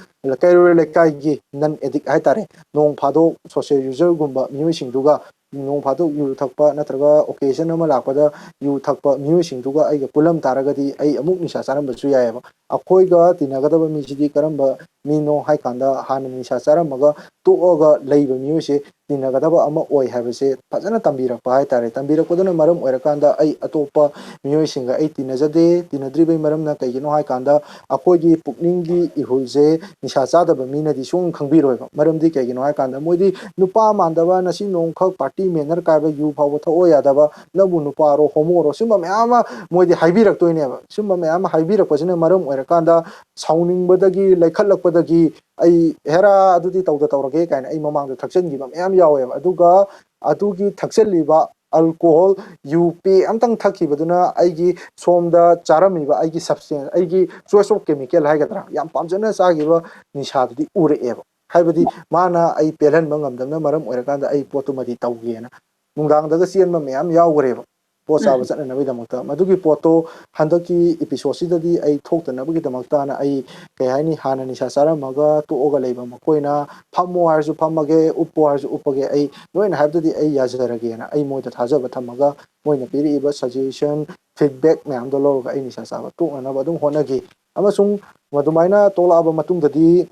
ꯀꯩꯔꯣꯏ ꯂꯩꯀꯥꯏꯒꯤ ꯅꯟ ꯑꯦꯗꯤꯛ ꯍꯥꯏꯇꯥꯔꯦ, ꯅꯣꯡ ꯐꯥꯗꯣꯛ ꯁꯣꯁꯦꯜ ꯌꯨꯖꯔꯒꯨꯝꯕ ꯃꯤꯑꯣꯏꯁꯤꯡꯗꯨꯒ ꯅꯣꯡ ꯐꯥꯗꯣꯛ ꯌꯨ ꯊꯛꯄ ꯅꯠꯇ꯭ꯔꯒ ꯑꯣꯀꯦꯖꯟ ꯑꯃ ꯂꯥꯛꯄꯗ ꯌꯨ ꯊꯛꯄ ꯃꯤꯑꯣꯏꯁꯤꯡꯗꯨꯒ ꯑꯩꯒ ꯄꯨꯜꯂꯝ ꯇꯥꯔꯒꯗꯤ ꯑꯩ ꯑꯃꯨꯛ ꯅꯤꯁꯥ ꯆꯥꯔꯝꯕꯁꯨ ꯌꯥꯏꯑꯕ꯫ ꯑꯩꯈꯣꯏꯒ ꯇꯤꯟꯅꯒꯗꯕ ꯃꯤꯁꯤꯗꯤ ꯀꯔꯝꯕ ꯃꯤꯅꯣ ꯍꯥꯏ ꯀꯥꯟꯗ, ꯍꯥꯟꯅ ꯅꯤꯁꯥ ꯆꯥꯔꯝꯃꯒ ꯇꯣꯛꯑꯒ ꯂꯩꯕ ꯃꯤꯑꯣꯏꯁꯦ ꯇꯤꯟꯅꯒꯗꯕ ꯑꯃ ꯑꯣꯏ ꯍꯥꯏꯕꯁꯦ ꯐꯖꯅ ꯇꯝꯕꯤꯔꯛꯄ ꯍꯥꯏꯇꯥꯔꯦ꯫ ꯇꯝꯕꯤꯔꯛꯄꯗꯨꯅ ꯃꯔꯝ ꯑꯣꯏꯔꯀꯥꯟꯗ ꯑꯩ ꯑꯇꯣꯞꯄ ꯃꯤꯑꯣꯏꯁꯤꯡꯒ ꯑꯩ ꯇꯤꯟꯅꯖꯗꯦ꯫ ꯇꯤꯟꯅꯗ꯭ꯔꯤꯕꯩ ꯃꯔꯝꯅ ꯀꯩꯒꯤꯅꯣ ꯍꯥꯏ ꯀꯥꯟꯗ, ꯑꯩꯈꯣꯏꯒꯤ ꯄꯨꯛꯅꯤꯡꯒꯤ ꯏꯍꯨꯜꯁꯦ ꯅꯤꯁꯥ ꯆꯥꯗꯕ ꯃꯤꯅꯗꯤ ꯁꯨꯡ ꯈꯪꯕꯤꯔꯣꯏꯕ꯫ ꯃꯔꯝꯗꯤ ꯀꯩꯒꯤꯅꯣ ꯍꯥꯏ ꯀꯥꯟꯗ, ꯃꯣꯏꯗꯤ ꯅꯨꯄꯥ ꯃꯥꯟꯗꯕ, ꯅꯁꯤ ꯅꯣꯡꯈꯛ ꯄꯥꯔꯇꯤ ꯃꯦꯅꯔ ꯀꯥꯏꯕ, ꯌꯨ ꯐꯥꯎꯕ ꯊꯛꯑꯣ ꯌꯥꯗꯕ, ꯅꯪꯕꯨ ꯅꯨꯄꯥꯔꯣ ꯍꯣꯃꯣꯔꯣ, ꯁꯨꯝꯕ ꯃꯌꯥꯝ ꯑꯃ ꯃꯣꯏꯗꯤ ꯍꯥꯏꯕꯤꯔꯛꯇꯣꯏꯅꯦꯕ꯫ ꯁꯨꯝꯕ ꯃꯌꯥꯝ ꯑꯃ ꯍꯥꯏꯕꯤꯔꯛꯄꯁꯤꯅ ꯃꯔꯝ ꯑꯣꯏꯔꯀꯥꯟꯗ ꯁꯥꯎꯅꯤꯡꯕꯗꯒꯤ, ꯂꯩꯈꯠꯂꯛꯄꯗꯒꯤ ꯑꯩ ꯍꯦꯔꯥ ꯑꯗꯨꯗꯤ ꯇꯧꯗ ꯇꯧꯔꯒꯦ ꯀꯥꯏꯅ ꯑꯩ ꯃꯃꯥꯡꯗ ꯊꯛꯆꯟꯈꯤꯕ ꯃꯌꯥꯝ ꯌꯥꯎꯋꯦꯕ꯫ ꯑꯗꯨꯒ ꯑꯗꯨꯒꯤ ꯊꯛꯆꯜꯂꯤꯕ ꯑꯜꯀꯣꯍꯣꯜ, ꯌꯨ ꯄꯦ ꯑꯝꯇꯪ ꯊꯛꯈꯤꯕꯗꯨꯅ ꯑꯩꯒꯤ ꯁꯣꯝꯗ ꯆꯥꯔꯝꯃꯤꯕ ꯑꯩꯒꯤ ꯁꯕꯁꯇꯦꯟꯁ, ꯑꯩꯒꯤ ꯆꯣꯏꯁ ꯑꯣꯐ ꯀꯦꯃꯤꯀꯦꯜ ꯍꯥꯏꯒꯗ꯭ꯔꯥ, ꯌꯥꯝ ꯄꯥꯝꯖꯅ ꯆꯥꯈꯤꯕ ꯅꯤꯁꯥꯗꯨꯗꯤ ꯎꯔꯛꯑꯦꯕ꯫ ꯍꯥꯏꯕꯗꯤ ꯃꯥꯅ ꯑꯩ ꯄꯦꯜꯍꯟꯕ ꯉꯝꯗꯕꯅ ꯃꯔꯝ ꯑꯣꯏꯔꯀꯥꯟꯗ ꯑꯩ ꯄꯣꯠꯇꯨꯃꯗꯤ ꯇꯧꯒꯦꯅ ꯅꯨꯡꯗꯥꯡꯗꯒ ꯆꯦꯟꯕ ꯃꯌꯥꯝ ꯌꯥꯎꯈ꯭ꯔꯦꯕ, ꯄꯣꯠ ꯆꯥꯕ ꯆꯠꯅꯅꯕꯒꯤꯗꯃꯛꯇ꯫ ꯃꯗꯨꯒꯤ ꯄꯣꯠꯇꯣ ꯍꯟꯗꯛꯀꯤ ꯏꯄꯤꯁꯣꯠꯁꯤꯗꯗꯤ ꯑꯩ ꯊꯣꯛꯇꯅꯕꯒꯤꯗꯃꯛꯇꯅ ꯑꯩ, ꯀꯩ ꯍꯥꯏꯅꯤ, ꯍꯥꯟꯅ ꯅꯤꯁꯥ ꯆꯥꯔꯝꯃꯒ ꯇꯣꯛꯑꯒ ꯂꯩꯕ ꯃꯈꯣꯏꯅ ꯐꯝꯃꯣ ꯍꯥꯏꯔꯁꯨ ꯐꯝꯃꯒꯦ, ꯎꯞꯄꯣ ꯍꯥꯏꯔꯁꯨ ꯎꯞꯄꯒꯦ, ꯑꯩ ꯂꯣꯏꯅ ꯍꯥꯏꯕꯗꯨꯗꯤ ꯑꯩ ꯌꯥꯖꯔꯒꯦꯅ ꯑꯩ ꯃꯣꯏꯗ ꯊꯥꯖꯕ ꯊꯝꯃꯒ ꯃꯣꯏꯅ ꯄꯤꯔꯛꯏꯕ ꯁꯖꯦꯁꯟ, ꯐꯤꯗꯕꯦꯛ ꯃꯌꯥꯝꯗꯣ ꯂꯧꯔꯒ ꯑꯩ ꯅꯤꯁꯥ ꯆꯥꯕ ꯇꯣꯛꯅꯅꯕ ꯑꯗꯨꯝ ꯍꯣꯠꯅꯈꯤ꯫ ꯑꯃꯁꯨꯡ ꯃꯗꯨꯃꯥꯏꯅ ꯇꯣꯛꯂꯛꯑꯕ ꯃꯇꯨꯡꯗꯗꯤ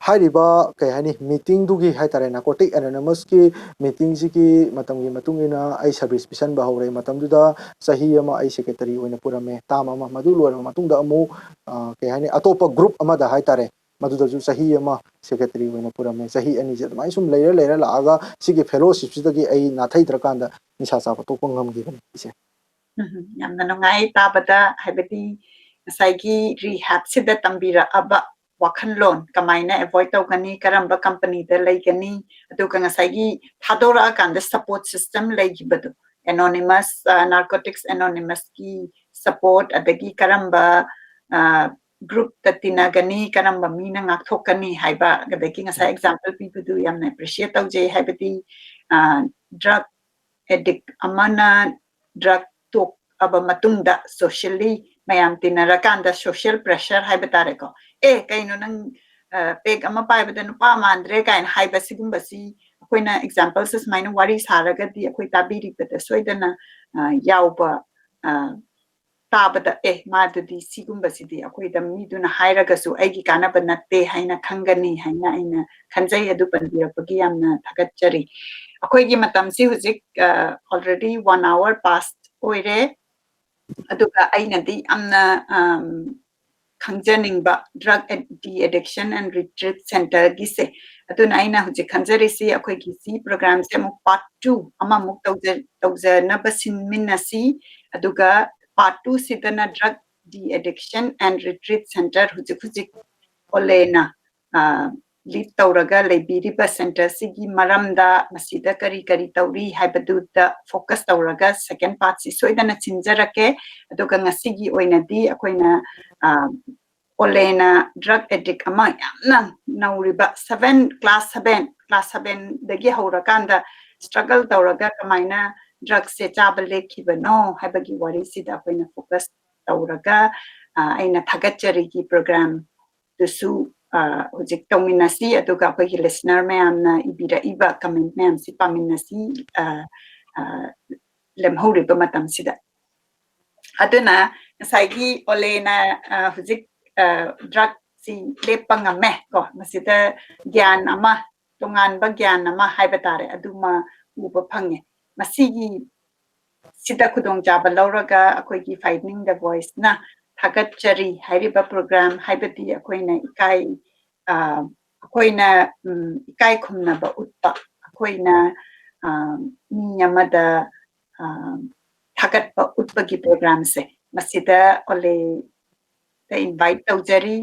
ꯍꯥꯏꯔꯤꯕ, ꯀꯩ ꯍꯥꯏꯅꯤ, ꯃꯤꯇꯤꯡꯗꯨꯒꯤ ꯍꯥꯏꯇꯥꯔꯦ, ꯅꯥꯔꯀꯣꯇꯤꯛ ꯑꯦꯅꯣꯅꯤꯃꯁꯀꯤ ꯃꯤꯇꯤꯡꯁꯤꯒꯤ ꯃꯇꯝꯒꯤ ꯃꯇꯨꯡ ꯏꯟꯅ ꯑꯩ ꯁꯔꯚꯤꯁ ꯄꯤꯁꯟꯕ ꯍꯧꯔꯦ꯫ ꯃꯇꯝꯗꯨꯗ ꯆꯍꯤ ꯑꯃ ꯑꯩ ꯁꯦꯀ꯭ꯔꯦꯇꯔꯤ ꯑꯣꯏꯅ ꯄꯨꯔꯝꯃꯦ, ꯇꯥꯝ ꯑꯃ꯫ ꯃꯗꯨ ꯂꯣꯏꯔꯕ ꯃꯇꯨꯡꯗ ꯑꯃꯨꯛ, ꯑ, ꯀꯩ ꯍꯥꯏꯅꯤ, ꯑꯇꯣꯞꯄ ꯒ꯭ꯔꯨꯞ ꯑꯃꯗ ꯍꯥꯏꯇꯥꯔꯦ, ꯃꯗꯨꯗꯁꯨ ꯆꯍꯤ ꯑꯃ ꯁꯦꯀ꯭ꯔꯦꯇꯔꯤ ꯑꯣꯏꯅ ꯄꯨꯔꯝꯃꯦ꯫ ꯆꯍꯤ ꯑꯅꯤꯁꯦ ꯑꯗꯨꯃꯥꯏꯅ ꯁꯨꯝ ꯂꯩꯔ ꯂꯩꯔ ꯂꯥꯛꯑꯒ ꯁꯤꯒꯤ ꯐꯦꯂꯣꯁꯤꯞꯁꯤꯗꯒꯤ ꯑꯩ ꯅꯥꯊꯩꯗ꯭ꯔꯀꯥꯟꯗ ꯅꯤꯁꯥ ꯆꯥꯕ ꯇꯣꯛꯄ ꯉꯝꯈꯤꯕꯅꯤ, ꯏꯆꯦ꯫ ꯎꯝ, ꯌꯥꯝꯅ ꯅꯨꯡꯉꯥꯏ ꯇꯥꯕꯗ, ꯍꯥꯏꯕꯗꯤ ꯉꯁꯥꯏꯒꯤ ꯔꯤꯍꯦꯕꯁꯤꯗ ꯇꯝꯕꯤꯔꯛꯑꯕ ꯋꯥꯈꯜꯂꯣꯟ, ꯀꯃꯥꯏꯅ ꯑꯦꯚꯣꯏꯗ ꯇꯧꯒꯅꯤ, ꯀꯔꯝꯕ ꯀꯝꯄꯅꯤꯗ ꯂꯩꯒꯅꯤ, ꯑꯗꯨꯒ ꯉꯁꯥꯏꯒꯤ ꯊꯥꯗꯣꯔꯛꯑꯀꯥꯟꯗ ꯁꯄꯣꯔꯠ ꯁꯤꯁꯇꯦꯝ ꯂꯩꯈꯤꯕꯗꯣ, ꯑꯦꯅꯣꯅꯤꯃꯁ, ꯅꯥꯔꯀꯣꯇꯤꯛꯁ ꯑꯦꯅꯣꯅꯤꯃꯁꯀꯤ ꯁꯄꯣꯔꯠ, ꯑꯗꯒꯤ ꯀꯔꯝꯕ ꯒ꯭ꯔꯨꯞꯇ ꯇꯤꯟꯅꯒꯅꯤ, ꯀꯔꯝꯕ ꯃꯤꯅ ꯉꯥꯛꯊꯣꯛꯀꯅꯤ ꯍꯥꯏꯕ, ꯑꯗꯒꯤ ꯉꯁꯥꯏ ꯑꯦꯛꯖꯥꯝꯄꯜ ꯄꯤꯕꯗꯨ ꯌꯥꯝꯅ ꯑꯦꯄ꯭ꯔꯤꯁꯤꯌꯦꯠ ꯇꯧꯖꯩ꯫ ꯍꯥꯏꯕꯗꯤ ꯗ꯭ꯔꯒ ꯑꯦꯗꯤꯛ ꯑꯃꯅ ꯗ꯭ꯔꯒ ꯇꯣꯛꯑꯕ ꯃꯇꯨꯡꯗ ꯁꯣꯁꯤꯌꯦꯜꯂꯤ ꯃꯌꯥꯝ ꯇꯤꯟꯅꯔꯀꯥꯟꯗ ꯁꯣꯁꯤꯌꯦꯜ ꯄ꯭ꯔꯦꯁꯔ ꯍꯥꯏꯕ ꯇꯥꯔꯦꯀꯣ, "ꯑꯦ, ꯀꯩꯅꯣ ꯅꯪ ꯄꯦꯛ ꯑꯃ ꯄꯥꯏꯕꯗ ꯅꯨꯄꯥ ꯃꯥꯟꯗ꯭ꯔꯦ" ꯀꯥꯏꯅ ꯍꯥꯏꯕ, ꯁꯤꯒꯨꯝꯕꯁꯤ ꯑꯩꯈꯣꯏꯅ ꯑꯦꯛꯖꯥꯝꯄꯜꯁꯦ ꯁꯨꯃꯥꯏꯅ ꯋꯥꯔꯤ ꯁꯥꯔꯒꯗꯤ ꯑꯩꯈꯣꯏ ꯇꯥꯕꯤꯔꯤꯕꯗ ꯁꯣꯏꯗꯅ ꯌꯥꯎꯕ, ꯇꯥꯕꯗ, "ꯑꯦ, ꯃꯥꯗꯨꯗꯤ ꯁꯤꯒꯨꯝꯕꯁꯤꯗꯤ ꯑꯩꯈꯣꯏꯗ ꯃꯤꯗꯨꯅ ꯍꯥꯏꯔꯒꯁꯨ ꯑꯩꯒꯤ ꯀꯥꯟꯅꯕ ꯅꯠꯇꯦ" ꯍꯥꯏꯅ ꯈꯟꯒꯅꯤ ꯍꯥꯏꯅ ꯑꯩꯅ ꯈꯟꯖꯩ꯫ ꯑꯗꯨ ꯄꯟꯕꯤꯔꯛꯄꯒꯤ ꯌꯥꯝꯅ ꯊꯥꯒꯠꯆꯔꯤ꯫ ꯑꯩꯈꯣꯏꯒꯤ ꯃꯇꯝꯁꯤ ꯍꯧꯖꯤꯛ already one hour past ꯑꯣꯏꯔꯦ꯫ ꯑꯗꯨꯒ ꯑꯩꯅꯗꯤ ꯌꯥꯝꯅ ꯈꯪꯖꯅꯤꯡꯕ drug de-addiction and retreat centerꯒꯤꯁꯦ꯫ ꯑꯗꯨꯅ ꯑꯩꯅ ꯍꯧꯖꯤꯛ ꯈꯟꯖꯔꯤꯁꯤ, ꯑꯩꯈꯣꯏꯒꯤ ꯁꯤ ꯄ꯭ꯔꯣꯒ꯭ꯔꯥꯝꯁꯦ ꯑꯃꯨꯛ ꯄꯥꯔꯠ ꯇꯨ ꯑꯃꯃꯨꯛ ꯇꯧꯖ-, ꯇꯧꯖꯅꯕ ꯁꯤꯟꯃꯤꯟꯅꯁꯤ꯫ ꯑꯗꯨꯒ ꯄꯥꯔꯠ ꯇꯨ ꯁꯤꯗꯅ drug de-addiction and retreat center, ꯍꯧꯖꯤꯛ ꯍꯧꯖꯤꯛ ꯑꯣꯂꯦꯅ ꯂꯤꯗ ꯇꯧꯔꯒ ꯂꯩꯕꯤꯔꯤꯕ ꯁꯦꯟꯇꯔꯁꯤꯒꯤ ꯃꯔꯝꯗ, ꯃꯁꯤꯗ ꯀꯔꯤ ꯀꯔꯤ ꯇꯧꯔꯤ ꯍꯥꯏꯕꯗꯨꯗ ꯐꯣꯀꯁ ꯇꯧꯔꯒ ꯁꯦꯀꯦꯟ ꯄꯥꯔꯠꯁꯤ ꯁꯣꯏꯗꯅ ꯁꯤꯟꯖꯔꯛꯀꯦ꯫ ꯑꯗꯨꯒ ꯉꯁꯤꯒꯤ ꯑꯣꯏꯅꯗꯤ ꯑꯩꯈꯣꯏꯅ ꯑꯣꯂꯦꯅ ꯗ꯭ꯔꯒ ꯑꯦꯗꯤꯛ ꯑꯃ, ꯌꯥꯝꯅ ꯅꯧꯔꯤꯕ, ꯁꯚꯦꯟ, ꯀ꯭ꯂꯥꯁ ꯁꯚꯦꯟ, ꯀ꯭ꯂꯥꯁ ꯁꯚꯦꯟꯗꯒꯤ ꯍꯧꯔꯀꯥꯟꯗ ꯁ꯭ꯇ꯭ꯔꯒꯜ ꯇꯧꯔꯒ ꯀꯃꯥꯏꯅ ꯗ꯭ꯔꯒꯁꯦ ꯆꯥꯕ ꯂꯦꯞꯈꯤꯕꯅꯣ ꯍꯥꯏꯕꯒꯤ ꯋꯥꯔꯤꯁꯤꯗ ꯑꯩꯈꯣꯏꯅ ꯐꯣꯀꯁ ꯇꯧꯔꯒ, ꯑꯩꯅ ꯊꯥꯒꯠꯆꯔꯤꯒꯤ ꯄ꯭ꯔꯣꯒ꯭ꯔꯥꯝꯗꯨꯁꯨ ꯍꯧꯖꯤꯛ ꯇꯧꯃꯤꯟꯅꯁꯤ꯫ ꯑꯗꯨꯒ ꯑꯩꯈꯣꯏꯒꯤ ꯂꯤꯁꯅꯔ ꯃꯌꯥꯝꯅ ꯏꯕꯤꯔꯛꯏꯕ ꯀꯃꯦꯟ ꯃꯌꯥꯝꯁꯤ ꯄꯥꯃꯤꯟꯅꯁꯤ, ꯂꯦꯝꯍꯧꯔꯤꯕ ꯃꯇꯝꯁꯤꯗ꯫ ꯑꯗꯨꯅ ꯉꯁꯥꯏꯒꯤ ꯑꯣꯂꯦꯅ ꯍꯧꯖꯤꯛ ꯗ꯭ꯔꯒꯁꯦ ꯂꯦꯞꯄ ꯉꯝꯃꯦ ꯀꯣ꯫ ꯃꯁꯤꯗ ꯒ꯭ꯌꯥꯟ ꯑꯃ, ꯇꯣꯉꯥꯟꯕ ꯒ꯭ꯌꯥꯟ ꯑꯃ ꯍꯥꯏꯕ ꯇꯥꯔꯦ, ꯑꯗꯨꯃ ꯎꯕ ꯐꯪꯉꯦ꯫ ꯃꯁꯤꯒꯤ ꯁꯤꯗ ꯈꯨꯗꯣꯡꯆꯥꯕ ꯂꯧꯔꯒ ꯑꯩꯈꯣꯏꯒꯤ Finding the Voice ꯅ ꯊꯥꯒꯠꯆꯔꯤ ꯍꯥꯏꯔꯤꯕ program, ꯍꯥꯏꯕꯗꯤ ꯑꯩꯈꯣꯏꯅ ꯏꯀꯥꯏ, ꯑ, ꯑꯩꯈꯣꯏꯅ, ꯎꯝ, ꯏꯀꯥꯏ ꯈꯨꯝꯅꯕ ꯎꯠꯄ, ꯑꯩꯈꯣꯏꯅ, ꯑ, ꯃꯤ ꯑꯃꯗ, ꯑ, ꯊꯥꯒꯠꯄ ꯎꯠꯄꯒꯤ program ꯁꯦ, ꯃꯁꯤꯗ ꯑꯣꯂꯦꯗ invite ꯇꯧꯖꯔꯤ꯫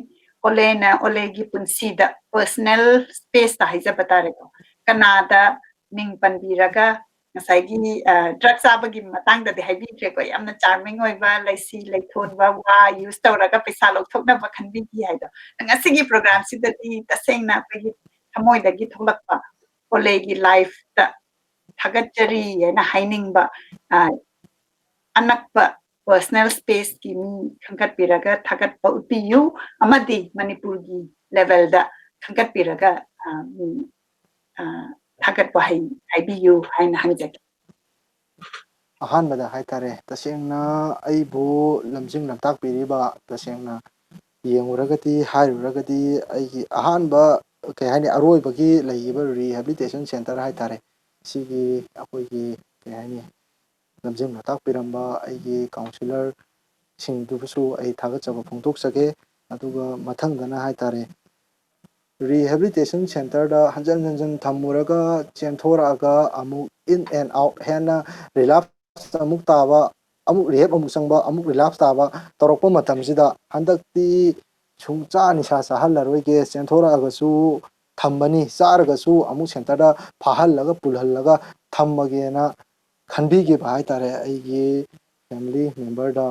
ꯑꯣꯂꯦꯅ ꯑꯣꯂꯦꯒꯤ ꯄꯨꯟꯁꯤꯗ personal space ꯇ ꯍꯥꯏꯖꯕ ꯇꯥꯔꯦꯀꯣ, ꯀꯅꯥꯗ ꯃꯤꯡ ꯄꯟꯕꯤꯔꯒ ꯉꯁꯥꯏꯒꯤ, ꯑ, drug ꯆꯥꯕꯒꯤ ꯃꯇꯥꯡꯗꯗꯤ ꯍꯥꯏꯕꯤꯗ꯭ꯔꯦꯀꯣ, ꯌꯥꯝꯅ charming ꯑꯣꯏꯕ, ꯂꯩꯁꯤ ꯂꯩꯊꯣꯟꯕ ꯋꯥ use ꯇꯧꯔꯒ ꯄꯩꯁꯥ ꯂꯧꯊꯣꯛꯅꯕ ꯈꯟꯕꯤꯈꯤ ꯍꯥꯏꯗꯣ꯫ ꯉꯁꯤꯒꯤ program ꯁꯤꯗꯗꯤ ꯇꯁꯦꯡꯅ ꯑꯩꯈꯣꯏꯒꯤ ꯊꯃꯣꯏꯗꯒꯤ ꯊꯣꯛꯂꯛꯄ ꯑꯣꯂꯦꯒꯤ life ꯇ ꯊꯥꯒꯠꯆꯔꯤ ꯍꯥꯏꯅ ꯍꯥꯏꯅꯤꯡꯕ, ꯑ, ꯑꯅꯛꯄ personal space ꯀꯤ ꯃꯤ ꯈꯟꯒꯠꯄꯤꯔꯒ ꯊꯥꯒꯠꯄ ꯎꯠꯄꯤꯌꯨ, ꯑꯃꯗꯤ ꯃꯅꯤꯄꯨꯔꯒꯤ level ꯗ ꯈꯟꯒꯠꯄꯤꯔꯒ, ꯑ, ꯃꯤ, ꯑ, ꯊꯥꯒꯠꯄ ꯍꯩ-, ꯍꯥꯏꯕꯤꯌꯨ ꯍꯥꯏꯅ ꯍꯪꯖꯒꯦ꯫ ꯑꯍꯥꯟꯕꯗ ꯍꯥꯏꯇꯥꯔꯦ, ꯇꯁꯦꯡꯅ ꯑꯩꯕꯨ ꯂꯝꯖꯤꯡ ꯂꯝꯇꯥꯛꯄꯤꯔꯤꯕ, ꯇꯁꯦꯡꯅ ꯌꯦꯡꯉꯨꯔꯒꯗꯤ, ꯍꯥꯏꯔꯨꯔꯒꯗꯤ, ꯑꯩꯒꯤ ꯑꯍꯥꯟꯕ, ꯀꯩ ꯍꯥꯏꯅꯤ, ꯑꯔꯣꯏꯕꯒꯤ ꯂꯩꯔꯤꯕ rehabilitation center ꯍꯥꯏꯇꯥꯔꯦ, ꯁꯤꯒꯤ ꯑꯩꯈꯣꯏꯒꯤ, ꯀꯩ ꯍꯥꯏꯅꯤ, ꯂꯝꯖꯤꯡ ꯂꯝꯇꯥꯛꯄꯤꯔꯝꯕ ꯑꯩꯒꯤ counsellor ꯁꯤꯡꯗꯨꯕꯨꯁꯨ ꯑꯩ ꯊꯥꯒꯠꯆꯕ ꯐꯣꯡꯗꯣꯛꯆꯒꯦ꯫ ꯑꯗꯨꯒ ꯃꯊꯪꯗꯅ ꯍꯥꯏꯇꯥꯔꯦ, rehabilitation center ꯗ ꯍꯟꯖꯟ ꯍꯟꯖꯟ ꯊꯝꯃꯨꯔꯒ ꯆꯦꯟꯊꯣꯔꯛꯑꯒ ꯑꯃꯨꯛ in and out, ꯍꯦꯟꯅ relapse ꯑꯃꯨꯛ ꯇꯥꯕ, ꯑꯃꯨꯛ rehab ꯑꯃꯨꯛ ꯆꯪꯕ, ꯑꯃꯨꯛ relapse ꯇꯥꯕ ꯇꯧꯔꯛꯄ ꯃꯇꯝꯁꯤꯗ, ꯍꯟꯗꯛꯇꯤ ꯁꯨꯡꯆꯥ ꯅꯤꯁꯥ ꯆꯥꯍꯜꯂꯔꯣꯏꯒꯦ, ꯆꯦꯟꯊꯣꯔꯛꯑꯒꯁꯨ ꯊꯝꯃꯅꯤ, ꯆꯥꯔꯒꯁꯨ ꯑꯃꯨꯛ center ꯗ ꯐꯥꯍꯜꯂꯒ ꯄꯨꯜꯍꯜꯂꯒ ꯊꯝꯃꯒꯦꯅ ꯈꯟꯕꯤꯈꯤꯕ ꯍꯥꯏꯇꯥꯔꯦ꯫ ꯑꯩꯒꯤ family member ꯗ,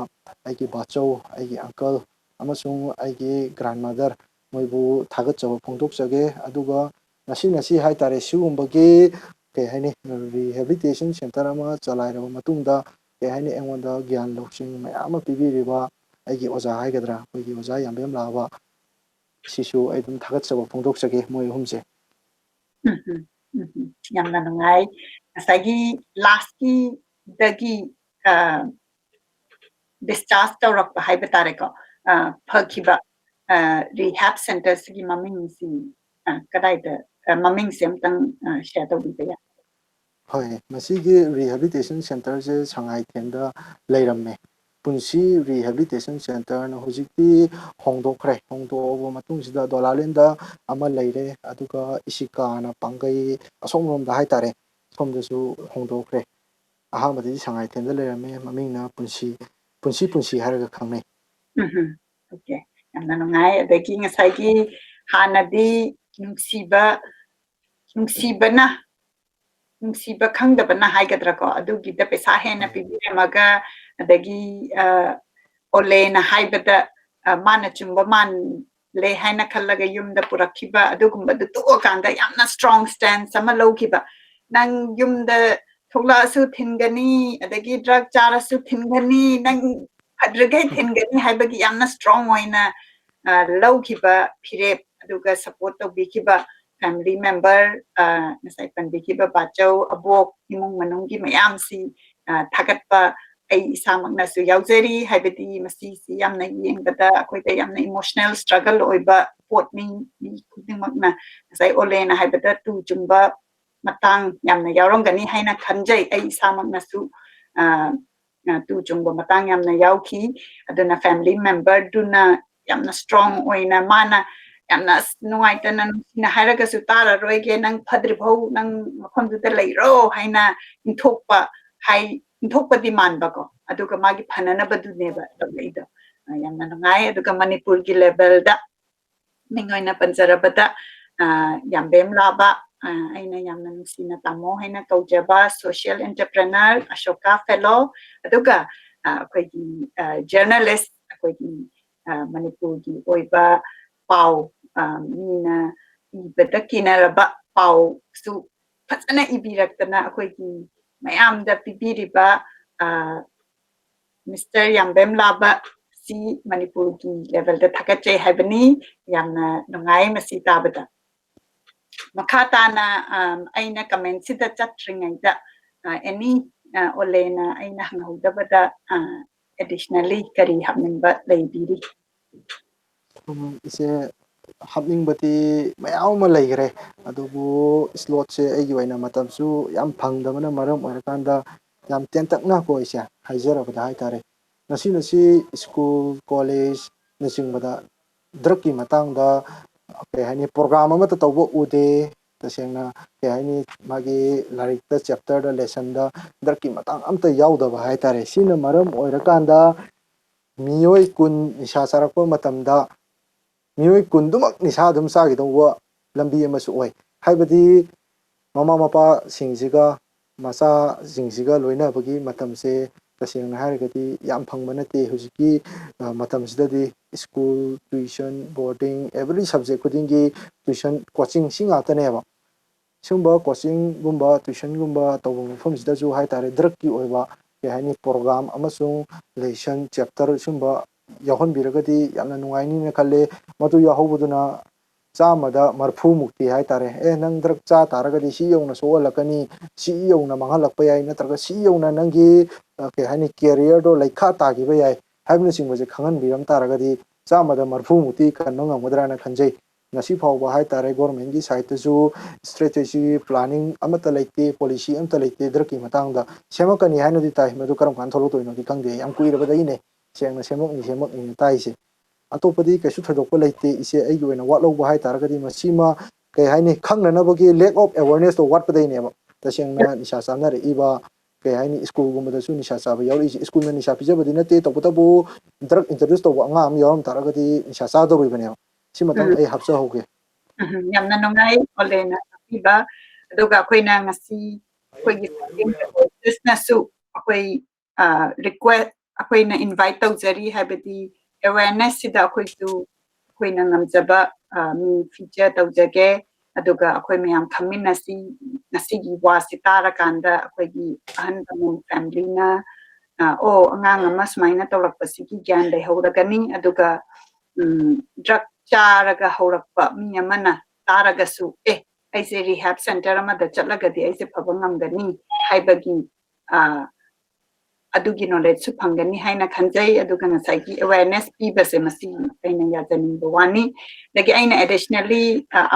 ꯑꯩꯒꯤ ꯕꯥꯆꯧ, ꯑꯩꯒꯤ uncle ꯑꯃꯁꯨꯡ ꯑꯩꯒꯤ grandmother, ꯃꯣꯏꯕꯨ ꯊꯥꯒꯠꯆꯕ ꯐꯣꯡꯗꯣꯛꯆꯒꯦ꯫ ꯑꯗꯨꯒ ꯉꯁꯤ ꯉꯁꯤ ꯍꯥꯏꯇꯥꯔꯦ, ꯁꯤꯒꯨꯝꯕꯒꯤ, ꯀꯩ ꯍꯥꯏꯅꯤ, rehabilitation center ꯑꯃ ꯆꯂꯥꯏꯔꯕ ꯃꯇꯨꯡꯗ, ꯀꯩ ꯍꯥꯏꯅꯤ, ꯑꯩꯉꯣꯟꯗ ꯒ꯭ꯌꯥꯟ ꯂꯧꯁꯤꯡ ꯃꯌꯥꯝ ꯑꯃ ꯄꯤꯕꯤꯔꯤꯕ ꯑꯩꯒꯤ ꯑꯣꯖꯥ ꯍꯥꯏꯒꯗ꯭ꯔꯥ, ꯑꯩꯈꯣꯏꯒꯤ ꯑꯣꯖꯥ ꯌꯥꯝꯕꯦꯝ ꯂꯥꯕ, ꯁꯤꯁꯨ ꯑꯩ ꯑꯗꯨꯝ ꯊꯥꯒꯠꯆꯕ ꯐꯣꯡꯗꯣꯛꯆꯒꯦ, ꯃꯣꯏ ꯑꯍꯨꯝꯁꯦ꯫ ꯎꯝ, ꯎꯝ, ꯎꯝ, ꯎꯝ꯫ ꯌꯥꯝꯅ ꯅꯨꯡꯉꯥꯏ꯫ ꯉꯁꯥꯏꯒꯤ last ꯀꯤꯗꯒꯤ, ꯑ, discharge ꯇꯧꯔꯛꯄ ꯍꯥꯏꯕ ꯇꯥꯔꯦꯀꯣ, ꯑ, ꯐꯈꯤꯕ, ꯔꯤꯍꯦꯕ ꯁꯦꯟꯇꯔꯁꯤꯒꯤ ꯃꯃꯤꯡꯁꯤ, ꯑ, ꯀꯗꯥꯏꯗ, ꯑ, ꯃꯃꯤꯡꯁꯦ ꯑꯝꯇꯪ, ꯑ, ꯁꯤꯌꯔ ꯇꯧꯕꯤꯕ ꯌꯥꯏ? ꯍꯣꯏ, ꯃꯁꯤꯒꯤ ꯔꯤꯍꯦꯕꯤꯂꯤꯇꯦꯁꯟ ꯁꯦꯟꯇꯔꯁꯦ ꯁꯉꯥꯏꯊꯦꯟꯗ ꯂꯩꯔꯝꯃꯦ꯫ ꯄꯨꯟꯁꯤ ꯔꯤꯍꯦꯕꯤꯂꯤꯇꯦꯁꯟ ꯁꯦꯟꯇꯔꯅ ꯍꯧꯖꯤꯛꯇꯤ ꯍꯣꯡꯗꯣꯛꯈ꯭ꯔꯦ꯫ ꯍꯣꯡꯗꯣꯛꯑꯕ ꯃꯇꯨꯡꯁꯤꯗ ꯗꯣꯂꯥꯂꯦꯟꯗ ꯑꯃ ꯂꯩꯔꯦ, ꯑꯗꯨꯒ ꯏꯁꯤꯀꯥꯅ ꯄꯥꯡꯒꯩ ꯑꯁꯣꯝꯂꯣꯝꯗ ꯍꯥꯏꯇꯥꯔꯦ, ꯁꯣꯝꯗꯁꯨ ꯍꯣꯡꯗꯣꯛꯈ꯭ꯔꯦ꯫ ꯑꯍꯥꯟꯕꯗꯗꯤ ꯁꯉꯥꯏꯊꯦꯟꯗ ꯂꯩꯔꯝꯃꯦ, ꯃꯃꯤꯡꯅ ꯄꯨꯟꯁꯤ, ꯄꯨꯟꯁꯤ ꯄꯨꯟꯁꯤ ꯍꯥꯏꯔꯒ ꯈꯪꯅꯩ꯫ ꯎꯝ, ꯑꯣꯀꯦ, ꯌꯥꯝꯅ ꯅꯨꯡꯉꯥꯏ꯫ ꯑꯗꯒꯤ ꯉꯁꯥꯏꯒꯤ ꯍꯥꯟꯅꯗꯤ ꯅꯨꯡꯁꯤꯕ, ꯅꯨꯡꯁꯤꯕꯅ, ꯅꯨꯡꯁꯤꯕ ꯈꯪꯗꯕꯅ ꯍꯥꯏꯒꯗ꯭ꯔꯥꯀꯣ, ꯑꯗꯨꯒꯤꯗ ꯄꯩꯁꯥ ꯍꯦꯟꯅ ꯄꯤꯕꯤꯔꯝꯃꯒ, ꯑꯗꯒꯤ, ꯑ, ꯑꯣꯂꯦꯅ ꯍꯥꯏꯕꯗ, ꯑ, ꯃꯥꯅ ꯆꯨꯝꯕ ꯃꯥꯜꯂꯦ ꯍꯥꯏꯅ ꯈꯜꯂꯒ ꯌꯨꯝꯗ ꯄꯨꯔꯛꯈꯤꯕ ꯑꯗꯨꯒꯨꯝꯕꯗꯨ ꯇꯣꯛꯑꯀꯥꯟꯗ ꯌꯥꯝꯅ ꯁ꯭ꯇꯔꯣꯡ ꯁ꯭ꯇꯦꯟꯁ ꯑꯃ ꯂꯧꯈꯤꯕ꯫ ꯅꯪ ꯌꯨꯝꯗ ꯊꯣꯛꯂꯛꯑꯁꯨ ꯊꯤꯟꯒꯅꯤ, ꯑꯗꯒꯤ ꯗ꯭ꯔꯒ ꯆꯥꯔꯁꯨ ꯊꯤꯟꯒꯅꯤ, ꯅꯪ ꯐꯗ꯭ꯔꯤꯈꯩ ꯊꯤꯟꯒꯅꯤ ꯍꯥꯏꯕꯒꯤ ꯌꯥꯝꯅ ꯁ꯭ꯇꯔꯣꯡ ꯑꯣꯏꯅ, ꯑ, ꯂꯧꯈꯤꯕ ꯐꯤꯔꯦꯞ, ꯑꯗꯨꯒ ꯁꯄꯣꯔꯠ ꯇꯧꯕꯤꯈꯤꯕ ꯐꯦꯃꯤꯂꯤ ꯃꯦꯝꯕꯔ, ꯑ, ꯉꯁꯥꯏ ꯄꯟꯕꯤꯈꯤꯕ ꯕꯥꯆꯧ, ꯑꯕꯣꯛ, ꯏꯃꯨꯡ ꯃꯅꯨꯡꯒꯤ ꯃꯌꯥꯝꯁꯤ, ꯑ, ꯊꯥꯒꯠꯄ ꯑꯩ ꯏꯁꯥꯃꯛꯅꯁꯨ ꯌꯥꯎꯖꯔꯤ꯫ ꯍꯥꯏꯕꯗꯤ ꯃꯁꯤꯁꯤ ꯌꯥꯝꯅ ꯌꯦꯡꯕꯗ ꯑꯩꯈꯣꯏꯗ ꯌꯥꯝꯅ ꯏꯃꯣꯁꯅꯦꯜ ꯁ꯭ꯇ꯭ꯔꯒꯜ ꯑꯣꯏꯕ ꯄꯣꯠꯅꯤ꯫ ꯃꯤ ꯈꯨꯗꯤꯡꯃꯛꯅ ꯉꯁꯥꯏ ꯑꯣꯂꯦꯅ ꯍꯥꯏꯕꯗ ꯇꯨ ꯆꯨꯡꯕ ꯃꯇꯥꯡ ꯌꯥꯝꯅ ꯌꯥꯎꯔꯝꯒꯅꯤ ꯍꯥꯏꯅ ꯈꯟꯖꯩ꯫ ꯑꯩ ꯏꯁꯥꯃꯛꯅꯁꯨ, ꯑ, ꯑ, ꯇꯨ ꯆꯨꯡꯕ ꯃꯇꯥꯡ ꯌꯥꯝꯅ ꯌꯥꯎꯈꯤ꯫ ꯑꯗꯨꯅ ꯐꯦꯃꯤꯂꯤ ꯃꯦꯝꯕꯔꯗꯨꯅ ꯌꯥꯝꯅ ꯁ꯭ꯇꯔꯣꯡ ꯑꯣꯏꯅ, ꯃꯥꯅ ꯌꯥꯝꯅ, "ꯑꯁ, ꯅꯨꯡꯉꯥꯏꯇꯅ, ꯅꯨꯡꯁꯤꯅ ꯍꯥꯏꯔꯒꯁꯨ ꯇꯥꯔꯔꯣꯏꯒꯦ, ꯅꯪ ꯐꯗ꯭ꯔꯤꯐꯥꯎ ꯅꯪ ꯃꯐꯝꯗꯨꯗ ꯂꯩꯔꯣ" ꯍꯥꯏꯅ ꯏꯟꯊꯣꯛꯄ, ꯍꯥꯏ, ꯏꯟꯊꯣꯛꯄꯗꯤ ꯃꯥꯟꯕꯀꯣ, ꯑꯗꯨꯒ ꯃꯥꯒꯤ ꯐꯅꯅꯕꯗꯨꯅꯦꯕ ꯇꯧꯔꯛꯏꯗꯣ꯫ ꯑ, ꯌꯥꯝꯅ ꯅꯨꯡꯉꯥꯏ꯫ ꯑꯗꯨꯒ ꯃꯅꯤꯄꯨꯔꯒꯤ ꯂꯦꯚꯦꯜꯗ ꯃꯤꯡ ꯑꯣꯏꯅ ꯄꯟꯖꯔꯕꯗ, ꯑ, ꯌꯥꯝꯕꯦꯝ ꯂꯥꯕ, ꯑ, ꯑꯩꯅ ꯌꯥꯝꯅ ꯅꯨꯡꯁꯤꯅ ꯇꯥꯃꯣ ꯍꯥꯏꯅ ꯀꯧꯖꯕ ꯁꯣꯁꯤꯌꯦꯜ ꯑꯦꯟꯇꯔꯄ꯭ꯔꯦꯅꯔ, ꯑꯁꯣꯀꯥ ꯐꯦꯂꯣ, ꯑꯗꯨꯒ, ꯑ, ꯑꯩꯈꯣꯏꯒꯤ, ꯑ, ꯖꯔꯅꯦꯂꯤꯁ, ꯑꯩꯈꯣꯏꯒꯤ, ꯑ, ꯃꯅꯤꯄꯨꯔꯒꯤ ꯑꯣꯏꯕ ꯄꯥꯎ, ꯑ, ꯃꯤꯅ ꯏꯕꯗ ꯀꯤꯅꯔꯕ ꯄꯥꯎꯁꯨ ꯐꯖꯅ ꯏꯕꯤꯔꯛꯇꯅ ꯑꯩꯈꯣꯏꯒꯤ ꯃꯌꯥꯝꯗ ꯄꯤꯕꯤꯔꯤꯕ, ꯑ, ꯃꯤꯁꯇꯔ ꯌꯥꯝꯕꯦꯝ ꯂꯥꯕ ꯁꯤ ꯃꯅꯤꯄꯨꯔꯒꯤ ꯂꯦꯚꯦꯜꯗ ꯊꯥꯒꯠꯆꯩ ꯍꯥꯏꯕꯅꯤ꯫ ꯌꯥꯝꯅ ꯅꯨꯡꯉꯥꯏ ꯃꯁꯤ ꯇꯥꯕꯗ꯫ ꯃꯈꯥ ꯇꯥꯅ, ꯑꯝ, ꯑꯩꯅ ꯀꯃꯦꯟꯁꯤꯗ ꯆꯠꯇ꯭ꯔꯤꯉꯩꯗ, ꯑ, ꯑꯦꯅꯤ, ꯑ, ꯑꯣꯂꯦꯅ ꯑꯩꯅ ꯍꯪꯍꯧꯗꯕꯗ, ꯑ, ꯑꯦꯗꯤꯁꯅꯦꯜꯂꯤ ꯀꯔꯤ ꯍꯥꯞꯅꯤꯡꯕ ꯂꯩꯕꯤꯔꯤ? ꯎꯝ, ꯏꯆꯦ, ꯍꯥꯞꯅꯤꯡꯕꯗꯤ ꯃꯌꯥꯝ ꯑꯃ ꯂꯩꯈ꯭ꯔꯦ, ꯑꯗꯨꯕꯨ ꯁ꯭ꯂꯣꯠꯁꯦ ꯑꯩꯒꯤ ꯑꯣꯏꯅ ꯃꯇꯝꯁꯨ ꯌꯥꯝ ꯐꯪꯗꯕꯅ ꯃꯔꯝ ꯑꯣꯏꯔꯀꯥꯟꯗ ꯌꯥꯝ ꯇꯦꯟꯇꯛꯅ ꯀꯣ ꯏꯆꯦ, ꯍꯥꯏꯖꯔꯕꯗ ꯍꯥꯏꯇꯥꯔꯦ, ꯉꯁꯤ ꯉꯁꯤ ꯁ꯭ꯀꯨꯜ, ꯀꯣꯂꯦꯖꯅꯆꯤꯡꯕꯗ ꯗ꯭ꯔꯛꯀꯤ ꯃꯇꯥꯡꯗ ꯀꯩ ꯍꯥꯏꯅꯤ, ꯄ꯭ꯔꯣꯒ꯭ꯔꯥꯝ ꯑꯃꯠꯇ ꯇꯧꯕ ꯎꯗꯦ꯫ ꯇꯁꯦꯡꯅ ꯀꯩ ꯍꯥꯏꯅꯤ, ꯃꯥꯒꯤ ꯂꯥꯏꯔꯤꯛꯇ, ꯆꯦꯞꯇꯔꯗ, ꯂꯦꯁꯟꯗ ꯗ꯭ꯔꯛꯀꯤ ꯃꯇꯥꯡ ꯑꯝꯇ ꯌꯥꯎꯗꯕ ꯍꯥꯏꯇꯥꯔꯦ꯫ ꯁꯤꯅ ꯃꯔꯝ ꯑꯣꯏꯔꯀꯥꯟꯗ ꯃꯤꯑꯣꯏ ꯀꯨꯟ ꯅꯤꯁꯥ ꯆꯥꯔꯛꯄ ꯃꯇꯝꯗ ꯃꯤꯑꯣꯏ ꯀꯨꯟꯗꯨꯃꯛ ꯅꯤꯁꯥ ꯑꯗꯨꯝ ꯆꯥꯈꯤꯗꯧꯕ ꯂꯝꯕꯤ ꯑꯃꯁꯨ ꯑꯣꯏ꯫ ꯍꯥꯏꯕꯗꯤ ꯃꯃꯥ ꯃꯄꯥꯁꯤꯡꯁꯤꯒ ꯃꯆꯥꯁꯤꯡꯁꯤꯒ ꯂꯣꯏꯅꯕꯒꯤ ꯃꯇꯝꯁꯦ ꯇꯁꯦꯡꯅ ꯍꯥꯏꯔꯒꯗꯤ ꯌꯥꯝ ꯐꯪꯕ ꯅꯠꯇꯦ꯫ ꯍꯧꯖꯤꯛꯀꯤ, ꯑ, ꯃꯇꯝꯁꯤꯗꯗꯤ school, tuition, boarding, every subject ꯈꯨꯗꯤꯡꯒꯤ ꯇ꯭ꯋꯤꯁꯟ, ꯀꯣꯆꯤꯡ ꯁꯤ ꯉꯥꯛꯇꯅꯦꯕ꯫ ꯁꯤꯒꯨꯝꯕ ꯀꯣꯆꯤꯡꯒꯨꯝꯕ, ꯇ꯭ꯋꯤꯁꯟꯒꯨꯝꯕ ꯇꯧꯕ ꯃꯐꯝꯁꯤꯗꯁꯨ ꯍꯥꯏꯇꯥꯔꯦ, ꯗ꯭ꯔꯛꯀꯤ ꯑꯣꯏꯕ ꯀꯩ ꯍꯥꯏꯅꯤ, ꯄ꯭ꯔꯣꯒ꯭ꯔꯥꯝ ꯑꯃꯁꯨꯡ ꯂꯦꯁꯟ, ꯆꯦꯞꯇꯔ ꯁꯤꯒꯨꯝꯕ ꯌꯥꯎꯍꯟꯕꯤꯔꯒꯗꯤ ꯌꯥꯝꯅ ꯅꯨꯡꯉꯥꯏꯅꯤꯅ ꯈꯜꯂꯦ꯫ ꯃꯗꯨ ꯌꯥꯎꯍꯧꯕꯗꯨꯅ ꯆꯥꯝꯃꯗ ꯃꯔꯐꯨ ꯃꯨꯛꯇꯤ ꯍꯥꯏꯇꯥꯔꯦ, ꯑꯦ, ꯅꯪ ꯗ꯭ꯔꯛ ꯆꯥ ꯇꯥꯔꯒꯗꯤ ꯁꯤ ꯌꯧꯅ ꯁꯣꯛꯍꯜꯂꯛꯀꯅꯤ, ꯁꯤ ꯌꯧꯅ ꯃꯥꯡꯍꯜꯂꯛꯄ ꯌꯥꯏ, ꯅꯠꯇ꯭ꯔꯒ ꯁꯤ ꯌꯧꯅ ꯅꯪꯒꯤ, ꯑ, ꯀꯩ ꯍꯥꯏꯅꯤ, ꯀꯦꯔꯤꯌꯔꯗꯣ ꯂꯩꯈꯥ ꯇꯥꯈꯤꯕ ꯌꯥꯏ ꯍꯥꯏꯕꯅꯆꯤꯡꯕꯁꯦ ꯈꯪꯍꯟꯕꯤꯔꯝ ꯇꯥꯔꯒꯗꯤ ꯆꯥꯝꯃꯗ ꯃꯔꯐꯨ ꯃꯨꯛꯇꯤ ꯀꯟꯕ ꯉꯝꯒꯗ꯭ꯔꯥꯅ ꯈꯟꯖꯩ꯫ ꯉꯁꯤ ꯐꯥꯎꯕ ꯍꯥꯏꯇꯥꯔꯦ, ꯒꯣꯔꯃꯦꯟꯒꯤ ꯁꯥꯏꯠꯇꯁꯨ ꯏꯁꯇ꯭ꯔꯦꯇꯦꯖꯤ, ꯄ꯭ꯂꯥꯅꯤꯡ ꯑꯃꯠꯇ ꯂꯩꯇꯦ, ꯄꯣꯂꯤꯁꯤ ꯑꯃꯠꯇ ꯂꯩꯇꯦ ꯗ꯭ꯔꯛꯀꯤ ꯃꯇꯥꯡꯗ꯫ ꯁꯦꯝꯃꯛꯀꯅꯤ ꯍꯥꯏꯅꯗꯤ ꯇꯥꯏ, ꯃꯗꯨ ꯀꯔꯝ ꯀꯥꯟꯗ ꯊꯣꯛꯂꯛꯇꯣꯏꯅꯣꯗꯤ ꯈꯪꯗꯦ꯫ ꯌꯥꯝ ꯀꯨꯏꯔꯕꯗꯒꯤꯅꯦ ꯁꯦꯡꯅ ꯁꯦꯝꯃꯛꯅꯤ, ꯁꯦꯝꯃꯛꯅꯤꯅ ꯇꯥꯏꯁꯦ꯫ ꯑꯇꯣꯞꯄꯗꯤ ꯀꯩꯁꯨ ꯊꯣꯏꯗꯣꯛꯄ ꯂꯩꯇꯦ ꯏꯆꯦ꯫ ꯑꯩꯒꯤ ꯑꯣꯏꯅ ꯋꯥꯠꯍꯧꯕ ꯍꯥꯏ ꯇꯥꯔꯒꯗꯤ ꯃꯁꯤꯃ, ꯀꯩ ꯍꯥꯏꯅꯤ, ꯈꯪꯅꯅꯕꯒꯤ lack of awareness ꯇꯣ ꯋꯥꯠꯄꯗꯩꯅꯦꯕ꯫ ꯇꯁꯦꯡꯅ ꯅꯤꯁꯥ ꯆꯥꯅꯔꯛꯏꯕ, ꯀꯩ ꯍꯥꯏꯅꯤ, ꯁ꯭ꯀꯨꯜꯒꯨꯝꯕꯗꯁꯨ ꯅꯤꯁꯥ ꯆꯥꯕ ꯌꯥꯎꯔꯛꯏꯁꯦ꯫ ꯁ꯭ꯀꯨꯜꯅ ꯅꯤꯁꯥ ꯄꯤꯖꯕꯗꯤ ꯅꯠꯇꯦ, ꯇꯧꯕꯇꯕꯨ ꯗ꯭ꯔꯛ ꯏꯟꯇ꯭ꯔꯣꯗ꯭ꯌꯨꯁ ꯇꯧꯕ ꯑꯉꯥꯡ ꯑꯃ ꯌꯥꯎꯔꯝ ꯇꯥꯔꯒꯗꯤ ꯅꯤꯁꯥ ꯆꯥꯗꯧꯔꯤꯕꯅꯦꯕ꯫ ꯁꯤꯃꯇꯪ ꯎꯝ꯫ ꯑꯩ ꯍꯥꯞꯆꯍꯧꯒꯦ꯫ ꯎꯝ, ꯌꯥꯝꯅ ꯅꯨꯡꯉꯥꯏ ꯑꯣꯂꯦꯅ ꯇꯥꯛꯄꯤꯕ꯫ ꯑꯗꯨꯒ ꯑꯩꯈꯣꯏꯅ ꯉꯁꯤ ꯑꯩꯈꯣꯏꯒꯤ ꯅꯁꯨ ꯑꯩꯈꯣꯏ, ꯑ, ꯔꯤꯀ꯭ꯋꯦꯁ, ꯑꯩꯈꯣꯏꯅ ꯏꯟꯚꯥꯏꯠ ꯇꯧꯖꯔꯤ, ꯍꯥꯏꯕꯗꯤ ꯑꯦꯋꯦꯔꯅꯦꯁ ꯁꯤꯗ ꯑꯩꯈꯣꯏꯁꯨ, ꯑꯩꯈꯣꯏꯅ ꯉꯝꯖꯕ, ꯑ, ꯃꯤ ꯐꯤꯆꯔ ꯇꯧꯖꯒꯦ꯫ ꯑꯗꯨꯒ ꯑꯩꯈꯣꯏ ꯃꯌꯥꯝ ꯈꯪꯃꯤꯟꯅꯁꯤ꯫ ꯉꯁꯤꯒꯤ ꯋꯥꯁꯤ ꯇꯥꯔꯀꯥꯟꯗ ꯑꯩꯈꯣꯏꯒꯤ ꯑꯍꯜ ꯂꯃꯟ ꯐꯦꯃꯤꯂꯤꯅ, ꯑ, "ꯑꯣ, ꯑꯉꯥꯡ ꯑꯃ ꯁꯨꯃꯥꯏꯅ ꯇꯧꯔꯛꯄꯁꯤꯒꯤ ꯒ꯭ꯌꯥꯟ ꯂꯩꯍꯧꯔꯒꯅꯤ"꯫ ꯑꯗꯨꯒ, ꯎꯝ, ꯗ꯭ꯔꯒ ꯆꯥꯔꯒ ꯍꯧꯔꯛꯄ ꯃꯤ ꯑꯃꯅ ꯇꯥꯔꯒꯁꯨ, "ꯑꯦ, ꯑꯩꯁꯦ ꯔꯤꯍꯦꯕ ꯁꯦꯟꯇꯔ ꯑꯃꯗ ꯆꯠꯂꯒꯗꯤ ꯑꯩꯁꯦ ꯐꯕ ꯉꯝꯒꯅꯤ" ꯍꯥꯏꯕꯒꯤ, ꯑ, ꯑꯗꯨꯒꯤ ꯅꯣꯂꯦꯖꯁꯨ ꯐꯪꯒꯅꯤ ꯍꯥꯏꯅ ꯈꯟꯖꯩ꯫ ꯑꯗꯨꯒ ꯉꯁꯥꯏꯒꯤ ꯑꯦꯋꯦꯔꯅꯦꯁ ꯄꯤꯕꯁꯦ ꯃꯁꯤ ꯑꯩꯅ ꯌꯥꯖꯅꯤꯡꯕ ꯋꯥꯅꯤ꯫ ꯑꯗꯒꯤ ꯑꯩꯅ ꯑꯦꯗꯤꯁꯅꯦꯜꯂꯤ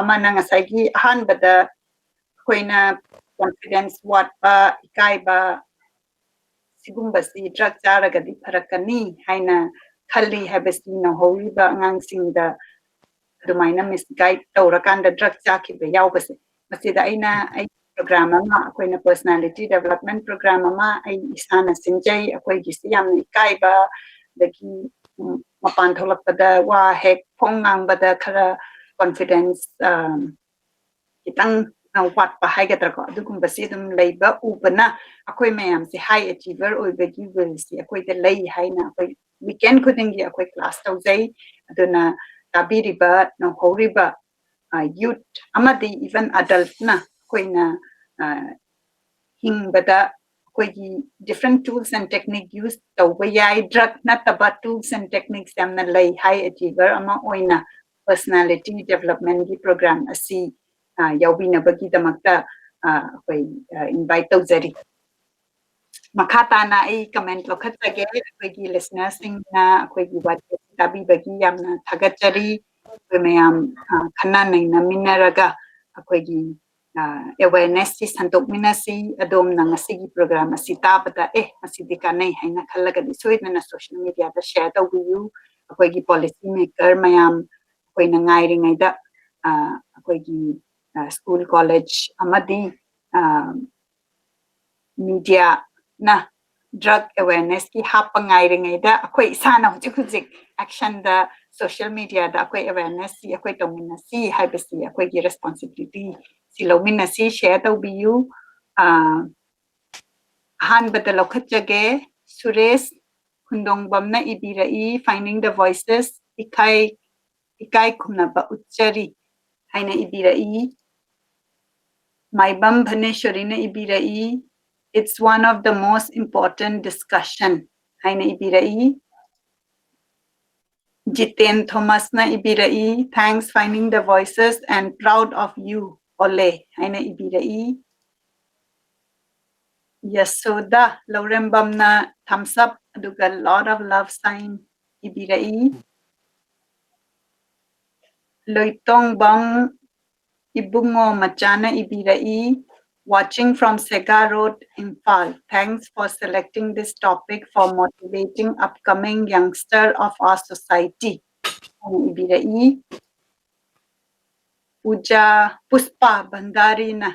ꯑꯃꯅ ꯉꯁꯥꯏꯒꯤ ꯑꯍꯥꯟꯕꯗ ꯑꯩꯈꯣꯏꯅ ꯀꯣꯟꯐꯤꯗꯦꯟꯁ ꯋꯥꯠꯄ, ꯏꯀꯥꯏꯕ, ꯁꯤꯒꯨꯝꯕꯁꯤ ꯗ꯭ꯔꯒ ꯆꯥꯔꯒꯗꯤ ꯐꯔꯛꯀꯅꯤ ꯍꯥꯏꯅ ꯈꯜꯂꯤ ꯍꯥꯏꯕꯁꯤ ꯅꯧꯍꯧꯔꯤꯕ ꯑꯉꯥꯡꯁꯤꯡꯗ ꯑꯗꯨꯃꯥꯏꯅ ꯃꯤꯁꯒꯥꯏꯗ ꯇꯧꯔꯀꯥꯟꯗ ꯗ꯭ꯔꯒ ꯆꯥꯈꯤꯕ ꯌꯥꯎꯕꯁꯦ꯫ ꯃꯁꯤꯗ ꯑꯩꯅ ꯑꯩ ꯄ꯭ꯔꯣꯒ꯭ꯔꯥꯝ ꯑꯃ, ꯑꯩꯈꯣꯏꯅ ꯄꯔꯁꯅꯥꯂꯤꯇꯤ ꯗꯦꯕꯂꯞꯃꯦꯟ ꯄ꯭ꯔꯣꯒ꯭ꯔꯥꯝ ꯑꯃ ꯑꯩ ꯏꯁꯥꯅ ꯁꯤꯟꯖꯩ꯫ ꯑꯩꯈꯣꯏꯒꯤꯁꯤ ꯌꯥꯝꯅ ꯏꯀꯥꯏꯕ, ꯑꯗꯒꯤ ꯎꯝ, ꯃꯄꯥꯟ ꯊꯣꯛꯂꯛꯄꯗ ꯋꯥ ꯍꯦꯛ ꯐꯣꯡ ꯉꯥꯡꯕꯗ ꯈꯔ ꯀꯣꯟꯐꯤꯗꯦꯟꯁ ꯈꯤꯇꯪ ꯋꯥꯠꯄ ꯍꯥꯏꯒꯗ꯭ꯔꯥꯀꯣ, ꯑꯗꯨꯒꯨꯝꯕꯁꯤ ꯑꯗꯨꯝ ꯂꯩꯕ ꯎꯕꯅ ꯑꯩꯈꯣꯏ ꯃꯌꯥꯝꯁꯦ ꯍꯥꯏ ꯑꯦꯆꯤꯚꯔ ꯑꯣꯏꯕꯒꯤ ꯋꯤꯜꯁꯤ ꯑꯩꯈꯣꯏꯗ ꯂꯩ ꯍꯥꯏꯅ ꯑꯩꯈꯣꯏ ꯋꯤꯀꯦꯟ ꯈꯨꯗꯤꯡꯒꯤ ꯑꯩꯈꯣꯏ ꯀ꯭ꯂꯥꯁ ꯇꯧꯖꯩ꯫ ꯑꯗꯨꯅ ꯇꯥꯕꯤꯔꯤꯕ, ꯅꯧꯍꯧꯔꯤꯕ ꯌꯨꯠ ꯑꯃꯗꯤ ꯏꯚꯟ ꯑꯗꯜꯠꯅ ꯑꯩꯈꯣꯏꯅ ꯍꯤꯡꯕꯗ ꯑꯩꯈꯣꯏꯒꯤ different tools and technique use ꯇꯧꯕ ꯌꯥꯏ꯫ ꯗ꯭ꯔꯒ ꯅꯠꯇꯕ ꯇꯨꯜꯁ ꯑꯦꯟ ꯇꯦꯛꯅꯤꯛꯁ ꯌꯥꯝꯅ ꯂꯩ꯫ ꯍꯥꯏ ꯑꯦꯆꯤꯚꯔ ꯑꯃ ꯑꯣꯏꯅ ꯄꯔꯁꯅꯥꯂꯤꯇꯤ ꯗꯦꯕꯂꯞꯃꯦꯟꯒꯤ ꯄ꯭ꯔꯣꯒ꯭ꯔꯥꯝ ꯑꯁꯤ ꯌꯥꯎꯕꯤꯅꯕꯒꯤꯗꯃꯛꯇ ꯑꯩꯈꯣꯏ ꯏꯟꯚꯥꯏꯠ ꯇꯧꯖꯔꯤ꯫ ꯃꯈꯥ ꯇꯥꯅ ꯑꯩ ꯀꯃꯦꯟ ꯂꯧꯈꯠꯆꯒꯦ꯫ ꯑꯩꯈꯣꯏꯒꯤ ꯂꯤꯁꯅꯔꯁꯤꯡꯅ ꯑꯩꯈꯣꯏꯒꯤ ꯋꯥꯔꯤ ꯑꯁꯤ ꯇꯥꯕꯤꯕꯒꯤ ꯌꯥꯝꯅ ꯊꯥꯒꯠꯆꯔꯤ꯫ ꯑꯩꯈꯣꯏ ꯃꯌꯥꯝ ꯈꯟꯅ ꯅꯩꯅꯃꯤꯟꯅꯔꯒ ꯑꯩꯈꯣꯏꯒꯤ ꯑꯦꯋꯦꯔꯅꯦꯁꯁꯤ ꯁꯟꯗꯣꯛꯃꯤꯟꯅꯁꯤ꯫ ꯑꯗꯣꯝꯅ ꯉꯁꯤꯒꯤ ꯄ꯭ꯔꯣꯒ꯭ꯔꯥꯝ ꯑꯁꯤ ꯇꯥꯕꯗ, "ꯑꯦ, ꯃꯁꯤꯗꯤ ꯀꯥꯟꯅꯩ" ꯍꯥꯏꯅ ꯈꯜꯂꯒꯗꯤ ꯁꯣꯏꯗꯅ ꯁꯣꯁꯤꯌꯦꯜ ꯃꯦꯗꯤꯌꯥꯗ ꯁꯦꯌꯔ ꯇꯧꯕꯤꯌꯨ꯫ ꯑꯩꯈꯣꯏꯒꯤ ꯄꯣꯂꯤꯁꯤ ꯃꯦꯀꯔ ꯃꯌꯥꯝ ꯑꯩꯈꯣꯏꯅ ꯉꯥꯏꯔꯤꯉꯩꯗ ꯑꯩꯈꯣꯏꯒꯤ ꯁ꯭ꯀꯨꯜ, ꯀꯣꯂꯦꯖ ꯑꯃꯗꯤ ꯃꯤꯗꯤꯌꯥꯅ ꯗ꯭ꯔꯒ ꯑꯦꯋꯦꯔꯅꯦꯁꯀꯤ ꯍꯥꯞꯄ ꯉꯥꯏꯔꯤꯉꯩꯗ ꯑꯩꯈꯣꯏ ꯏꯁꯥꯅ ꯍꯧꯖꯤꯛ ꯍꯧꯖꯤꯛ ꯑꯦꯛꯁꯟꯗ ꯁꯣꯁꯤꯌꯦꯜ ꯃꯤꯗꯤꯌꯥꯗ ꯑꯩꯈꯣꯏ ꯑꯦꯋꯦꯔꯅꯦꯁꯁꯤ ꯑꯩꯈꯣꯏ ꯇꯧꯃꯤꯟꯅꯁꯤ ꯍꯥꯏꯕꯁꯤ ꯑꯩꯈꯣꯏꯒꯤ ꯔꯦꯁꯄꯣꯟꯁꯤꯕꯤꯂꯤꯇꯤ ꯁꯤ ꯂꯧꯃꯤꯟꯅꯁꯤ, ꯁꯦꯌꯔ ꯇꯧꯕꯤꯌꯨ꯫ ꯑꯍꯥꯟꯕꯗ ꯂꯧꯈꯠꯆꯒꯦ, ꯁꯨꯔꯦꯁ ꯈꯨꯟꯗꯣꯡꯕꯝꯅ ꯏꯕꯤꯔꯛꯏ, "Finding the Voices, ꯏꯀꯥꯏ, ꯏꯀꯥꯏ ꯈꯨꯝꯅꯕ ꯎꯠꯆꯔꯤ" ꯍꯥꯏꯅ ꯏꯕꯤꯔꯛꯏ꯫ ꯃꯥꯏꯕꯝ ꯚꯅꯦꯁꯣꯔꯤꯅ ꯏꯕꯤꯔꯛꯏ, "It's one of the most important discussion" ꯍꯥꯏꯅ ꯏꯕꯤꯔꯛꯏ꯫ Jiten ꯊꯣꯃꯁꯅ ꯏꯕꯤꯔꯛꯏ, "Thanks, Finding the Voices and proud of you, ꯑꯣꯂꯦ" ꯍꯥꯏꯅ ꯏꯕꯤꯔꯛꯏ꯫ Yasoda Laurembamna thumbs up, ꯑꯗꯨꯒ lot of love sign ꯏꯕꯤꯔꯛꯏ. ꯂꯣꯏꯇꯣꯡꯕꯝ ꯏꯕꯨꯡꯉꯣ ꯃꯆꯥꯅ ꯏꯕꯤꯔꯛꯏ, "Watching from Sega Road, Imphal. Thanks for selecting this topic for motivating upcoming youngster of our society." ꯍꯥꯏꯅ ꯏꯕꯤꯔꯛꯏ꯫ ꯄꯨꯖꯥ ꯄꯨꯁꯄꯥ ꯚꯟꯗꯥꯔꯤꯅ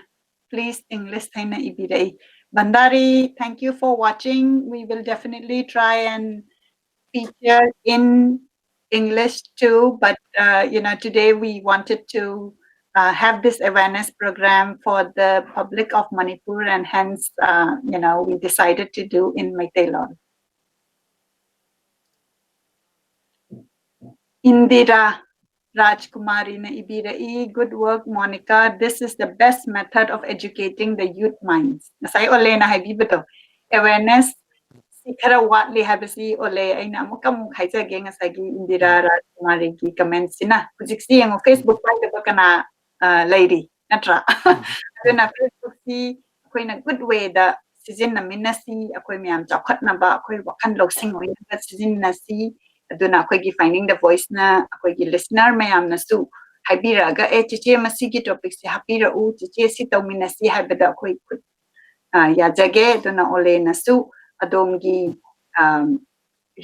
"Please English" ꯍꯥꯏꯅ ꯏꯕꯤꯔꯛꯏ꯫ Bhandari, thank you for watching. We will definitely try and feature in English too, but uh, you know, today we wanted to uh, have this awareness program for the public of Manipur, and hence, uh, you know, we decided to do in Meiteilol. Indira Rajkumarina ꯏꯕꯤꯔꯛꯏ, "Good work, Monica. This is the best method of educating the youth minds." ꯉꯁꯥꯏ ꯑꯣꯂꯦꯅ ꯍꯥꯏꯕꯤꯕꯗꯣ, awareness ꯁꯤ ꯈꯔ ꯋꯥꯠꯂꯤ ꯍꯥꯏꯕꯁꯤ ꯑꯣꯂꯦ ꯑꯩꯅ ꯑꯃꯨꯛꯀ ꯑꯃꯨꯛ ꯍꯥꯏꯖꯒꯦ꯫ ꯉꯁꯥꯏꯒꯤ ꯏꯟꯗꯤꯔꯥ ꯔꯥꯖꯀꯨꯃꯥꯔꯤꯒꯤ comment ꯁꯤꯅ, ꯍꯧꯖꯤꯛꯁꯤ ꯌꯦꯡꯉꯣ, Facebook ꯄꯥꯏꯗꯕ ꯀꯅꯥ ꯑ, ꯂꯩꯔꯤ, ꯅꯠꯇ꯭ꯔꯥ? ꯑꯗꯨꯅ Facebook ꯁꯤ ꯑꯩꯈꯣꯏꯅ good way ꯗ ꯁꯤꯖꯤꯟꯅꯃꯤꯟꯅꯁꯤ, ꯑꯩꯈꯣꯏ ꯃꯌꯥꯝ ꯆꯥꯎꯈꯠꯅꯕ, ꯑꯩꯈꯣꯏ ꯋꯥꯈꯜ ꯂꯧꯁꯤꯡ ꯑꯣꯏꯅꯕ ꯁꯤꯖꯤꯟꯅꯁꯤ꯫ ꯑꯗꯨꯅ ꯑꯩꯈꯣꯏꯒꯤ Finding the Voice ꯅ ꯑꯩꯈꯣꯏꯒꯤ listener ꯃꯌꯥꯝꯅꯁꯨ ꯍꯥꯏꯕꯤꯔꯛꯑꯒ, "ꯑꯦ, ꯆꯦꯆꯦ, ꯃꯁꯤꯒꯤ topic ꯁꯦ ꯍꯥꯞꯄꯤꯔꯛꯎ, ꯆꯦꯆꯦ, ꯁꯤ ꯇꯧꯃꯤꯟꯅꯁꯤ" ꯍꯥꯏꯕꯗ ꯑꯩꯈꯣꯏ ꯈꯨꯠ, ꯑ, ꯌꯥꯖꯒꯦ꯫ ꯑꯗꯨꯅ ꯑꯣꯂꯦꯅꯁꯨ ꯑꯗꯣꯝꯒꯤ, ꯑꯝ,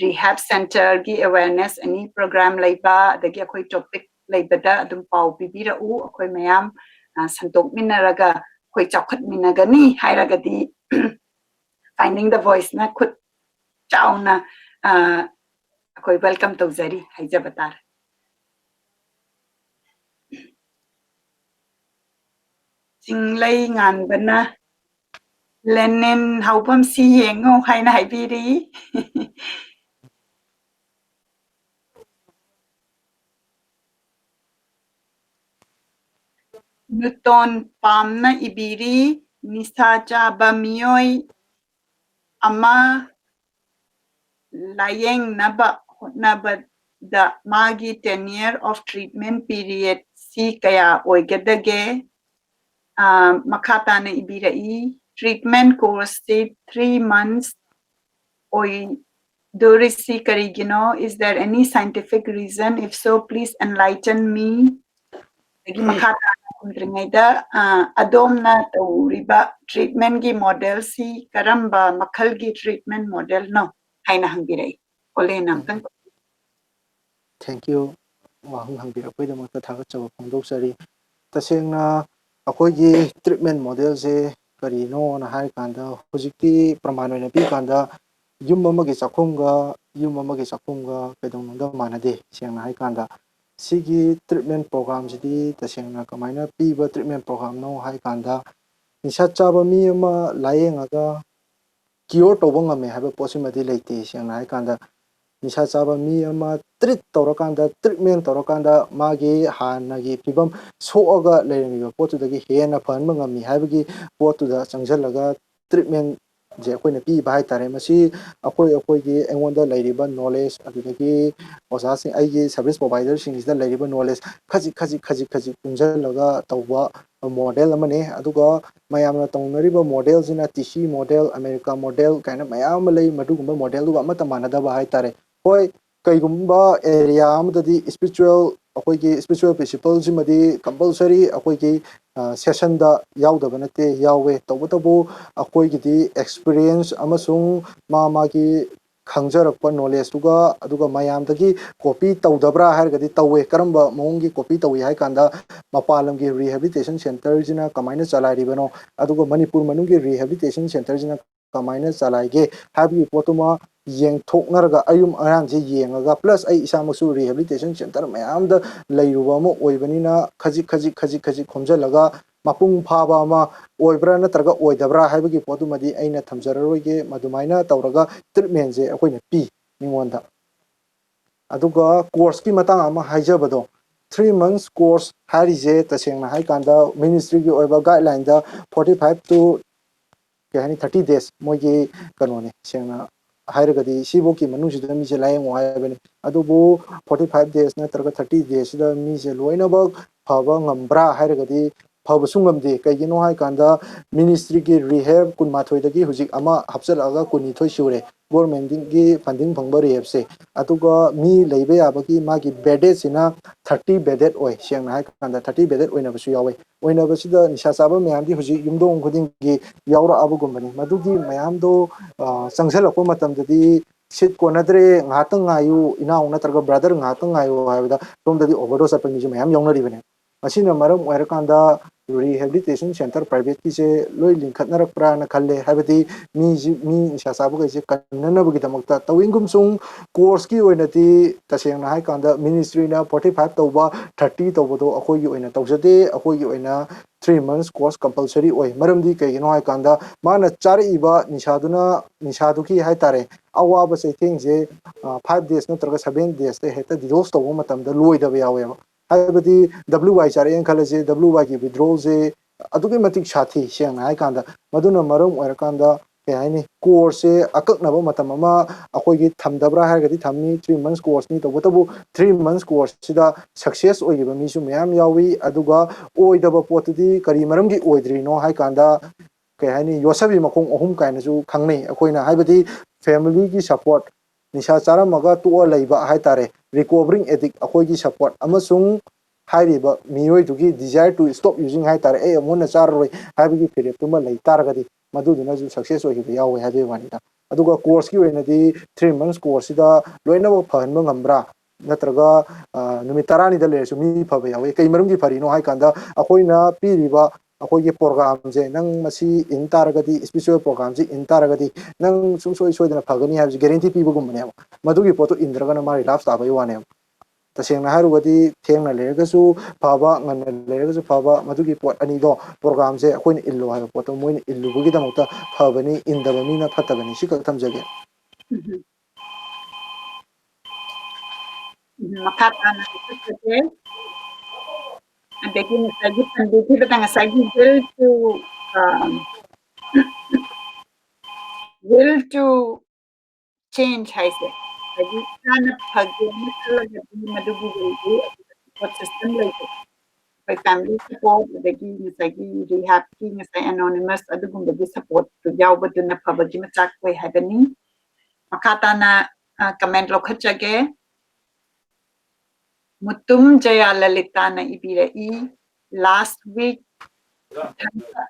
rehab center ꯒꯤ awareness, any program ꯂꯩꯕ, ꯑꯗꯒꯤ ꯑꯩꯈꯣꯏ topic ꯂꯩꯕꯗ ꯑꯗꯨꯝ ꯄꯥꯎ ꯄꯤꯕꯤꯔꯛꯎ꯫ ꯑꯩꯈꯣꯏ ꯃꯌꯥꯝ, ꯑ, ꯁꯟꯗꯣꯛꯃꯤꯟꯅꯔꯒ ꯑꯩꯈꯣꯏ ꯆꯥꯎꯈꯠꯃꯤꯟꯅꯒꯅꯤ ꯍꯥꯏꯔꯒꯗꯤ Finding the Voice ꯅ ꯈꯨꯠ ꯆꯥꯎꯅ, ꯑ, ꯑꯩꯈꯣꯏ welcome ꯇꯧꯖꯔꯤ ꯍꯥꯏꯖꯕ ꯇꯥꯔꯦ꯫ ꯆꯤꯡꯂꯩ ꯉꯥꯟꯕꯅ, "Lenin ꯍꯧꯐꯝꯁꯤ ꯌꯦꯡꯉꯨ" ꯍꯥꯏꯅ ꯍꯥꯏꯕꯤꯔꯤ꯫ ꯅꯨꯇꯣꯟ ꯄꯥꯝꯅ ꯏꯕꯤꯔꯤ, "ꯅꯤꯁꯥ ꯆꯥꯕ ꯃꯤꯑꯣꯏ ꯑꯃ ꯂꯥꯌꯦꯡꯅꯕ ꯍꯣꯠꯅꯕꯗ ꯃꯥꯒꯤ tenure of treatment period ꯁꯤ ꯀꯌꯥ ꯑꯣꯏꯒꯗꯒꯦ?" ꯑ, ꯃꯈꯥ ꯇꯥꯅ ꯏꯕꯤꯔꯛꯏ, treatment course ꯁꯤ three months ꯑꯣꯏꯗꯣꯔꯤꯁꯤ ꯀꯔꯤꯒꯤꯅꯣ? Is there any scientific reason? If so, please enlighten me. ꯑꯗꯒꯤ ꯃꯈꯥ ꯇꯥꯅ ꯍꯪꯗ꯭ꯔꯤꯉꯩꯗ ꯑ, ꯑꯗꯣꯝꯅ ꯇꯧꯔꯤꯕ treatment ꯀꯤ model ꯁꯤ ꯀꯔꯝꯕ ꯃꯈꯜꯒꯤ treatment model ꯅꯣ ꯍꯥꯏꯅ ꯍꯪꯕꯤꯔꯛꯏ꯫ ꯑꯣꯂꯦꯟ, ꯑꯝꯇꯪ꯫ Thank you꯫ ꯋꯥꯍꯪ ꯍꯪꯕꯤꯔꯛꯄꯒꯤꯗꯃꯛꯇ ꯊꯥꯒꯠꯆꯕ ꯐꯣꯡꯗꯣꯛꯆꯔꯤ꯫ ꯇꯁꯦꯡꯅ ꯑꯩꯈꯣꯏꯒꯤ treatment model ꯁꯦ ꯀꯔꯤꯅꯣꯅ ꯍꯥꯏꯔꯀꯥꯟꯗ, ꯍꯧꯖꯤꯛꯇꯤ ꯄ꯭ꯔꯃꯥꯟ ꯑꯣꯏꯅ ꯄꯤꯀꯥꯟꯗ ꯌꯨꯝ ꯑꯃꯒꯤ ꯆꯥꯛꯈꯨꯝꯒ ꯌꯨꯝ ꯑꯃꯒꯤ ꯆꯥꯛꯈꯨꯝꯒ ꯀꯩꯗꯧꯅꯨꯡꯗ ꯃꯥꯟꯅꯗꯦ꯫ ꯁꯦꯡꯅ ꯍꯥꯏꯀꯥꯟꯗ ꯁꯤꯒꯤ treatment program ꯁꯤꯗꯤ ꯇꯁꯦꯡꯅ ꯀꯃꯥꯏꯅ ꯄꯤꯕ treatment program ꯅꯣ ꯍꯥꯏꯀꯥꯟꯗ, ꯅꯤꯁꯥ ꯆꯥꯕ ꯃꯤ ꯑꯃ ꯂꯥꯏꯌꯦꯡꯉꯒ cure ꯇꯧꯕ ꯉꯝꯃꯦ ꯍꯥꯏꯕ ꯄꯣꯠꯁꯤꯃꯗꯤ ꯂꯩꯇꯦ꯫ ꯁꯦꯡꯅ ꯍꯥꯏꯀꯥꯟꯗ ꯅꯤꯁꯥ ꯆꯥꯕ ꯃꯤ ꯑꯃ treat ꯇꯧꯔꯀꯥꯟꯗ, treatment ꯇꯧꯔꯀꯥꯟꯗ ꯃꯥꯒꯤ ꯍꯥꯟꯅꯒꯤ ꯐꯤꯕꯝ ꯁꯣꯛꯑꯒ ꯂꯩꯔꯝꯃꯤꯕ ꯄꯣꯠꯇꯨꯗꯒꯤ ꯍꯦꯟꯅ ꯐꯍꯟꯕ ꯉꯝꯃꯤ ꯍꯥꯏꯕꯒꯤ ꯄꯣꯠꯇꯨꯗ ꯆꯪꯁꯤꯜꯂꯒ treatment ꯁꯦ ꯑꯩꯈꯣꯏꯅ ꯄꯤꯕ ꯍꯥꯏꯇꯥꯔꯦ꯫ ꯃꯁꯤ ꯑꯩꯈꯣꯏ ꯑꯩꯈꯣꯏꯒꯤ ꯑꯩꯉꯣꯟꯗ ꯂꯩꯔꯤꯕ knowledge, ꯑꯗꯨꯗꯒꯤ ꯑꯣꯖꯥꯁꯤꯡ, ꯑꯩꯒꯤ service provider ꯁꯤꯡꯁꯤꯗ ꯂꯩꯔꯤꯕ knowledge ꯈꯖꯤꯛ ꯈꯖꯤꯛ ꯈꯖꯤꯛ ꯈꯖꯤꯛ ꯄꯨꯟꯁꯤꯜꯂꯒ ꯇꯧꯕ model ꯑꯃꯅꯤ꯫ ꯑꯗꯨꯒ ꯃꯌꯥꯝꯅ ꯇꯧꯅꯔꯤꯕ model ꯁꯤꯅ T C model, America model ꯀꯥꯏꯅ ꯃꯌꯥꯝ ꯑꯃ ꯂꯩ꯫ ꯃꯗꯨꯒꯨꯝꯕ model ꯗꯨꯒ ꯑꯃꯠꯇ ꯃꯥꯟꯅꯗꯕ ꯍꯥꯏꯇꯥꯔꯦ꯫ ꯍꯣꯏ, ꯀꯩꯒꯨꯝꯕ area ꯑꯃꯗꯗꯤ spiritual, ꯑꯩꯈꯣꯏꯒꯤ spiritual principle ꯁꯤꯃꯗꯤ compulsory ꯑꯩꯈꯣꯏꯒꯤ session ꯗ ꯌꯥꯎꯗꯕ ꯅꯠꯇꯦ, ꯌꯥꯎꯋꯦ꯫ ꯇꯧꯕꯇꯕꯨ ꯑꯩꯈꯣꯏꯒꯤꯗꯤ experience ꯑꯃꯁꯨꯡ ꯃꯥ ꯃꯥꯒꯤ ꯈꯪꯖꯔꯛꯄ knowledge ꯇꯨꯒ, ꯑꯗꯨꯒ ꯃꯌꯥꯝꯗꯒꯤ copy ꯇꯧꯗꯕ꯭ꯔꯥ ꯍꯥꯏꯔꯒꯗꯤ ꯇꯧꯋꯦ꯫ ꯀꯔꯝꯕ ꯃꯑꯣꯡꯒꯤ copy ꯇꯧꯏ ꯍꯥꯏ ꯀꯥꯟꯗ, ꯃꯄꯥꯟ ꯂꯝꯒꯤ rehabilitation center ꯁꯤꯅ ꯀꯃꯥꯏꯅ ꯆꯂꯥꯏꯔꯤꯕꯅꯣ, ꯑꯗꯨꯒ ꯃꯅꯤꯄꯨꯔ ꯃꯅꯨꯡꯒꯤ rehabilitation center ꯁꯤꯅ ꯀꯃꯥꯏꯅ ꯆꯂꯥꯏꯒꯦ ꯍꯥꯏꯕꯒꯤ ꯄꯣꯠꯇꯨꯃ ꯌꯦꯡꯊꯣꯛꯅꯔꯒ, ꯑꯌꯨꯝ ꯑꯔꯥꯟꯁꯦ ꯌꯦꯡꯉꯒ, plus ꯑꯩ ꯏꯁꯥꯃꯛꯁꯨ rehabilitation center ꯃꯌꯥꯝꯗ ꯂꯩꯔꯨꯕ ꯑꯃ ꯑꯣꯏꯕꯅꯤꯅ, ꯈꯖꯤꯛ ꯈꯖꯤꯛ ꯈꯖꯤꯛ ꯈꯖꯤꯛ ꯈꯣꯝꯖꯤꯜꯂꯒ ꯃꯄꯨꯡ ꯐꯥꯕ ꯑꯃ ꯑꯣꯏꯕ꯭ꯔꯥ ꯅꯠꯇ꯭ꯔꯒ ꯑꯣꯏꯗꯕ꯭ꯔꯥ ꯍꯥꯏꯕꯒꯤ ꯄꯣꯠꯇꯨꯃꯗꯤ ꯑꯩꯅ ꯊꯝꯖꯔꯔꯣꯏꯒꯦ꯫ ꯃꯗꯨꯃꯥꯏꯅ ꯇꯧꯔꯒ treatment ꯁꯦ ꯑꯩꯈꯣꯏꯅ ꯄꯤ ꯃꯤꯉꯣꯟꯗ꯫ ꯑꯗꯨꯒ course ꯀꯤ ꯃꯇꯥꯡ ꯑꯃ ꯍꯥꯏꯖꯕꯗꯣ, three months course ꯍꯥꯏꯔꯤꯁꯦ, ꯇꯁꯦꯡꯅ ꯍꯥꯏꯀꯥꯟꯗ ministry ꯒꯤ ꯑꯣꯏꯕ guideline the forty five to, ꯀꯩ ꯍꯥꯏꯅꯤ, thirty days ꯃꯣꯏꯒꯤ ꯀꯩꯅꯣꯅꯦ꯫ ꯁꯦꯡꯅ ꯍꯥꯏꯔꯒꯗꯤ ꯁꯤꯐꯧꯒꯤ ꯃꯅꯨꯡꯁꯤꯗ ꯃꯤꯁꯦ ꯂꯥꯏꯌꯦꯡꯉꯣ ꯍꯥꯏꯕꯅꯤ꯫ ꯑꯗꯨꯕꯨ forty five days ꯅꯠꯇ꯭ꯔꯒ thirty days ꯁꯤꯗ ꯃꯤꯁꯦ ꯂꯣꯏꯅꯃꯛ ꯐꯕ ꯉꯝꯕ꯭ꯔꯥ ꯍꯥꯏꯔꯒꯗꯤ ꯐꯕꯁꯨ ꯉꯝꯗꯦ꯫ ꯀꯩꯒꯤꯅꯣ ꯍꯥꯏꯀꯥꯟꯗ ministryꯒꯤ rehab ꯀꯨꯟꯃꯥꯊꯣꯏꯗꯒꯤ ꯍꯧꯖꯤꯛ ꯑꯃ ꯍꯥꯞꯆꯤꯜꯂꯛꯑꯒ ꯀꯨꯟꯅꯤꯊꯣꯏ ꯁꯨꯔꯦ꯫ Governmentꯒꯤ funding ꯐꯪꯕ rehabꯁꯦ꯫ ꯑꯗꯨꯒ ꯃꯤ ꯂꯩꯕ ꯌꯥꯕꯒꯤ ꯃꯥꯒꯤ beddedꯁꯤꯅ thirty bedded ꯑꯣꯏ꯫ ꯁꯦꯡꯅ ꯍꯥꯏꯀꯥꯟꯗ thirty bedded ꯑꯣꯏꯅꯕꯁꯨ ꯌꯥꯎꯋꯦ꯫ ꯑꯣꯏꯅꯕꯁꯤꯗ ꯅꯤꯁꯥ ꯆꯥꯕ ꯃꯌꯥꯝꯗꯤ ꯍꯧꯖꯤꯛ ꯌꯨꯝꯊꯣꯡ ꯈꯨꯗꯤꯡꯒꯤ ꯌꯥꯎꯔꯛꯑꯕꯒꯨꯝꯕꯅꯤ꯫ ꯃꯗꯨꯒꯤ ꯃꯌꯥꯝꯗꯣ, ꯑ, ꯆꯪꯁꯤꯜꯂꯛꯄ ꯃꯇꯝꯗꯗꯤ seat ꯀꯣꯟꯅꯗ꯭ꯔꯦ, ꯉꯥꯏꯍꯥꯛꯇꯪ ꯉꯥꯏꯌꯨ, ꯏꯅꯥꯎ ꯅꯠꯇ꯭ꯔꯒ brother ꯉꯥꯏꯍꯥꯛꯇꯪ ꯉꯥꯏꯌꯨ ꯍꯥꯏꯕꯗ ꯁꯣꯝꯗꯗꯤ overdose ꯆꯠꯄ ꯃꯤꯁꯨ ꯃꯌꯥꯝ ꯌꯥꯎꯅꯔꯤꯕꯅꯦ꯫ ꯃꯁꯤꯅ ꯃꯔꯝ ꯑꯣꯏꯔꯀꯥꯟꯗ rehabilitation centre privateꯀꯤꯁꯦ ꯂꯣꯏ ꯂꯤꯡꯈꯠꯅꯔꯛꯄ꯭ꯔꯥꯅ ꯈꯜꯂꯦ꯫ ꯍꯥꯏꯕꯗꯤ ꯃꯤꯁꯤ, ꯃꯤ ꯅꯤꯁꯥ ꯆꯥꯕꯈꯩꯁꯦ ꯀꯟꯅꯅꯕꯒꯤꯗꯃꯛꯇ ꯇꯧꯏꯒꯨꯝꯁꯨꯡ courseꯀꯤ ꯑꯣꯏꯅꯗꯤ ꯇꯁꯦꯡꯅ ꯍꯥꯏꯀꯥꯟꯗ ministryꯅ forty five ꯇꯧꯕ, thirty ꯇꯧꯕꯗꯣ ꯑꯩꯈꯣꯏꯒꯤ ꯑꯣꯏꯅ ꯇꯧꯖꯗꯦ꯫ ꯑꯩꯈꯣꯏꯒꯤ ꯑꯣꯏꯅ three months course compulsory ꯑꯣꯏ꯫ ꯃꯔꯝꯗꯤ ꯀꯩꯒꯤꯅꯣ ꯍꯥꯏꯀꯥꯟꯗ ꯃꯥꯅ ꯆꯥꯔꯛꯏꯕ ꯅꯤꯁꯥꯗꯨꯅ, ꯅꯤꯁꯥꯗꯨꯒꯤ ꯍꯥꯏꯇꯥꯔꯦ, ꯑꯋꯥꯕ ꯆꯩꯊꯦꯡꯁꯦ, ꯑ, five days ꯅꯠꯇ꯭ꯔꯒ seven daysꯇ ꯍꯦꯛꯇ detox ꯇꯧꯕ ꯃꯇꯝꯗ ꯂꯣꯏꯗꯕ ꯌꯥꯎꯋꯦꯕ꯫ ꯍꯥꯏꯕꯗꯤ W Y ꯆꯥꯔꯛꯑꯦꯅ ꯈꯜꯂꯁꯦ, W Yꯒꯤ withdrawalꯁꯦ ꯑꯗꯨꯛꯀꯤ ꯃꯇꯤꯛ ꯁꯥꯊꯤ, ꯁꯦꯡꯅ ꯍꯥꯏꯀꯥꯟꯗ꯫ ꯃꯗꯨꯅ ꯃꯔꯝ ꯑꯣꯏꯔꯀꯥꯟꯗ, ꯀꯩ ꯍꯥꯏꯅꯤ, courseꯁꯦ ꯑꯀꯛꯅꯕ ꯃꯇꯝ ꯑꯃ ꯑꯩꯈꯣꯏꯒꯤ ꯊꯝꯗꯕ꯭ꯔꯥ ꯍꯥꯏꯔꯒꯗꯤ ꯊꯝꯃꯤ, three months courseꯅꯤ꯫ ꯇꯧꯕꯇꯕꯨ three months courseꯁꯤꯗ success ꯑꯣꯏꯈꯤꯕ ꯃꯤꯁꯨ ꯃꯌꯥꯝ ꯌꯥꯎꯏ꯫ ꯑꯗꯨꯒ ꯑꯣꯏꯗꯕ ꯄꯣꯠꯇꯨꯗꯤ ꯀꯔꯤ ꯃꯔꯝꯒꯤ ꯑꯣꯏꯗ꯭ꯔꯤꯅꯣ ꯍꯥꯏꯀꯥꯟꯗ, ꯀꯩ ꯍꯥꯏꯅꯤ, ꯌꯣꯠꯁꯕꯤ ꯃꯈꯣꯡ ꯑꯍꯨꯝ ꯀꯥꯏꯅꯁꯨ ꯈꯪꯅꯩ ꯑꯩꯈꯣꯏꯅ꯫ ꯍꯥꯏꯕꯗꯤ familyꯒꯤ support, ꯅꯤꯁꯥ ꯆꯥꯔꯝꯃꯒ ꯇꯣꯛꯑ ꯂꯩꯕ ꯍꯥꯏꯇꯥꯔꯦ, recovering addict, ꯑꯩꯈꯣꯏꯒꯤ support ꯑꯃꯁꯨꯡ ꯍꯥꯏꯔꯤꯕ ꯃꯤꯑꯣꯏꯗꯨꯒꯤ desire to stop using ꯍꯥꯏꯇꯥꯔꯦ, "ꯑꯩ ꯑꯃꯨꯛ ꯍꯟꯅ ꯆꯥꯔꯔꯣꯏ" ꯍꯥꯏꯕꯒꯤ ꯐꯤꯔꯦꯞꯇꯨꯃ ꯂꯩ ꯇꯥꯔꯒꯗꯤ, ꯃꯗꯨꯗꯨꯅꯁꯨ success ꯑꯣꯏꯈꯤꯕ ꯌꯥꯎꯋꯦ ꯍꯥꯏꯕꯒꯤ ꯋꯥꯅꯤꯗ꯫ ꯑꯗꯨꯒ courseꯀꯤ ꯑꯣꯏꯅꯗꯤ three months courseꯁꯤꯗ ꯂꯣꯏꯅꯃꯛ ꯐꯍꯟꯕ ꯉꯝꯕ꯭ꯔꯥ, ꯅꯠꯇ꯭ꯔꯒ, ꯑ, ꯅꯨꯃꯤꯠ ꯇꯔꯥꯅꯤꯗ ꯂꯩꯔꯁꯨ ꯃꯤ ꯐꯕ ꯌꯥꯎꯋꯤ? ꯀꯩ ꯃꯔꯝꯒꯤ ꯐꯔꯤꯅꯣ ꯍꯥꯏ ꯀꯥꯟꯗ, ꯑꯩꯈꯣꯏꯅ ꯄꯤꯔꯤꯕ ꯑꯩꯈꯣꯏꯒꯤ programꯁꯦ, ꯅꯪ ꯃꯁꯤ ꯏꯟ ꯇꯥꯔꯒꯗꯤ, special programꯁꯤ ꯏꯟ ꯇꯥꯔꯒꯗꯤ, ꯅꯪ ꯁꯨꯡꯁꯣꯏ ꯁꯣꯏꯗꯅ ꯐꯒꯅꯤ ꯍꯥꯏꯕꯁꯤ guarantee ꯄꯤꯕꯒꯨꯝꯕꯅꯦꯕ꯫ ꯃꯗꯨꯒꯤ ꯄꯣꯠꯇꯣ ꯏꯟꯗ꯭ꯔꯒꯅ ꯃꯥ relapse ꯇꯥꯕꯒꯤ ꯋꯥꯅꯦꯕ꯫ ꯇꯁꯦꯡꯅ ꯍꯥꯏꯔꯨꯔꯒꯗꯤ, ꯊꯦꯡꯅ ꯂꯩꯔꯒꯁꯨ ꯐꯕ, ꯉꯟꯅ ꯂꯩꯔꯒꯁꯨ ꯐꯕ, ꯃꯗꯨꯒꯤ ꯄꯣꯠ ꯑꯅꯤꯗꯣ, programꯁꯦ ꯑꯩꯈꯣꯏꯅ ꯏꯜꯂꯣ ꯍꯥꯏꯕ ꯄꯣꯠꯇꯣ ꯃꯣꯏꯅ ꯏꯜꯂꯨꯕꯒꯤꯗꯃꯛꯇ ꯐꯕꯅꯤ, ꯏꯟꯗꯕ ꯃꯤꯅ ꯐꯠꯇꯕꯅꯤ꯫ ꯁꯤꯈꯛ ꯊꯝꯖꯒꯦ꯫ ꯎꯝ꯫ ꯎꯝ, ꯃꯈꯥ ꯇꯥꯅ ꯆꯠꯆꯒꯦ꯫ ꯑꯗꯒꯤ ꯉꯁꯥꯏꯒꯤ ꯄꯟꯕꯤꯈꯤꯕꯗ ꯉꯁꯥꯏꯒꯤ will to, ꯑ, will to change ꯍꯥꯏꯁꯦ, ꯉꯁꯥꯏꯒꯤ ꯏꯁꯥꯅ ꯐꯒꯦꯅ ꯈꯜꯂꯒꯗꯤ ꯃꯗꯨꯒꯤ willꯗꯨ support system ꯂꯩꯇꯦ꯫ ꯑꯩꯈꯣꯏ family support, ꯑꯗꯒꯤ ꯉꯁꯥꯏꯒꯤ rehabꯀꯤ ꯉꯁꯥꯏ anonymous ꯑꯗꯨꯒꯨꯝꯕꯒꯤ supportꯇꯨ ꯌꯥꯎꯕꯗꯨꯅ ꯐꯕꯒꯤ ꯃꯆꯥꯛ ꯑꯣꯏ ꯍꯥꯏꯕꯅꯤ꯫ ꯃꯈꯥ ꯇꯥꯅ, ꯑ, comment ꯂꯧꯈꯠꯆꯒꯦ꯫ ꯃꯨꯇꯨꯝ ꯖꯌꯥꯂꯂꯤꯇꯥꯅ ꯏꯕꯤꯔꯛꯏ, "Last week ꯏꯊꯟꯇ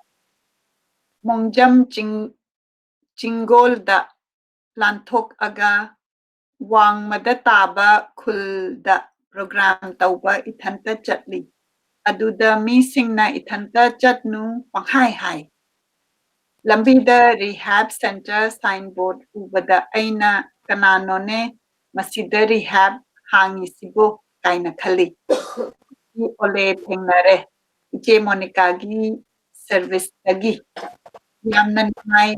ꯃꯣꯡꯖꯝ ꯆꯤꯡ-, ꯆꯤꯡꯒꯣꯜꯗ ꯂꯥꯟꯊꯣꯛꯑꯒ ꯋꯥꯡꯃꯗ ꯇꯥꯕ ꯈꯨꯜꯗ program ꯇꯧꯕ ꯏꯊꯟꯇ ꯆꯠꯂꯤ꯫ ꯑꯗꯨꯗ ꯃꯤꯁꯤꯡꯅ ꯏꯊꯟꯇ ꯆꯠꯅꯨ ꯄꯪꯍꯥꯏ ꯍꯥꯏ꯫ ꯂꯝꯕꯤꯗ rehab center signboard ꯎꯕꯗ ꯑꯩꯅ ꯀꯅꯥꯅꯣꯅꯦ ꯃꯁꯤꯗ rehab ꯍꯥꯡꯉꯤꯁꯤꯕꯣ ꯀꯥꯏꯅ ꯈꯜꯂꯤ꯫ ꯑꯣꯂꯦ ꯊꯦꯡꯅꯔꯦ꯫ ꯏꯆꯦ ꯃꯣꯅꯤꯀꯥꯒꯤ serviceꯇꯒꯤ ꯌꯥꯝꯅ ꯅꯨꯡꯉꯥꯏ꯫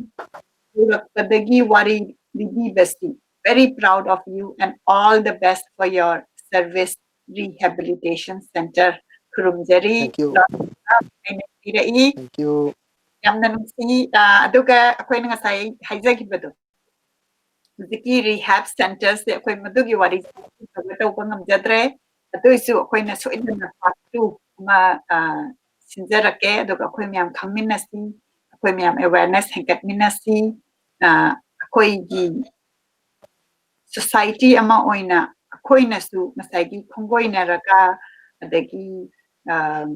ꯎꯔꯛꯄꯗꯒꯤ ꯋꯥꯔꯤ ꯂꯤꯕꯤꯕꯁꯤ꯫ Very proud of you and all the best for your service rehabilitation center." ꯈꯨꯔꯨꯝꯖꯔꯤ꯫ Thank you. ꯑꯩꯅ ꯄꯤꯔꯛꯏ꯫ Thank you. ꯌꯥꯝꯅ ꯅꯨꯡꯁꯤ꯫ ꯑ, ꯑꯗꯨꯒ ꯑꯩꯈꯣꯏꯅ ꯉꯁꯥꯏ ꯍꯥꯏꯖꯈꯤꯕꯗꯣ, ꯍꯧꯖꯤꯛꯀꯤ rehab centerꯁꯦ ꯑꯩꯈꯣꯏ ꯃꯗꯨꯒꯤ ꯋꯥꯔꯤꯁꯦ ꯇꯧꯕ ꯉꯝꯖꯗ꯭ꯔꯦ꯫ ꯑꯗꯨꯏꯁꯨ ꯑꯩꯈꯣꯏꯅ ꯁꯣꯏꯗꯅ part two ꯑꯃ, ꯑ, ꯁꯤꯟꯖꯔꯛꯀꯦ, ꯑꯗꯨꯒ ꯑꯩꯈꯣꯏ ꯃꯌꯥꯝ ꯈꯪꯃꯤꯟꯅꯁꯤ, ꯑꯩꯈꯣꯏ ꯃꯌꯥꯝ awareness ꯍꯦꯟꯒꯠꯃꯤꯟꯅꯁꯤ꯫ ꯑ, ꯑꯩꯈꯣꯏꯒꯤ society ꯑꯃ ꯑꯣꯏꯅ ꯑꯩꯈꯣꯏꯅꯁꯨ ꯉꯁꯥꯏꯒꯤ ꯈꯣꯡꯒꯣꯏꯅꯔꯒ, ꯑꯗꯒꯤ, ꯑ,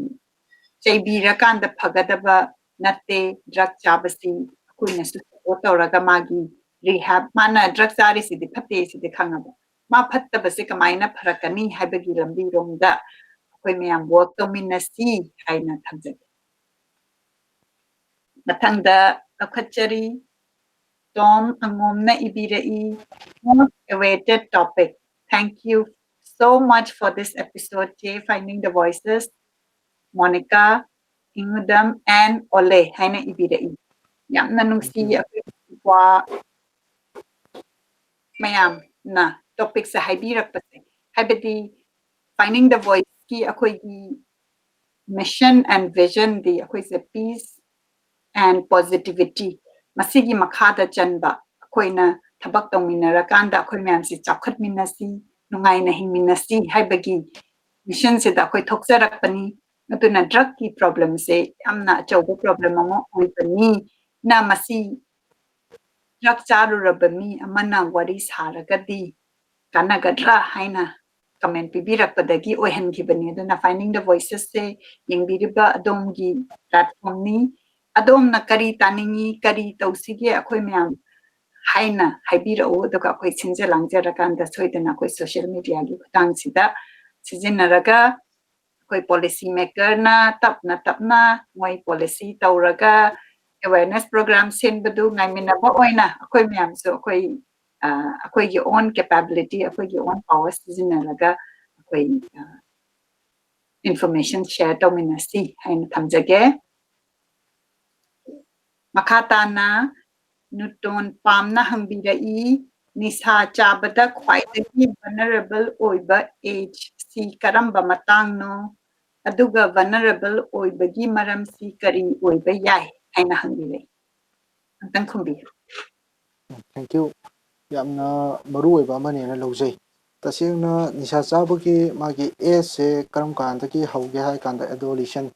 ꯆꯩꯕꯤꯔꯀꯥꯟꯗ ꯐꯒꯗꯕ ꯅꯠꯇꯦ꯫ Drug ꯆꯥꯕꯁꯤ ꯑꯩꯈꯣꯏꯅꯁꯨ support ꯇꯧꯔꯒ ꯃꯥꯒꯤ rehab, ꯃꯥꯅ drug ꯆꯥꯔꯤꯁꯤꯗꯤ ꯐꯠꯇꯦ ꯁꯤꯗꯤ ꯈꯪꯉꯕ, ꯃꯥ ꯐꯠꯇꯕꯁꯦ ꯀꯃꯥꯏꯅ ꯐꯔꯛꯀꯅꯤ ꯍꯥꯏꯕꯒꯤ ꯂꯝꯕꯤꯔꯣꯝꯗ ꯑꯩꯈꯣꯏ ꯃꯌꯥꯝ work ꯇꯧꯃꯤꯟꯅꯁꯤ ꯍꯥꯏꯅ ꯊꯝꯖꯒꯦ꯫ ꯃꯊꯪꯗ ꯂꯧꯈꯠꯆꯔꯤ, ꯇꯣꯝ ꯑꯉꯣꯝꯅ ꯏꯕꯤꯔꯛꯏ, "Most awaited topic. Thank you so much for this episode, ꯆꯦ, Finding the Voices, Monica, ꯏꯉꯨꯗꯝ and ꯑꯣꯂꯦ" ꯍꯥꯏꯅ ꯏꯕꯤꯔꯛꯏ꯫ ꯌꯥꯝꯅ ꯅꯨꯡꯁꯤ꯫ Thank you. ꯑꯩꯈꯣꯏ ꯋꯥ ꯃꯌꯥꯝꯅ topicꯁꯦ ꯍꯥꯏꯕꯤꯔꯛꯄꯁꯦ, ꯍꯥꯏꯕꯗꯤ Finding the Voiceꯀꯤ ꯑꯩꯈꯣꯏꯒꯤ mission and visionꯗꯤ ꯑꯩꯈꯣꯏꯁꯦ peace and positivity, ꯃꯁꯤꯒꯤ ꯃꯈꯥꯗ ꯆꯟꯕ, ꯑꯩꯈꯣꯏꯅ ꯊꯕꯛ ꯇꯧꯃꯤꯟꯅꯔꯀꯥꯟꯗ ꯑꯩꯈꯣꯏ ꯃꯌꯥꯝꯁꯤ ꯆꯥꯎꯈꯠꯃꯤꯟꯅꯁꯤ, ꯅꯨꯡꯉꯥꯏꯅ ꯍꯤꯡꯃꯤꯟꯅꯁꯤ ꯍꯥꯏꯕꯒꯤ missionꯁꯤꯗ ꯑꯩꯈꯣꯏ ꯊꯣꯛꯆꯔꯛꯄꯅꯤ꯫ ꯑꯗꯨꯅ drug ꯀꯤ problem ꯁꯦ ꯌꯥꯝꯅ ꯑꯆꯧꯕ problem ꯑꯃ ꯑꯣꯏꯕꯅꯤ꯫ ꯅ ꯃꯁꯤ drug ꯆꯥꯔꯨꯔꯕ ꯃꯤ ꯑꯃꯅ ꯋꯥꯔꯤ ꯁꯥꯔꯒꯗꯤ ꯀꯥꯟꯅꯒꯗ꯭ꯔꯥ ꯍꯥꯏꯅ comment ꯄꯤꯕꯤꯔꯛꯄꯗꯒꯤ ꯑꯣꯏꯍꯟꯈꯤꯕꯅꯤ꯫ ꯑꯗꯨꯅ Finding the Voices ꯁꯦ ꯌꯦꯡꯕꯤꯔꯤꯕ ꯑꯗꯣꯝꯒꯤ platform ꯅꯤ꯫ ꯑꯗꯣꯝꯅ ꯀꯔꯤ ꯇꯥꯅꯤꯡꯉꯤ, ꯀꯔꯤ ꯇꯧꯁꯤꯒꯦ ꯑꯩꯈꯣꯏ ꯃꯌꯥꯝ ꯍꯥꯏꯅ ꯍꯥꯏꯕꯤꯔꯛꯎ꯫ ꯑꯗꯨꯒ ꯑꯩꯈꯣꯏ ꯁꯤꯟꯖ ꯂꯥꯡꯖꯔꯀꯥꯟꯗ ꯁꯣꯏꯗꯅ ꯑꯩꯈꯣꯏ social media ꯒꯤ ꯈꯨꯠꯊꯥꯡꯁꯤꯗ ꯁꯤꯖꯤꯟꯅꯔꯒ ꯑꯩꯈꯣꯏ policy maker ꯅ ꯇꯞꯅ ꯇꯞꯅ ꯃꯣꯏ policy ꯇꯧꯔꯒ awareness program ꯁꯤꯟꯕꯗꯨ ꯉꯥꯏꯃꯤꯟꯅꯕ ꯑꯣꯏꯅ ꯑꯩꯈꯣꯏ ꯃꯌꯥꯝꯁꯨ ꯑꯩꯈꯣꯏ, ꯑ, ꯑꯩꯈꯣꯏꯒꯤ own capability, ꯑꯩꯈꯣꯏꯒꯤ own power ꯁꯤꯖꯤꯟꯅꯔꯒ ꯑꯩꯈꯣꯏ, ꯑ, information share ꯇꯧꯃꯤꯟꯅꯁꯤ ꯍꯥꯏꯅ ꯊꯝꯖꯒꯦ꯫ ꯃꯈꯥ ꯇꯥꯅ ꯅꯨꯇꯣꯟ ꯄꯥꯝꯅ ꯍꯪꯕꯤꯔꯛꯏ, ꯅꯤꯁꯥ ꯆꯥꯕꯗ ꯈ꯭ꯋꯥꯏꯗꯒꯤ vulnerable ꯑꯣꯏꯕ age ꯁꯤ ꯀꯔꯝꯕ ꯃꯇꯥꯡꯅꯣ? ꯑꯗꯨꯒ vulnerable ꯑꯣꯏꯕꯒꯤ ꯃꯔꯝꯁꯤ ꯀꯔꯤ ꯑꯣꯏꯕ ꯌꯥꯏ ꯍꯥꯏꯅ ꯍꯪꯕꯤꯔꯛꯏ꯫ ꯑꯝꯇꯪ ꯈꯨꯝꯕꯤꯌꯨ꯫ Thank you. ꯌꯥꯝꯅ ꯃꯔꯨ ꯑꯣꯏꯕ ꯑꯃꯅꯦꯅ ꯂꯧꯖꯩ꯫ ꯇꯁꯦꯡꯅ ꯅꯤꯁꯥ ꯆꯥꯕꯒꯤ ꯃꯥꯒꯤ age ꯁꯦ ꯀꯔꯝ ꯀꯥꯟꯗꯒꯤ ꯍꯧꯒꯦ ꯍꯥꯏ ꯀꯥꯟꯗ adolescent,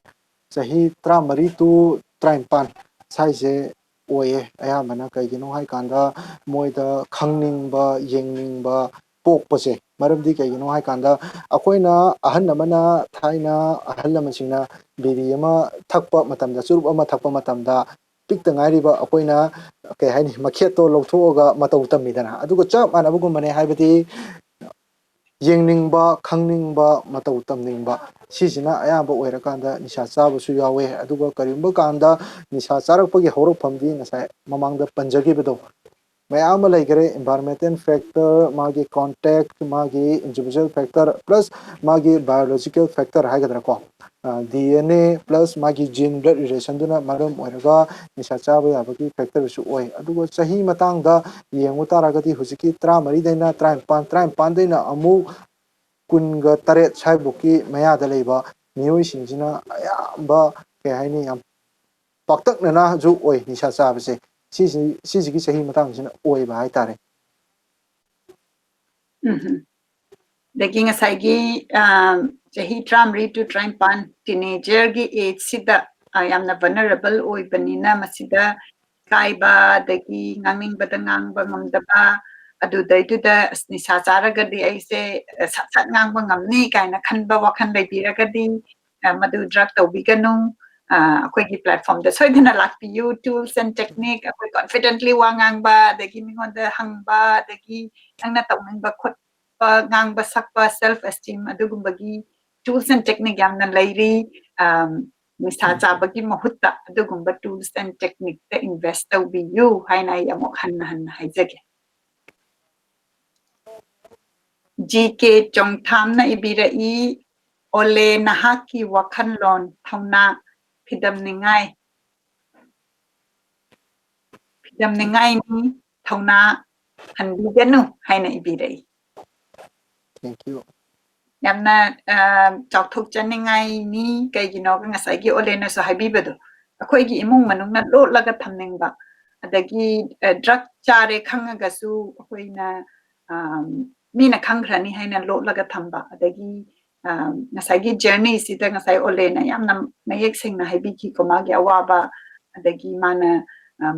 ꯆꯍꯤ ꯇꯔꯥꯃꯔꯤ to ꯇꯔꯥꯅꯤꯄꯥꯟ ꯁ꯭ꯋꯥꯏꯁꯦ ꯑꯣꯏꯌꯦ ꯑꯌꯥꯝꯕꯅ꯫ ꯀꯩꯒꯤꯅꯣ ꯍꯥꯏ ꯀꯥꯟꯗ ꯃꯣꯏꯗ ꯈꯪꯅꯤꯡꯕ, ꯌꯦꯡꯅꯤꯡꯕ ꯄꯣꯛꯄꯁꯦ꯫ ꯃꯔꯝꯗꯤ ꯀꯩꯒꯤꯅꯣ ꯍꯥꯏ ꯀꯥꯟꯗ ꯑꯩꯈꯣꯏꯅ, ꯑꯍꯜ ꯑꯃꯅ, ꯊꯥꯏꯅ ꯑꯍꯜ ꯂꯃꯟꯁꯤꯡꯅ ꯕꯤꯔꯤ ꯑꯃ ꯊꯛꯄ ꯃꯇꯝꯗ, ꯆꯨꯔꯨꯞ ꯑꯃ ꯊꯛꯄ ꯃꯇꯝꯗ ꯄꯤꯛꯇ ꯉꯥꯏꯔꯤꯕ ꯑꯩꯈꯣꯏꯅ, ꯀꯩ ꯍꯥꯏꯅꯤ, ꯃꯈꯦꯠꯇꯣ ꯂꯧꯊꯣꯛꯑꯒ ꯃꯇꯧ ꯇꯝꯃꯤꯗꯅ꯫ ꯑꯗꯨꯒ ꯆꯞ ꯃꯥꯟꯅꯕꯒꯨꯝꯕꯅꯦ, ꯍꯥꯏꯕꯗꯤ ꯌꯦꯡꯅꯤꯡꯕ, ꯈꯪꯅꯤꯡꯕ, ꯃꯇꯧ ꯇꯝꯅꯤꯡꯕ, ꯁꯤꯁꯤꯅ ꯑꯌꯥꯝꯕ ꯑꯣꯏꯔꯀꯥꯟꯗ ꯅꯤꯁꯥ ꯆꯥꯕꯁꯨ ꯌꯥꯎꯋꯦ꯫ ꯑꯗꯨꯒ ꯀꯔꯤꯒꯨꯝꯕ ꯀꯥꯟꯗ ꯅꯤꯁꯥ ꯆꯥꯔꯛꯄꯒꯤ ꯍꯧꯔꯛꯐꯝꯗꯤ ꯉꯁꯥꯏ ꯃꯃꯥꯡꯗ ꯄꯟꯖꯈꯤꯕꯗꯣ ꯃꯌꯥꯝ ꯑꯃ ꯂꯩꯈꯔꯦ꯫ Environmental factor, ꯃꯥꯒꯤ contact, ꯃꯥꯒꯤ individual factor, plus ꯃꯥꯒꯤ biological factor ꯍꯥꯏꯒꯗ꯭ꯔꯥꯀꯣ, ꯗꯤ ꯑꯦꯟ ꯑꯦ plus ꯃꯥꯒꯤ gene blood relation ꯗꯨꯅ ꯃꯔꯝ ꯑꯣꯏꯔꯒ ꯅꯤꯁꯥ ꯆꯥꯕ ꯌꯥꯕꯒꯤ factor ꯁꯨ ꯑꯣꯏ꯫ ꯑꯗꯨꯒ ꯆꯍꯤ ꯃꯇꯥꯡꯗ ꯌꯦꯡꯉꯨ ꯇꯥꯔꯒꯗꯤ ꯍꯧꯖꯤꯛꯀꯤ ꯇꯔꯥꯃꯔꯤꯗꯩꯅ ꯇꯔꯥꯅꯤꯄꯥꯟ, ꯇꯔꯥꯅꯤꯄꯥꯟꯗꯩꯅ ꯑꯃꯨꯛ ꯀꯨꯟꯒ ꯇꯔꯦꯠ ꯁ꯭ꯋꯥꯏꯐꯥꯎꯀꯤ ꯃꯌꯥꯗ ꯂꯩꯕ ꯃꯤꯑꯣꯏꯁꯤꯡꯁꯤꯅ ꯑꯌꯥꯝꯕ, ꯀꯩ ꯍꯥꯏꯅꯤ, ꯌꯥꯝ ꯄꯥꯛꯇꯛꯅꯅꯁꯨ ꯑꯣꯏ ꯅꯤꯁꯥ ꯆꯥꯕꯁꯦ꯫ ꯁꯤꯁꯤ, ꯁꯤꯁꯤꯒꯤ ꯆꯍꯤ ꯃꯇꯥꯡꯁꯤꯅ ꯑꯣꯏꯕ ꯍꯥꯏꯇꯥꯔꯦ꯫ ꯎꯝ꯫ ꯑꯗꯒꯤ ꯉꯁꯥꯏꯒꯤ ꯆꯍꯤ ꯇꯔꯥꯃꯔꯤ to ꯇꯔꯥꯅꯤꯄꯥꯟ, ꯇꯤꯅꯦꯖꯔꯒꯤ ꯑꯦꯖꯁꯤꯗ ꯌꯥꯝꯅ ꯚꯜꯅꯔꯦꯕꯜ ꯑꯣꯏꯕꯅꯤꯅ, ꯃꯁꯤꯗ ꯏꯀꯥꯏꯕ, ꯑꯗꯒꯤ ꯉꯥꯡꯅꯤꯡꯕꯗ ꯉꯥꯡꯕ ꯉꯝꯗꯕ, ꯑꯗꯨꯗꯩꯗꯨꯗ ꯑꯁ, ꯅꯤꯁꯥ ꯆꯥꯔꯒꯗꯤ ꯑꯩꯁꯦ ꯁꯠ ꯁꯠ ꯉꯥꯡꯕ ꯉꯝꯅꯤ ꯀꯥꯏꯅ ꯈꯟꯕ ꯋꯥꯈꯜ ꯂꯩꯕꯤꯔꯒꯗꯤ, ꯃꯗꯨ ꯗ꯭ꯔꯛ ꯇꯧꯕꯤꯒꯅꯨ꯫ ꯑꯩꯈꯣꯏꯒꯤ ꯄ꯭ꯂꯦꯠꯐꯣꯝꯗ ꯁꯣꯏꯗꯅ ꯂꯥꯛꯄꯤꯌꯨ꯫ Tools and technique, ꯑꯩꯈꯣꯏ ꯀꯣꯟꯐꯤꯗꯦꯟꯠꯂꯤ ꯋꯥ ꯉꯥꯡꯕ, ꯑꯗꯒꯤ ꯃꯤꯉꯣꯟꯗ ꯍꯪꯕ, ꯑꯗꯒꯤ ꯅꯪꯅ ꯇꯧꯅꯤꯡꯕ ꯈꯣꯠꯄ, ꯉꯥꯡꯕ ꯁꯛꯄ, ꯁꯦꯜꯐ ꯑꯦꯁꯇꯤꯝ, ꯑꯗꯨꯒꯨꯝꯕꯒꯤ tools and technique ꯌꯥꯝꯅ ꯂꯩꯔꯤ꯫ ꯅꯤꯁꯥ ꯆꯥꯕꯒꯤ ꯃꯍꯨꯠꯇ ꯑꯗꯨꯒꯨꯝꯕ tools and techniqueꯇ invest ꯇꯧꯕꯤꯌꯨ ꯍꯥꯏꯅ ꯑꯩ ꯑꯃꯨꯛ ꯍꯟꯅ ꯍꯟꯅ ꯍꯥꯏꯖꯒꯦ꯫ ꯖꯤ ꯀꯦ ꯆꯣꯡꯊꯥꯝꯅ ꯏꯕꯤꯔꯛꯏ, ꯑꯣꯂꯦ, ꯅꯍꯥꯛꯀꯤ ꯋꯥꯈꯜꯂꯣꯟ, ꯊꯧꯅꯥ ꯐꯤꯗꯝꯅꯤꯡꯉꯥꯏ, ꯐꯤꯗꯝꯅꯤꯡꯉꯥꯏꯅꯤ, ꯊꯧꯅꯥ ꯍꯟꯕꯤꯒꯅꯨ ꯍꯥꯏꯅ ꯏꯕꯤꯔꯛꯏ꯫ Thank you. ꯌꯥꯝꯅ ꯆꯥꯎꯊꯣꯛꯆꯅꯤꯡꯉꯥꯏꯅꯤ꯫ ꯀꯩꯒꯤꯅꯣꯒ ꯉꯁꯥꯏꯒꯤ ꯑꯣꯂꯦꯅꯁꯨ ꯍꯥꯏꯕꯤꯕꯗꯣ, ꯑꯩꯈꯣꯏꯒꯤ ꯏꯃꯨꯡ ꯃꯅꯨꯡꯅ ꯂꯣꯠꯂꯒ ꯊꯝꯅꯤꯡꯕ, ꯑꯗꯒꯤ ꯗ꯭ꯔꯛ ꯆꯥꯔꯦ ꯈꯪꯉꯒꯁꯨ ꯑꯩꯈꯣꯏꯅ ꯃꯤꯅ ꯈꯪꯈ꯭ꯔꯅꯤ ꯍꯥꯏꯅ ꯂꯣꯠꯂꯒ ꯊꯝꯕ, ꯑꯗꯒꯤ ꯉꯁꯥꯏꯒꯤ ꯖꯔꯅꯤꯁꯤꯗ ꯉꯁꯥꯏ ꯑꯣꯂꯦꯅ ꯌꯥꯝꯅ ꯃꯌꯦꯛ ꯁꯦꯡꯅ ꯍꯥꯏꯕꯤꯈꯤꯀꯣ, ꯃꯥꯒꯤ ꯑꯋꯥꯕ, ꯑꯗꯒꯤ ꯃꯥꯅ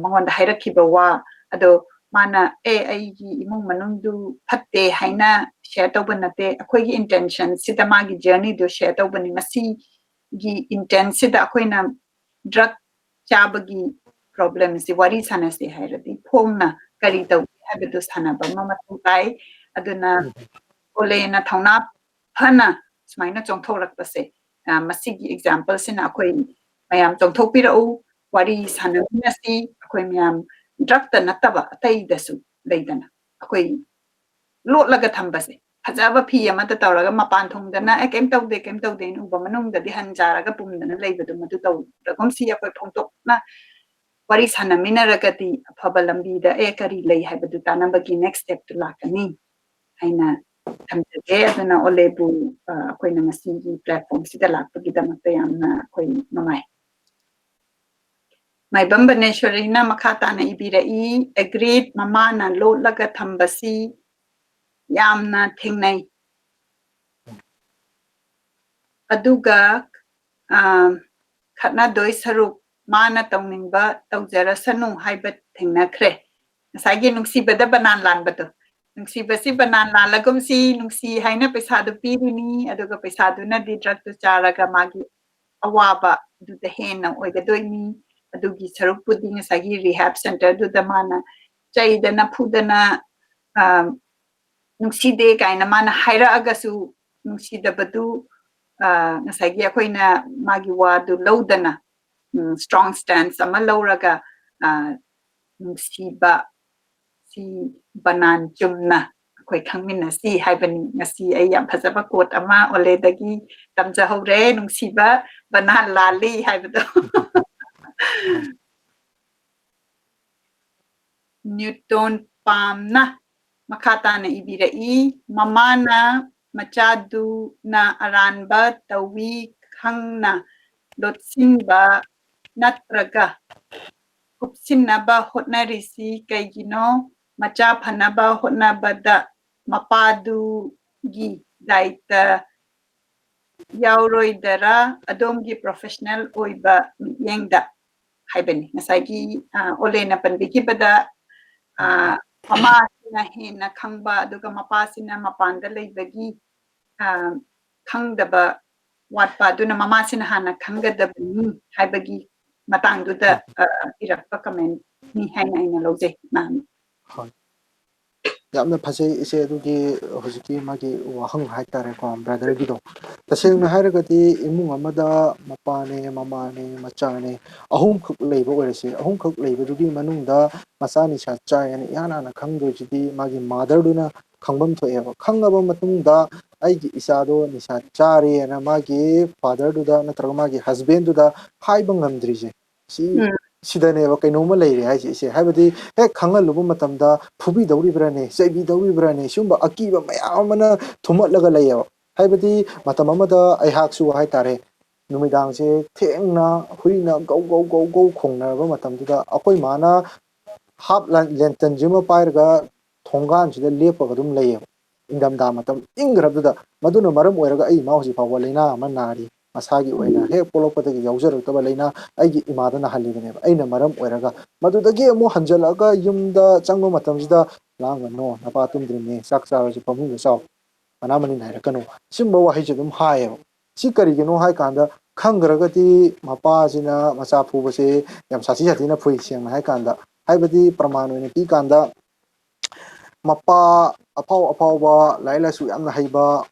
ꯃꯉꯣꯟꯗ ꯍꯥꯏꯔꯛꯈꯤꯕ ꯋꯥ꯫ ꯑꯗꯣ ꯃꯥꯅ ꯑꯦ, ꯑꯩꯒꯤ ꯏꯃꯨꯡ ꯃꯅꯨꯡꯗꯨ ꯐꯠꯇꯦ ꯍꯥꯏꯅ ꯁꯤꯌꯔ ꯇꯧꯕ ꯅꯠꯇꯦ, ꯑꯩꯈꯣꯏꯒꯤ ꯏꯟꯇꯦꯟꯁꯟꯁꯤꯗ ꯃꯥꯒꯤ ꯖꯔꯅꯤꯗꯨ ꯁꯤꯌꯔ ꯇꯧꯕꯅꯤ꯫ ꯃꯁꯤꯒꯤ ꯏꯟꯇꯦꯟꯁꯤꯗ ꯑꯩꯈꯣꯏꯅ ꯗ꯭ꯔꯛ ꯆꯥꯕꯒꯤ ꯄ꯭ꯔꯣꯕ꯭ꯂꯦꯝꯁꯤ ꯋꯥꯔꯤ ꯁꯥꯟꯅꯁꯦ ꯍꯥꯏꯔꯗꯤ ꯐꯣꯡꯅ ꯀꯔꯤ ꯇꯧꯒꯦ ꯍꯥꯏꯕꯗꯨ ꯁꯥꯟꯅꯕ ꯑꯃ ꯃꯊꯧ ꯇꯥꯏ꯫ ꯑꯗꯨꯅ ꯑꯣꯂꯦꯅ ꯊꯧꯅꯥ ꯐꯅ ꯁꯨꯃꯥꯏꯅ ꯆꯣꯡꯊꯣꯔꯛꯄꯁꯦ, ꯃꯁꯤꯒꯤ ꯑꯦꯛꯖꯥꯝꯄꯜꯁꯤꯅ ꯑꯩꯈꯣꯏ ꯃꯌꯥꯝ ꯆꯣꯡꯊꯣꯛꯄꯤꯔꯛꯎ, ꯋꯥꯔꯤ ꯁꯥꯟꯅꯃꯤꯟꯅꯁꯤ꯫ ꯑꯩꯈꯣꯏ ꯃꯌꯥꯝ ꯗ꯭ꯔꯛꯇ ꯅꯠꯇꯕ ꯑꯇꯩꯗꯁꯨ ꯂꯩꯗꯅ, ꯑꯩꯈꯣꯏ ꯂꯣꯠꯂꯒ ꯊꯝꯕꯁꯦ, ꯐꯖꯕ ꯐꯤ ꯑꯃꯗ ꯇꯧꯔꯒ ꯃꯄꯥꯟ ꯊꯣꯡꯗꯅ ꯑꯦ ꯀꯩꯝ ꯇꯧꯗꯦ, ꯀꯩꯝ ꯇꯧꯗꯦꯅ ꯎꯕ, ꯃꯅꯨꯡꯗꯗꯤ ꯍꯟꯖꯥꯔꯒ ꯄꯨꯝꯗꯅ ꯂꯩꯕꯗꯨ, ꯃꯗꯨ ꯇꯧꯗ꯭ꯔꯒꯨꯝꯁꯤ꯫ ꯑꯩꯈꯣꯏ ꯐꯣꯡꯗꯣꯛꯅ ꯋꯥꯔꯤ ꯁꯥꯟꯅꯃꯤꯟꯅꯔꯒꯗꯤ ꯑꯐꯕ ꯂꯝꯕꯤꯗ ꯑꯦ ꯀꯔꯤ ꯂꯩ ꯍꯥꯏꯕꯗꯨ ꯇꯥꯟꯅꯕꯒꯤ ꯅꯦꯛꯁ ꯁ꯭ꯇꯦꯞꯇꯨ ꯂꯥꯛꯀꯅꯤ ꯍꯥꯏꯅ ꯊꯝꯖꯒꯦ꯫ ꯑꯗꯨꯅ ꯑꯣꯂꯦꯕꯨ ꯑꯩꯈꯣꯏꯅ ꯉꯁꯤꯒꯤ ꯄ꯭ꯂꯦꯠꯐꯣꯝꯁꯤꯗ ꯂꯥꯛꯄꯒꯤꯗꯃꯛꯇ ꯌꯥꯝꯅ ꯑꯩꯈꯣꯏ ꯅꯨꯡꯉꯥꯏ꯫ ꯃꯥꯏꯕꯝ ꯕꯅꯦꯁꯣꯔꯤꯅ ꯃꯈꯥ ꯇꯥꯅ ꯏꯕꯤꯔꯛꯏ, ꯑꯦꯒ꯭ꯔꯤꯠ, ꯃꯃꯥꯅ ꯂꯣꯠꯂꯒ ꯊꯝꯕꯁꯤ ꯌꯥꯝꯅ ꯊꯦꯡꯅꯩ꯫ ꯑꯗꯨꯒ ꯑ, ꯈꯠꯅꯗꯣꯏ ꯁꯔꯨꯛ ꯃꯥꯅ ꯇꯧꯅꯤꯡꯕ ꯇꯧꯖꯔꯁꯅꯨ ꯍꯥꯏꯕ ꯊꯦꯡꯅꯈ꯭ꯔꯦ꯫ ꯉꯁꯥꯏꯒꯤ ꯅꯨꯡꯁꯤꯕꯗ ꯕꯅꯥꯟ ꯂꯥꯟꯕꯗꯣ, ꯅꯨꯡꯁꯤꯕꯁꯤ ꯕꯅꯥꯟ ꯂꯥꯜꯂꯒꯨꯝꯁꯤ, ꯅꯨꯡꯁꯤ ꯍꯥꯏꯅ ꯄꯩꯁꯥꯗꯨ ꯄꯤꯔꯤꯅꯤ, ꯑꯗꯨꯒ ꯄꯩꯁꯥꯗꯨꯅꯗꯤ ꯗ꯭ꯔꯛꯇꯨ ꯆꯥꯔꯒ ꯃꯥꯒꯤ ꯑꯋꯥꯕꯗꯨꯗ ꯍꯦꯟꯅ ꯑꯣꯏꯒꯗꯣꯏꯅꯤ꯫ ꯑꯗꯨꯒꯤ ꯁꯔꯨꯛꯄꯨꯗꯤ ꯉꯁꯥꯏꯒꯤ ꯔꯤꯍꯦꯕ ꯁꯦꯟꯇꯔꯗꯨꯗ ꯃꯥꯅ ꯆꯩꯗꯅ ꯐꯨꯗꯅ, ꯑ, ꯅꯨꯡꯁꯤꯗꯦ ꯀꯥꯏꯅ ꯃꯥꯅ ꯍꯥꯏꯔꯛꯑꯒꯁꯨ, ꯅꯨꯡꯁꯤꯗꯕꯗꯨ ꯑ, ꯉꯁꯥꯏꯒꯤ ꯑꯩꯈꯣꯏꯅ ꯃꯥꯒꯤ ꯋꯥꯗꯨ ꯂꯧꯗꯅ, ꯎꯝ, ꯁ꯭ꯇꯔꯣꯡ ꯁ꯭ꯇꯦꯟꯁ ꯑꯃ ꯂꯧꯔꯒ, ꯑ, ꯅꯨꯡꯁꯤꯕ ꯁꯤ ꯕꯅꯥꯟ ꯆꯨꯝꯅ ꯑꯩꯈꯣꯏ ꯈꯪꯃꯤꯟꯅꯁꯤ ꯍꯥꯏꯕꯅꯤ꯫ ꯉꯁꯤ ꯑꯩ ꯌꯥꯝ ꯐꯖꯕ ꯀꯣꯠ ꯑꯃ ꯑꯣꯂꯦꯗꯒꯤ ꯇꯝꯖꯍꯧꯔꯦ, "ꯅꯨꯡꯁꯤꯕ ꯕꯅꯥꯟ ꯂꯥꯜꯂꯤ" ꯍꯥꯏꯕꯗꯣ꯫ ꯅ꯭ꯌꯨꯇꯣꯟ ꯄꯥꯝꯅ ꯃꯈꯥ ꯇꯥꯅ ꯏꯕꯤꯔꯛꯏ, ꯃꯃꯥꯅ ꯃꯆꯥꯗꯨꯅ ꯑꯔꯥꯟꯕ ꯇꯧꯏ ꯈꯪꯅ ꯂꯣꯠꯁꯤꯟꯕ ꯅꯠꯇ꯭ꯔꯒ ꯀꯨꯞꯁꯤꯟꯅꯕ ꯍꯣꯠꯅꯔꯤꯁꯤ ꯀꯩꯒꯤꯅꯣ? ꯃꯆꯥ ꯐꯅꯕ ꯍꯣꯠꯅꯕꯗ ꯃꯄꯥꯗꯨꯒꯤ ꯗꯥꯏꯇ ꯌꯥꯎꯔꯣꯏꯗꯔꯥ? ꯑꯗꯣꯝꯒꯤ ꯄ꯭ꯔꯣꯐꯦꯁꯅꯦꯜ ꯑꯣꯏꯕ ꯃꯤꯠꯌꯦꯡꯗ ꯍꯥꯏꯕꯅꯤ꯫ ꯉꯁꯥꯏꯒꯤ, ꯑ, ꯑꯣꯂꯦꯅ ꯄꯟꯕꯤꯈꯤꯕꯗ, ꯑ, ꯃꯃꯥꯁꯤꯅ ꯍꯦꯟꯅ ꯈꯪꯕ, ꯑꯗꯨꯒ ꯃꯄꯥꯁꯤꯅ ꯃꯄꯥꯟꯗ ꯂꯩꯕꯒꯤ, ꯑ, ꯈꯪꯗꯕ ꯋꯥꯠꯄ, ꯑꯗꯨꯅ ꯃꯃꯥꯁꯤꯅ ꯍꯥꯟꯅ ꯈꯪꯒꯗꯕꯅꯤ ꯍꯥꯏꯕꯒꯤ ꯃꯇꯥꯡꯗꯨꯗ, ꯑ, ꯏꯔꯛꯄ ꯀꯃꯦꯟꯅꯤ ꯍꯥꯏꯅ ꯑꯩꯅ ꯂꯧꯖꯩ, ꯃꯦꯝ꯫ ꯍꯣꯏ꯫ ꯌꯥꯝꯅ ꯐꯖꯩ ꯏꯆꯦ, ꯑꯗꯨꯒꯤ ꯍꯧꯖꯤꯛꯀꯤ ꯃꯥꯒꯤ ꯋꯥꯍꯪ ꯍꯥꯏꯇꯥꯔꯦꯀꯣ, ꯕ꯭ꯔꯗꯔꯒꯤꯗꯣ꯫ ꯇꯁꯦꯡꯅ ꯍꯥꯏꯔꯒꯗꯤ ꯏꯃꯨꯡ ꯑꯃꯗ ꯃꯄꯥꯅꯦ, ꯃꯃꯥꯅꯦ, ꯃꯆꯥꯅꯦ, ꯑꯍꯨꯝꯈꯛ ꯂꯩꯕ ꯑꯣꯏꯔꯁꯦ, ꯑꯍꯨꯝꯈꯛ ꯂꯩꯕꯗꯨꯒꯤ ꯃꯅꯨꯡꯗ ꯃꯆꯥ ꯅꯤꯁꯥ ꯆꯥꯏ ꯍꯥꯏꯅ ꯏꯍꯥꯟ ꯍꯥꯟꯅ ꯈꯪꯗꯣꯏꯁꯤꯗꯤ ꯃꯥꯒꯤ ꯃꯥꯗꯔꯗꯨꯅ ꯈꯪꯐꯝ ꯊꯣꯛꯑꯦꯕ꯫ ꯈꯪꯉꯕ ꯃꯇꯨꯡꯗ ꯑꯩꯒꯤ ꯏꯆꯥꯗꯣ ꯅꯤꯁꯥ ꯆꯥꯔꯦꯅ ꯃꯥꯒꯤ ꯐꯥꯗꯔꯗꯨꯗ ꯅꯠꯇ꯭ꯔꯒ ꯃꯥꯒꯤ ꯍꯁꯕꯦꯟꯗꯨꯗ ꯍꯥꯏꯕ ꯉꯝꯗ꯭ꯔꯤꯁꯦ, ꯁꯤ, ꯎꯝ꯫ ꯁꯤꯗꯅꯦꯕ ꯀꯩꯅꯣꯝꯃ ꯂꯩꯔꯦ ꯍꯥꯏꯁꯦ ꯏꯆꯦ꯫ ꯍꯥꯏꯕꯗꯤ ꯍꯦꯛ ꯈꯪꯍꯜꯂꯨꯕ ꯃꯇꯝꯗ ꯐꯨꯕꯤꯗꯧꯔꯤꯕ꯭ꯔꯥꯅꯦ, ꯆꯩꯕꯤꯗꯧꯔꯤꯕ꯭ꯔꯥꯅꯦ, ꯁꯤꯒꯨꯝꯕ ꯑꯀꯤꯕ ꯃꯌꯥꯝ ꯑꯃꯅ ꯊꯨꯝꯍꯠꯂꯒ ꯂꯩꯌꯦꯕ꯫ ꯍꯥꯏꯕꯗꯤ ꯃꯇꯝ ꯑꯃꯗ ꯑꯩꯍꯥꯛꯁꯨ ꯍꯥꯏꯇꯥꯔꯦ, ꯅꯨꯃꯤꯗꯥꯡꯁꯦ ꯊꯦꯡꯅ ꯍꯨꯏꯅ ꯒꯧ ꯒꯧ ꯒꯧ ꯒꯧ ꯈꯣꯡꯅꯔꯕ ꯃꯇꯝꯗꯨꯗ ꯑꯩꯈꯣꯏ ꯃꯥꯅ ꯍꯥꯞ ꯂꯦꯟꯇꯟꯁꯤꯃ ꯄꯥꯏꯔꯒ ꯊꯣꯡꯒꯥꯟꯁꯤꯗ ꯂꯦꯞꯄꯒ ꯑꯗꯨꯝ ꯂꯩꯌꯦꯕ꯫ ꯏꯪꯊꯝꯊꯥ ꯃꯇꯝ ꯏꯪꯈ꯭ꯔꯕꯗꯨꯗ, ꯃꯗꯨꯅ ꯃꯔꯝ ꯑꯣꯏꯔꯒ ꯑꯩ ꯏꯃꯥ ꯍꯧꯖꯤꯛ ꯐꯥꯎꯕ ꯂꯥꯏꯅꯥ ꯑꯃ ꯅꯥꯔꯤ, ꯃꯁꯥꯒꯤ ꯑꯣꯏꯅ ꯍꯦꯛ ꯄꯣꯛꯂꯛꯄꯗꯒꯤ ꯌꯥꯎꯖꯔꯛꯇꯕ ꯂꯥꯏꯅꯥ ꯑꯩꯒꯤ ꯏꯃꯥꯗ ꯅꯥꯍꯜꯂꯤꯕꯅꯦꯕ꯫ ꯑꯩꯅ ꯃꯔꯝ ꯑꯣꯏꯔꯒ ꯃꯗꯨꯗꯒꯤ ꯑꯃꯨꯛ ꯍꯟꯖꯜꯂꯛꯑꯒ ꯌꯨꯝꯗ ꯆꯪꯕ ꯃꯇꯝꯁꯤꯗ, "ꯂꯥꯡꯒꯅꯣ, ꯅꯄꯥ ꯇꯨꯝꯗ꯭ꯔꯤꯕꯅꯦ, ꯆꯥꯛ ꯆꯥꯔꯁꯨ ꯐꯃꯨꯡꯗ ꯆꯥꯎ, ꯃꯅꯥ ꯃꯅꯤꯟ ꯍꯥꯏꯔꯛꯀꯅꯨ", ꯁꯤꯒꯨꯝꯕ ꯋꯥꯍꯩꯁꯦ ꯑꯗꯨꯝ ꯍꯥꯏꯌꯦꯕ꯫ ꯁꯤ ꯀꯔꯤꯒꯤꯅꯣ ꯍꯥꯏ ꯀꯥꯟꯗ, ꯈꯪꯈ꯭ꯔꯒꯗꯤ ꯃꯄꯥꯁꯤꯅ ꯃꯆꯥ ꯐꯨꯕꯁꯦ ꯌꯥꯝ ꯁꯥꯊꯤ ꯁꯥꯊꯤꯅ ꯐꯨꯏ, ꯁꯦꯡꯅ ꯍꯥꯏ ꯀꯥꯟꯗ꯫ ꯍꯥꯏꯕꯗꯤ ꯄ꯭ꯔꯃꯥꯟ ꯑꯣꯏꯅ ꯄꯤ ꯀꯥꯟꯗ, ꯃꯄꯥ ꯑꯐꯥꯎ ꯑꯐꯥꯎꯕ, ꯂꯥꯏꯔꯤꯛ ꯂꯥꯏꯁꯨ ꯌꯥꯝꯅ ꯍꯩꯕ,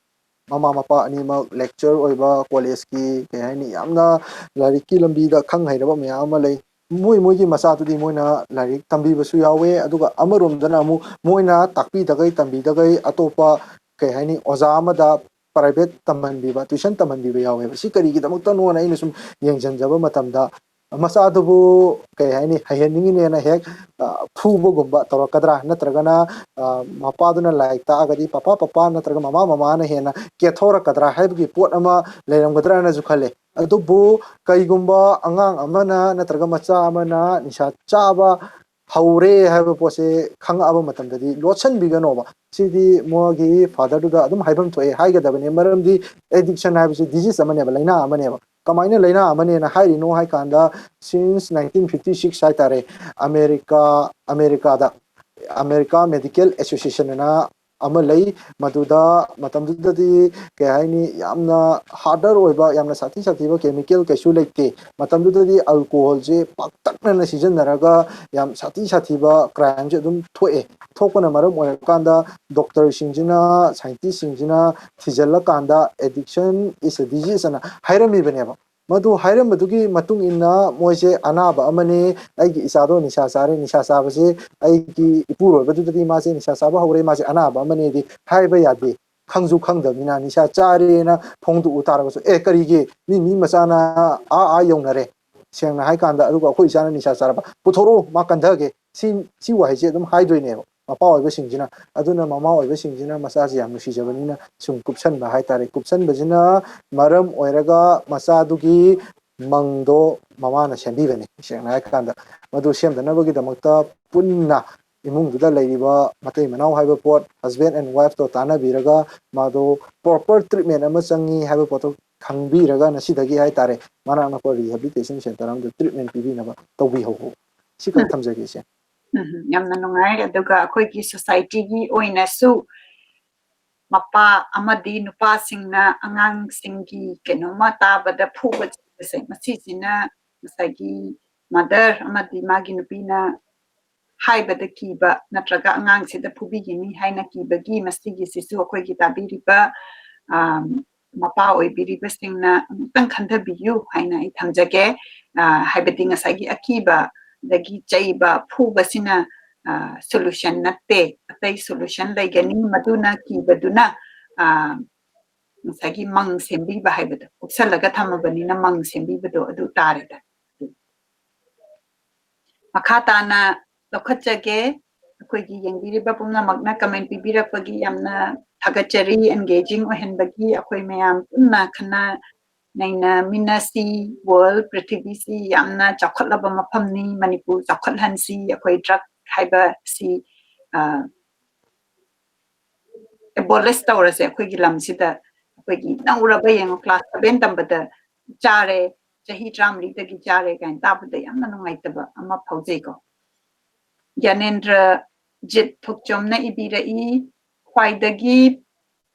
ꯃꯃꯥ ꯃꯄꯥ ꯑꯅꯤꯃꯛ lecturer ꯑꯣꯏꯕ, ꯀꯣꯂꯦꯖꯀꯤ, ꯀꯩ ꯍꯥꯏꯅꯤ, ꯌꯥꯝꯅ ꯂꯥꯏꯔꯤꯛꯀꯤ ꯂꯝꯕꯤꯗ ꯈꯪ ꯍꯩꯔꯕ ꯃꯌꯥꯝ ꯑꯃ ꯂꯩ꯫ ꯃꯣꯏ ꯃꯣꯏꯒꯤ ꯃꯆꯥꯗꯨꯗꯤ ꯃꯣꯏꯅ ꯂꯥꯏꯔꯤꯛ ꯇꯝꯕꯤꯕꯁꯨ ꯌꯥꯎꯋꯦ, ꯑꯗꯨꯒ ꯑꯃꯔꯣꯝꯗꯅ ꯑꯃꯨꯛ ꯃꯣꯏꯅ ꯇꯥꯛꯄꯤꯗꯈꯩ ꯇꯝꯕꯤꯗꯈꯩ ꯑꯇꯣꯞꯄ, ꯀꯩ ꯍꯥꯏꯅꯤ, ꯑꯣꯖꯥ ꯑꯃꯗ private ꯇꯝꯍꯟꯕꯤꯕ, tuition ꯇꯝꯍꯟꯕꯤꯕ ꯌꯥꯎꯋꯦꯕ꯫ ꯁꯤ ꯀꯔꯤꯒꯤꯗꯃꯛꯇꯅꯣꯅ ꯑꯩꯅ ꯁꯨꯝ ꯌꯦꯡꯁꯤꯟꯖꯕ ꯃꯇꯝꯗ, ꯃꯆꯥꯗꯨꯕꯨ, ꯀꯩ ꯍꯥꯏꯅꯤ, ꯍꯩꯍꯟꯅꯤꯡꯉꯤꯅꯦꯅ ꯍꯦꯛ, ꯑ, ꯐꯨꯕꯒꯨꯝꯕ ꯇꯧꯔꯛꯀꯗ꯭ꯔꯥ, ꯅꯠꯇ꯭ꯔꯒꯅ, ꯑ, ꯃꯄꯥꯗꯨꯅ ꯂꯥꯏꯔꯤꯛ ꯇꯥꯛꯑꯒꯗꯤ ꯄꯄꯥ ꯄꯄꯥ ꯅꯠꯇ꯭ꯔꯒ ꯃꯃꯥ ꯃꯃꯥꯅ ꯍꯦꯟꯅ ꯀꯦꯊꯣꯔꯛꯀꯗ꯭ꯔꯥ ꯍꯥꯏꯕꯒꯤ ꯄꯣꯠ ꯑꯃ ꯂꯩꯔꯝꯒꯗ꯭ꯔꯥꯅꯁꯨ ꯈꯜꯂꯦ꯫ ꯑꯗꯨꯕꯨ ꯀꯩꯒꯨꯝꯕ ꯑꯉꯥꯡ ꯑꯃꯅ ꯅꯠꯇ꯭ꯔꯒ ꯃꯆꯥ ꯑꯃꯅ ꯅꯤꯁꯥ ꯆꯥꯕ ꯍꯧꯔꯦ ꯍꯥꯏꯕ ꯄꯣꯠꯁꯦ ꯈꯪꯉꯛꯑꯕ ꯃꯇꯝꯗꯗꯤ ꯂꯣꯠꯁꯤꯟꯕꯤꯒꯅꯣꯕ꯫ ꯁꯤꯗꯤ ꯃꯣꯏꯒꯤ fatherꯗꯨꯗ ꯑꯗꯨꯝ ꯍꯥꯏꯐꯝ ꯊꯣꯛꯑꯦ, ꯍꯥꯏꯒꯗꯕꯅꯤ꯫ ꯃꯔꯝꯗꯤ addiction ꯍꯥꯏꯕꯁꯤ disease ꯑꯃꯅꯦꯕ, ꯂꯥꯏꯅꯥ ꯑꯃꯅꯦꯕ꯫ ꯀꯃꯥꯏꯅ ꯂꯥꯏꯅꯥ ꯑꯃꯅꯦꯅ ꯍꯥꯏꯔꯤꯅꯣ ꯍꯥꯏ ꯀꯥꯟꯗ, since nineteen fifty six ꯍꯥꯏ ꯇꯥꯔꯦ, ꯑꯃꯦꯔꯤꯀꯥ, ꯑꯃꯦꯔꯤꯀꯥꯗ America Medical Association ꯑꯅ ꯑꯃ ꯂꯩ꯫ ꯃꯗꯨꯗ ꯃꯇꯝꯗꯨꯗꯗꯤ, ꯀꯩ ꯍꯥꯏꯅꯤ, ꯌꯥꯝꯅ harder ꯑꯣꯏꯕ, ꯌꯥꯝꯅ ꯁꯥꯊꯤ ꯁꯥꯊꯤꯕ chemical ꯀꯩꯁꯨ ꯂꯩꯇꯦ꯫ ꯃꯇꯝꯗꯨꯗꯗꯤ alcoholꯁꯦ ꯄꯥꯛꯇꯛꯅꯅ ꯁꯤꯖꯤꯟꯅꯔꯒ ꯌꯥꯝ ꯁꯥꯊꯤ ꯁꯥꯊꯤꯕ crimeꯁꯦ ꯑꯗꯨꯝ ꯊꯣꯛꯑꯦ꯫ ꯊꯣꯛꯄꯅ ꯃꯔꯝ ꯑꯣꯏꯔꯀꯥꯟꯗ doctorꯁꯤꯡꯁꯤꯅ, scientistꯁꯤꯡꯁꯤꯅ ꯊꯤꯖꯤꯜꯂꯀꯥꯟꯗ addiction is a disease ꯑꯅ ꯍꯥꯏꯔꯝꯃꯤꯕꯅꯦꯕ꯫ ꯃꯗꯨ ꯍꯥꯏꯔꯝꯕꯗꯨꯒꯤ ꯃꯇꯨꯡ ꯏꯟꯅ ꯃꯣꯏꯁꯦ ꯑꯅꯥꯕ ꯑꯃꯅꯤ, ꯑꯩꯒꯤ ꯏꯆꯥꯗꯣ ꯅꯤꯁꯥ ꯆꯥꯔꯦ, ꯅꯤꯁꯥ ꯆꯥꯕꯁꯦ ꯑꯩꯒꯤ ꯏꯄꯨꯔꯣꯏꯕꯗꯨꯗꯗꯤ ꯃꯥꯁꯦ ꯅꯤꯁꯥ ꯆꯥꯕ ꯍꯧꯔꯦ, ꯃꯥꯁꯦ ꯑꯅꯥꯕ ꯑꯃꯅꯦꯗꯤ ꯍꯥꯏꯕ ꯌꯥꯗꯦ꯫ ꯈꯪꯁꯨ ꯈꯪꯗꯕꯅꯤꯅ, ꯅꯤꯁꯥ ꯆꯥꯔꯦꯅ ꯐꯣꯡꯗꯣꯛꯎ ꯇꯥꯔꯒꯁꯨ, "ꯑꯦ, ꯀꯔꯤꯒꯤ? ꯃꯤ, ꯃꯤ ꯃꯆꯥꯅ ꯑꯥ, ꯑꯥ ꯌꯧꯅꯔꯦ, ꯁꯦꯡꯅ ꯍꯥꯏ ꯀꯥꯟꯗ, ꯑꯗꯨꯒ ꯑꯩꯈꯣꯏ ꯏꯆꯥꯅ ꯅꯤꯁꯥ ꯆꯥꯔꯕ, ꯄꯨꯊꯣꯔꯛꯎ, ꯃꯥ ꯀꯟꯊꯒꯦ", ꯁꯤ, ꯁꯤ ꯋꯥꯍꯩꯁꯦ ꯑꯗꯨꯝ ꯍꯥꯏꯗꯣꯏꯅꯦꯕ ꯃꯄꯥ ꯑꯣꯏꯕꯁꯤꯡꯁꯤꯅ꯫ ꯑꯗꯨꯅ ꯃꯃꯥ ꯑꯣꯏꯕꯁꯤꯡꯁꯤꯅ ꯃꯆꯥꯁꯦ ꯌꯥꯝ ꯅꯨꯡꯁꯤꯖꯕꯅꯤꯅ ꯁꯨꯝ ꯀꯨꯞꯁꯟꯕ ꯍꯥꯏꯇꯥꯔꯦ꯫ ꯀꯨꯞꯁꯟꯕꯁꯤꯅ ꯃꯔꯝ ꯑꯣꯏꯔꯒ ꯃꯆꯥꯗꯨꯒꯤ ꯃꯪꯗꯣ ꯃꯃꯥꯅ ꯁꯦꯝꯕꯤꯕꯅꯤ, ꯁꯦꯡꯅ ꯍꯥꯏꯔꯀꯥꯟꯗ꯫ ꯃꯗꯨ ꯁꯦꯝꯗꯅꯕꯒꯤꯗꯃꯛꯇ ꯄꯨꯟꯅ ꯏꯃꯨꯡꯗꯨꯗ ꯂꯩꯔꯤꯕ ꯃꯇꯩ ꯃꯅꯥꯎ ꯍꯥꯏꯕ ꯄꯣꯠ, husband and wife ꯇꯣ ꯇꯥꯟꯅꯕꯤꯔꯒ ꯃꯥꯗꯣ proper treatment ꯑꯃ ꯆꯪꯉꯤ ꯍꯥꯏꯕ ꯄꯣꯠꯇꯣ ꯈꯪꯕꯤꯔꯒ ꯉꯁꯤꯗꯒꯤ ꯍꯥꯏꯇꯥꯔꯦ, ꯃꯅꯥꯛ ꯅꯛꯄ rehabilitation center ꯑꯃꯗ treatment ꯄꯤꯕꯤꯅꯕ ꯇꯧꯕꯤꯍꯧꯕ꯫ ꯁꯤꯈꯛ ꯊꯝꯖꯒꯦ, ꯏꯆꯦ꯫ ꯎꯝ, ꯌꯥꯝꯅ ꯅꯨꯡꯉꯥꯏ꯫ ꯑꯗꯨꯒ ꯑꯩꯈꯣꯏꯒꯤ society ꯒꯤ ꯑꯣꯏꯅꯁꯨ ꯃꯄꯥ ꯑꯃꯗꯤ ꯅꯨꯄꯥꯁꯤꯡꯅ ꯑꯉꯥꯡꯁꯤꯡꯒꯤ ꯀꯩꯅꯣꯝꯃ ꯇꯥꯕꯗ ꯐꯨꯕ ꯆꯩꯕꯁꯦ, ꯃꯁꯤꯁꯤꯅ ꯉꯁꯥꯏꯒꯤ mother ꯑꯃꯗꯤ ꯃꯥꯒꯤ ꯅꯨꯄꯤꯅ ꯍꯥꯏꯕꯗ ꯀꯤꯕ ꯅꯠꯇ꯭ꯔꯒ ꯑꯉꯥꯡꯁꯤꯗ ꯐꯨꯕꯤꯒꯅꯤ ꯍꯥꯏꯅ ꯀꯤꯕꯒꯤ, ꯃꯁꯤꯒꯤꯁꯤꯁꯨ ꯑꯩꯈꯣꯏꯒꯤ ꯇꯥꯕꯤꯔꯤꯕ, ꯑꯥꯝ, ꯃꯄꯥ ꯑꯣꯏꯕꯤꯔꯤꯕꯁꯤꯡꯅ ꯑꯃꯨꯛꯇꯪ ꯈꯟꯊꯕꯤꯌꯨ ꯍꯥꯏꯅ ꯑꯩ ꯊꯝꯖꯒꯦ꯫ ꯑ, ꯍꯥꯏꯕꯗꯤ ꯉꯁꯥꯏꯒꯤ ꯑꯀꯤꯕ, ꯑꯗꯒꯤ ꯆꯩꯕ, ꯐꯨꯕꯁꯤꯅ, ꯑ, solution ꯅꯠꯇꯦ꯫ ꯑꯇꯩ solution ꯂꯩꯒꯅꯤ, ꯃꯗꯨꯅ ꯀꯤꯕꯗꯨꯅ, ꯑ, ꯉꯁꯥꯏꯒꯤ ꯃꯪ ꯁꯦꯝꯕꯤꯕ ꯍꯥꯏꯕꯗꯣ, ꯀꯨꯞꯁꯜꯂꯒ ꯊꯝꯃꯕꯅꯤꯅ ꯃꯪ ꯁꯦꯝꯕꯤꯕꯗꯣ ꯑꯗꯨ ꯇꯥꯔꯦꯗ꯫ ꯃꯈꯥ ꯇꯥꯅ ꯂꯧꯈꯠꯆꯒꯦ꯫ ꯑꯩꯈꯣꯏꯒꯤ ꯌꯦꯡꯕꯤꯔꯤꯕ ꯄꯨꯝꯅꯃꯛꯅ comment ꯄꯤꯕꯤꯔꯛꯄꯒꯤ ꯌꯥꯝꯅ ꯊꯥꯒꯠꯆꯔꯤ꯫ Engaging ꯑꯣꯏꯍꯟꯕꯒꯤ ꯑꯩꯈꯣꯏ ꯃꯌꯥꯝ ꯄꯨꯟꯅ ꯈꯟꯅ ꯅꯩꯅꯃꯤꯟꯅꯁꯤ꯫ World, ꯄ꯭ꯔꯤꯊꯤꯕꯤꯁꯤ ꯌꯥꯝꯅ ꯆꯥꯎꯈꯠꯂꯕ ꯃꯐꯝꯅꯤ꯫ ꯃꯅꯤꯄꯨꯔ ꯆꯥꯎꯈꯠꯍꯟꯁꯤ꯫ ꯑꯩꯈꯣꯏ drug ꯍꯥꯏꯕꯁꯤ, ꯑ, abolish ꯇꯧꯔꯁꯦ ꯑꯩꯈꯣꯏꯒꯤ ꯂꯝꯁꯤꯗ꯫ ꯑꯩꯈꯣꯏꯒꯤ ꯅꯧꯔꯕ, ꯌꯦꯡꯉꯣ, class seven ꯇꯝꯕꯗ ꯆꯥꯔꯦ, ꯆꯍꯤ ꯇꯔꯥꯃꯔꯤꯗꯒꯤ ꯆꯥꯔꯦ ꯀꯥꯏꯅ ꯇꯥꯕꯗ ꯌꯥꯝꯅ ꯅꯨꯡꯉꯥꯏꯇꯕ ꯑꯃ ꯐꯥꯎꯖꯩꯀꯣ꯫ ꯒ꯭ꯌꯥꯅꯦꯟꯗ꯭ꯔꯖꯤꯠ ꯊꯣꯛꯆꯣꯝꯅ ꯏꯕꯤꯔꯛꯏ, ꯈ꯭ꯋꯥꯏꯗꯒꯤ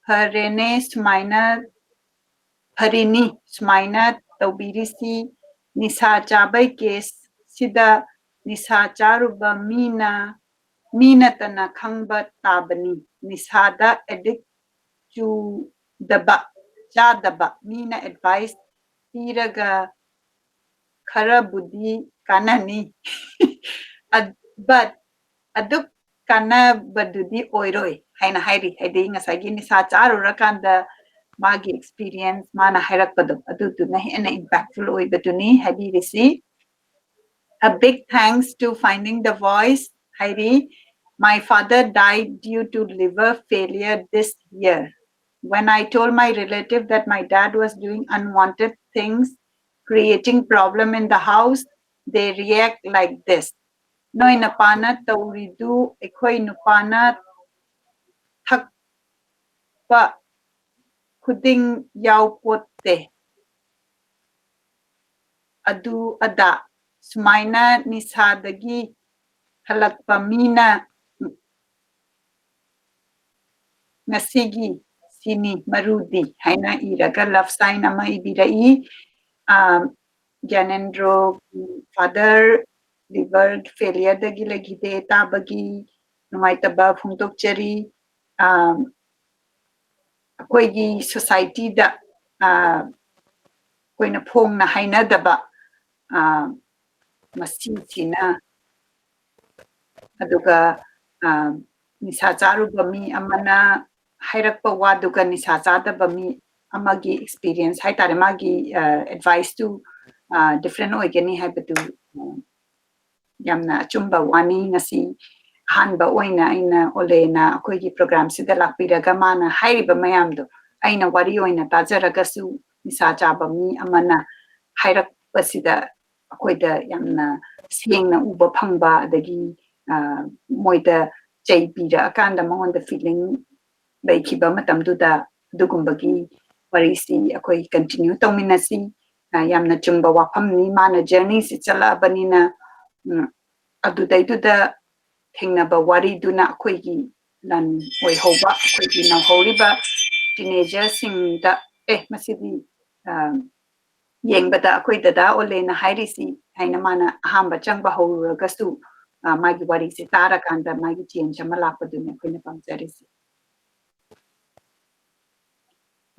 ꯐꯔꯦꯅꯦ ꯁꯨꯃꯥꯏꯅ, ꯐꯔꯤꯅꯤ ꯁꯨꯃꯥꯏꯅ ꯇꯧꯕꯤꯔꯤꯁꯤ꯫ ꯅꯤꯁꯥ ꯆꯥꯕꯩ case ꯁꯤꯗ ꯅꯤꯁꯥ ꯆꯥꯔꯨꯕ ꯃꯤꯅ, ꯃꯤ ꯅꯠꯇꯅ ꯈꯪꯕ ꯇꯥꯕꯅꯤ꯫ ꯅꯤꯁꯥꯗ addict ꯆꯨꯗꯕ, ꯆꯥꯗꯕ ꯃꯤꯅ advice ꯄꯤꯔꯒ ꯈꯔꯕꯨꯗꯤ ꯀꯥꯟꯅꯅꯤ꯫ ꯑ-, but ꯑꯗꯨꯛ ꯀꯥꯟꯅꯕꯗꯨꯗꯤ ꯑꯣꯏꯔꯣꯏ ꯍꯥꯏꯅ ꯍꯥꯏꯔꯤ꯫ ꯍꯥꯏꯗꯤ ꯉꯁꯥꯏꯒꯤ ꯅꯤꯁꯥ ꯆꯥꯔꯨꯔꯀꯥꯟꯗ ꯃꯥꯒꯤ experience, ꯃꯥꯅ ꯍꯥꯏꯔꯛꯄꯗꯣ, ꯑꯗꯨꯗꯨꯅ ꯍꯦꯟꯅ impactful ꯑꯣꯏꯕꯗꯨꯅꯤ ꯍꯥꯏꯕꯤꯔꯤꯁꯤ꯫ A big thanks to Finding the Voice ꯍꯥꯏꯔꯤ꯫ My father died due to liver failure this year. When I told my relative that my dad was doing unwanted things, creating problem in the house, they react like this. ꯅꯣꯏ ꯅꯄꯥꯅ ꯇꯧꯔꯤꯗꯨ ꯑꯩꯈꯣꯏ ꯅꯨꯄꯥꯅ ꯊꯛꯄ ꯈꯨꯗꯤꯡ ꯌꯥꯎꯄꯣꯠꯇꯦ꯫ ꯑꯗꯨ ꯑꯗꯥ ꯁꯨꯃꯥꯏꯅ ꯅꯤꯁꯥꯗꯒꯤ ꯍꯜꯂꯛꯄ ꯃꯤꯅ ꯉꯁꯤꯒꯤ ꯁꯤꯅꯤ ꯃꯔꯨꯗꯤ ꯍꯥꯏꯅ ꯏꯔꯒ ꯂꯞ ꯁꯥꯏꯟ ꯑꯃ ꯏꯕꯤꯔꯛꯏ꯫ ꯑꯥ, ꯒ꯭ꯌꯥꯅꯦꯟꯗ꯭ꯔꯣ, ꯐꯥꯗꯔ, ꯂꯤꯚꯔ ꯐꯦꯂꯤꯌꯔꯗꯒꯤ ꯂꯩꯈꯤꯗꯦ ꯇꯥꯕꯒꯤ ꯅꯨꯡꯉꯥꯏꯇꯕ ꯐꯣꯡꯗꯣꯛꯆꯔꯤ꯫ ꯑꯥ, ꯑꯩꯈꯣꯏꯒꯤ ꯁꯣꯁꯥꯏꯇꯤꯗ, ꯑꯥ, ꯑꯩꯈꯣꯏꯅ ꯐꯣꯡꯅ ꯍꯥꯏꯅꯗꯕ, ꯑꯥ, ꯃꯁꯤꯁꯤꯅ, ꯑꯗꯨꯒ, ꯑꯥ, ꯅꯤꯁꯥ ꯆꯥꯔꯨꯕ ꯃꯤ ꯑꯃꯅ ꯍꯥꯏꯔꯛꯄ ꯋꯥꯗꯨꯒ ꯅꯤꯁꯥ ꯆꯥꯗꯕ ꯃꯤ ꯑꯃꯒꯤ ꯑꯦꯛꯁꯄꯤꯔꯤꯌꯦꯟꯁ ꯍꯥꯏꯇꯥꯔꯦ, ꯃꯥꯒꯤ, ꯑꯥ, ꯑꯦꯗꯚꯥꯏꯁꯇꯨ, ꯑꯥ, ꯗꯤꯐ꯭ꯔꯦꯟ ꯑꯣꯏꯒꯅꯤ ꯍꯥꯏꯕꯗꯨ, ꯑꯥ, ꯌꯥꯝꯅ ꯑꯆꯨꯝꯕ ꯋꯥꯅꯤ꯫ ꯉꯁꯤ ꯑꯍꯥꯟꯕ ꯑꯣꯏꯅ ꯑꯩꯅ ꯑꯣꯂꯦꯅ ꯑꯩꯈꯣꯏꯒꯤ ꯄ꯭ꯔꯣꯒ꯭ꯔꯥꯝꯁꯤꯗ ꯂꯥꯛꯄꯤꯔꯒ ꯃꯥꯅ ꯍꯥꯏꯔꯤꯕ ꯃꯌꯥꯝꯗꯣ ꯑꯩꯅ ꯋꯥꯔꯤ ꯑꯣꯏꯅ ꯇꯥꯖꯔꯒꯁꯨ, ꯅꯤꯁꯥ ꯆꯥꯕ ꯃꯤ ꯑꯃꯅ ꯍꯥꯏꯔꯛꯄꯁꯤꯗ ꯑꯩꯈꯣꯏꯗ ꯌꯥꯝꯅ ꯁꯦꯡꯅ ꯎꯕ ꯐꯪꯕ, ꯑꯗꯒꯤ, ꯑ, ꯃꯣꯏꯗ ꯆꯩ ꯄꯤꯔꯛꯑꯀꯥꯟꯗ ꯃꯉꯣꯟꯗ ꯐꯤꯂꯤꯡ ꯂꯩꯈꯤꯕ ꯃꯇꯝꯗꯨꯗ ꯑꯗꯨꯒꯨꯝꯕꯒꯤ ꯋꯥꯔꯤꯁꯤ ꯑꯩꯈꯣꯏ ꯀꯟꯇꯤꯅ꯭ꯌꯨ ꯇꯧꯃꯤꯟꯅꯁꯤ꯫ ꯑ, ꯌꯥꯝꯅ ꯆꯨꯝꯕ ꯋꯥꯐꯝꯅꯤ꯫ ꯃꯥꯅ ꯖꯔꯅꯤꯁꯤ ꯆꯠꯂꯛꯑꯕꯅꯤꯅ, ꯎꯝ, ꯑꯗꯨꯗꯩꯗꯨꯗ ꯊꯦꯡꯅꯕ ꯋꯥꯔꯤꯗꯨꯅ ꯑꯩꯈꯣꯏꯒꯤ ꯂꯟ ꯑꯣꯏꯍꯧꯕ, ꯑꯩꯈꯣꯏꯒꯤ ꯅꯧꯍꯧꯔꯤꯕ ꯇꯤꯅꯦꯖꯔꯁꯤꯡꯗ, "ꯑꯦ, ꯃꯁꯤꯗꯤ, ꯑ, ꯌꯦꯡꯕꯗ ꯑꯩꯈꯣꯏ ꯗꯗꯥ ꯑꯣꯂꯦꯅ ꯍꯥꯏꯔꯤꯁꯤ" ꯍꯥꯏꯅ ꯃꯥꯅ ꯑꯍꯥꯟꯕ ꯆꯪꯕ ꯍꯧꯔꯨꯔꯒꯁꯨ, ꯑ, ꯃꯥꯒꯤ ꯋꯥꯔꯤꯁꯤ ꯇꯥꯔꯀꯥꯟꯗ ꯃꯥꯒꯤ ꯆꯦꯟꯖ ꯑꯃ ꯂꯥꯛꯄꯗꯨꯅꯤ ꯑꯩꯈꯣꯏꯅ ꯄꯥꯝꯖꯔꯤꯁꯤ꯫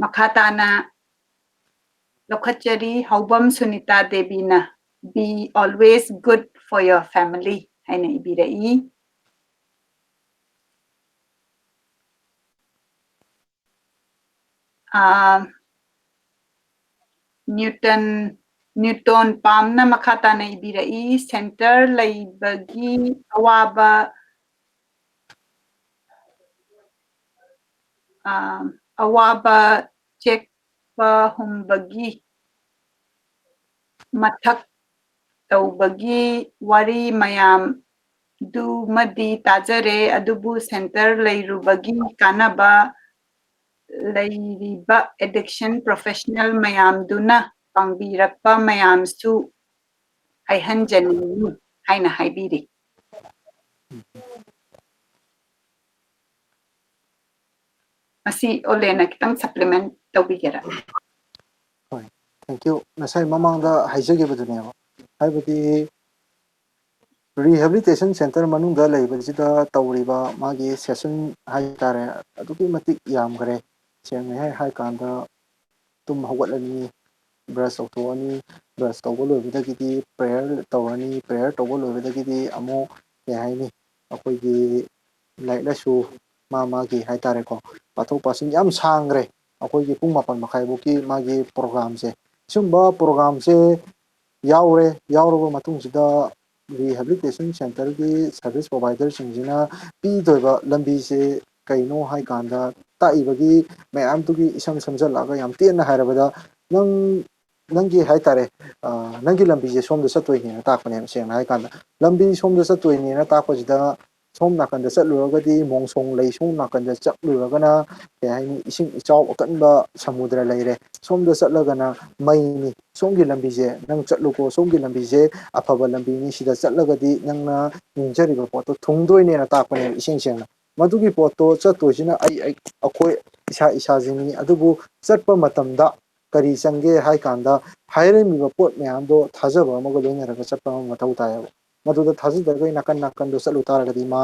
ꯃꯈꯥ ꯇꯥꯅ ꯂꯧꯈꯠꯆꯔꯤ, ꯍꯧꯕꯝ Sunita ꯗꯦꯕꯤꯅ, "Be always good for your family" ꯍꯥꯏꯅ ꯏꯕꯤꯔꯛꯏ꯫ ꯑꯥ, ꯅ꯭ꯌꯨꯇꯟ, ꯅ꯭ꯌꯨꯇꯣꯟ ꯄꯥꯝꯅ ꯃꯈꯥ ꯇꯥꯅ ꯏꯕꯤꯔꯛꯏ, ꯁꯦꯟꯇꯔ ꯂꯩꯕꯒꯤ ꯑꯋꯥꯕ, ꯑꯥ, ꯑꯋꯥꯕ ꯆꯦꯛꯄ ꯍꯨꯝꯕꯒꯤ ꯃꯊꯛ ꯇꯧꯕꯒꯤ ꯋꯥꯔꯤ ꯃꯌꯥꯝ ꯗꯨꯃꯗꯤ ꯇꯥꯖꯔꯦ, ꯑꯗꯨꯕꯨ center ꯂꯩꯔꯨꯕꯒꯤ ꯀꯥꯟꯅꯕ ꯂꯩꯔꯤꯕ addiction professional ꯃꯌꯥꯝꯗꯨꯅ ꯄꯥꯡꯕꯤꯔꯛꯄ ꯃꯌꯥꯝꯁꯨ ꯍꯥꯏꯍꯟꯖꯅꯤꯡꯏ ꯍꯥꯏꯅ ꯍꯥꯏꯕꯤꯔꯤ꯫ ꯃꯁꯤ ꯑꯣꯂꯦꯅ ꯈꯤꯇꯪ supplement ꯇꯧꯕꯤꯒꯦꯔꯥ? ꯍꯣꯏ, thank you. ꯉꯁꯥꯏ ꯃꯃꯥꯡꯗ ꯍꯥꯏꯖꯈꯤꯕꯗꯨꯅꯦꯕ, ꯍꯥꯏꯕꯗꯤ rehabilitation center ꯃꯅꯨꯡꯗ ꯂꯩꯕꯁꯤꯗ ꯇꯧꯔꯤꯕ ꯃꯥꯒꯤ session ꯍꯥꯏꯇꯥꯔꯦ, ꯑꯗꯨꯛꯀꯤ ꯃꯇꯤꯛ ꯌꯥꯝꯈ꯭ꯔꯦ꯫ ꯁꯦꯡꯅ ꯍꯥꯏ ꯍꯥꯏ ꯀꯥꯟꯗ, ꯇꯨꯝ ꯍꯧꯒꯠꯂꯅꯤ, brush ꯇꯧꯊꯣꯛꯑꯅꯤ, brush ꯇꯧꯕ ꯂꯣꯏꯕꯗꯒꯤꯗꯤ prayer ꯇꯧꯔꯅꯤ, prayer ꯇꯧꯕ ꯂꯣꯏꯕꯗꯒꯤꯗꯤ ꯑꯃꯨꯛ, ꯀꯩ ꯍꯥꯏꯅꯤ, ꯑꯩꯈꯣꯏꯒꯤ ꯂꯥꯏꯔꯤꯛ ꯂꯥꯏꯁꯨ ꯃꯥ ꯃꯥꯒꯤ ꯍꯥꯏꯇꯥꯔꯦꯀꯣ, ꯄꯥꯊꯣꯛ ꯄꯥꯁꯤꯟ ꯌꯥꯝ ꯁꯥꯡꯈ꯭ꯔꯦ꯫ ꯑꯩꯈꯣꯏꯒꯤ ꯄꯨꯡ ꯃꯥꯄꯟ ꯃꯈꯥꯏꯐꯧꯀꯤ ꯃꯥꯒꯤ programꯁꯦ, ꯁꯤꯒꯨꯝꯕ programꯁꯦ ꯌꯥꯎꯔꯦ꯫ ꯌꯥꯎꯔꯕ ꯃꯇꯨꯡꯁꯤꯗ rehabilitation centerꯒꯤ service providerꯁꯤꯡꯁꯤꯅ ꯄꯤꯗꯣꯏꯕ ꯂꯝꯕꯤꯁꯦ ꯀꯩꯅꯣ ꯍꯥꯏꯀꯥꯟꯗ, ꯇꯥꯛꯏꯕꯒꯤ ꯃꯌꯥꯝꯗꯨꯒꯤ ꯏꯁꯝ ꯁꯝꯖꯜꯂꯛꯑꯒ, ꯌꯥꯝ ꯇꯦꯟꯅ ꯍꯥꯏꯔꯕꯗ, ꯅꯪ, ꯅꯪꯒꯤ ꯍꯥꯏꯇꯥꯔꯦ, ꯑ, ꯅꯪꯒꯤ ꯂꯝꯕꯤꯁꯦ ꯁꯣꯝꯗ ꯆꯠꯇꯣꯏꯅꯦꯅ ꯇꯥꯛꯄꯅꯦꯕ, ꯁꯦꯡꯅ ꯍꯥꯏꯀꯥꯟꯗ꯫ ꯂꯝꯕꯤ ꯁꯣꯝꯗ ꯆꯠꯇꯣꯏꯅꯦꯅ ꯇꯥꯛꯄꯁꯤꯗ, ꯁꯣꯝ ꯅꯥꯀꯟꯗ ꯆꯠꯂꯨꯔꯒꯗꯤ ꯃꯣꯡꯁꯣꯡ ꯂꯩ, ꯁꯣꯝ ꯅꯥꯀꯟꯗ ꯆꯠꯂꯨꯔꯒꯅ, ꯀꯩ ꯍꯥꯏꯅꯤ, ꯏꯁꯤꯡ ꯏꯆꯥꯎ ꯑꯀꯟꯕ ꯁꯃꯨꯗ꯭ꯔ ꯂꯩꯔꯦ, ꯁꯣꯝꯗ ꯆꯠꯂꯒꯅ ꯃꯩꯅꯤ, ꯁꯣꯝꯒꯤ ꯂꯝꯕꯤꯁꯦ ꯅꯪ ꯆꯠꯂꯨꯀꯣ, ꯁꯣꯝꯒꯤ ꯂꯝꯕꯤꯁꯦ ꯑꯐꯕ ꯂꯝꯕꯤꯅꯤ, ꯁꯤꯗ ꯆꯠꯂꯒꯗꯤ ꯅꯪꯅ ꯅꯤꯡꯖꯔꯤꯕ ꯄꯣꯠꯇꯣ ꯊꯨꯡꯗꯣꯏꯅꯦꯅ ꯇꯥꯛꯄꯅꯦꯕ, ꯏꯁꯦꯡ ꯁꯦꯡꯅ꯫ ꯃꯗꯨꯒꯤ ꯄꯣꯠꯇꯣ ꯆꯠꯇꯣꯏꯁꯤꯅ ꯑꯩ, ꯑꯩ, ꯑꯩꯈꯣꯏ ꯏꯁꯥ ꯏꯁꯥꯁꯤꯅꯤ꯫ ꯑꯗꯨꯕꯨ ꯆꯠꯄ ꯃꯇꯝꯗ ꯀꯔꯤ ꯆꯪꯒꯦ ꯍꯥꯏ ꯀꯥꯟꯗ, ꯍꯥꯏꯔꯝꯃꯤꯕ ꯄꯣꯠ ꯃꯌꯥꯝꯗꯣ ꯊꯥꯖꯕ ꯑꯃꯒ ꯂꯣꯏꯅꯔꯒ ꯆꯠꯄ ꯑꯃ ꯃꯊꯧ ꯇꯥꯏꯌꯦꯕ꯫ ꯃꯗꯨꯗ ꯊꯥꯖꯗꯕꯒꯤ ꯅꯥꯀꯟ ꯅꯥꯀꯟꯗꯣ ꯆꯠꯂꯨ ꯇꯥꯔꯒꯗꯤ ꯃꯥ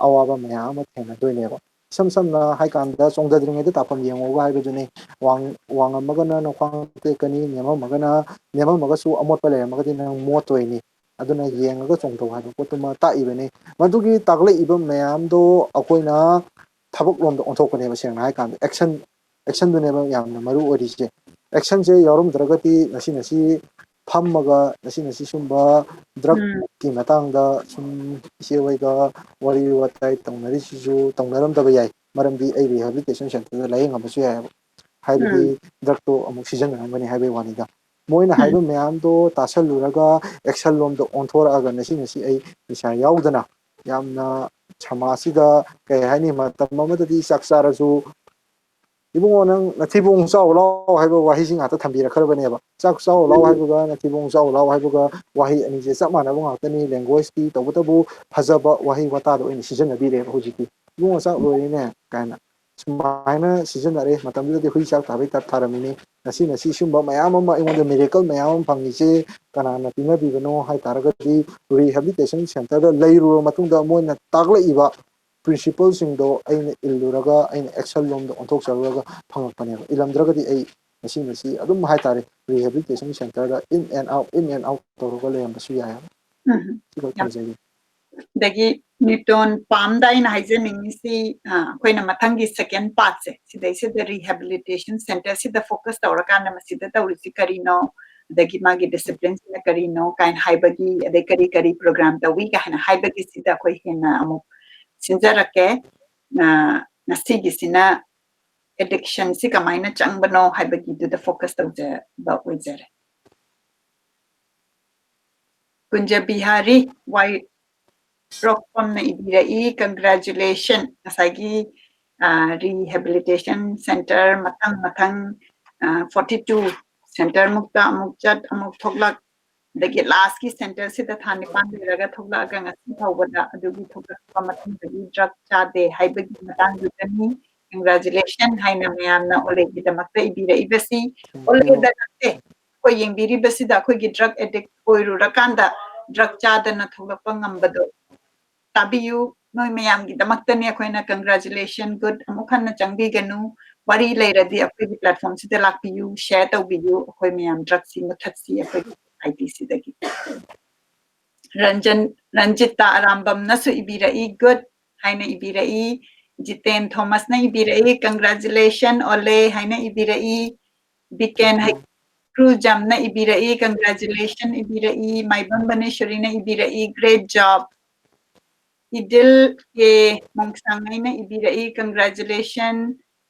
ꯑꯋꯥꯕ ꯃꯌꯥꯝ ꯑꯃ ꯊꯦꯡꯅꯗꯣꯏꯅꯦꯕ꯫ ꯏꯁꯝ ꯁꯝꯅ ꯍꯥꯏ ꯀꯥꯟꯗ, ꯆꯣꯡꯊꯗ꯭ꯔꯤꯉꯩꯗ ꯇꯥꯐꯝ ꯌꯦꯡꯉꯣꯒ ꯍꯥꯏꯕꯗꯨꯅꯤ꯫ ꯋꯥꯡ-, ꯋꯥꯡꯉꯝꯃꯒꯅ ꯅꯈ꯭ꯋꯥꯡ ꯇꯦꯛꯀꯅꯤ, ꯅꯦꯝꯃꯝꯃꯒꯅ, ꯅꯦꯝꯃꯝꯃꯒꯁꯨ ꯑꯃꯣꯠꯄ ꯂꯩꯔꯝꯃꯒꯗꯤ ꯅꯪ ꯃꯣꯠꯇꯣꯏꯅꯤ꯫ ꯑꯗꯨꯅ ꯌꯦꯡꯉꯒ ꯆꯣꯡꯊꯧ ꯍꯥꯏꯕ ꯄꯣꯠꯇꯨꯃ ꯇꯥꯛꯏꯕꯅꯤ꯫ ꯃꯗꯨꯒꯤ ꯇꯥꯛꯂꯛꯏꯕ ꯃꯌꯥꯝꯗꯣ ꯑꯩꯈꯣꯏꯅ ꯊꯕꯛ ꯂꯣꯝꯗ ꯑꯣꯟꯊꯣꯛꯄꯅꯦꯕ, ꯁꯦꯡꯅ ꯍꯥꯏ ꯀꯥꯟꯗ꯫ Action, actionꯗꯨꯅꯦꯕ ꯌꯥꯝꯅ ꯃꯔꯨ ꯑꯣꯏꯔꯤꯁꯦ꯫ Actionꯁꯦ ꯌꯥꯎꯔꯝꯗ꯭ꯔꯒꯗꯤ ꯉꯁꯤ ꯉꯁꯤ ꯐꯝꯃꯒ ꯉꯁꯤ ꯉꯁꯤ ꯁꯨꯝꯕ drug ꯎꯝ꯫ ꯀꯤ ꯃꯇꯥꯡꯗ ꯁꯨꯝ ꯏꯆꯦ ꯍꯣꯏꯒ ꯋꯥꯔꯤ ꯋꯥꯇꯥꯏ ꯇꯧꯅꯔꯤꯁꯤꯁꯨ ꯇꯧꯅꯔꯝꯗꯕ ꯌꯥꯏ, ꯃꯔꯝꯗꯤ ꯑꯩ rehabilitation centerꯗ ꯂꯥꯏꯌꯦꯡꯉꯝꯕꯁꯨ ꯌꯥꯏꯑꯕ, ꯍꯥꯏꯕꯗꯤ ꯎꯝ꯫ Drugꯇꯣ ꯑꯃꯨꯛ ꯁꯤꯖꯤꯟꯅꯔꯝꯒꯅꯤ ꯍꯥꯏꯕꯒꯤ ꯋꯥꯅꯤꯗ꯫ ꯃꯣꯏꯅ ꯎꯝ꯫ ꯍꯥꯏꯕ ꯃꯌꯥꯝꯗꯣ ꯇꯥꯁꯜꯂꯨꯔꯒ action ꯂꯣꯝꯗ ꯑꯣꯟꯊꯣꯔꯛꯑꯒ ꯉꯁꯤ ꯉꯁꯤ ꯑꯩ ꯅꯤꯁꯥ ꯌꯥꯎꯗꯅ ꯌꯥꯝꯅ ꯁꯃꯥꯖꯁꯤꯗ ꯀꯩ ꯍꯥꯏꯅꯤ, ꯃꯇꯝ ꯑꯃꯗꯗꯤ ꯆꯥꯛ ꯆꯥꯔꯁꯨ "ꯏꯕꯨꯡꯉꯣ, ꯅꯪ ꯅꯊꯤꯕꯣꯡ ꯆꯥꯎ ꯂꯥꯎ" ꯍꯥꯏꯕ ꯋꯥꯍꯩꯁꯤ ꯉꯥꯛꯇ ꯊꯝꯕꯤꯔꯛꯈ꯭ꯔꯕꯅꯦꯕ꯫ "ꯆꯥꯛ ꯆꯥꯎ ꯂꯥꯎ" ꯍꯥꯏꯕꯒ "ꯅꯊꯤꯕꯣꯡ ꯆꯥꯎ ꯂꯥꯎ" ꯍꯥꯏꯕꯒ ꯋꯥꯍꯩ ꯑꯅꯤꯁꯦ ꯆꯞ ꯃꯥꯟꯅꯕ ꯉꯥꯛꯇꯅꯤ, language ꯀꯤ꯫ ꯇꯧꯕꯇꯕꯨ ꯐꯖꯕ ꯋꯥꯍꯩ ꯋꯥꯇꯥꯗ ꯑꯣꯏꯅ ꯁꯤꯖꯤꯟꯅꯕꯤꯔꯦꯕ ꯍꯧꯖꯤꯛꯇꯤ꯫ "ꯏꯕꯨꯡꯉꯣ, ꯆꯥꯛ ꯂꯣꯏꯔꯦꯅꯦ" ꯀꯥꯏꯅ ꯁꯨꯃꯥꯏꯅ ꯁꯤꯖꯤꯟꯅꯔꯦ꯫ ꯃꯇꯝꯗꯨꯗꯗꯤ ꯍꯨꯏ ꯆꯥꯛ ꯊꯥꯕꯩ ꯇꯥꯏꯞ ꯊꯥꯔꯝꯃꯤꯅꯤ꯫ ꯉꯁꯤ ꯉꯁꯤ ꯁꯤꯒꯨꯝꯕ ꯃꯌꯥꯝ ꯑꯃ ꯑꯩꯉꯣꯟꯗ miracle ꯃꯌꯥꯝ ꯑꯃ ꯐꯪꯉꯤꯁꯦ ꯀꯅꯥꯅ ꯄꯤꯅꯕꯤꯕꯅꯣ ꯍꯥꯏ ꯇꯥꯔꯒꯗꯤ, rehabilitation centre ꯗ ꯂꯩꯔꯨꯔ ꯃꯇꯨꯡꯗ ꯃꯣꯏꯅ ꯇꯥꯛꯂꯛꯏꯕ principle ꯁꯤꯡꯗꯣ ꯑꯩꯅ ꯏꯜꯂꯨꯔꯒ, ꯑꯩꯅ action ꯂꯣꯝꯗ ꯑꯣꯟꯊꯣꯛꯆꯔꯨꯔꯒ ꯐꯪꯉꯛꯄꯅꯦꯕ꯫ ꯏꯜꯂꯝꯗ꯭ꯔꯒꯗꯤ ꯑꯩ ꯉꯁꯤ ꯉꯁꯤ ꯑꯗꯨꯝ ꯍꯥꯏꯇꯥꯔꯦ, rehabilitation centre the in and out, in and out ꯇꯧꯔꯒ ꯂꯩꯔꯝꯕꯁꯨ ꯌꯥꯏ꯫ ꯎꯝ꯫ ꯁꯤꯈꯛ ꯌꯥꯝ ꯊꯝꯖꯒꯦ꯫ ꯑꯗꯒꯤ ꯅ꯭ꯌꯨꯇꯣꯟ ꯄꯥꯝꯗ ꯑꯩꯅ ꯍꯥꯏꯖꯅꯤꯡꯉꯤꯁꯤ, ꯑ, ꯑꯩꯈꯣꯏꯅ ꯃꯊꯪꯒꯤ second part ꯁꯦ ꯁꯤꯗꯩꯁꯤꯗ rehabilitation centre ꯁꯤꯗ focus ꯇꯧꯔꯀꯥꯟꯗ ꯃꯁꯤꯗ ꯇꯧꯔꯤꯁꯤ ꯀꯔꯤꯅꯣ, ꯑꯗꯒꯤ ꯃꯥꯒꯤ discipline ꯁꯤꯅ ꯀꯔꯤꯅꯣ ꯀꯥꯏꯅ ꯍꯥꯏꯕꯒꯤ, ꯑꯗꯩ ꯀꯔꯤ ꯀꯔꯤ program ꯇꯧꯏ ꯀꯥꯏꯅ ꯍꯥꯏꯕꯒꯤꯁꯤꯗ ꯑꯩꯈꯣꯏ ꯍꯦꯟꯅ ꯑꯃꯨꯛ ꯁꯤꯟꯖꯔꯛꯀꯦ꯫ ꯑ, ꯉꯁꯤꯒꯤꯁꯤꯅ addiction ꯁꯤ ꯀꯃꯥꯏꯅ ꯆꯪꯕꯅꯣ ꯍꯥꯏꯕꯒꯤꯗꯨꯗ focus ꯇꯧꯖꯕ ꯑꯣꯏꯖꯔꯦ꯫ ꯀꯨꯟꯖ ꯕꯤꯍꯥꯔꯤ ꯋꯥꯏꯔꯣꯛꯄꯝꯅ ꯏꯕꯤꯔꯛꯏ, congratulation꯫ ꯉꯁꯥꯏꯒꯤ, ꯑ, rehabilitation centre ꯃꯊꯪ ꯃꯊꯪ, ꯑ, forty two centre ꯃꯨꯛꯇ ꯑꯃꯨꯛ ꯆꯠ ꯑꯃꯨꯛ ꯊꯣꯛꯂꯛ, ꯑꯗꯒꯤ last ꯀꯤ centre ꯁꯤꯗ ꯊꯥ ꯅꯤꯄꯥꯟ ꯂꯩꯔꯒ ꯊꯣꯛꯂꯛꯑꯒ ꯉꯁꯤ ꯐꯥꯎꯕꯗ ꯑꯗꯨꯒꯤ ꯊꯣꯛꯂꯛꯄ ꯃꯇꯨꯡꯗꯒꯤ drug ꯆꯥꯗꯦ ꯍꯥꯏꯕꯒꯤ ꯃꯇꯥꯡꯗꯨꯗꯅꯤ꯫ Congratulation ꯍꯥꯏꯅ ꯃꯌꯥꯝꯅ ꯑꯣꯂꯦꯒꯤꯗꯃꯛꯇ ꯏꯕꯤꯔꯛꯏꯕꯁꯤ꯫ ꯑꯣꯂꯦꯗ ꯅꯠꯇꯦ, ꯑꯩꯈꯣꯏ ꯌꯦꯡꯕꯤꯔꯤꯕꯁꯤꯗ ꯑꯩꯈꯣꯏꯒꯤ drug addict ꯑꯣꯏꯔꯨꯔꯀꯥꯟꯗ drug ꯆꯥꯗꯅ ꯊꯣꯛꯂꯛꯄ ꯉꯝꯕꯗꯣ ꯇꯥꯕꯤꯌꯨ꯫ ꯅꯣꯏ ꯃꯌꯥꯝꯒꯤꯗꯃꯛꯇꯅꯤ ꯑꯩꯈꯣꯏꯅ congratulation, good꯫ ꯑꯃꯨꯛ ꯍꯟꯅ ꯆꯪꯕꯤꯒꯅꯨ꯫ ꯋꯥꯔꯤ ꯂꯩꯔꯗꯤ ꯑꯩꯈꯣꯏꯒꯤ platform ꯁꯤꯗ ꯂꯥꯛꯄꯤꯌꯨ, share ꯇꯧꯕꯤꯌꯨ꯫ ꯑꯩꯈꯣꯏ ꯃꯌꯥꯝ drug ꯁꯤ ꯃꯨꯊꯠꯁꯤ ꯑꯩꯈꯣꯏꯒꯤ society ꯁꯤꯗꯒꯤ꯫ ꯔꯟꯖꯟ, ꯔꯟꯖꯤꯇꯥ ꯑꯔꯥꯝꯕꯝꯅꯁꯨ ꯏꯕꯤꯔꯛꯏ, good ꯍꯥꯏꯅ ꯏꯕꯤꯔꯛꯏ꯫ ꯖꯤꯇꯦꯟ ꯊꯣꯃꯁꯅ ꯏꯕꯤꯔꯛꯏ, congratulation ꯑꯣꯂꯦ ꯍꯥꯏꯅ ꯏꯕꯤꯔꯛꯏ꯫ ꯕꯤꯀꯦꯟ ꯍꯩꯀ꯭ꯔꯨꯖꯝꯅ ꯏꯕꯤꯔꯛꯏ, congratulation ꯏꯕꯤꯔꯛꯏ꯫ ꯃꯥꯏꯕꯝ ꯕꯅꯦꯁꯣꯔꯤꯅ ꯏꯕꯤꯔꯛꯏ, great job꯫ ꯏꯗꯤꯜ ꯀꯦ ꯃꯣꯡꯁꯥꯡꯉꯩꯅ ꯏꯕꯤꯔꯛꯏ, congratulation꯫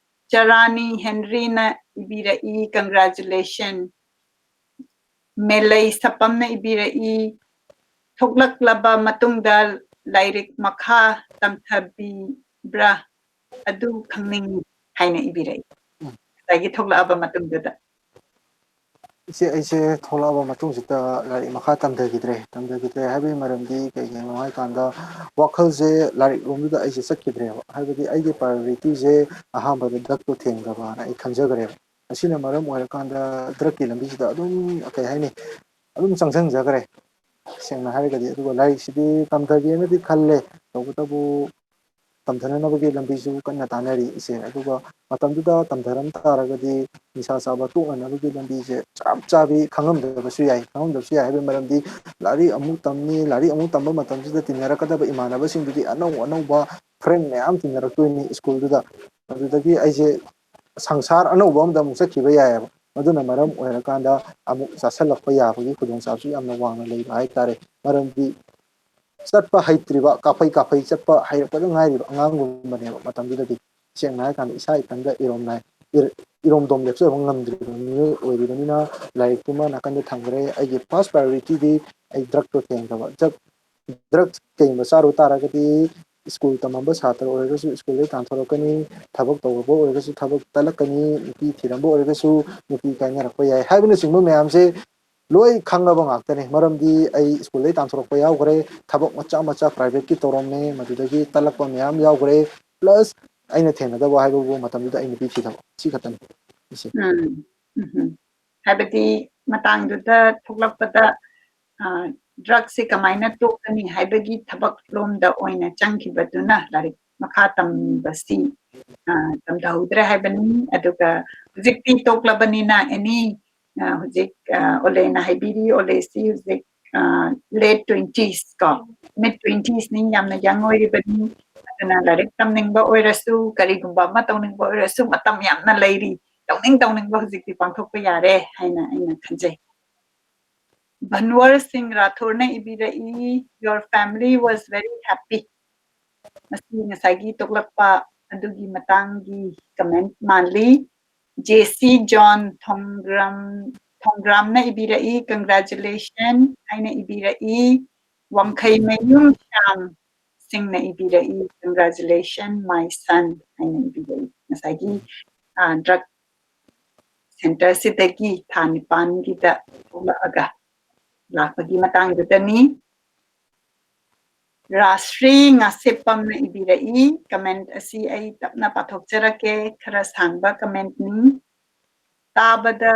ꯆꯔꯥꯅꯤ ꯍꯦꯟꯔꯤꯅ ꯏꯕꯤꯔꯛꯏ, congratulation꯫ ꯃꯦꯂꯩ ꯁꯄꯝꯅ ꯏꯕꯤꯔꯛꯏ, ꯊꯣꯛꯂꯛꯂꯕ ꯃꯇꯨꯡꯗ ꯂꯥꯏꯔꯤꯛ ꯃꯈꯥ ꯇꯝꯊꯕꯤꯕ꯭ꯔꯥ, ꯑꯗꯨ ꯈꯪꯅꯤꯡꯏ ꯍꯥꯏꯅ ꯏꯕꯤꯔꯛꯏ꯫ ꯎꯝ꯫ ꯉꯁꯥꯏꯒꯤ ꯊꯣꯛꯂꯛꯑꯕ ꯃꯇꯨꯡꯗꯨꯗ꯫ ꯏꯆꯦ, ꯑꯩꯁꯦ ꯊꯣꯛꯂꯛꯑꯕ ꯃꯇꯨꯡꯁꯤꯗ ꯂꯥꯏꯔꯤꯛ ꯃꯈꯥ ꯇꯝꯊꯈꯤꯗ꯭ꯔꯦ꯫ ꯇꯝꯊꯈꯤꯗ꯭ꯔꯦ ꯍꯥꯏꯕꯒꯤ ꯃꯔꯝꯗꯤ ꯀꯩꯒꯤꯅꯣ ꯍꯥꯏꯀꯥꯟꯗ, ꯋꯥꯈꯜꯁꯦ ꯂꯥꯏꯔꯤꯛ ꯂꯣꯝꯗꯨꯗ ꯑꯩꯁꯦ ꯆꯠꯈꯤꯗ꯭ꯔꯦꯕ꯫ ꯍꯥꯏꯕꯗꯤ ꯑꯩꯒꯤ priority ꯁꯦ ꯑꯍꯥꯟꯕꯗ drug ꯇꯣ ꯊꯦꯡꯗꯕꯅ ꯑꯩ ꯈꯟꯖꯈ꯭ꯔꯦꯕ꯫ ꯑꯁꯤꯅ ꯃꯔꯝ ꯑꯣꯏꯔꯀꯥꯟꯗ drug ꯀꯤ ꯂꯝꯕꯤꯁꯤꯗ ꯑꯗꯨꯝ, ꯀꯩ ꯍꯥꯏꯅꯤ, ꯑꯗꯨꯝ ꯆꯪꯁꯤꯟꯖꯈ꯭ꯔꯦ, ꯁꯦꯡꯅ ꯍꯥꯏꯔꯒꯗꯤ꯫ ꯑꯗꯨꯒ ꯂꯥꯏꯔꯤꯛꯁꯤꯗꯤ ꯇꯝꯊꯒꯦꯅꯗꯤ ꯈꯜꯂꯦ, ꯇꯧꯕꯇꯕꯨ ꯇꯝꯊꯅꯅꯕꯒꯤ ꯂꯝꯕꯤꯁꯨ ꯀꯟꯅ ꯇꯥꯟꯅꯔꯤ, ꯏꯆꯦ꯫ ꯑꯗꯨꯒ ꯃꯇꯝꯗꯨꯗ ꯇꯝꯊꯔꯝ ꯇꯥꯔꯒꯗꯤ ꯅꯤꯁꯥ ꯆꯥꯕ ꯇꯣꯛꯅꯅꯕꯒꯤ ꯂꯝꯕꯤꯁꯦ ꯆꯞ ꯆꯥꯕꯤ ꯈꯪꯉꯝꯗꯕꯁꯨ ꯌꯥꯏ꯫ ꯈꯪꯉꯝꯗꯕꯁꯨ ꯌꯥꯏ ꯍꯥꯏꯕꯒꯤ ꯃꯔꯝꯗꯤ, ꯂꯥꯏꯔꯤꯛ ꯑꯃꯨꯛ ꯇꯝꯅꯤ, ꯂꯥꯏꯔꯤꯛ ꯑꯃꯨꯛ ꯇꯝꯕ ꯃꯇꯝꯁꯤꯗ ꯇꯤꯟꯅꯔꯛꯀꯗꯕ ꯏꯃꯥꯟꯅꯕꯁꯤꯡꯗꯨꯗꯤ ꯑꯅꯧ ꯑꯅꯧꯕ friend ꯃꯌꯥꯝ ꯇꯤꯟꯅꯔꯛꯇꯣꯏꯅꯤ ꯁ꯭ꯀꯨꯜꯗꯨꯗ꯫ ꯑꯗꯨꯗꯒꯤ ꯑꯩꯁꯦ ꯁꯪꯁꯥꯔ ꯑꯅꯧꯕ ꯑꯃꯗ ꯑꯃꯨꯛ ꯆꯠꯈꯤꯕ ꯌꯥꯏꯑꯕ꯫ ꯃꯗꯨꯅ ꯃꯔꯝ ꯑꯣꯏꯔꯀꯥꯟꯗ ꯑꯃꯨꯛ ꯆꯥꯁꯤꯜꯂꯛꯄ ꯌꯥꯕꯒꯤ ꯈꯨꯗꯣꯡꯆꯥꯕꯁꯨ ꯌꯥꯝꯅ ꯋꯥꯡꯅ ꯂꯩꯕ ꯍꯥꯏꯇꯥꯔꯦ꯫ ꯃꯔꯝꯗꯤ ꯆꯠꯄ ꯍꯩꯇ꯭ꯔꯤꯕ, ꯀꯥꯐꯩ ꯀꯥꯐꯩ ꯆꯠꯄ ꯍꯩꯔꯛꯄꯗ ꯉꯥꯏꯔꯤꯕ ꯑꯉꯥꯡꯒꯨꯝꯕꯅꯦꯕ ꯃꯇꯝꯗꯨꯗꯗꯤ꯫ ꯁꯦꯡꯅ ꯍꯥꯏꯔꯀꯥꯟꯗ ꯏꯁꯥ ꯏꯊꯟꯗ ꯏꯔꯣꯝꯅꯥꯏ-, ꯏꯔ-, ꯏꯔꯣꯝꯗꯣꯝ ꯂꯦꯞꯆꯕ ꯉꯝꯗ꯭ꯔꯤꯕ ꯃꯤꯑꯣꯏ ꯑꯣꯏꯔꯤꯕꯅꯤꯅ, ꯂꯥꯏꯔꯤꯛꯇꯨꯃ ꯅꯥꯀꯟꯗ ꯊꯝꯈ꯭ꯔꯦ꯫ ꯑꯩꯒꯤ first priority ꯗꯤ ꯑꯩ drug ꯇꯣ ꯊꯦꯡꯗꯕ꯫ Drug, drug ꯀꯩꯒꯨꯝꯕ ꯆꯥꯔꯨ ꯇꯥꯔꯒꯗꯤ ꯁ꯭ꯀꯨꯜ ꯇꯝꯃꯝꯕ ꯁꯥꯇ꯭ꯔ ꯑꯣꯏꯔꯒꯁꯨ ꯁ꯭ꯀꯨꯜꯗꯒꯤ ꯇꯥꯟꯊꯣꯔꯛꯀꯅꯤ, ꯊꯕꯛ ꯇꯧꯕ ꯑꯣꯏꯔꯒꯁꯨ ꯊꯕꯛ ꯇꯠꯂꯛꯀꯅꯤ, ꯅꯨꯄꯤ ꯊꯤꯔꯝꯕ ꯑꯣꯏꯔꯒꯁꯨ ꯅꯨꯄꯤ ꯀꯥꯏꯅꯔꯛꯄ ꯌꯥꯏ ꯍꯥꯏꯕꯅꯆꯤꯡꯕ ꯃꯌꯥꯝꯁꯦ ꯂꯣꯏ ꯈꯪꯉꯕ ꯉꯥꯛꯇꯅꯦ꯫ ꯃꯔꯝꯗꯤ ꯑꯩ ꯁ꯭ꯀꯨꯜꯗꯒꯤ ꯇꯥꯟꯊꯣꯔꯛꯄ ꯌꯥꯎꯈ꯭ꯔꯦ, ꯊꯕꯛ ꯃꯆꯥ ꯃꯆꯥ private ꯀꯤ ꯇꯧꯔꯝꯃꯦ, ꯃꯗꯨꯗꯒꯤ ꯇꯠꯂꯛꯄ ꯃꯌꯥꯝ ꯌꯥꯎꯈ꯭ꯔꯦ꯫ Plus ꯑꯩꯅ ꯊꯦꯡꯅꯗꯕ ꯍꯥꯏꯕꯕꯨ ꯃꯇꯝꯗꯨꯗ ꯑꯩ ꯅꯨꯄꯤ ꯊꯤꯗꯕ, ꯁꯤ ꯈꯛꯇꯅꯤ꯫ ꯏꯆꯦ꯫ ꯎꯝ, ꯎꯝ, ꯎꯝ꯫ ꯍꯥꯏꯕꯗꯤ ꯃꯇꯥꯡꯗꯨꯗ ꯊꯣꯛꯂꯛꯄꯗ, ꯑ, drug ꯁꯦ ꯀꯃꯥꯏꯅ ꯇꯣꯛꯀꯅꯤ ꯍꯥꯏꯕꯒꯤ ꯊꯕꯛ ꯂꯣꯝꯗ ꯑꯣꯏꯅ ꯆꯪꯈꯤꯕꯗꯨꯅ ꯂꯥꯏꯔꯤꯛ ꯃꯈꯥ ꯇꯝꯕꯁꯤ, ꯑ, ꯇꯝꯊꯍꯧꯗ꯭ꯔꯦ ꯍꯥꯏꯕꯅꯤ꯫ ꯑꯗꯨꯒ ꯍꯧꯖꯤꯛꯇꯤ ꯇꯣꯛꯂꯕꯅꯤꯅ any, ꯑ, ꯍꯧꯖꯤꯛ, ꯑ, ꯑꯣꯂꯦꯅ ꯍꯥꯏꯕꯤꯔꯤ, ꯑꯣꯂꯦꯁꯤ ꯍꯧꯖꯤꯛ, ꯑ, late twenties ꯀꯣ, mid twenties ꯅꯤ, ꯌꯥꯝꯅ young ꯑꯣꯏꯔꯤꯕꯅꯤ꯫ ꯑꯗꯨꯅ ꯂꯥꯏꯔꯤꯛ ꯇꯝꯅꯤꯡꯕ ꯑꯣꯏꯔꯁꯨ, ꯀꯔꯤꯒꯨꯝꯕ ꯑꯃ ꯇꯧꯅꯤꯡꯕ ꯑꯣꯏꯔꯁꯨ ꯃꯇꯝ ꯌꯥꯝꯅ ꯂꯩꯔꯤ꯫ ꯇꯧꯅꯤꯡ ꯇꯧꯅꯤꯡꯕ ꯍꯧꯖꯤꯛꯇꯤ ꯄꯥꯡꯊꯣꯛꯄ ꯌꯥꯔꯦ ꯍꯥꯏꯅ ꯑꯩꯅ ꯈꯟꯖꯩ꯫ ꯚꯟꯋꯔ ꯁꯤꯡ ꯔꯥꯊꯣꯔꯅ ꯏꯕꯤꯔꯛꯏ, "Your family was very happy"꯫ ꯃꯁꯤ ꯉꯁꯥꯏꯒꯤ ꯇꯣꯛꯂꯛꯄ ꯑꯗꯨꯒꯤ ꯃꯇꯥꯡꯒꯤ comment ꯃꯥꯜꯂꯤ꯫ ꯖꯦ ꯁꯤ ꯖꯣꯟ ꯊꯣꯡꯒ꯭ꯔꯥꯝ, ꯊꯣꯡꯒ꯭ꯔꯥꯝꯅ ꯏꯕꯤꯔꯛꯏ, "Congratulation" ꯍꯥꯏꯅ ꯏꯕꯤꯔꯛꯏ꯫ ꯋꯥꯡꯈꯩꯃꯌꯨꯝ ꯁ꯭ꯌꯥꯝ ꯁꯤꯡꯅ ꯏꯕꯤꯔꯛꯏ, "Congratulations, my son" ꯍꯥꯏꯅ ꯏꯕꯤꯔꯛꯏ꯫ ꯉꯁꯥꯏꯒꯤ, ꯑ, drug centerꯁꯤꯗꯒꯤ ꯊꯥ ꯅꯤꯄꯥꯟꯒꯤꯗ ꯊꯣꯛꯂꯛꯑꯒ ꯂꯥꯛꯄꯒꯤ ꯃꯇꯥꯡꯗꯨꯗꯅꯤ꯫ ꯔꯥꯁ꯭ꯔꯤ ꯉꯥꯁꯦꯞꯄꯝꯅ ꯏꯕꯤꯔꯛꯏ꯫ Comment ꯑꯁꯤ ꯑꯩ ꯇꯞꯅ ꯄꯥꯊꯣꯛꯆꯔꯛꯀꯦ꯫ ꯈꯔ ꯁꯥꯡꯕ commentꯅꯤ꯫ ꯇꯥꯕꯗ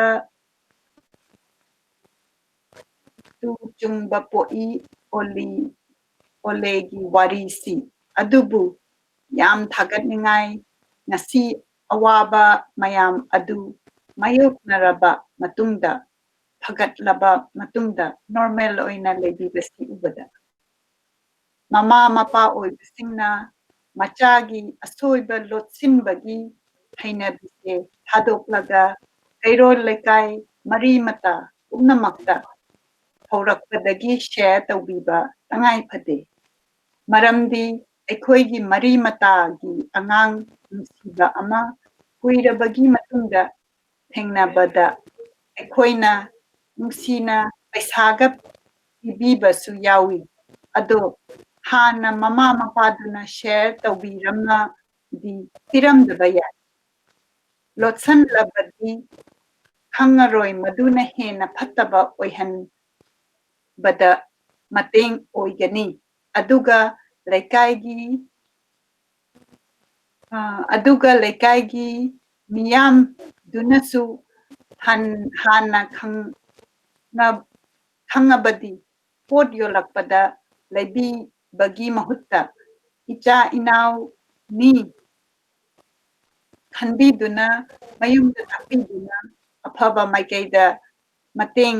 ꯇꯨ ꯆꯨꯡꯕ ꯄꯣꯛꯏ ꯑꯣꯂꯤ, ꯑꯣꯂꯦꯒꯤ ꯋꯥꯔꯤꯁꯤ꯫ ꯑꯗꯨꯕꯨ ꯌꯥꯝ ꯊꯥꯒꯠꯅꯤꯡꯉꯥꯏ, ꯉꯁꯤ ꯑꯋꯥꯕ ꯃꯌꯥꯝ ꯑꯗꯨ ꯃꯥꯌꯣꯛꯅꯔꯕ ꯃꯇꯨꯡꯗ, ꯐꯒꯠꯂꯕ ꯃꯇꯨꯡꯗ normal ꯑꯣꯏꯅ ꯂꯩꯕꯤꯕꯁꯤ ꯎꯕꯗ, ꯃꯃꯥ ꯃꯄꯥ ꯑꯣꯏꯕꯁꯤꯡꯅ ꯃꯆꯥꯒꯤ ꯑꯁꯣꯏꯕ ꯂꯣꯠꯁꯤꯟꯕꯒꯤ ꯍꯩꯅꯕꯤꯁꯦ ꯊꯥꯗꯣꯛꯂꯒ ꯀꯩꯔꯣꯜ ꯂꯩꯀꯥꯏ ꯃꯔꯤ ꯃꯇꯥ ꯄꯨꯝꯅꯃꯛꯇ ꯍꯧꯔꯛꯄꯗꯒꯤ share ꯇꯧꯕꯤꯕ ꯇꯉꯥꯏ ꯐꯗꯦ꯫ ꯃꯔꯝꯗꯤ ꯑꯩꯈꯣꯏꯒꯤ ꯃꯔꯤ ꯃꯇꯥꯒꯤ ꯑꯉꯥꯡ ꯅꯨꯡꯁꯤꯕ ꯑꯃ ꯀꯨꯏꯔꯕꯒꯤ ꯃꯇꯨꯡꯗ ꯊꯦꯡꯅꯕꯗ ꯑꯩꯈꯣꯏꯅ ꯅꯨꯡꯁꯤꯅ ꯄꯩꯁꯥꯒ ꯄꯤꯕꯤꯕꯁꯨ ꯌꯥꯎꯏ꯫ ꯑꯗꯣ ꯍꯥꯟꯅ ꯃꯃꯥ ꯃꯄꯥꯗꯨꯅ share ꯇꯧꯕꯤꯔꯝꯃꯗꯤ ꯄꯤꯔꯝꯗꯕ ꯌꯥꯏ꯫ ꯂꯣꯠꯁꯟꯂꯕꯗꯤ ꯈꯪꯉꯔꯣꯏ, ꯃꯗꯨꯅ ꯍꯦꯟꯅ ꯐꯠꯇꯕ ꯑꯣꯏꯍꯟꯕꯗ ꯃꯇꯦꯡ ꯑꯣꯏꯒꯅꯤ꯫ ꯑꯗꯨꯒ ꯂꯩꯀꯥꯏꯒꯤ, ꯑ, ꯑꯗꯨꯒ ꯂꯩꯀꯥꯏꯒꯤ ꯃꯤꯌꯥꯝꯗꯨꯅꯁꯨ ꯍꯟ-, ꯍꯥꯟꯅ ꯈꯪꯅ-, ꯈꯪꯉꯕꯗꯤ ꯄꯣꯠ ꯌꯣꯜꯂꯛꯄꯗ ꯂꯩꯕꯤꯕꯒꯤ ꯃꯍꯨꯠꯇ ꯏꯆꯥ ꯏꯅꯥꯎꯅꯤ ꯈꯟꯕꯤꯗꯨꯅ ꯃꯌꯨꯝꯗ ꯇꯥꯛꯄꯤꯗꯨꯅ ꯑꯐꯕ ꯃꯥꯏꯀꯩꯗ ꯃꯇꯦꯡ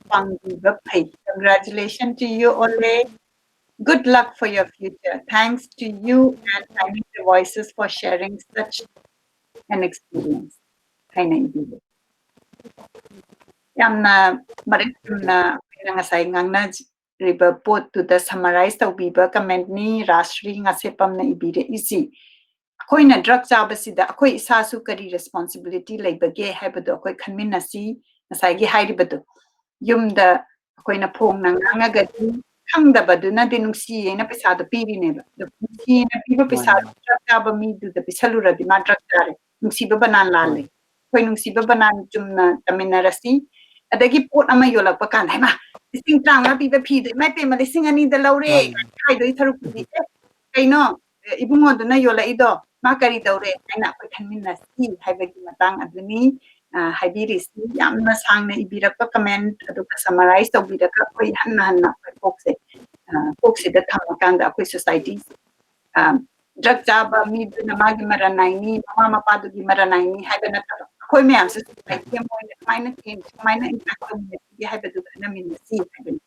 ꯄꯥꯡꯕꯤꯕ ꯐꯩ꯫ Congratulations to you, Ole. Good luck for your future. Thanks to you and Timing the Voices for sharing such an experience. ꯍꯥꯏꯅ ꯏꯕꯤꯔꯦ꯫ ꯌꯥꯝꯅ ꯃꯔꯤꯛ ꯆꯨꯝꯅ ꯑꯩꯈꯣꯏꯅ ꯉꯁꯥꯏ ꯉꯥꯡꯅꯔꯤꯕ ꯄꯣꯠꯇꯨꯗ summarize ꯇꯧꯕꯤꯕ commentꯅꯤ ꯔꯥꯁ꯭ꯔꯤ ꯉꯥꯁꯦꯞꯄꯝꯅ ꯏꯕꯤꯔꯛꯏꯁꯤ꯫ ꯑꯩꯈꯣꯏꯅ drug ꯆꯥꯕꯁꯤꯗ ꯑꯩꯈꯣꯏ ꯏꯁꯥꯁꯨ ꯀꯔꯤ responsibility ꯂꯩꯕꯒꯦ ꯍꯥꯏꯕꯗꯣ ꯑꯩꯈꯣꯏ ꯈꯟꯃꯤꯟꯅꯁꯤ꯫ ꯉꯁꯥꯏꯒꯤ ꯍꯥꯏꯔꯤꯕꯗꯣ, ꯌꯨꯝꯗ ꯑꯩꯈꯣꯏꯅ ꯐꯣꯡꯅ ꯉꯥꯡꯉꯒꯗꯤ ꯈꯪꯗꯕꯗꯨꯅꯗꯤ ꯅꯨꯡꯁꯤꯌꯦꯅ ꯄꯩꯁꯥꯗꯣ ꯄꯤꯔꯤꯅꯦꯕ꯫ ꯑꯗꯣ ꯅꯨꯡꯁꯤꯅ ꯄꯤꯕ ꯄꯩꯁꯥꯗꯣ ꯗ꯭ꯔꯛ ꯆꯥꯕ ꯃꯤꯗꯨꯗ ꯄꯤꯁꯜꯂꯨꯔꯗꯤ ꯃꯥ ꯗ꯭ꯔꯛ ꯆꯥꯔꯦ꯫ ꯅꯨꯡꯁꯤꯕ ꯕꯅꯥꯟ ꯂꯥꯜꯂꯦ꯫ ꯑꯩꯈꯣꯏ ꯅꯨꯡꯁꯤꯕ ꯕꯅꯥꯟ ꯆꯨꯝꯅ ꯇꯝꯃꯤꯟꯅꯔꯁꯤ꯫ ꯑꯗꯒꯤ ꯄꯣꯠ ꯑꯃ ꯌꯣꯜꯂꯛꯄ ꯀꯥꯟꯗ, "ꯍꯩꯃꯥ, ꯂꯤꯁꯤꯡ ꯇꯔꯥꯃꯉꯥ ꯄꯤꯕ ꯐꯤꯗꯣ ꯏꯃꯥ ꯏꯄꯦꯝꯃ ꯂꯤꯁꯤꯡ ꯑꯅꯤꯗ ꯂꯧꯔꯦ" ꯍꯥꯏꯗꯣꯏ ꯁꯔꯨꯛꯄꯨꯗꯤ, "ꯑꯦ, ꯀꯩꯅꯣ, ꯏꯕꯨꯡꯉꯣꯗꯨꯅ ꯌꯣꯜꯂꯛꯏꯗꯣ ꯃꯥ ꯀꯔꯤ ꯇꯧꯔꯦ?" ꯍꯥꯏꯅ ꯑꯩꯈꯣꯏ ꯈꯟꯃꯤꯟꯅꯁꯤ ꯍꯥꯏꯕꯒꯤ ꯃꯇꯥꯡ ꯑꯗꯨꯅꯤ꯫ ꯑ, ꯍꯥꯏꯕꯤꯔꯤꯁꯤ꯫ ꯌꯥꯝꯅ ꯁꯥꯡꯅ ꯏꯕꯤꯔꯛꯄ comment ꯑꯗꯨꯒ summarize ꯇꯧꯕꯤꯔꯒ ꯑꯩꯈꯣꯏ ꯍꯟꯅ ꯍꯟꯅ ꯑꯩꯈꯣꯏ ꯀꯣꯛꯁꯦ, ꯑ, ꯀꯣꯛꯁꯤꯗ ꯊꯝꯃꯀꯥꯟꯗ ꯑꯩꯈꯣꯏ society, ꯑ, ꯗ꯭ꯔꯛ ꯆꯥꯕ ꯃꯤꯗꯨꯅ ꯃꯥꯒꯤ ꯃꯔꯟ ꯅꯥꯏꯅꯤ, ꯃꯃꯥ ꯃꯄꯥꯗꯨꯒꯤ ꯃꯔꯟ ꯅꯥꯏꯅꯤ ꯍꯥꯏꯕ ꯅꯠꯇꯕ, ꯑꯩꯈꯣꯏ ꯃꯌꯥꯝꯁꯦ society ꯑꯃ ꯑꯣꯏꯅ ꯀꯃꯥꯏꯅ change, ꯀꯃꯥꯏꯅ impact ꯇꯧꯃꯤꯟꯅꯁꯤꯒꯦ ꯍꯥꯏꯕꯗꯨ ꯈꯟꯅꯃꯤꯟꯅꯁꯤ ꯍꯥꯏꯕꯅꯤ꯫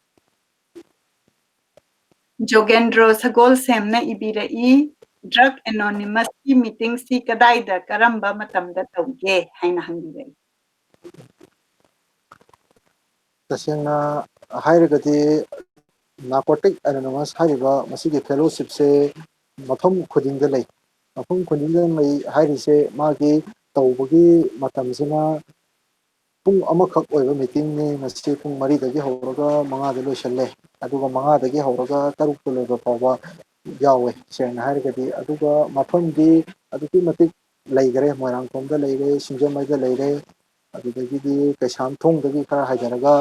ꯖꯣꯒꯦꯟꯗ꯭ꯔꯣ ꯁꯒꯣꯜꯁꯦꯝꯅ ꯏꯕꯤꯔꯛꯏ, "Drug Anonymous ꯀꯤ meeting ꯁꯤ ꯀꯗꯥꯏꯗ, ꯀꯔꯝꯕ ꯃꯇꯝꯗ ꯇꯧꯒꯦ?" ꯍꯥꯏꯅ ꯍꯪꯕꯤꯔꯛꯏ꯫ ꯇꯁꯦꯡꯅ ꯍꯥꯏꯔꯒꯗꯤ, Narcotic Anonymous ꯍꯥꯏꯔꯤꯕ ꯃꯁꯤꯒꯤ fellowship ꯁꯦ ꯃꯐꯝ ꯈꯨꯗꯤꯡꯗ ꯂꯩ꯫ ꯃꯐꯝ ꯈꯨꯗꯤꯡꯗ ꯂꯩ ꯍꯥꯏꯔꯤꯁꯦ, ꯃꯥꯒꯤ ꯇꯧꯕꯒꯤ ꯃꯇꯝꯁꯤꯅ ꯄꯨꯡ ꯑꯃꯈꯛ ꯑꯣꯏꯕ meeting ꯅꯤ꯫ ꯃꯁꯤ ꯄꯨꯡ ꯃꯔꯤꯗꯒꯤ ꯍꯧꯔꯒ ꯃꯉꯥꯗ ꯂꯣꯏꯁꯜꯂꯦ, ꯑꯗꯨꯒ ꯃꯉꯥꯗꯒꯤ ꯍꯧꯔꯒ ꯇꯔꯨꯛꯇ ꯂꯣꯏꯕ ꯐꯥꯎꯕ ꯌꯥꯎꯋꯦ, ꯁꯦꯡꯅ ꯍꯥꯏꯔꯒꯗꯤ꯫ ꯑꯗꯨꯒ ꯃꯐꯝꯗꯤ ꯑꯗꯨꯛꯀꯤ ꯃꯇꯤꯛ ꯂꯩꯈꯔꯦ, ꯃꯣꯏꯔꯥꯡꯈꯣꯝꯗ ꯂꯩꯔꯦ, ꯁꯤꯡꯖꯃꯩꯗ ꯂꯩꯔꯦ, ꯑꯗꯨꯗꯒꯤꯗꯤ ꯀꯩꯁꯥꯝꯊꯣꯡꯗꯒꯤ ꯈꯔ ꯍꯥꯏꯊꯔꯒ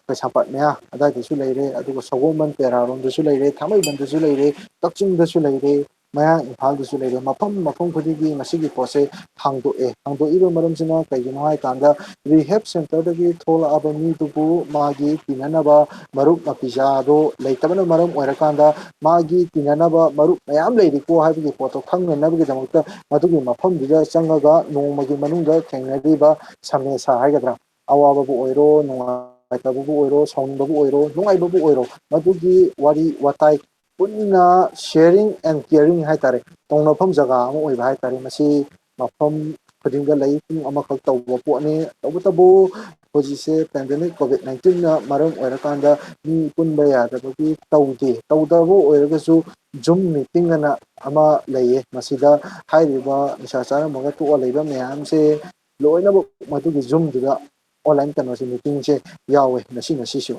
ꯀꯩꯁꯥꯝꯄꯥꯠ ꯃꯌꯥ ꯑꯗꯨꯋꯥꯏꯗꯁꯨ ꯂꯩꯔꯦ, ꯑꯗꯨꯒ ꯁꯒꯣꯜꯕꯟ ꯇꯦꯔꯥꯔꯣꯝꯗꯁꯨ ꯂꯩꯔꯦ, ꯊꯥꯡꯃꯩꯕꯟꯗꯁꯨ ꯂꯩꯔꯦ, ꯀꯛꯆꯤꯡꯗꯁꯨ ꯂꯩꯔꯦ, ꯃꯌꯥꯡ ꯏꯝꯐꯥꯜꯗꯁꯨ ꯂꯩꯔꯦ꯫ ꯃꯐꯝ ꯃꯐꯝ ꯈꯨꯗꯤꯡꯒꯤ ꯃꯁꯤꯒꯤ ꯄꯣꯠꯁꯦ ꯍꯥꯡꯗꯣꯛꯑꯦ꯫ ꯍꯥꯡꯗꯣꯛꯏꯕ ꯃꯔꯝꯁꯤꯅ ꯀꯩꯒꯤꯅꯣ ꯍꯥꯏꯀꯥꯟꯗ, rehab centre ꯗꯒꯤ ꯊꯣꯛꯂꯛꯑꯕ ꯃꯤꯗꯨꯕꯨ ꯃꯥꯒꯤ ꯇꯤꯟꯅꯅꯕ ꯃꯔꯨꯞ ꯃꯄꯤꯖꯥꯗꯣ ꯂꯩꯇꯕꯅ ꯃꯔꯝ ꯑꯣꯏꯔꯀꯥꯟꯗ, ꯃꯥꯒꯤ ꯇꯤꯟꯅꯅꯕ ꯃꯔꯨꯞ ꯃꯌꯥꯝ ꯂꯩꯔꯤꯀꯣ ꯍꯥꯏꯕꯒꯤ ꯄꯣꯠꯇꯣ ꯈꯪꯅꯅꯕꯒꯤꯗꯃꯛꯇ ꯃꯗꯨꯒꯤ ꯃꯐꯝꯗꯨꯗ ꯆꯪꯉꯒ ꯅꯣꯡꯃꯒꯤ ꯃꯅꯨꯡꯗ ꯊꯦꯡꯅꯔꯤꯕ ꯁꯃꯁ꯭ꯌꯥ ꯍꯥꯏꯒꯗ꯭ꯔꯥ, ꯑꯋꯥꯕꯕꯨ ꯑꯣꯏꯔꯣ, ꯅꯨꯡꯉꯥꯏꯇꯕꯕꯨ ꯑꯣꯏꯔꯣ, ꯁꯥꯎꯅꯤꯡꯕꯕꯨ ꯑꯣꯏꯔꯣ, ꯅꯨꯡꯉꯥꯏꯕꯕꯨ ꯑꯣꯏꯔꯣ, ꯃꯗꯨꯒꯤ ꯋꯥꯔꯤ ꯋꯥꯇꯥꯏ ꯄꯨꯟꯅ sharing and caring ꯍꯥꯏꯇꯥꯔꯦ, ꯇꯧꯅꯐꯝ ꯖꯒꯥ ꯑꯃ ꯑꯣꯏꯕ ꯍꯥꯏꯇꯥꯔꯦ꯫ ꯃꯁꯤ ꯃꯐꯝ ꯈꯨꯗꯤꯡꯗ ꯂꯩ, ꯄꯨꯡ ꯑꯃꯈꯛ ꯇꯧꯕ ꯄꯣꯠꯅꯤ꯫ ꯇꯧꯕꯇꯕꯨ ꯍꯧꯖꯤꯛꯁꯦ pandemic COVID nineteen ꯅ ꯃꯔꯝ ꯑꯣꯏꯔꯀꯥꯟꯗ ꯃꯤ ꯄꯨꯟꯕ ꯌꯥꯗꯕꯒꯤ ꯇꯧꯗꯦ꯫ ꯇꯧꯗꯕ ꯑꯣꯏꯔꯒꯁꯨ Zoom meeting ꯑꯅ ꯑꯃ ꯂꯩꯌꯦ꯫ ꯃꯁꯤꯗ ꯍꯥꯏꯔꯤꯕ ꯅꯤꯁꯥ ꯆꯥꯔꯝꯃꯒ ꯇꯣꯛꯑ ꯂꯩꯕ ꯃꯌꯥꯝꯁꯦ ꯂꯣꯏꯅꯃꯛ ꯃꯗꯨꯒꯤ Zoom ꯗꯨꯗ online ꯀꯩꯅꯣꯁꯦ, meeting ꯁꯦ ꯌꯥꯎꯋꯦ ꯉꯁꯤ, ꯉꯁꯤꯁꯨ꯫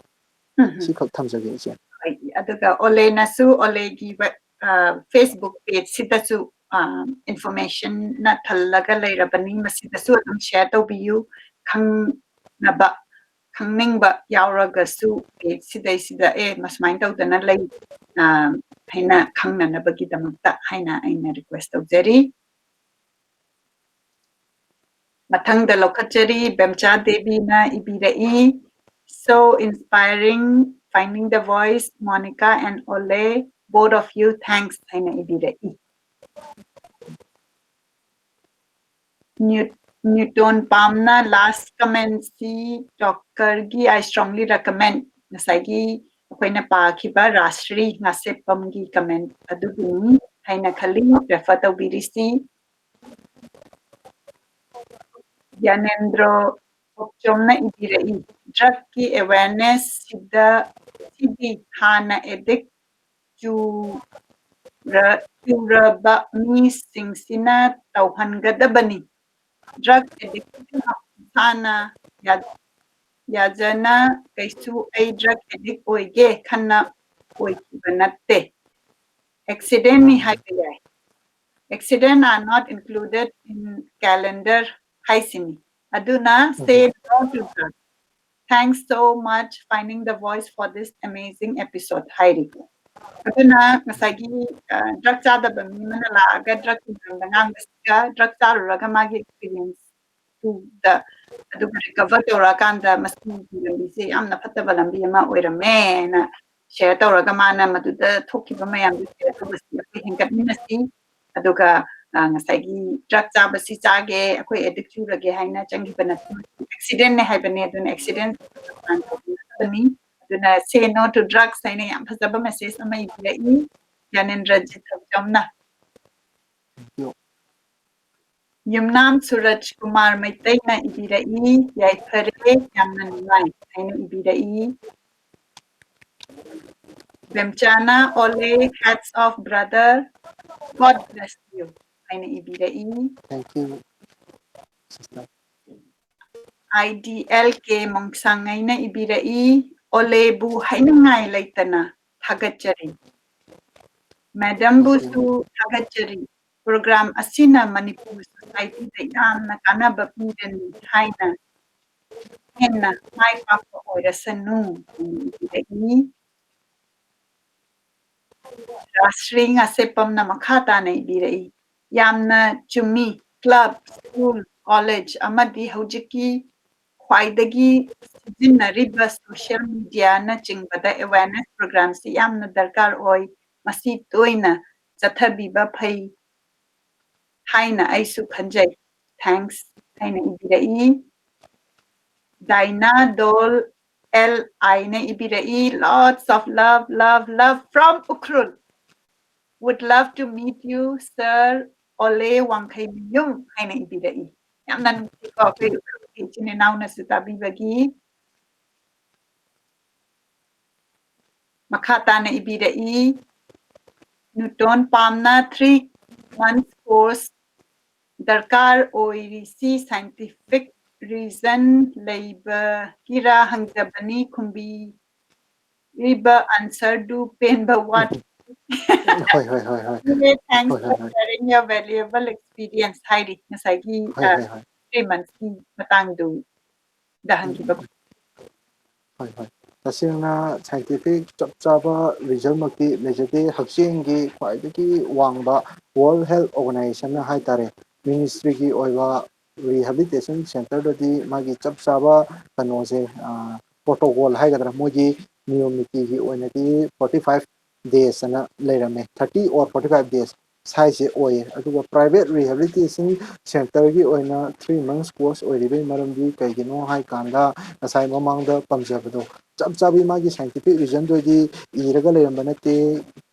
ꯎꯝ꯫ ꯁꯤꯈꯛ ꯊꯝꯖꯒꯦ, ꯏꯆꯦ꯫ ꯍꯣꯏ, ꯑꯗꯨꯒ ꯑꯣꯂꯦꯅꯁꯨ, ꯑꯣꯂꯦꯒꯤ ꯋꯦꯕ-, ꯑ, Facebook page ꯁꯤꯗꯁꯨ, ꯑ, information ꯅ ꯊꯜꯂꯒ ꯂꯩꯔꯕꯅꯤ, ꯃꯁꯤꯗꯁꯨ ꯑꯗꯨꯝ share ꯇꯧꯕꯤꯌꯨ꯫ ꯈꯪꯅꯕ, ꯈꯪꯅꯤꯡꯕ ꯌꯥꯎꯔꯒꯁꯨ page ꯁꯤꯗꯩꯁꯤꯗ, "ꯑꯦ, ꯃꯁꯨꯃꯥꯏꯅ ꯇꯧꯗꯅ ꯂꯩ," ꯑ, ꯍꯥꯏꯅ ꯈꯪꯅꯅꯕꯒꯤꯗꯃꯛꯇ ꯍꯥꯏꯅ ꯑꯩꯅ request ꯇꯧꯖꯔꯤ꯫ ꯃꯊꯪꯗ ꯂꯧꯈꯠꯆꯔꯤ, ꯕꯦꯝꯆꯥ ꯗꯦꯕꯤꯅ ꯏꯕꯤꯔꯛꯏ, "So inspiring, finding the voice, Monica and Ole, both of you, thanks" ꯍꯥꯏꯅ ꯏꯕꯤꯔꯛꯏ꯫ ꯅ꯭ꯌꯨ-, ꯅ꯭ꯌꯨꯇꯣꯟ ꯄꯥꯝꯅ last comment ꯁꯤ ꯖꯣꯀꯔꯒꯤ "I strongly recommend", ꯉꯁꯥꯏꯒꯤ ꯑꯩꯈꯣꯏꯅ ꯄꯥꯈꯤꯕ ꯔꯥꯁꯔꯤ ꯉꯥꯁꯦꯞꯄꯝꯒꯤ comment ꯑꯗꯨꯕꯨꯅꯤ ꯍꯥꯏꯅ ꯈꯜꯂꯤ, refer ꯇꯧꯕꯤꯔꯤꯁꯤ꯫ ꯒ꯭ꯌꯥꯅꯦꯟꯗ꯭ꯔꯣ ꯄꯣꯛꯆꯣꯝꯅ ꯏꯕꯤꯔꯛꯏ, "Drug ꯀꯤ awareness ꯁꯤꯗ, ꯁꯤꯗꯤ ꯍꯥꯟꯅ addict ꯆꯨꯔ-, ꯆꯨꯔꯕ ꯃꯤꯁꯤꯡꯁꯤꯅ ꯇꯧꯍꯟꯒꯗꯕꯅꯤ꯫ Drug addict ꯃꯁꯥꯅ ꯌꯥ-, ꯌꯥꯖꯅ ꯀꯩꯁꯨ ꯑꯩ drug addict ꯑꯣꯏꯒꯦ ꯈꯟꯅ ꯑꯣꯏꯈꯤꯕ ꯅꯠꯇꯦ꯫ Accident ꯅꯤ ꯍꯥꯏꯕ ꯌꯥꯏ꯫ Accident are not included in calendar ꯍꯥꯏꯁꯤꯅꯤ꯫ ꯑꯗꯨꯅ say no to drug꯫ Thanks so much, Finding the Voice, for this amazing episode ꯍꯥꯏꯔꯤ꯫ ꯑꯗꯨꯅ ꯉꯁꯥꯏꯒꯤ, ꯑ, drug ꯆꯥꯗꯕ ꯃꯤ ꯑꯃꯅ ꯂꯥꯛꯑꯒ drug ꯀꯤ ꯃꯔꯝꯗ ꯉꯥꯡꯕꯁꯤꯒ drug ꯆꯥꯔꯨꯔꯒ ꯃꯥꯒꯤ experience ꯇꯨꯗ ꯑꯗꯨꯒ recover ꯇꯧꯔꯛꯑꯀꯥꯟꯗ ꯃꯁꯤꯒꯤ ꯂꯝꯕꯤꯁꯦ ꯌꯥꯝꯅ ꯐꯠꯇꯕ ꯂꯝꯕꯤ ꯑꯃ ꯑꯣꯏꯔꯝꯃꯦꯅ share ꯇꯧꯔꯒ ꯃꯥꯅ ꯃꯗꯨꯗ ꯊꯣꯛꯈꯤꯕ ꯃꯌꯥꯝꯗꯨ share ꯇꯧꯕꯁꯤ ꯑꯩꯈꯣꯏ ꯍꯦꯟꯒꯠꯃꯤꯟꯅꯁꯤ꯫ ꯑꯗꯨꯒ, ꯑ, ꯉꯁꯥꯏꯒꯤ drug ꯆꯥꯕꯁꯤ ꯆꯥꯒꯦ, ꯑꯩꯈꯣꯏ addict ꯆꯨꯔꯒꯦ ꯍꯥꯏꯅ ꯆꯪꯈꯤꯕ ꯅꯠꯇꯦ꯫ Accident ꯅꯦ ꯍꯥꯏꯕꯅꯦ, ꯑꯗꯨꯅ accident ꯇꯧꯒꯗꯕꯅꯤ꯫ ꯑꯗꯨꯅ say no to drugs ꯍꯥꯏꯅ ꯌꯥꯝ ꯐꯖꯕ message ꯑꯃ ꯏꯕꯤꯔꯛꯏ ꯒ꯭ꯌꯥꯅꯦꯟꯗ꯭ꯔꯖꯤꯠ ꯊꯧꯖꯝꯅ꯫ ꯌꯨꯝꯅꯥꯝ ꯁꯨꯔꯖ ꯀꯨꯃꯥꯔ ꯃꯩꯇꯩꯅ ꯏꯕꯤꯔꯛꯏ, "ꯌꯥꯏꯐꯔꯦ, ꯌꯥꯝꯅ ꯅꯨꯡꯉꯥꯏ" ꯍꯥꯏꯅ ꯏꯕꯤꯔꯛꯏ꯫ ꯕꯦꯝꯆꯥꯅ, "Ole, hats off brother, God bless you" ꯍꯥꯏꯅ ꯏꯕꯤꯔꯛꯏ꯫ Thank you, sister. I D L K ꯃꯣꯡꯁꯥꯡꯉꯩꯅ ꯏꯕꯤꯔꯛꯏ, ꯑꯣꯂꯦꯕꯨ ꯍꯥꯏꯅꯤꯡꯉꯥꯏ ꯂꯩꯇꯅ ꯊꯥꯒꯠꯆꯔꯤ꯫ ꯃꯦꯗꯝꯕꯨꯁꯨ ꯊꯥꯒꯠꯆꯔꯤ꯫ ꯄ꯭ꯔꯣꯒ꯭ꯔꯥꯝ ꯑꯁꯤꯅ ꯃꯅꯤꯄꯨꯔ ꯁꯣꯁꯥꯏꯇꯤꯗ ꯌꯥꯝꯅ ꯀꯥꯟꯅꯕ ꯄꯤꯔꯅꯤ ꯍꯥꯏꯅ ꯍꯦꯟꯅ ꯃꯥꯏ ꯄꯥꯛꯄ ꯑꯣꯏꯔꯁꯅꯨ ꯍꯥꯏꯅ ꯏꯕꯤꯔꯛꯏ꯫ ꯔꯥꯁꯔꯤ ꯉꯥꯁꯦꯞꯄꯝꯅ ꯃꯈꯥ ꯇꯥꯅ ꯏꯕꯤꯔꯛꯏ꯫ ꯌꯥꯝꯅ ꯆꯨꯝꯃꯤ꯫ ꯀ꯭ꯂꯕ, ꯁ꯭ꯀꯨꯜ, ꯀꯣꯂꯦꯖ ꯑꯃꯗꯤ ꯍꯧꯖꯤꯛꯀꯤ ꯈ꯭ꯋꯥꯏꯗꯒꯤ ꯁꯤꯖꯤꯟꯅꯔꯤꯕ ꯁꯣꯁꯤꯌꯦꯜ ꯃꯤꯗꯤꯌꯥꯅꯆꯤꯡꯕꯗ ꯑꯦꯋꯦꯔꯅꯦꯁ ꯄ꯭ꯔꯣꯒ꯭ꯔꯥꯝꯁꯤ ꯌꯥꯝꯅ ꯗꯔꯀꯥꯔ ꯑꯣꯏ꯫ ꯃꯁꯤ ꯇꯣꯏꯅ ꯆꯠꯊꯕꯤꯕ ꯐꯩ ꯍꯥꯏꯅ ꯑꯩꯁꯨ ꯈꯟꯖꯩ꯫ Thanks ꯍꯥꯏꯅ ꯏꯕꯤꯔꯛꯏ꯫ ꯗꯥꯏꯅꯥ ꯗꯣꯜ ꯑꯦꯜ ꯑꯥꯏꯅ ꯏꯕꯤꯔꯛꯏ, lots of love, love, love from Ukhrul. Would love to meet you, sir. ꯑꯣꯂꯦ ꯋꯥꯡꯈꯩ ꯃꯌꯨꯝ ꯍꯥꯏꯅ ꯏꯕꯤꯔꯛꯏ꯫ ꯌꯥꯝꯅ ꯅꯨꯡꯁꯤꯀꯣ ꯑꯩꯈꯣꯏ ꯎꯈ꯭ꯔꯨꯜꯒꯤ ꯏꯆꯤꯟ ꯏꯅꯥꯎꯅꯁꯨ ꯇꯥꯕꯤꯕꯒꯤ꯫ ꯃꯈꯥ ꯇꯥꯅ ꯏꯕꯤꯔꯛꯏ, ꯅ꯭ꯌꯨꯇꯣꯟ ꯄꯥꯝꯅ three months course ꯗꯔꯀꯥꯔ ꯑꯣꯏꯔꯤꯁꯤ scientific reason ꯂꯩꯕꯒꯤꯔꯥ ꯍꯪꯖꯕꯅꯤ, ꯈꯨꯝꯕꯤꯔꯤꯕ answerꯗꯨ ꯄꯦꯟꯕ ꯋꯥꯠ꯫ ꯍꯣꯏ ꯍꯣꯏ ꯍꯣꯏ ꯍꯣꯏ Thanks ꯍꯣꯏ, for ꯍꯣꯏ, ꯍꯣꯏ꯫ Sharing your valuable experience ꯍꯥꯏꯔꯤ ꯉꯁꯥꯏꯒꯤ ꯍꯣꯏ ꯍꯣꯏ ꯍꯣꯏ three monthsꯀꯤ ꯃꯇꯥꯡꯗꯨꯗ ꯍꯪꯈꯤꯕ꯫ ꯍꯣꯏ ꯍꯣꯏ꯫ ꯇꯁꯦꯡꯅ scientific ꯆꯞ ꯆꯥꯕ ꯔꯤꯖꯜꯃꯛꯇꯤ ꯂꯩꯖꯗꯦ꯫ ꯍꯛꯁꯦꯜꯒꯤ ꯈ꯭ꯋꯥꯏꯗꯒꯤ ꯋꯥꯡꯕ World Health Organizationꯅ ꯍꯥꯏ ꯇꯥꯔꯦ, ꯃꯤꯅꯤꯁꯇ꯭ꯔꯤꯒꯤ ꯑꯣꯏꯕ rehabilitation centreꯗꯗꯤ ꯃꯥꯒꯤ ꯆꯞ ꯆꯥꯕ ꯀꯩꯅꯣꯁꯦ, ꯄ꯭ꯔꯣꯇꯣꯀꯣꯜ ꯍꯥꯏꯒꯗ꯭ꯔꯥ, ꯃꯣꯏꯒꯤ ꯅꯤꯌꯣꯝ ꯅꯤꯇꯤꯒꯤ ꯑꯣꯏꯅꯗꯤ forty five days ꯑꯅ ꯂꯩꯔꯝꯃꯦ꯫ Thirty or forty five days ꯁꯥꯏꯁꯦ ꯑꯣꯏꯌꯦ꯫ ꯑꯗꯨꯒ private rehabilitation centreꯒꯤ ꯑꯣꯏꯅ three months course ꯑꯣꯏꯔꯤꯕꯒꯤ ꯃꯔꯝꯗꯤ ꯀꯩꯒꯤꯅꯣ ꯍꯥꯏ ꯀꯥꯟꯗ, ꯉꯁꯥꯏ ꯃꯃꯥꯡꯗ ꯄꯟꯖꯕꯗꯣ, ꯆꯞ ꯆꯥꯕꯤ ꯃꯥꯒꯤ scientific reasonꯗꯨꯗꯤ ꯏꯔꯒ ꯂꯩꯔꯝꯕ ꯅꯠꯇꯦ꯫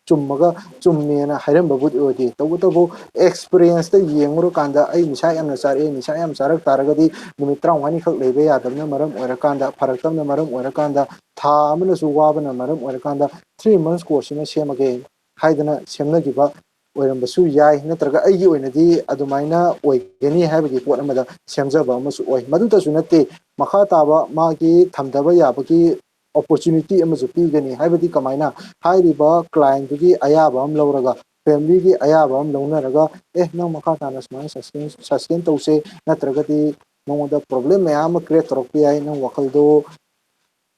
ꯆꯨꯝꯃꯒ ꯆꯨꯝꯃꯦꯅ ꯍꯥꯏꯔꯝꯕꯕꯨꯗꯤ ꯑꯣꯏꯗꯦ, ꯇꯧꯕꯇꯕꯨ experienceꯇ ꯌꯦꯡꯉꯨꯔꯀꯥꯟꯗ, ꯑꯩ ꯅꯤꯁꯥ ꯌꯥꯝꯅ ꯆꯥꯔꯛꯑꯦ, ꯅꯤꯁꯥ ꯌꯥꯝ ꯆꯥꯔꯛ ꯇꯥꯔꯒꯗꯤ ꯅꯨꯃꯤꯠ ꯇꯔꯥꯃꯉꯥꯅꯤꯈꯛ ꯂꯩꯕ ꯌꯥꯗꯕꯅ ꯃꯔꯝ ꯑꯣꯏꯔꯀꯥꯟꯗ, ꯐꯔꯛꯇꯕꯅ ꯃꯔꯝ ꯑꯣꯏꯔꯀꯥꯟꯗ, ꯊꯥ ꯑꯃꯅꯁꯨ ꯋꯥꯕꯅ ꯃꯔꯝ ꯑꯣꯏꯔꯀꯥꯟꯗ three months courseꯁꯤꯅ ꯁꯦꯝꯃꯒꯦ ꯍꯥꯏꯗꯅ ꯁꯦꯝꯅꯈꯤꯕ ꯑꯣꯏꯔꯝꯕꯁꯨ ꯌꯥꯏ, ꯅꯠꯇ꯭ꯔꯒ ꯑꯩꯒꯤ ꯑꯣꯏꯅꯗꯤ ꯑꯗꯨꯃꯥꯏꯅ ꯑꯣꯏꯒꯅꯤ ꯍꯥꯏꯕꯒꯤ ꯄꯣꯠ ꯑꯃꯗ ꯁꯦꯝꯖꯕ ꯑꯃꯁꯨ ꯑꯣꯏ꯫ ꯃꯗꯨꯇꯁꯨ ꯅꯠꯇꯦ, ꯃꯈꯥ ꯇꯥꯕ ꯃꯥꯒꯤ ꯊꯝꯊꯕ ꯌꯥꯕꯒꯤ opportunity ꯑꯃꯁꯨ ꯄꯤꯒꯅꯤ꯫ ꯍꯥꯏꯕꯗꯤ ꯀꯃꯥꯏꯅ? ꯍꯥꯏꯔꯤꯕ clientꯗꯨꯒꯤ ꯑꯌꯥꯕ ꯑꯃ ꯂꯧꯔꯒ, familyꯒꯤ ꯑꯌꯥꯕ ꯑꯃ ꯂꯧꯅꯔꯒ, "ꯑꯦ, ꯅꯪ ꯃꯈꯥ ꯇꯥꯅ ꯁꯨꯃꯥꯏꯅ sustain, sustain ꯇꯧꯁꯦ, ꯅꯠꯇ꯭ꯔꯒꯗꯤ ꯅꯉꯣꯟꯗ problem ꯃꯌꯥꯝ ꯑꯃ create ꯇꯧꯔꯛꯄ ꯌꯥꯏ, ꯅꯪ ꯋꯥꯈꯜꯗꯣ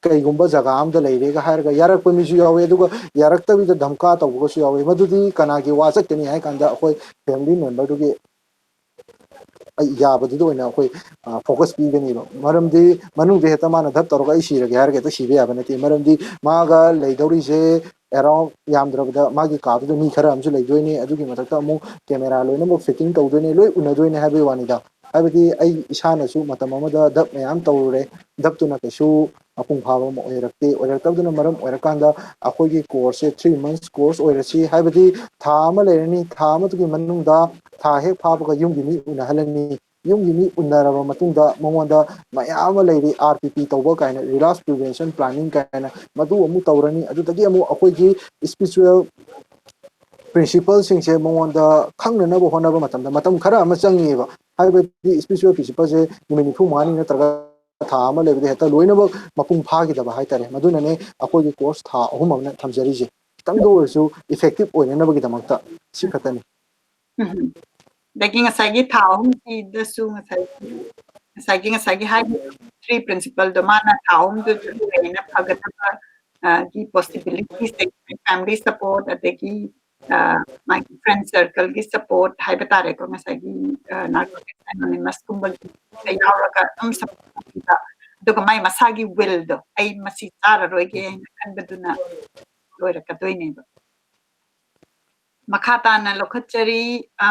ꯀꯩꯒꯨꯝꯕ ꯖꯒꯥ ꯑꯃꯗ ꯂꯩꯔꯦꯒ" ꯍꯥꯏꯔꯒ ꯌꯥꯔꯛꯄ ꯃꯤꯁꯨ ꯌꯥꯎꯋꯦ, ꯑꯗꯨꯒ ꯌꯥꯔꯛꯇꯕꯤꯗ ꯙꯝꯀꯥ ꯇꯧꯕꯒꯁꯨ ꯌꯥꯎꯋꯦ꯫ ꯃꯗꯨꯗꯤ ꯀꯅꯥꯒꯤ ꯋꯥ ꯆꯠꯀꯅꯤ ꯍꯥꯏ ꯀꯥꯟꯗ, ꯑꯩꯈꯣꯏ family memberꯗꯨꯒꯤ ꯌꯥꯕꯗꯨꯗ ꯑꯣꯏꯅ ꯑꯩꯈꯣꯏ focus ꯄꯤꯒꯅꯦꯕ꯫ ꯃꯔꯝꯗꯤ ꯃꯅꯨꯡꯗ ꯍꯦꯛꯇ ꯃꯥꯅ ꯙꯞ ꯇꯧꯔꯒ "ꯑꯩ ꯁꯤꯔꯒꯦ" ꯍꯥꯏꯔꯒ ꯍꯦꯛꯇ ꯁꯤꯕ ꯌꯥꯕ ꯅꯠꯇꯦ꯫ ꯃꯔꯝꯗꯤ ꯃꯥꯒ ꯂꯩꯗꯧꯔꯤꯁꯦ around, ꯌꯥꯝꯗ꯭ꯔꯕꯗ ꯃꯥꯒꯤ ꯀꯥꯗꯨꯗ ꯃꯤ ꯈꯔ ꯑꯃꯁꯨ ꯂꯩꯗꯣꯏꯅꯦ, ꯑꯗꯨꯒꯤ ꯃꯊꯛꯇ ꯑꯃꯨꯛ camera ꯂꯣꯏꯅꯃꯛ fitting ꯇꯧꯗꯣꯏꯅꯦ, ꯂꯣꯏ ꯎꯅꯗꯣꯏꯅꯦ ꯍꯥꯏꯕꯒꯤ ꯋꯥꯅꯤꯗ꯫ ꯍꯥꯏꯕꯗꯤ ꯑꯩ ꯏꯁꯥꯅꯁꯨ ꯃꯇꯝ ꯑꯃꯗ ꯙꯞ ꯃꯌꯥꯝ ꯇꯧꯔꯨꯔꯦ, ꯙꯞꯇꯨꯅ ꯀꯩꯁꯨ ꯃꯄꯨꯡ ꯐꯥꯕ ꯑꯃ ꯑꯣꯏꯔꯛꯇꯦ꯫ ꯑꯣꯏꯔꯛꯇꯕꯗꯨꯅ ꯃꯔꯝ ꯑꯣꯏꯔꯀꯥꯟꯗ ꯑꯩꯈꯣꯏꯒꯤ courseꯁꯦ three months course ꯑꯣꯏꯔꯁꯤ, ꯍꯥꯏꯕꯗꯤ ꯊꯥ ꯑꯃ ꯂꯩꯔꯅꯤ, ꯊꯥ ꯑꯃꯗꯨꯒꯤ ꯃꯅꯨꯡꯗ ꯊꯥ ꯍꯦꯛ ꯐꯥꯕꯒ ꯌꯨꯝꯒꯤ ꯃꯤ ꯎꯅꯍꯜꯂꯅꯤ꯫ ꯌꯨꯝꯒꯤ ꯃꯤ ꯎꯅꯔꯕ ꯃꯇꯨꯡꯗ ꯃꯉꯣꯟꯗ ꯃꯌꯥꯝ ꯑꯃ ꯂꯩꯔꯤ, R P P ꯇꯧꯕ ꯀꯥꯏꯅ, relapse prevention planning ꯀꯥꯏꯅ, ꯃꯗꯨ ꯑꯃꯨꯛ ꯇꯧꯔꯅꯤ꯫ ꯑꯗꯨꯗꯒꯤ ꯑꯃꯨꯛ ꯑꯩꯈꯣꯏꯒꯤ spiritual principleꯁꯤꯡꯁꯦ ꯃꯉꯣꯟꯗ ꯈꯪꯅꯅꯕ ꯍꯣꯠꯅꯕ ꯃꯇꯝꯗ ꯃꯇꯝ ꯈꯔ ꯑꯃ ꯆꯪꯉꯤꯑꯕ꯫ ꯍꯥꯏꯕꯗꯤ spiritual principleꯁꯦ ꯅꯨꯃꯤꯠ ꯅꯤꯐꯨ ꯃꯉꯥꯅꯤ ꯅꯠꯇ꯭ꯔꯒ ꯊꯥ ꯑꯃ ꯂꯩꯕꯗ ꯍꯦꯛꯇ ꯂꯣꯏꯅꯃꯛ ꯃꯄꯨꯡ ꯐꯥꯈꯤꯗꯕ ꯍꯥꯏꯇꯥꯔꯦ꯫ ꯃꯗꯨꯅꯅꯦ ꯑꯩꯈꯣꯏꯒꯤ course ꯊꯥ ꯑꯍꯨꯝ ꯑꯃꯅ ꯊꯝꯖꯔꯤꯁꯦ, ꯈꯤꯇꯪꯗ ꯑꯣꯏꯔꯁꯨ effective ꯑꯣꯏꯅꯅꯕꯒꯤꯗꯃꯛꯇ꯫ ꯁꯤ ꯈꯛꯇꯅꯤ꯫ ꯎꯝ꯫ ꯑꯗꯒꯤ ꯉꯁꯥꯏꯒꯤ ꯊꯥ ꯑꯍꯨꯝꯁꯤꯗꯁꯨ ꯉꯁꯥꯏꯒꯤ, ꯉꯁꯥꯏꯒꯤ, ꯉꯁꯥꯏꯒꯤ ꯍꯥꯏꯔꯤꯕ three principleꯗꯣ ꯃꯥꯅ ꯊꯥ ꯑꯍꯨꯝꯗꯨ ꯆꯠꯂꯨꯔꯦꯅ ꯐꯒꯗꯕ, ꯑ, ꯒꯤ possibilityꯁꯦ, family support, ꯑꯗꯒꯤ, ꯑ, ꯃꯥꯒꯤ friend circleꯒꯤ support ꯍꯥꯏꯕ ꯇꯥꯔꯦꯀꯣ, ꯉꯁꯥꯏꯒꯤ, ꯑ, Narcotics Anonymousꯀꯨꯝꯕꯒꯤ ꯌꯥꯎꯔꯒ ꯑꯗꯨꯝ support ꯇꯧꯕꯤꯕ, ꯑꯗꯨꯒ ꯃꯥꯏ ꯃꯁꯥꯒꯤ willꯗꯣ, "ꯑꯩ ꯃꯁꯤ ꯆꯥꯔꯔꯣꯏꯒꯦ" ꯍꯥꯏꯅ ꯈꯟꯕꯗꯨꯅ ꯂꯣꯏꯔꯛꯀꯗꯣꯏꯅꯦꯕ꯫ ꯃꯈꯥ ꯇꯥꯅ ꯂꯧꯈꯠꯆꯔꯤ, ꯑ,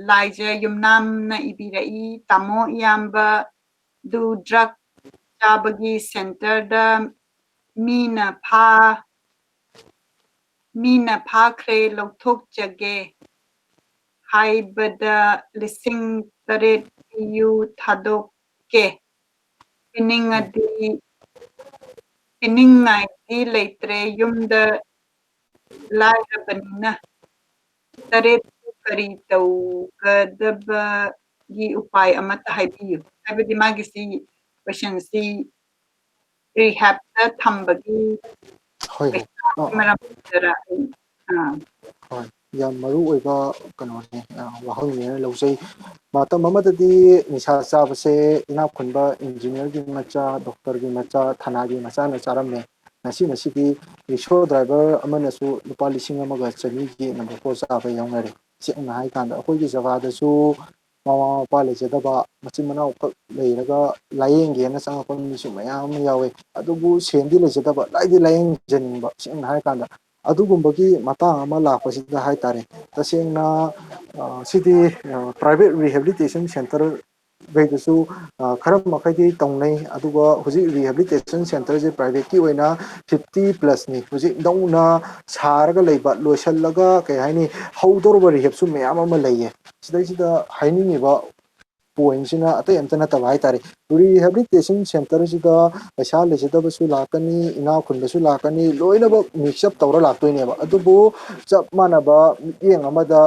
ꯂꯥꯏꯖ ꯌꯨꯝꯅꯥꯝꯅ ꯏꯕꯤꯔꯛꯏ, "ꯇꯥꯃꯣ ꯏꯌꯥꯝꯕ ꯗꯨ drug ꯆꯥꯕꯒꯤ centreꯗ ꯃꯤꯅ ꯐꯥ-, ꯃꯤꯅ ꯐꯥꯈ꯭ꯔꯦ, ꯂꯧꯊꯣꯛꯆꯒꯦ ꯍꯥꯏꯕꯗ ꯂꯤꯁꯤꯡ ꯇꯔꯦꯠ ꯄꯤꯌꯨ, ꯊꯥꯗꯣꯛꯀꯦ꯫ ꯄꯤꯅꯤꯡꯉꯗꯤ, ꯄꯤꯅꯤꯡꯉꯥꯏꯗꯤ ꯂꯩꯇ꯭ꯔꯦ, ꯌꯨꯝꯗ ꯂꯥꯏꯔꯕꯅꯤꯅ" ꯇꯔꯦꯠ ꯀꯔꯤ ꯇꯧꯒꯗꯕꯒꯤ ꯎꯄꯥꯏ ꯑꯃꯠꯇ ꯍꯥꯏꯕꯤꯌꯨ? ꯍꯥꯏꯕꯗꯤ ꯃꯥꯒꯤꯁꯤ, questionꯁꯤ rehabꯇ ꯊꯝꯕꯒꯤ ꯍꯣꯏ ꯍꯣꯏ ꯄꯩꯁꯥꯒꯤ ꯃꯔꯝꯗꯔ? ꯑꯩ ꯑꯥ ꯍꯣꯏ, ꯌꯥꯝ ꯃꯔꯨ ꯑꯣꯏꯕ ꯀꯩꯅꯣꯅꯦ, ꯑ, ꯋꯥꯍꯪꯅꯦꯅ ꯂꯧꯖꯩ꯫ ꯃꯇꯝ ꯑꯃꯗꯗꯤ ꯅꯤꯁꯥ ꯆꯥꯕꯁꯦ ꯏꯅꯥꯛ ꯈꯨꯟꯕ ꯏꯟꯖꯤꯅꯤꯌꯥꯔꯒꯤ ꯃꯆꯥ, ꯗꯣꯛꯇꯔꯒꯤ ꯃꯆꯥ, ꯊꯅꯥꯒꯤ ꯃꯆꯥꯅ ꯆꯥꯔꯝꯃꯦ꯫ ꯉꯁꯤ ꯉꯁꯤꯗꯤ ꯔꯤꯛꯁꯣ ꯗ꯭ꯔꯥꯏꯚꯔ ꯑꯃꯅꯁꯨ ꯂꯨꯄꯥ ꯂꯤꯁꯤꯡ ꯑꯃꯒ ꯆꯅꯤꯒꯤ number four ꯆꯥꯕ ꯌꯥꯎꯅꯔꯦ꯫ ꯁꯦꯡꯅ ꯍꯥꯏ ꯀꯥꯟꯗ ꯑꯩꯈꯣꯏꯒꯤ ꯖꯒꯥꯗꯁꯨ ꯃꯃꯥ ꯃꯄꯥ ꯂꯩꯖꯗꯕ, ꯃꯆꯤꯟ ꯃꯅꯥꯎ ꯈꯛ ꯂꯩꯔꯒ ꯂꯥꯏꯌꯦꯡꯒꯦꯅ ꯆꯪꯉꯛꯄ ꯃꯤꯁꯨ ꯃꯌꯥꯝ ꯑꯃ ꯌꯥꯎꯋꯦ꯫ ꯑꯗꯨꯕꯨ ꯁꯦꯟꯗꯤ ꯂꯩꯖꯗꯕ, ꯂꯥꯏꯗꯤ ꯂꯥꯏꯌꯦꯡꯖꯅꯤꯡꯕ, ꯁꯦꯡꯅ ꯍꯥꯏꯔ ꯀꯥꯟꯗ꯫ ꯑꯗꯨꯒꯨꯝꯕꯒꯤ ꯃꯇꯥꯡ ꯑꯃ ꯂꯥꯛꯄꯁꯤꯗ ꯍꯥꯏꯇꯥꯔꯦ, ꯇꯁꯦꯡꯅ, ꯑ, ꯁꯤꯗꯤ, ꯑ, private rehabilitation centre ꯒꯩꯗꯁꯨ, ꯑ, ꯈꯔ ꯃꯈꯩꯗꯤ ꯇꯧꯅꯩ꯫ ꯑꯗꯨꯒ ꯍꯧꯖꯤꯛ rehabilitation centreꯁꯦ privateꯀꯤ ꯑꯣꯏꯅ fifty plusꯅꯤ꯫ ꯍꯧꯖꯤꯛ ꯅꯧꯅ ꯁꯥꯔꯒ ꯂꯩꯕ, ꯂꯣꯏꯁꯤꯜꯂꯒ, ꯀꯩ ꯍꯥꯏꯅꯤ, ꯍꯧꯗꯧꯔꯕ rehabꯁꯨ ꯃꯌꯥꯝ ꯑꯃ ꯂꯩꯌꯦ꯫ ꯁꯤꯗꯩꯁꯤꯗ ꯍꯥꯏꯅꯤꯡꯉꯤꯕ pointꯁꯤꯅ ꯑꯇꯩ ꯑꯝꯇ ꯅꯠꯇꯕ ꯍꯥꯏꯇꯥꯔꯦ, rehabilitation centreꯁꯤꯗ ꯄꯩꯁꯥ ꯂꯩꯖꯗꯕꯁꯨ ꯂꯥꯛꯀꯅꯤ, ꯏꯅꯥꯛ ꯈꯨꯟꯕꯁꯨ ꯂꯥꯛꯀꯅꯤ, ꯂꯣꯏꯅꯃꯛ mix up ꯇꯧꯔ ꯂꯥꯛꯇꯣꯏꯅꯦꯕ꯫ ꯑꯗꯨꯕꯨ ꯆꯞ ꯃꯥꯟꯅꯕ ꯃꯤꯠꯌꯦꯡ ꯑꯃꯗ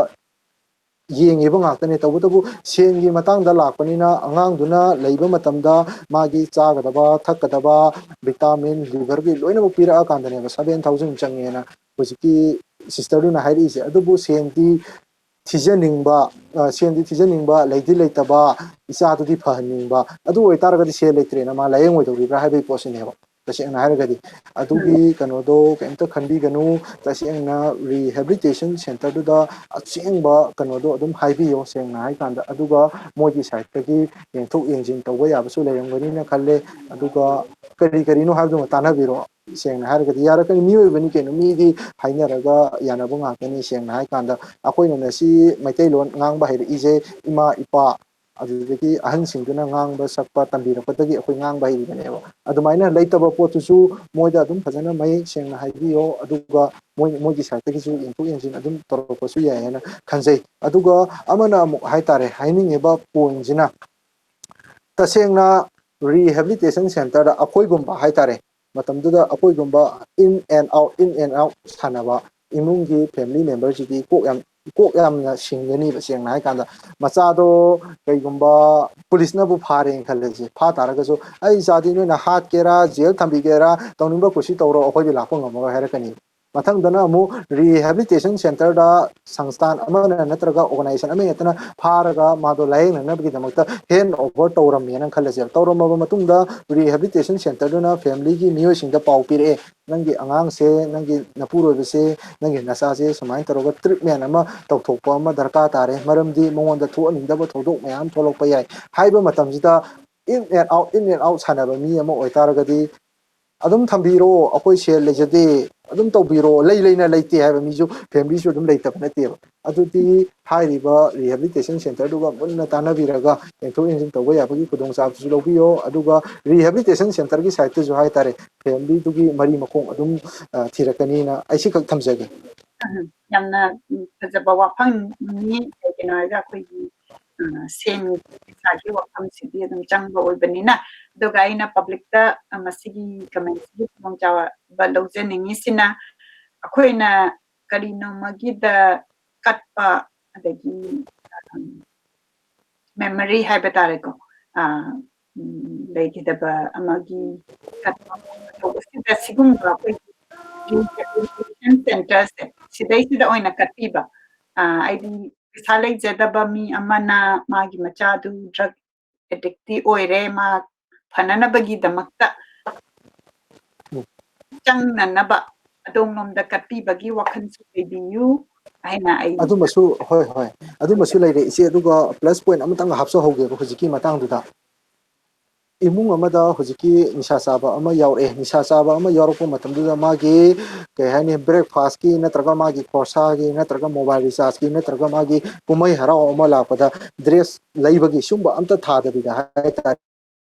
ꯌꯦꯡꯉꯤꯕ ꯉꯥꯛꯇꯅꯦ꯫ ꯇꯧꯕꯇꯕꯨ ꯁꯦꯟꯒꯤ ꯃꯇꯥꯡꯗ ꯂꯥꯛꯄꯅꯤꯅ ꯑꯉꯥꯡꯗꯨꯅ ꯂꯩꯕ ꯃꯇꯝꯗ ꯃꯥꯒꯤ ꯆꯥꯒꯗꯕ, ꯊꯛꯀꯗꯕ, vitamin, liverꯒꯤ ꯂꯣꯏꯅꯃꯛ ꯄꯤꯔꯛꯑꯀꯥꯟꯗꯅꯦꯕ seven thousand ꯆꯪꯉꯦꯅ ꯍꯧꯖꯤꯛꯀꯤ sisterꯗꯨꯅ ꯍꯥꯏꯔꯛꯏꯁꯦ꯫ ꯑꯗꯨꯕꯨ ꯁꯦꯟꯗꯤ ꯊꯤꯖꯅꯤꯡꯕ, ꯑ, ꯁꯦꯟꯗꯤ ꯊꯤꯖꯅꯤꯡꯕ, ꯂꯩꯗꯤ ꯂꯩꯇꯕ, ꯏꯆꯥꯗꯨꯗꯤ ꯐꯍꯟꯅꯤꯡꯕ, ꯑꯗꯨ ꯑꯣꯏꯇꯥꯔꯒꯗꯤ ꯁꯦꯜ ꯂꯩꯇ꯭ꯔꯦꯅ ꯃꯥ ꯂꯥꯏꯌꯦꯡꯉꯣꯏꯗꯧꯔꯤꯕ꯭ꯔꯥ ꯍꯥꯏꯕꯒꯤ ꯄꯣꯠꯁꯤꯅꯦꯕ, ꯇꯁꯦꯡꯅ ꯍꯥꯏꯔꯒꯗꯤ꯫ ꯑꯗꯨꯒꯤ ꯀꯩꯅꯣꯗꯣ ꯀꯩꯝꯇ ꯈꯟꯕꯤꯒꯅꯨ꯫ ꯇꯁꯦꯡꯅ rehabilitation centreꯗꯨꯗ ꯑꯁꯦꯡꯕ ꯀꯩꯅꯣꯗꯣ ꯑꯗꯨꯝ ꯍꯥꯏꯕꯤꯌꯣ, ꯁꯦꯡꯅ ꯍꯥꯏꯀꯥꯟꯗ꯫ ꯑꯗꯨꯒ ꯃꯣꯏꯒꯤ sideꯇꯒꯤ ꯌꯦꯡꯊꯣꯛ ꯌꯦꯡꯁꯤꯟ ꯇꯧꯕ ꯌꯥꯕꯁꯨ ꯂꯩꯔꯝꯒꯅꯤꯅ ꯈꯜꯂꯦ꯫ ꯑꯗꯨꯒ ꯀꯔꯤ ꯀꯔꯤꯅꯣ ꯍꯥꯏꯕꯗꯨꯃ ꯇꯥꯟꯅꯕꯤꯔꯣ꯫ ꯁꯦꯡꯅ ꯍꯥꯏꯔꯒꯗꯤ ꯌꯥꯔꯛꯀꯅꯤ, ꯃꯤꯑꯣꯏꯕꯅꯤ ꯀꯩꯅꯣ, ꯃꯤꯗꯤ ꯍꯥꯏꯅꯔꯒ ꯌꯥꯅꯕ ꯉꯥꯛꯇꯅꯤ꯫ ꯁꯦꯡꯅ ꯍꯥꯏꯀꯥꯟꯗ ꯑꯩꯈꯣꯏꯅ ꯉꯁꯤ ꯃꯩꯇꯩꯂꯣꯟ ꯉꯥꯡꯕ ꯍꯩꯔꯛꯏꯁꯦ ꯏꯃꯥ ꯏꯄꯥ, ꯑꯗꯨꯗꯒꯤ ꯑꯍꯟꯁꯤꯡꯗꯨꯅ ꯉꯥꯡꯕ ꯁꯛꯄ ꯇꯝꯕꯤꯔꯛꯄꯗꯒꯤ ꯑꯩꯈꯣꯏ ꯉꯥꯡꯕ ꯍꯩꯔꯤꯕꯅꯦꯕ꯫ ꯑꯗꯨꯃꯥꯏꯅ ꯂꯩꯇꯕ ꯄꯣꯠꯇꯨꯁꯨ ꯃꯣꯏꯗ ꯑꯗꯨꯝ ꯐꯖꯅ ꯃꯌꯦꯛ ꯁꯦꯡꯅ ꯍꯥꯏꯕꯤꯌꯣ, ꯑꯗꯨꯒ ꯃꯣꯏ, ꯃꯣꯏꯒꯤ sideꯇꯒꯤꯁꯨ ꯌꯦꯡꯊꯣꯛ ꯌꯦꯡꯁꯤꯟ ꯑꯗꯨꯝ ꯇꯧꯔꯛꯄꯁꯨ ꯌꯥꯏ ꯍꯥꯏꯅ ꯈꯟꯖꯩ꯫ ꯑꯗꯨꯒ ꯑꯃꯅ ꯑꯃꯨꯛ ꯍꯥꯏꯇꯥꯔꯦ, ꯍꯥꯏꯅꯤꯡꯉꯤꯕ pointꯁꯤꯅ ꯇꯁꯦꯡꯅ rehabilitation centreꯗ ꯑꯩꯈꯣꯏꯒꯨꯝꯕ ꯍꯥꯏꯇꯥꯔꯦ, ꯃꯇꯝꯗꯨꯗ ꯑꯩꯈꯣꯏꯒꯨꯝꯕ in and out, in and out ꯁꯥꯟꯅꯕ, ꯏꯃꯨꯡꯒꯤ family memberꯁꯤꯗꯤ ꯀꯣꯛ ꯌꯥꯝ ꯀꯣꯛ ꯌꯥꯝꯅ ꯁꯤꯡꯒꯅꯤꯕ꯫ ꯁꯦꯡꯅ ꯍꯥꯏꯀꯥꯟꯗ, ꯃꯆꯥꯗꯣ ꯀꯩꯒꯨꯝꯕ ꯄꯨꯂꯤꯁꯅꯕꯨ ꯐꯥꯔꯦꯅ ꯈꯜꯂꯁꯦ, ꯐꯥ ꯇꯥꯔꯒꯁꯨ "ꯑꯩ ꯏꯆꯥꯗꯤ ꯅꯣꯏꯅ ꯍꯥꯠꯀꯦꯔꯥ, ꯖꯦꯜ ꯊꯝꯕꯤꯒꯦꯔꯥ, ꯇꯧꯅꯤꯡꯕ ꯀꯨꯁꯤ ꯇꯧꯔꯣ, ꯑꯩꯈꯣꯏꯗꯤ ꯂꯥꯛꯄ ꯉꯝꯃꯔꯣꯏ" ꯍꯥꯏꯔꯛꯀꯅꯤ꯫ ꯃꯊꯪꯗꯅ ꯑꯃꯨꯛ rehabilitation centreꯗ ꯁꯪꯁꯊꯥꯟ ꯑꯃꯅ ꯅꯠꯇ꯭ꯔꯒ organization ꯑꯃ ꯍꯦꯛꯇꯅ ꯐꯥꯔꯒ ꯃꯥꯗꯣ ꯂꯥꯌꯦꯡꯅꯅꯕꯒꯤꯗꯃꯛꯇ hand over ꯇꯧꯔꯝꯃꯦꯅ ꯈꯜꯂꯁꯦꯕ꯫ ꯇꯧꯔꯝꯃꯕ ꯃꯇꯨꯡꯗ rehabilitation centreꯗꯨꯅ familyꯒꯤ ꯃꯤꯑꯣꯏꯁꯤꯡꯗ ꯄꯥꯎ ꯄꯤꯔꯛꯑꯦ, "ꯅꯪꯒꯤ ꯑꯉꯥꯡꯁꯦ, ꯅꯪꯒꯤ ꯅꯄꯨꯔꯣꯏꯕꯁꯦ, ꯅꯪꯒꯤ ꯅꯆꯥꯁꯦ ꯁꯨꯃꯥꯏꯅ ꯇꯧꯔꯒ treatment ꯑꯃ ꯇꯧꯊꯣꯛꯄ ꯑꯃ ꯗꯔꯀꯥꯔ ꯇꯥꯔꯦ, ꯃꯔꯝꯗꯤ ꯃꯉꯣꯟꯗ ꯊꯣꯛꯍꯟꯅꯤꯡꯗꯕ ꯊꯧꯗꯣꯛ ꯃꯌꯥꯝ ꯊꯣꯛꯂꯛꯄ ꯌꯥꯏ" ꯍꯥꯏꯕ ꯃꯇꯝꯁꯤꯗ, in and out, in and out ꯁꯥꯟꯅꯕ ꯃꯤ ꯑꯃ ꯑꯣꯏꯇꯥꯔꯒꯗꯤ, "ꯑꯗꯨꯝ ꯊꯝꯕꯤꯔꯣ, ꯑꯩꯈꯣꯏ ꯁꯦꯜ ꯂꯩꯖꯗꯦ, ꯑꯗꯨꯝ ꯇꯧꯕꯤꯔꯣ", ꯂꯩ ꯂꯩꯅ ꯂꯩꯇꯦ ꯍꯥꯏꯕ ꯃꯤꯁꯨ, familyꯁꯨ ꯑꯗꯨꯝ ꯂꯩꯇꯕ ꯅꯠꯇꯦꯕ꯫ ꯑꯗꯨꯗꯤ ꯍꯥꯏꯔꯤꯕ rehabilitation centreꯗꯨꯒ ꯃꯨꯟꯅ ꯇꯥꯟꯅꯕꯤꯔꯒ ꯌꯦꯡꯊꯣꯛ ꯌꯦꯡꯁꯤꯟ ꯇꯧꯕ ꯌꯥꯕꯒꯤ ꯈꯨꯗꯣꯡꯆꯥꯕꯗꯨꯁꯨ ꯂꯧꯕꯤꯌꯣ꯫ ꯑꯗꯨꯒ rehabilitation centreꯒꯤ sideꯇꯁꯨ ꯍꯥꯏꯇꯥꯔꯦ, familyꯗꯨꯒꯤ ꯃꯔꯤ ꯃꯈꯣꯡ ꯑꯗꯨꯝ, ꯑ, ꯊꯤꯔꯛꯀꯅꯤꯅ ꯑꯩ ꯁꯤꯈꯛ ꯊꯝꯖꯒꯦ꯫ ꯎꯝ, ꯌꯥꯝꯅ, ꯎꯝ, ꯐꯖꯕ ꯋꯥꯐꯝꯅꯤ꯫ ꯀꯩꯒꯤꯅꯣ ꯍꯥꯏꯔꯒ ꯑꯩꯈꯣꯏꯒꯤ, ꯑ, ꯁꯦꯟ ꯄꯩꯁꯥꯒꯤ ꯋꯥꯐꯝꯁꯤꯗꯤ ꯑꯗꯨꯝ ꯆꯪꯕ ꯑꯣꯏꯕꯅꯤꯅ꯫ ꯑꯗꯨꯒ ꯑꯩꯅ publicꯇ, ꯑ, ꯃꯁꯤꯒꯤ commentꯁꯤꯒꯤ ꯈꯨꯗꯣꯡꯆꯥꯕ ꯂꯧꯖꯅꯤꯡꯉꯤꯁꯤꯅ, ꯑꯩꯈꯣꯏꯅ ꯀꯔꯤꯅꯣꯃꯒꯤꯗ ꯀꯠꯄ, ꯑꯗꯒꯤ, ꯑ, memory ꯍꯥꯏꯕ ꯇꯥꯔꯦꯀꯣ, ꯑ, ꯎꯝ, ꯂꯩꯈꯤꯗꯕ ꯑꯃꯒꯤ ꯀꯠꯄ ꯇꯧꯕꯁꯤꯗ ꯁꯤꯒꯨꯝꯕ ꯑꯩꯈꯣꯏꯒꯤ rehabilitation centreꯁꯦ ꯁꯤꯗꯩꯁꯤꯗ ꯑꯣꯏꯅ ꯀꯠꯄꯤꯕ꯫ ꯑ, ꯍꯥꯏꯗꯤ ꯄꯩꯁꯥ ꯂꯩꯖꯗꯕ ꯃꯤ ꯑꯃꯅ ꯃꯥꯒꯤ ꯃꯆꯥꯗꯨ drug addictꯇꯤ ꯑꯣꯏꯔꯦ, ꯃꯥ ꯐꯅꯅꯕꯒꯤꯗꯃꯛꯇ ꯎꯝ꯫ ꯆꯪꯅꯅꯕ ꯑꯗꯣꯝꯂꯣꯝꯗ ꯀꯠꯄꯤꯕꯒꯤ ꯋꯥꯈꯜꯁꯨ ꯂꯩꯕꯤꯌꯨ ꯍꯥꯏꯅ ꯑꯩ ꯑꯗꯨꯃꯁꯨ, ꯍꯣꯏ, ꯍꯣꯏ, ꯑꯗꯨꯃꯁꯨ ꯂꯩꯔꯦ, ꯏꯆꯦ꯫ ꯑꯗꯨꯒ plus point ꯑꯃꯇꯪ ꯍꯥꯞꯆꯍꯧꯒꯦꯕ ꯍꯧꯖꯤꯛꯀꯤ ꯃꯇꯥꯡꯗꯨꯗ꯫ ꯏꯃꯨꯡ ꯑꯃꯗ ꯍꯧꯖꯤꯛꯀꯤ ꯅꯤꯁꯥ ꯆꯥꯕ ꯑꯃ ꯌꯥꯎꯔꯛꯑꯦ꯫ ꯅꯤꯁꯥ ꯆꯥꯕ ꯑꯃ ꯌꯥꯎꯔꯛꯄ ꯃꯇꯝꯗꯨꯗ ꯃꯥꯒꯤ, ꯀꯩ ꯍꯥꯏꯅꯤ, breakfastꯀꯤ ꯅꯠꯇ꯭ꯔꯒ ꯃꯥꯒꯤ ꯈꯣꯔꯁꯥꯒꯤ ꯅꯠꯇ꯭ꯔꯒ mobile rechargeꯀꯤ ꯅꯠꯇ꯭ꯔꯒ ꯃꯥꯒꯤ ꯀꯨꯝꯍꯩ ꯍꯔꯥꯎ ꯑꯃ ꯂꯥꯛꯄꯗ dress ꯂꯩꯕꯒꯤ ꯁꯨꯝꯕ ꯑꯝꯇ ꯊꯥꯗꯕꯤꯗ ꯍꯥꯏꯇꯥꯔꯦ꯫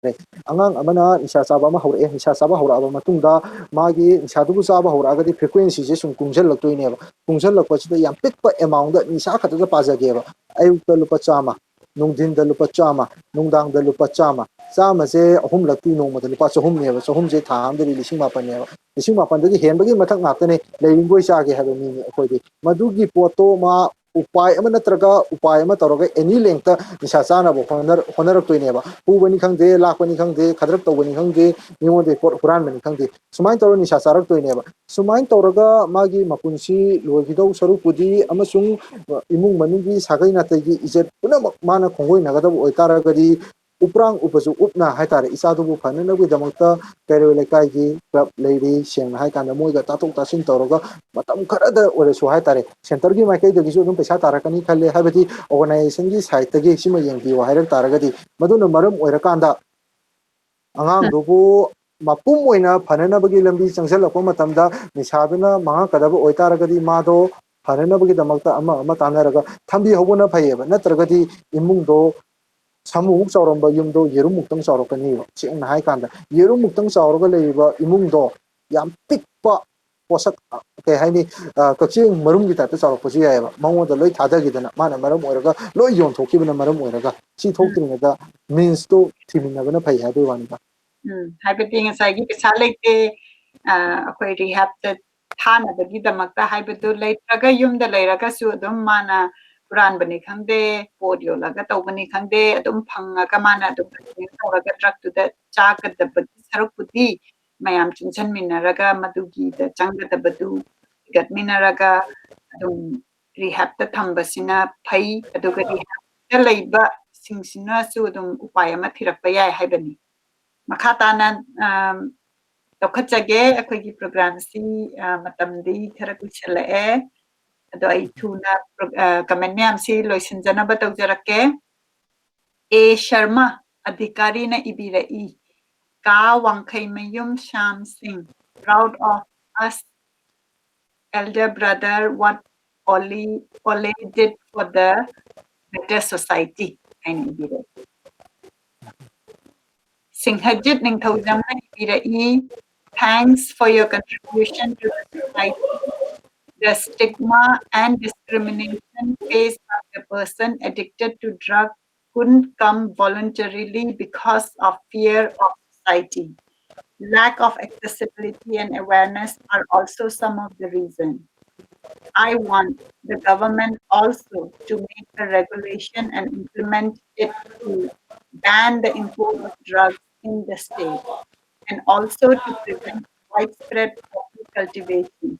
ꯑꯉꯥꯡ ꯑꯃꯅ ꯅꯤꯁꯥ ꯆꯥꯕ ꯑꯃ ꯍꯧꯔꯛꯑꯦ꯫ ꯅꯤꯁꯥ ꯆꯥꯕ ꯍꯧꯔꯛꯑꯕ ꯃꯇꯨꯡꯗ ꯃꯥꯒꯤ ꯅꯤꯁꯥꯗꯨꯕꯨ ꯆꯥꯕ ꯍꯧꯔꯛꯑꯒꯗꯤ frequencyꯁꯦ ꯁꯨꯝ ꯀꯨꯡꯁꯤꯜꯂꯛꯇꯣꯏꯅꯦꯕ꯫ ꯀꯨꯡꯁꯤꯜꯂꯛꯄꯁꯤꯗ ꯌꯥꯝ ꯄꯤꯛꯄ amountꯇ ꯅꯤꯁꯥ ꯈꯛꯇꯗ ꯄꯥꯖꯒꯦꯕ꯫ ꯑꯌꯨꯛꯇ ꯂꯨꯄꯥ ꯆꯥꯝꯃ, ꯅꯨꯡꯊꯤꯟꯗ ꯂꯨꯄꯥ ꯆꯥꯝꯃ, ꯅꯨꯡꯗꯥꯡꯗ ꯂꯨꯄꯥ ꯆꯥꯝꯃ꯫ ꯆꯥꯝꯃꯁꯦ ꯑꯍꯨꯝꯂꯛꯇꯤ ꯅꯣꯡꯃꯗ ꯂꯨꯄꯥ ꯆꯍꯨꯝꯅꯦꯕ꯫ ꯆꯍꯨꯝꯁꯦ ꯊꯥ ꯑꯃꯗꯗꯤ ꯂꯤꯁꯤꯡ ꯃꯥꯄꯟꯅꯦꯕ꯫ ꯂꯤꯁꯤꯡ ꯃꯥꯄꯟꯗꯒꯤ ꯍꯦꯟꯕꯒꯤ ꯃꯊꯛ ꯉꯥꯛꯇꯅꯦ꯫ ꯂꯩꯔꯤꯡꯒꯣꯏ ꯆꯥꯒꯦ ꯍꯥꯏꯕ ꯃꯤꯅꯤ ꯑꯩꯈꯣꯏꯗꯤ꯫ ꯃꯗꯨꯒꯤ ꯄꯣꯠꯇꯣ ꯃꯥ ꯎꯄꯥꯏ ꯑꯃ ꯅꯠꯇ꯭ꯔꯒ ꯎꯄꯥꯏ ꯑꯃ ꯇꯧꯔꯒ any lengthꯇ ꯅꯤꯁꯥ ꯆꯥꯅꯕ ꯍꯣꯠꯅꯔꯛꯇꯣꯏꯅꯦꯕ꯫ ꯄꯨꯕꯅꯤ ꯈꯪꯗꯦ, ꯂꯥꯛꯄꯅꯤ ꯈꯪꯗꯦ, ꯈꯗ꯭ꯔꯛ ꯇꯧꯕꯅꯤ ꯈꯪꯗꯦ, ꯃꯤꯉꯣꯟꯗꯒꯤ ꯄꯣꯠ ꯍꯨꯔꯥꯟꯕꯅꯤ ꯈꯪꯗꯦ, ꯁꯨꯃꯥꯏꯅ ꯇꯧꯔꯒ ꯅꯤꯁꯥ ꯆꯥꯔꯛꯇꯣꯏꯅꯦꯕ꯫ ꯁꯨꯃꯥꯏꯅ ꯇꯧꯔꯒ ꯃꯥꯒꯤ ꯃꯄꯨꯟꯁꯤ ꯂꯣꯏꯈꯤꯗꯧ ꯁꯔꯨꯛꯄꯨꯗꯤ ꯑꯃꯁꯨꯡ ꯏꯃꯨꯡ ꯃꯅꯨꯡꯒꯤ ꯁꯥꯒꯩ ꯅꯥꯇꯩꯒꯤ ꯏꯖꯠ ꯄꯨꯝꯅꯃꯛ ꯃꯥꯅ ꯈꯣꯡꯒꯣꯏꯅꯒꯗꯕ ꯑꯣꯏꯇꯥꯔꯒꯗꯤ, ꯎꯄ꯭ꯔꯥꯡ ꯎꯞꯄꯁꯨ ꯎꯞꯅ ꯍꯥꯏꯇꯥꯔꯦ, ꯏꯆꯥꯗꯨꯕꯨ ꯐꯅꯅꯕꯒꯤꯗꯃꯛꯇ ꯀꯩꯔꯣꯏ ꯂꯩꯀꯥꯏꯒꯤ ꯀ꯭ꯂꯕ ꯂꯩꯔꯤ, ꯁꯦꯡꯅ ꯍꯥꯏ ꯀꯥꯟꯗ ꯃꯣꯏꯒ ꯇꯥꯊꯣꯛ ꯇꯥꯁꯤꯟ ꯇꯧꯔꯒ ꯃꯇꯝ ꯈꯔꯗ ꯑꯣꯏꯔꯁꯨ ꯍꯥꯏꯇꯥꯔꯦ, ꯁꯦꯟꯇꯔꯒꯤ ꯃꯥꯏꯀꯩꯗꯒꯤꯁꯨ ꯑꯗꯨꯝ ꯄꯩꯁꯥ ꯇꯥꯔꯛꯀꯅꯤ ꯈꯜꯂꯦ꯫ ꯍꯥꯏꯕꯗꯤ organizationꯒꯤ sideꯇꯒꯤ ꯁꯤꯃ ꯌꯦꯡꯕꯤꯌꯨ ꯍꯥꯏꯔꯛ ꯇꯥꯔꯒꯗꯤ, ꯃꯗꯨꯅ ꯃꯔꯝ ꯑꯣꯏꯔꯀꯥꯟꯗ ꯑꯉꯥꯡꯗꯨꯕꯨ ꯃꯄꯨꯝ ꯑꯣꯏꯅ ꯐꯅꯅꯕꯒꯤ ꯂꯝꯕꯤ ꯆꯪꯁꯤꯜꯂꯛꯄ ꯃꯇꯝꯗ ꯅꯤꯁꯥꯗꯨꯅ ꯃꯥꯡꯉꯛꯀꯗꯕ ꯑꯣꯏꯇꯥꯔꯒꯗꯤ, ꯃꯥꯗꯣ ꯐꯅꯅꯕꯒꯤꯗꯃꯛꯇ ꯑꯃ ꯑꯃ ꯇꯥꯟꯅꯔꯒ ꯊꯝꯕꯤꯍꯧꯕꯅ ꯐꯩꯌꯦꯕ꯫ ꯅꯠꯇ꯭ꯔꯒꯗꯤ ꯏꯃꯨꯡꯗꯣ ꯁꯥꯃꯨꯃꯨꯛ ꯆꯥꯎꯔꯝꯕ ꯌꯨꯝꯗꯣ ꯌꯦꯔꯨꯝꯃꯨꯛꯇꯪ ꯆꯥꯎꯔꯛꯀꯅꯤꯕ꯫ ꯁꯦꯡꯅ ꯍꯥꯏ ꯀꯥꯟꯗ, ꯌꯦꯔꯨꯝꯃꯨꯛꯇꯪ ꯆꯥꯎꯔꯒ ꯂꯩꯔꯤꯕ ꯏꯃꯨꯡꯗꯣ ꯌꯥꯝ ꯄꯤꯛꯄ ꯄꯣꯠꯁꯛ, ꯀꯩ ꯍꯥꯏꯅꯤ, ꯑ, ꯀꯛꯆꯦꯡ ꯃꯔꯨꯝꯒꯤ ꯇꯥꯏꯞꯇ ꯆꯥꯎꯔꯛꯄꯁꯨ ꯌꯥꯏꯑꯕ꯫ ꯃꯉꯣꯟꯗ ꯂꯣꯏ ꯊꯥꯗꯈꯤꯗꯅ, ꯃꯥꯅ ꯃꯔꯝ ꯑꯣꯏꯔꯒ ꯂꯣꯏ ꯌꯣꯟꯊꯣꯛꯈꯤꯕꯅ ꯃꯔꯝ ꯑꯣꯏꯔꯒ, ꯁꯤ ꯊꯣꯛꯇ꯭ꯔꯤꯉꯩꯗ meansꯇꯣ ꯊꯤꯃꯤꯟꯅꯕꯅ ꯐꯩ ꯍꯥꯏꯕꯒꯤ ꯋꯥꯅꯤꯗ꯫ ꯎꯝ, ꯍꯥꯏꯕꯗꯤ ꯉꯁꯥꯏꯒꯤ ꯄꯩꯁꯥ ꯂꯩꯇꯦ, ꯑ, ꯑꯩꯈꯣꯏ rehabꯇ ꯊꯥꯅꯕꯒꯤꯗꯃꯛꯇ ꯍꯥꯏꯕꯗꯨ ꯂꯩꯇ꯭ꯔꯒ, ꯌꯨꯝꯗ ꯂꯩꯔꯒꯁꯨ ꯑꯗꯨꯝ ꯃꯥꯅ ꯍꯨꯔꯥꯟꯕꯅꯤ ꯈꯪꯗꯦ, ꯄꯣꯠ ꯌꯣꯜꯂꯒ ꯇꯧꯕꯅꯤ ꯈꯪꯗꯦ, ꯑꯗꯨꯝ ꯐꯪꯉꯒ ꯃꯥꯅ ꯑꯗꯨꯝ continue ꯇꯧꯔꯒ drugꯇꯨꯗ ꯆꯥꯒꯗꯕꯒꯤ ꯁꯔꯨꯛꯄꯨꯗꯤ, ꯃꯌꯥꯝ ꯆꯨꯡꯁꯟꯃꯤꯟꯅꯔꯒ ꯃꯗꯨꯒꯤꯗ ꯆꯪꯒꯗꯕꯗꯨ ꯊꯤꯒꯠꯃꯤꯟꯅꯔꯒ ꯑꯗꯨꯝ rehabꯇ ꯊꯝꯕꯁꯤꯅ ꯐꯩ꯫ ꯑꯗꯨꯒ rehabꯇ ꯂꯩꯕꯁꯤꯡꯁꯤꯅꯁꯨ ꯑꯗꯨꯝ ꯎꯄꯥꯏ ꯑꯃ ꯊꯤꯔꯛꯄ ꯌꯥꯏ ꯍꯥꯏꯕꯅꯤ꯫ ꯃꯈꯥ ꯇꯥꯅ, ꯑꯝ, ꯂꯧꯈꯠꯆꯒꯦ꯫ ꯑꯩꯈꯣꯏꯒꯤ programꯁꯤ, ꯑ, ꯃꯇꯝꯗꯤ ꯈꯔ ꯀꯨꯏꯁꯜꯂꯛꯑꯦ꯫ ꯑꯗꯣ ꯑꯩ ꯊꯨꯅ pro-, ꯑ, comment ꯃꯌꯥꯝꯁꯤ ꯂꯣꯏꯁꯤꯟꯖꯅꯕ ꯇꯧꯖꯔꯛꯀꯦ꯫ ꯑꯦ ꯁꯔꯃ ꯑꯙꯤꯀꯥꯔꯤꯅ ꯏꯕꯤꯔꯛꯏ, ꯀꯥ ꯋꯥꯡꯈꯩꯃꯌꯨꯝ ꯁ꯭ꯌꯥꯝ ꯁꯤꯡ, proud of us, elder brother, what Ole, Ole did for the better society ꯍꯥꯏꯅ ꯏꯕꯤꯔꯛꯏ꯫ ꯁꯤꯡꯍꯖꯤꯠ ꯅꯤꯡꯊꯧꯖꯝꯅ ꯏꯕꯤꯔꯛꯏ, thanks for your contribution to the society. The stigma and discrimination faced by a person addicted to drug couldn't come voluntarily because of fear of society. Lack of accessibility and awareness are also some of the reasons. I want the government also to make a regulation and implement it to ban the import of drugs in the state, and also to prevent widespread poppy cultivation.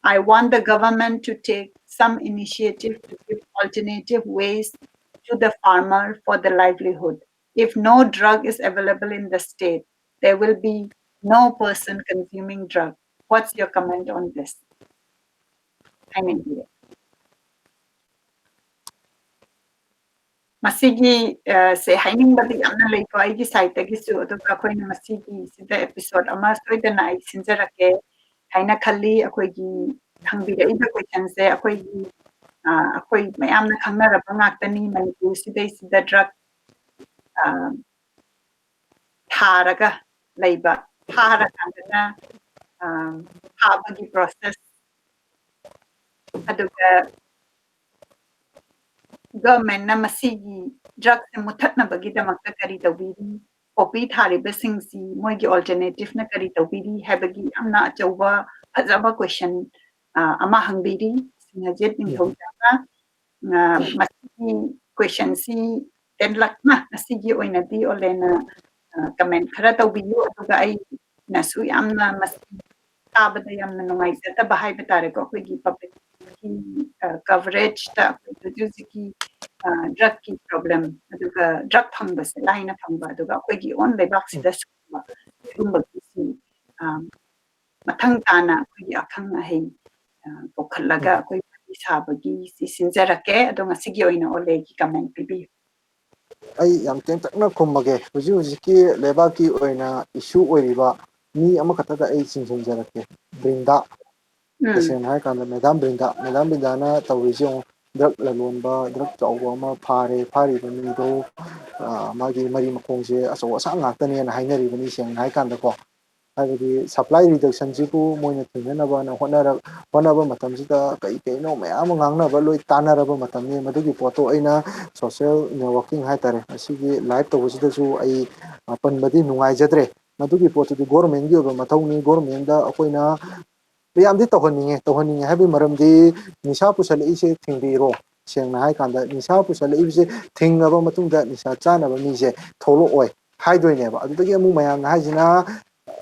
I want the government to take some initiative to give alternative ways to the farmer for the livelihood. If no drug is available in the state, there will be no person consuming drug. What's your comment on this? ꯍꯥꯏꯅꯤꯡꯕꯤꯔꯦ꯫ ꯃꯁꯤꯒꯤ ꯁꯦ ꯍꯥꯏꯅꯤꯡꯕꯗꯤ ꯌꯥꯝꯅ ꯂꯩꯀꯣ ꯑꯩꯒꯤ ꯁꯥꯏꯠꯇꯒꯤꯁꯨ꯫ ꯑꯗꯨꯒ ꯑꯩꯈꯣꯏꯅ ꯃꯁꯤꯒꯤꯁꯤꯗ episode ꯑꯃ ꯁꯣꯏꯗꯅ ꯑꯩ ꯁꯤꯟꯖꯔꯛꯀꯦ ꯍꯥꯏꯅ ꯈꯜꯂꯤ꯫ ꯑꯩꯈꯣꯏꯒꯤ ꯍꯪꯕꯤꯔꯛꯏꯕ ꯀꯣꯏꯁꯟꯁꯦ ꯑꯩꯈꯣꯏꯒꯤ ꯑꯩꯈꯣꯏ ꯃꯌꯥꯝꯅ ꯈꯪꯅꯔꯕ ꯉꯥꯛꯇꯅꯤ꯫ ꯃꯅꯤꯄꯨꯔꯁꯤꯗꯩꯁꯤꯗ ꯗ꯭ꯔꯒ ꯊꯥꯔꯒ ꯂꯩꯕ, ꯊꯥꯔꯀꯥꯟꯗꯅ ꯊꯥꯕꯒꯤ ꯄ꯭ꯔꯣꯁꯦꯁ, ꯑꯗꯨꯒ ꯒꯚꯔꯟꯃꯦꯟꯠꯅ ꯃꯁꯤꯒꯤ ꯗ꯭ꯔꯒꯁꯦ ꯃꯨꯊꯠꯅꯕꯒꯤꯗꯃꯛꯇ ꯀꯔꯤ ꯇꯧꯕꯤꯔꯤ? ꯄꯣꯄꯤ ꯊꯥꯔꯤꯕꯁꯤꯡꯁꯤ ꯃꯣꯏꯒꯤ ꯑꯜꯇꯔꯅꯦꯇꯤꯚꯅ ꯀꯔꯤ ꯇꯧꯕꯤꯔꯤ ꯍꯥꯏꯕꯒꯤ ꯌꯥꯝꯅ ꯑꯆꯧꯕ ꯐꯖꯕ ꯀꯣꯏꯁꯟ ꯑꯃ ꯍꯪꯕꯤꯔꯤ ꯁꯤꯡꯍꯖꯤꯠ ꯅꯤꯡꯊꯧꯖꯥꯅ꯫ ꯃꯁꯤꯒꯤ ꯀꯣꯏꯁꯟꯁꯤ ꯇꯦꯟꯂꯞꯅ ꯉꯁꯤꯒꯤ ꯑꯣꯏꯅꯗꯤ ꯑꯣꯂꯦꯅ ꯀꯃꯦꯟ ꯈꯔ ꯇꯧꯕꯤꯌꯨ, ꯑꯗꯨꯒ ꯑꯩꯅꯁꯨ ꯌꯥꯝꯅ ꯃꯁꯤ ꯇꯥꯕꯗ ꯌꯥꯝꯅ ꯅꯨꯡꯉꯥꯏꯖꯗꯕ ꯍꯥꯏꯕ ꯇꯥꯔꯦꯀꯣ꯫ ꯑꯩꯈꯣꯏꯒꯤ ꯄꯕ꯭ꯂꯤꯛꯀꯤ ꯀꯚꯔꯦꯖꯇ ꯑꯩꯈꯣꯏ ꯍꯧꯖꯤꯛ ꯍꯧꯖꯤꯛꯀꯤ ꯗ꯭ꯔꯒꯀꯤ ꯄ꯭ꯔꯣꯕ꯭ꯂꯦꯝ, ꯑꯗꯨꯒ ꯗ꯭ꯔꯒ ꯐꯪꯕꯁꯦ ꯂꯥꯏꯅ ꯐꯪꯕ, ꯑꯗꯨꯒ ꯑꯩꯈꯣꯏꯒꯤ ꯑꯣꯟ ꯂꯩꯕꯥꯛꯁꯤꯗ ꯁꯤꯒꯨꯝꯕ ꯁꯤꯒꯨꯝꯕꯒꯤꯁꯤ ꯃꯊꯪ ꯇꯥꯅ ꯑꯩꯈꯣꯏꯒꯤ ꯑꯈꯪ ꯑꯍꯩ ꯀꯧꯈꯠꯂꯒ ꯑꯩꯈꯣꯏ ꯋꯥꯔꯤ ꯁꯥꯕꯒꯤ ꯁꯤ ꯁꯤꯟꯖꯔꯛꯀꯦ꯫ ꯑꯗꯣ ꯉꯁꯤꯒꯤ ꯑꯣꯏꯅ ꯑꯣꯂꯦꯒꯤ ꯀꯃꯦꯟ ꯄꯤꯕꯤꯌꯨ꯫ ꯑꯩ ꯌꯥꯝ ꯇꯦꯟꯇꯛꯅ ꯈꯨꯝꯃꯒꯦ꯫ ꯍꯧꯖꯤꯛ ꯍꯧꯖꯤꯛꯀꯤ ꯂꯩꯕꯥꯛꯀꯤ ꯑꯣꯏꯅ ꯏꯁꯨ ꯑꯣꯏꯔꯤꯕ ꯃꯤ ꯑꯃꯈꯛꯇꯗ ꯑꯩ ꯆꯤꯡꯁꯤꯟꯖꯔꯛꯀꯦ, ꯕ꯭ꯔꯤꯟꯗꯥ꯫ ꯇꯁꯦꯡꯅ ꯍꯥꯏꯔꯀꯥꯟꯗ ꯃꯦꯗꯥꯝ ꯕ꯭ꯔꯤꯟꯗꯥ, ꯃꯦꯗꯥꯝ ꯕ꯭ꯔꯤꯟꯗꯥꯅ ꯇꯧꯔꯤꯁꯤ ꯌꯦꯡꯉꯣ, ꯗ꯭ꯔꯒ ꯂꯂꯣꯟꯕ, ꯗ꯭ꯔꯒ ꯆꯥꯎꯕ ꯑꯃ ꯐꯥꯔꯦ, ꯐꯥꯔꯤꯕ ꯃꯤꯗꯣ ꯃꯥꯒꯤ ꯃꯔꯤ ꯃꯈꯣꯡꯁꯦ ꯑꯆꯧ ꯑꯁꯥꯡ ꯉꯥꯛꯇꯅꯦꯅ ꯍꯥꯏꯅꯔꯤꯕꯅꯤ ꯁꯦꯡꯅ ꯍꯥꯏꯔꯀꯥꯟꯗꯀꯣ꯫ ꯍꯥꯏꯕꯗꯤ ꯁꯄ꯭ꯂꯥꯏ ꯔꯤꯗꯛꯁꯟꯁꯤꯕꯨ ꯃꯣꯏꯅ ꯊꯦꯡꯅꯅꯕꯅ ꯍꯣꯠꯅꯔ ꯍꯣꯠꯅꯕ ꯃꯇꯝꯁꯤꯗ ꯀꯩ ꯀꯩꯅꯣ ꯃꯌꯥꯝ ꯑꯃ ꯉꯥꯡꯅꯕ ꯂꯣꯏ ꯇꯥꯟꯅꯔꯕ ꯃꯇꯝꯅꯤ꯫ ꯃꯗꯨꯒꯤ ꯄꯣꯠꯇꯣ ꯑꯩꯅ ꯁꯣꯁꯤꯌꯦꯜ ꯅꯦꯠꯋꯥꯔꯀꯤꯡ ꯍꯥꯏꯇꯥꯔꯦ, ꯑꯁꯤꯒꯤ ꯂꯥꯏꯚ ꯇꯧꯕꯁꯤꯗꯁꯨ ꯑꯩ ꯄꯟꯕꯗꯤ ꯅꯨꯡꯉꯥꯏꯖꯗ꯭ꯔꯦ꯫ ꯃꯗꯨꯒꯤ ꯄꯣꯠꯇꯨꯗꯤ ꯒꯣꯔꯃꯦꯟꯒꯤ ꯑꯣꯏꯕ ꯃꯊꯧꯅꯤ꯫ ꯒꯣꯔꯃꯦꯟꯗ ꯑꯩꯈꯣꯏꯅ ꯌꯥꯝꯗꯤ ꯇꯧꯍꯟꯅꯤꯡꯉꯦ, ꯇꯧꯍꯟꯅꯤꯡꯉꯦ ꯍꯥꯏꯕꯒꯤ ꯃꯔꯝꯗꯤ ꯅꯤꯁꯥ ꯄꯨꯁꯜꯂꯛꯏꯁꯦ ꯊꯤꯡꯕꯤꯔꯣ꯫ ꯁꯦꯡꯅ ꯍꯥꯏ ꯀꯥꯟꯗ ꯅꯤꯁꯥ ꯄꯨꯁꯜꯂꯛꯏꯕꯁꯦ ꯊꯤꯡꯉꯕ ꯃꯇꯨꯡꯗ ꯅꯤꯁꯥ ꯆꯥꯅꯕ ꯃꯤꯁꯦ ꯊꯣꯛꯂꯛꯑꯣꯏ ꯍꯥꯏꯗꯣꯏꯅꯦꯕ꯫ ꯑꯗꯨꯗꯒꯤ ꯑꯃꯨꯛ ꯃꯌꯥꯝꯅ ꯍꯥꯏꯁꯤꯅ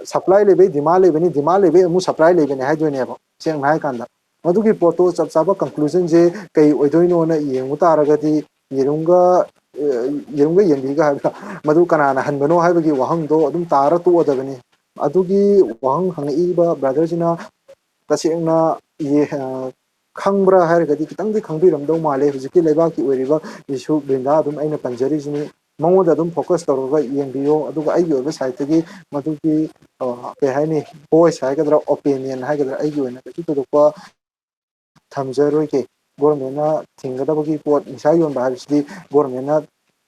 ꯁꯄ꯭ꯂꯥꯏ ꯂꯩꯕꯩ ꯗꯤꯃꯥꯟ ꯂꯩꯕꯅꯤ, ꯗꯤꯃꯥꯟ ꯂꯩꯕꯩ ꯑꯃꯨꯛ ꯁꯄ꯭ꯂꯥꯏ ꯂꯩꯕꯅꯤ ꯍꯥꯏꯗꯣꯏꯅꯦꯕ꯫ ꯁꯦꯡꯅ ꯍꯥꯏ ꯀꯥꯟꯗ ꯃꯗꯨꯒꯤ ꯄꯣꯠꯇꯣ ꯆꯞ ꯆꯥꯕ ꯀꯟꯀ꯭ꯂꯨꯖꯟꯁꯦ ꯀꯩ ꯑꯣꯏꯗꯣꯏꯅꯣꯅ ꯌꯦꯡꯉꯨ ꯇꯥꯔꯒꯗꯤ ꯌꯦꯔꯨꯝꯒ ꯑ, ꯌꯦꯔꯨꯝꯒ ꯌꯦꯟꯕꯤꯒ ꯍꯥꯏꯕ ꯃꯗꯨ ꯀꯅꯥꯅ ꯍꯟꯕꯅꯣ ꯍꯥꯏꯕꯒꯤ ꯋꯥꯍꯪꯗꯣ ꯑꯗꯨꯝ ꯇꯥꯔ ꯇꯣꯛꯑꯗꯕꯅꯤ꯫ ꯑꯗꯨꯒꯤ ꯋꯥꯍꯪ ꯍꯪꯉꯛꯏꯕ ꯕ꯭ꯔꯗꯔꯁꯤꯅ ꯇꯁꯦꯡꯅ ꯌꯦ-, ꯑ, ꯈꯪꯕ꯭ꯔꯥ ꯍꯥꯏꯔꯒꯗꯤ ꯈꯤꯇꯪꯗꯤ ꯈꯪꯕꯤꯔꯝꯗꯧ ꯃꯥꯜꯂꯦ꯫ ꯍꯧꯖꯤꯛꯀꯤ ꯂꯩꯕꯥꯛꯀꯤ ꯑꯣꯏꯔꯤꯕ ꯏꯁꯨ ꯕ꯭ꯔꯤꯟꯗꯥ ꯑꯗꯨꯝ ꯑꯩꯅ ꯄꯟꯖꯔꯤꯁꯤꯅꯤ, ꯃꯉꯣꯟꯗ ꯑꯗꯨꯝ ꯐꯣꯀꯁ ꯇꯧꯔꯒ ꯌꯦꯡꯕꯤꯌꯣ꯫ ꯑꯗꯨꯒ ꯑꯩꯒꯤ ꯑꯣꯏꯕ ꯁꯥꯏꯠꯇꯒꯤ ꯃꯗꯨꯒꯤ ꯑ, ꯀꯩ ꯍꯥꯏꯅꯤ, ꯚꯣꯏꯁ ꯍꯥꯏꯒꯗ꯭ꯔꯥ, ꯑꯣꯄꯤꯅꯤꯌꯟ ꯍꯥꯏꯒꯗ꯭ꯔꯥ, ꯑꯩꯒꯤ ꯑꯣꯏꯅ ꯀꯩꯁꯨ ꯊꯣꯏꯗꯣꯛꯄ ꯊꯝꯖꯔꯣꯏꯒꯦ꯫ ꯒꯣꯔꯃꯦꯟꯅ ꯊꯤꯡꯒꯗꯕꯒꯤ ꯄꯣꯠ, ꯅꯤꯁꯥ ꯌꯣꯟꯕ ꯍꯥꯏꯕꯁꯤꯗꯤ ꯒꯣꯔꯃꯦꯟꯅ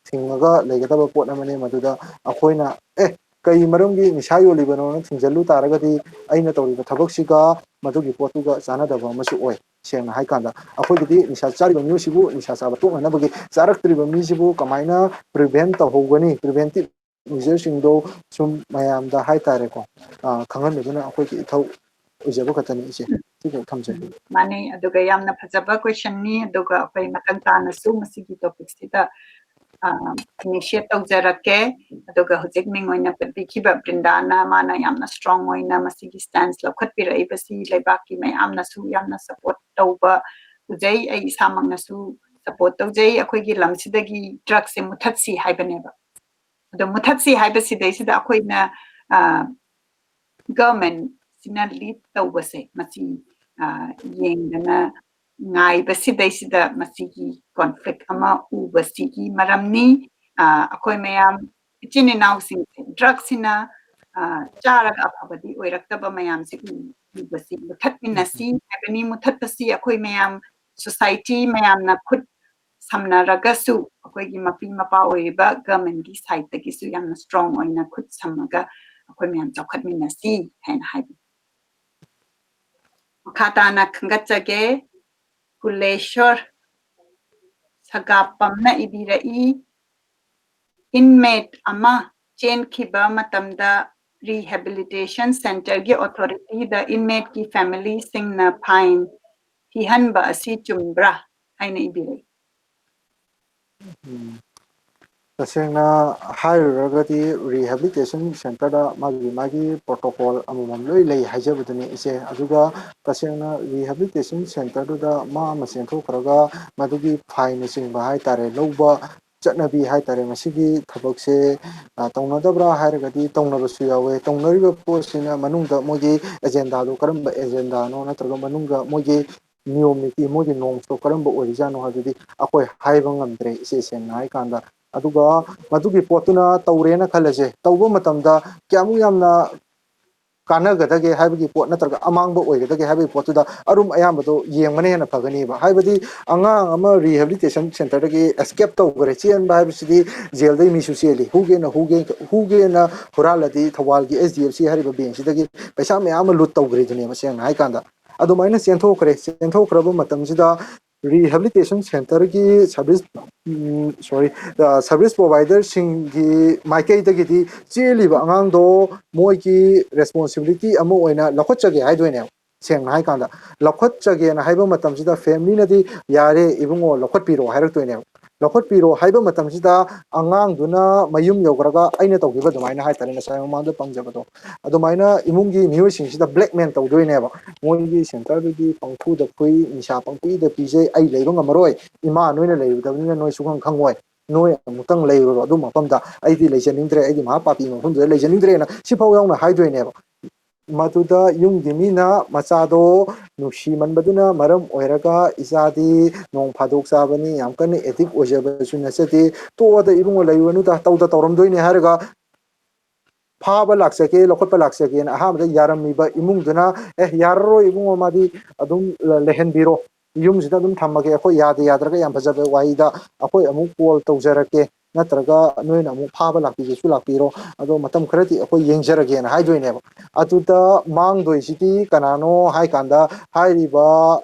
ꯊꯤꯡꯉꯒ ꯂꯩꯒꯗꯕ ꯄꯣꯠ ꯑꯃꯅꯤ꯫ ꯃꯗꯨꯗ ꯑꯩꯈꯣꯏꯅ ꯑꯦ ꯀꯩ ꯃꯔꯝꯒꯤ ꯅꯤꯁꯥ ꯌꯣꯜꯂꯤꯕꯅꯣꯅ ꯊꯤꯡꯖꯤꯜꯂꯨ ꯇꯥꯔꯒꯗꯤ ꯑꯩꯅ ꯇꯧꯔꯤꯕ ꯊꯕꯛꯁꯤꯒ ꯃꯗꯨꯒꯤ ꯄꯣꯠꯇꯨꯒ ꯆꯥꯟꯅꯗꯕ ꯑꯃꯁꯨ ꯑꯣꯏ꯫ ꯁꯦꯡꯅ ꯍꯥꯏꯀꯥꯟꯗ ꯑꯩꯈꯣꯏꯒꯤꯗꯤ ꯅꯤꯁꯥ ꯆꯥꯔꯤꯕ ꯃꯤꯑꯣꯏꯁꯤꯕꯨ ꯅꯤꯁꯥ ꯆꯥꯕ ꯇꯣꯛꯅꯅꯕꯒꯤ, ꯆꯥꯔꯛꯇ꯭ꯔꯤꯕ ꯃꯤꯁꯤꯕꯨ ꯀꯃꯥꯏꯅ ꯄ꯭ꯔꯤꯚꯦꯟ ꯇꯧꯍꯧꯒꯅꯤ, ꯄ꯭ꯔꯤꯚꯦꯟꯇꯤꯞ ꯃꯤꯖꯔꯁꯤꯡꯗꯣ ꯁꯨꯝ ꯃꯌꯥꯝꯗ ꯍꯥꯏꯇꯥꯔꯦꯀꯣ, ꯑ, ꯈꯪꯍꯟꯕꯗꯨꯅ ꯑꯩꯈꯣꯏꯒꯤ ꯏꯊꯧ ꯑꯣꯏꯖꯕ ꯈꯛꯇꯅꯤ ꯏꯆꯦ꯫ ꯁꯤꯈꯛ ꯊꯝꯖꯒꯦ꯫ ꯃꯥꯅꯤ, ꯑꯗꯨꯒ ꯌꯥꯝꯅ ꯐꯖꯕ ꯀꯣꯏꯁꯟꯅꯤ꯫ ꯑꯗꯨꯒ ꯑꯩꯈꯣꯏ ꯃꯇꯥꯡ ꯇꯥꯅꯁꯨ ꯃꯁꯤꯒꯤ ꯇꯣꯄꯤꯛꯁꯤꯗ ꯏꯅꯤꯁꯤꯌꯦꯠ ꯇꯧꯖꯔꯛꯀꯦ꯫ ꯑꯗꯨꯒ ꯍꯧꯖꯤꯛ ꯃꯤꯡ ꯑꯣꯏꯅ ꯄꯟꯕꯤꯈꯤꯕ ꯕ꯭ꯔꯤꯟꯗꯥꯅ ꯃꯥꯅ ꯌꯥꯝꯅ ꯁ꯭ꯇꯔꯣꯡ ꯑꯣꯏꯅ ꯃꯁꯤꯒꯤ ꯁ꯭ꯇꯦꯟꯁ ꯂꯧꯈꯠꯄꯤꯔꯛꯏꯕꯁꯤ ꯂꯩꯕꯥꯛꯀꯤ ꯃꯌꯥꯝꯅꯁꯨ ꯌꯥꯝꯅ ꯁꯄꯣꯔꯠ ꯇꯧꯕ ꯎꯖꯩ꯫ ꯑꯩ ꯏꯁꯥꯃꯛꯅꯁꯨ ꯁꯄꯣꯔꯠ ꯇꯧꯖꯩ꯫ ꯑꯩꯈꯣꯏꯒꯤ ꯂꯝꯁꯤꯗꯒꯤ ꯗ꯭ꯔꯒꯁꯦ ꯃꯨꯊꯠꯁꯤ ꯍꯥꯏꯕꯅꯦꯕ꯫ ꯑꯗꯣ ꯃꯨꯊꯠꯁꯤ ꯍꯥꯏꯕꯁꯤꯗꯩꯁꯤꯗ ꯑꯩꯈꯣꯏꯅ ꯒꯚꯔꯟꯃꯦꯟꯠꯁꯤꯅ ꯂꯤꯗ ꯇꯧꯕꯁꯦ ꯃꯁꯤ ꯌꯦꯡꯗꯅ ꯉꯥꯏꯕꯁꯤꯗꯩꯁꯤꯗ ꯃꯁꯤꯒꯤ ꯀꯣꯟꯐ꯭ꯂꯤꯛ ꯑꯃ ꯎꯕꯁꯤꯒꯤ ꯃꯔꯝꯅꯤ꯫ ꯑꯩꯈꯣꯏ ꯃꯌꯥꯝ ꯏꯆꯤꯟ ꯏꯅꯥꯎꯁꯤꯡꯁꯦ ꯗ꯭ꯔꯒꯁꯤꯅ ꯆꯥꯔꯒ ꯑꯐꯕꯗꯤ ꯑꯣꯏꯔꯛꯇꯕ ꯃꯌꯥꯝꯁꯤ ꯎꯕꯁꯤ ꯃꯨꯊꯠꯃꯤꯟꯅꯁꯤ ꯍꯥꯏꯕꯅꯤ꯫ ꯃꯨꯊꯠꯄꯁꯤ ꯑꯩꯈꯣꯏ ꯃꯌꯥꯝ ꯁꯣꯁꯥꯏꯇꯤ ꯃꯌꯥꯝꯅ ꯈꯨꯠ ꯁꯝꯅꯔꯒꯁꯨ ꯑꯩꯈꯣꯏꯒꯤ ꯃꯄꯤ ꯃꯄꯥ ꯑꯣꯏꯔꯤꯕ ꯒꯚꯔꯟꯃꯦꯟꯠꯀꯤ ꯁꯥꯏꯠꯇꯒꯤꯁꯨ ꯌꯥꯝꯅ ꯁ꯭ꯇꯔꯣꯡ ꯑꯣꯏꯅ ꯈꯨꯠ ꯁꯝꯃꯒ ꯑꯩꯈꯣꯏ ꯃꯌꯥꯝ ꯆꯥꯎꯈꯠꯃꯤꯟꯅꯁꯤ ꯍꯥꯏꯅ ꯍꯥꯏꯕꯅꯤ꯫ ꯃꯈꯥ ꯇꯥꯅ ꯈꯪꯒꯠꯆꯒꯦ꯫ ꯀꯨꯂꯦꯁꯣꯔ ꯁꯒꯥꯞꯄꯝꯅ ꯏꯕꯤꯔꯛꯏ, inmate ꯑꯃ ꯆꯦꯟꯈꯤꯕ ꯃꯇꯝꯗ rehabilitation centerꯒꯤ authorityꯗ inmateꯀꯤ familyꯁꯤꯡꯅ fine ꯊꯤꯍꯟꯕ ꯑꯁꯤ ꯆꯨꯝꯕ꯭ꯔꯥ ꯍꯥꯏꯅ ꯏꯕꯤꯔꯛꯏ꯫ ꯎꯝ꯫ ꯇꯁꯦꯡꯅ ꯍꯥꯏꯔꯨꯔꯒꯗꯤ rehabilitation centerꯗ ꯃꯥꯒꯤ ꯃꯥꯒꯤ protocol ꯑꯃꯃꯝ ꯂꯣꯏ ꯂꯩ ꯍꯥꯏꯖꯕꯗꯨꯅꯤ ꯏꯆꯦ꯫ ꯑꯗꯨꯒ ꯇꯁꯦꯡꯅ rehabilitation centerꯗꯨꯗ ꯃꯥ ꯑꯃ ꯆꯦꯟꯊꯣꯛꯈ꯭ꯔꯒ ꯃꯗꯨꯒꯤ fineꯅꯆꯤꯡꯕ ꯍꯥꯏ ꯇꯥꯔꯦ ꯂꯧꯕ ꯆꯠꯅꯕꯤ ꯍꯥꯏ ꯇꯥꯔꯦ, ꯃꯁꯤꯒꯤ ꯊꯕꯛꯁꯦ ꯑ, ꯇꯧꯅꯗꯕ꯭ꯔꯥ ꯍꯥꯏꯔꯒꯗꯤ ꯇꯧꯅꯕꯁꯨ ꯌꯥꯎꯋꯦ꯫ ꯇꯧꯅꯔꯤꯕ ꯄꯣꯠꯁꯤꯅ ꯃꯅꯨꯡꯗ ꯃꯣꯏꯒꯤ agendaꯗꯣ ꯀꯔꯝꯕ agendaꯅꯣ ꯅꯠꯇ꯭ꯔꯒ ꯃꯅꯨꯡꯗ ꯃꯣꯏꯒꯤ ꯅꯤꯌꯣꯝ ꯅꯤꯇꯤ, ꯃꯣꯏꯒꯤ normsꯇꯣ ꯀꯔꯝꯕ ꯑꯣꯏꯔꯤꯖꯥꯠꯅꯣ ꯍꯥꯏꯕꯗꯨꯗꯤ ꯑꯩꯈꯣꯏ ꯍꯥꯏꯕ ꯉꯝꯗ꯭ꯔꯦ ꯏꯆꯦ, ꯁꯦꯡꯅ ꯍꯥꯏꯀꯥꯟꯗ꯫ ꯑꯗꯨꯒ ꯃꯗꯨꯒꯤ ꯄꯣꯠꯇꯨꯅ ꯇꯧꯔꯦꯅ ꯈꯜꯂꯁꯦ, ꯇꯧꯕ ꯃꯇꯝꯗ ꯀꯌꯥꯃꯨꯛ ꯌꯥꯝꯅ ꯀꯥꯟꯅꯒꯗꯒꯦ ꯍꯥꯏꯕꯒꯤ ꯄꯣꯠ ꯅꯠꯇ꯭ꯔꯒ ꯑꯃꯥꯡꯕ ꯑꯣꯏꯒꯗꯒꯦ ꯍꯥꯏꯕꯒꯤ ꯄꯣꯠꯇꯨꯗ ꯑꯔꯨꯝ ꯑꯌꯥꯝꯕꯗꯣ ꯌꯦꯡꯕꯅ ꯍꯦꯟꯅ ꯐꯒꯅꯤꯕ꯫ ꯍꯥꯏꯕꯗꯤ ꯑꯉꯥꯡ ꯑꯃ rehabilitation centerꯗꯒꯤ escape ꯇꯧꯈ꯭ꯔꯦ, ꯆꯦꯟꯕ ꯍꯥꯏꯕꯁꯤꯗꯤ jailꯗꯩ ꯃꯤꯁꯨ ꯆꯦꯜꯂꯤ, ꯍꯨꯒꯦꯅ ꯍꯨꯒꯦ, ꯍꯨꯒꯦꯅ ꯍꯨꯔꯥꯜꯂꯗꯤ ꯊꯧꯕꯥꯜꯒꯤ H D F C ꯍꯥꯏꯔꯤꯕ bankꯁꯤꯗꯒꯤ ꯄꯩꯁꯥ ꯃꯌꯥꯝ ꯑꯃ loot ꯇꯧꯈ꯭ꯔꯤꯗꯨꯅꯦꯕ, ꯁꯦꯡꯅ ꯍꯥꯏꯀꯥꯟꯗ꯫ ꯑꯗꯨꯃꯥꯏꯅ ꯆꯦꯟꯊꯣꯛꯈ꯭ꯔꯦ꯫ ꯆꯦꯟꯊꯣꯛꯈ꯭ꯔꯕ ꯃꯇꯝꯁꯤꯗ rehabilitation centerꯒꯤ service, ꯎꯝ, sorry, ꯑ, service providerꯁꯤꯡꯒꯤ ꯃꯥꯏꯀꯩꯗꯒꯤꯗꯤ ꯆꯦꯜꯂꯤꯕ ꯑꯉꯥꯡꯗꯣ ꯃꯣꯏꯒꯤ responsibility ꯑꯃ ꯑꯣꯏꯅ ꯂꯧꯈꯠꯆꯒꯦ ꯍꯥꯏꯗꯣꯏꯅꯦꯕ꯫ ꯁꯦꯡꯅ ꯍꯥꯏꯀꯥꯟꯗ, ꯂꯧꯈꯠꯆꯒꯦꯅ ꯍꯥꯏꯕ ꯃꯇꯝꯁꯤꯗ familyꯅꯗꯤ "ꯌꯥꯔꯦ ꯏꯕꯨꯡꯉꯣ, ꯂꯧꯈꯠꯄꯤꯔꯣ" ꯍꯥꯏꯔꯛꯇꯣꯏꯅꯦꯕ꯫ ꯂꯧꯈꯠꯄꯤꯔꯣ ꯍꯥꯏꯕ ꯃꯇꯝꯁꯤꯗ ꯑꯉꯥꯡꯗꯨꯅ ꯃꯌꯨꯝ ꯌꯧꯈ꯭ꯔꯒ ꯑꯩꯅ ꯇꯧꯈꯤꯕ ꯑꯗꯨꯃꯥꯏꯅ ꯍꯥꯏ ꯇꯥꯔꯦ, ꯉꯁꯥꯏ ꯃꯃꯥꯡꯗ ꯄꯟꯖꯕꯗꯣ, ꯑꯗꯨꯃꯥꯏꯅ ꯏꯃꯨꯡꯒꯤ ꯃꯤꯑꯣꯏꯁꯤꯡꯁꯤꯗ blackmail ꯇꯧꯗꯣꯏꯅꯦꯕ꯫ ꯃꯣꯏꯒꯤ centerꯗꯨꯗꯤ ꯄꯪꯐꯨꯗ ꯐꯨꯏ, ꯅꯤꯁꯥ ꯄꯪꯄꯤꯗ ꯄꯤꯖꯩ, ꯑꯩ ꯂꯩꯕ ꯉꯝꯃꯔꯣꯏ, ꯏꯃꯥ ꯅꯣꯏꯅ ꯂꯩꯔꯨꯗꯕꯅꯤꯅ ꯅꯣꯏ ꯁꯨꯈꯪ ꯈꯪꯉꯣꯏ, ꯅꯣꯏ ꯑꯃꯨꯛꯇꯪ ꯂꯩꯔꯨꯔꯣ ꯑꯗꯨ ꯃꯐꯝꯗ, ꯑꯩꯗꯤ ꯂꯩꯖꯅꯤꯡꯗ꯭ꯔꯦ, ꯑꯩꯗꯤ ꯃꯍꯥ ꯄꯥꯄꯤ ꯃꯐꯝꯗꯨꯗ ꯂꯩꯖꯅꯤꯡꯗ꯭ꯔꯦꯅ ꯁꯤꯐꯥꯎ ꯌꯥꯎꯅ ꯍꯥꯏꯗꯣꯏꯅꯦꯕ꯫ ꯃꯗꯨꯗ ꯌꯨꯝꯒꯤ ꯃꯤꯅ ꯃꯆꯥꯗꯣ ꯅꯨꯡꯁꯤꯃꯟꯕꯗꯨꯅ ꯃꯔꯝ ꯑꯣꯏꯔꯒ, "ꯏꯆꯥꯗꯤ ꯅꯣꯡ ꯐꯥꯗꯣꯛ ꯆꯥꯕꯅꯤ, ꯌꯥꯝ ꯀꯟꯅ addict ꯑꯣꯏꯖꯕꯁꯨ ꯅꯠꯆꯗꯦ, ꯇꯣꯛꯑꯗ ꯏꯕꯨꯡꯉꯣ ꯂꯩꯔꯨꯔꯅꯨꯗ, ꯇꯧꯗ ꯇꯧꯔꯝꯗꯣꯏꯅꯦ" ꯍꯥꯏꯔꯒ ꯐꯥꯕ ꯂꯥꯛꯆꯒꯦ, ꯂꯧꯈꯠꯄ ꯂꯥꯛꯆꯒꯦꯅ ꯑꯍꯥꯟꯕꯗ ꯌꯥꯔꯝꯃꯤꯕ ꯏꯃꯨꯡꯗꯨꯅ, "ꯑꯦ, ꯌꯥꯔꯔꯣꯏ ꯏꯕꯨꯡꯉꯣ, ꯃꯥꯗꯤ ꯑꯗꯨꯝ ꯂ-, ꯂꯩꯍꯟꯕꯤꯔꯣ, ꯌꯨꯝꯁꯤꯗ ꯑꯗꯨꯝ ꯊꯝꯃꯒꯦ, ꯑꯩꯈꯣꯏ ꯌꯥꯗ ꯌꯥꯗ꯭ꯔꯒ ꯌꯥꯝ ꯐꯖꯕ ꯋꯥꯍꯩꯗ ꯑꯩꯈꯣꯏ ꯑꯃꯨꯛ call ꯇꯧꯖꯔꯛꯀꯦ, ꯅꯠꯇ꯭ꯔꯒ ꯅꯣꯏꯅ ꯑꯃꯨꯛ ꯐꯥꯕ ꯂꯥꯛꯄꯤꯒꯦꯁꯨ ꯂꯥꯛꯄꯤꯔꯣ, ꯑꯗꯣ ꯃꯇꯝ ꯈꯔꯗꯤ ꯑꯩꯈꯣꯏ ꯌꯦꯡꯖꯔꯒꯦꯅ ꯍꯥꯏꯗꯣꯏꯅꯦꯕ꯫ ꯑꯗꯨꯗ ꯃꯥꯡꯗꯣꯏꯁꯤꯗꯤ ꯀꯅꯥꯅꯣ ꯍꯥꯏ ꯀꯥꯟꯗ, ꯍꯥꯏꯔꯤꯕ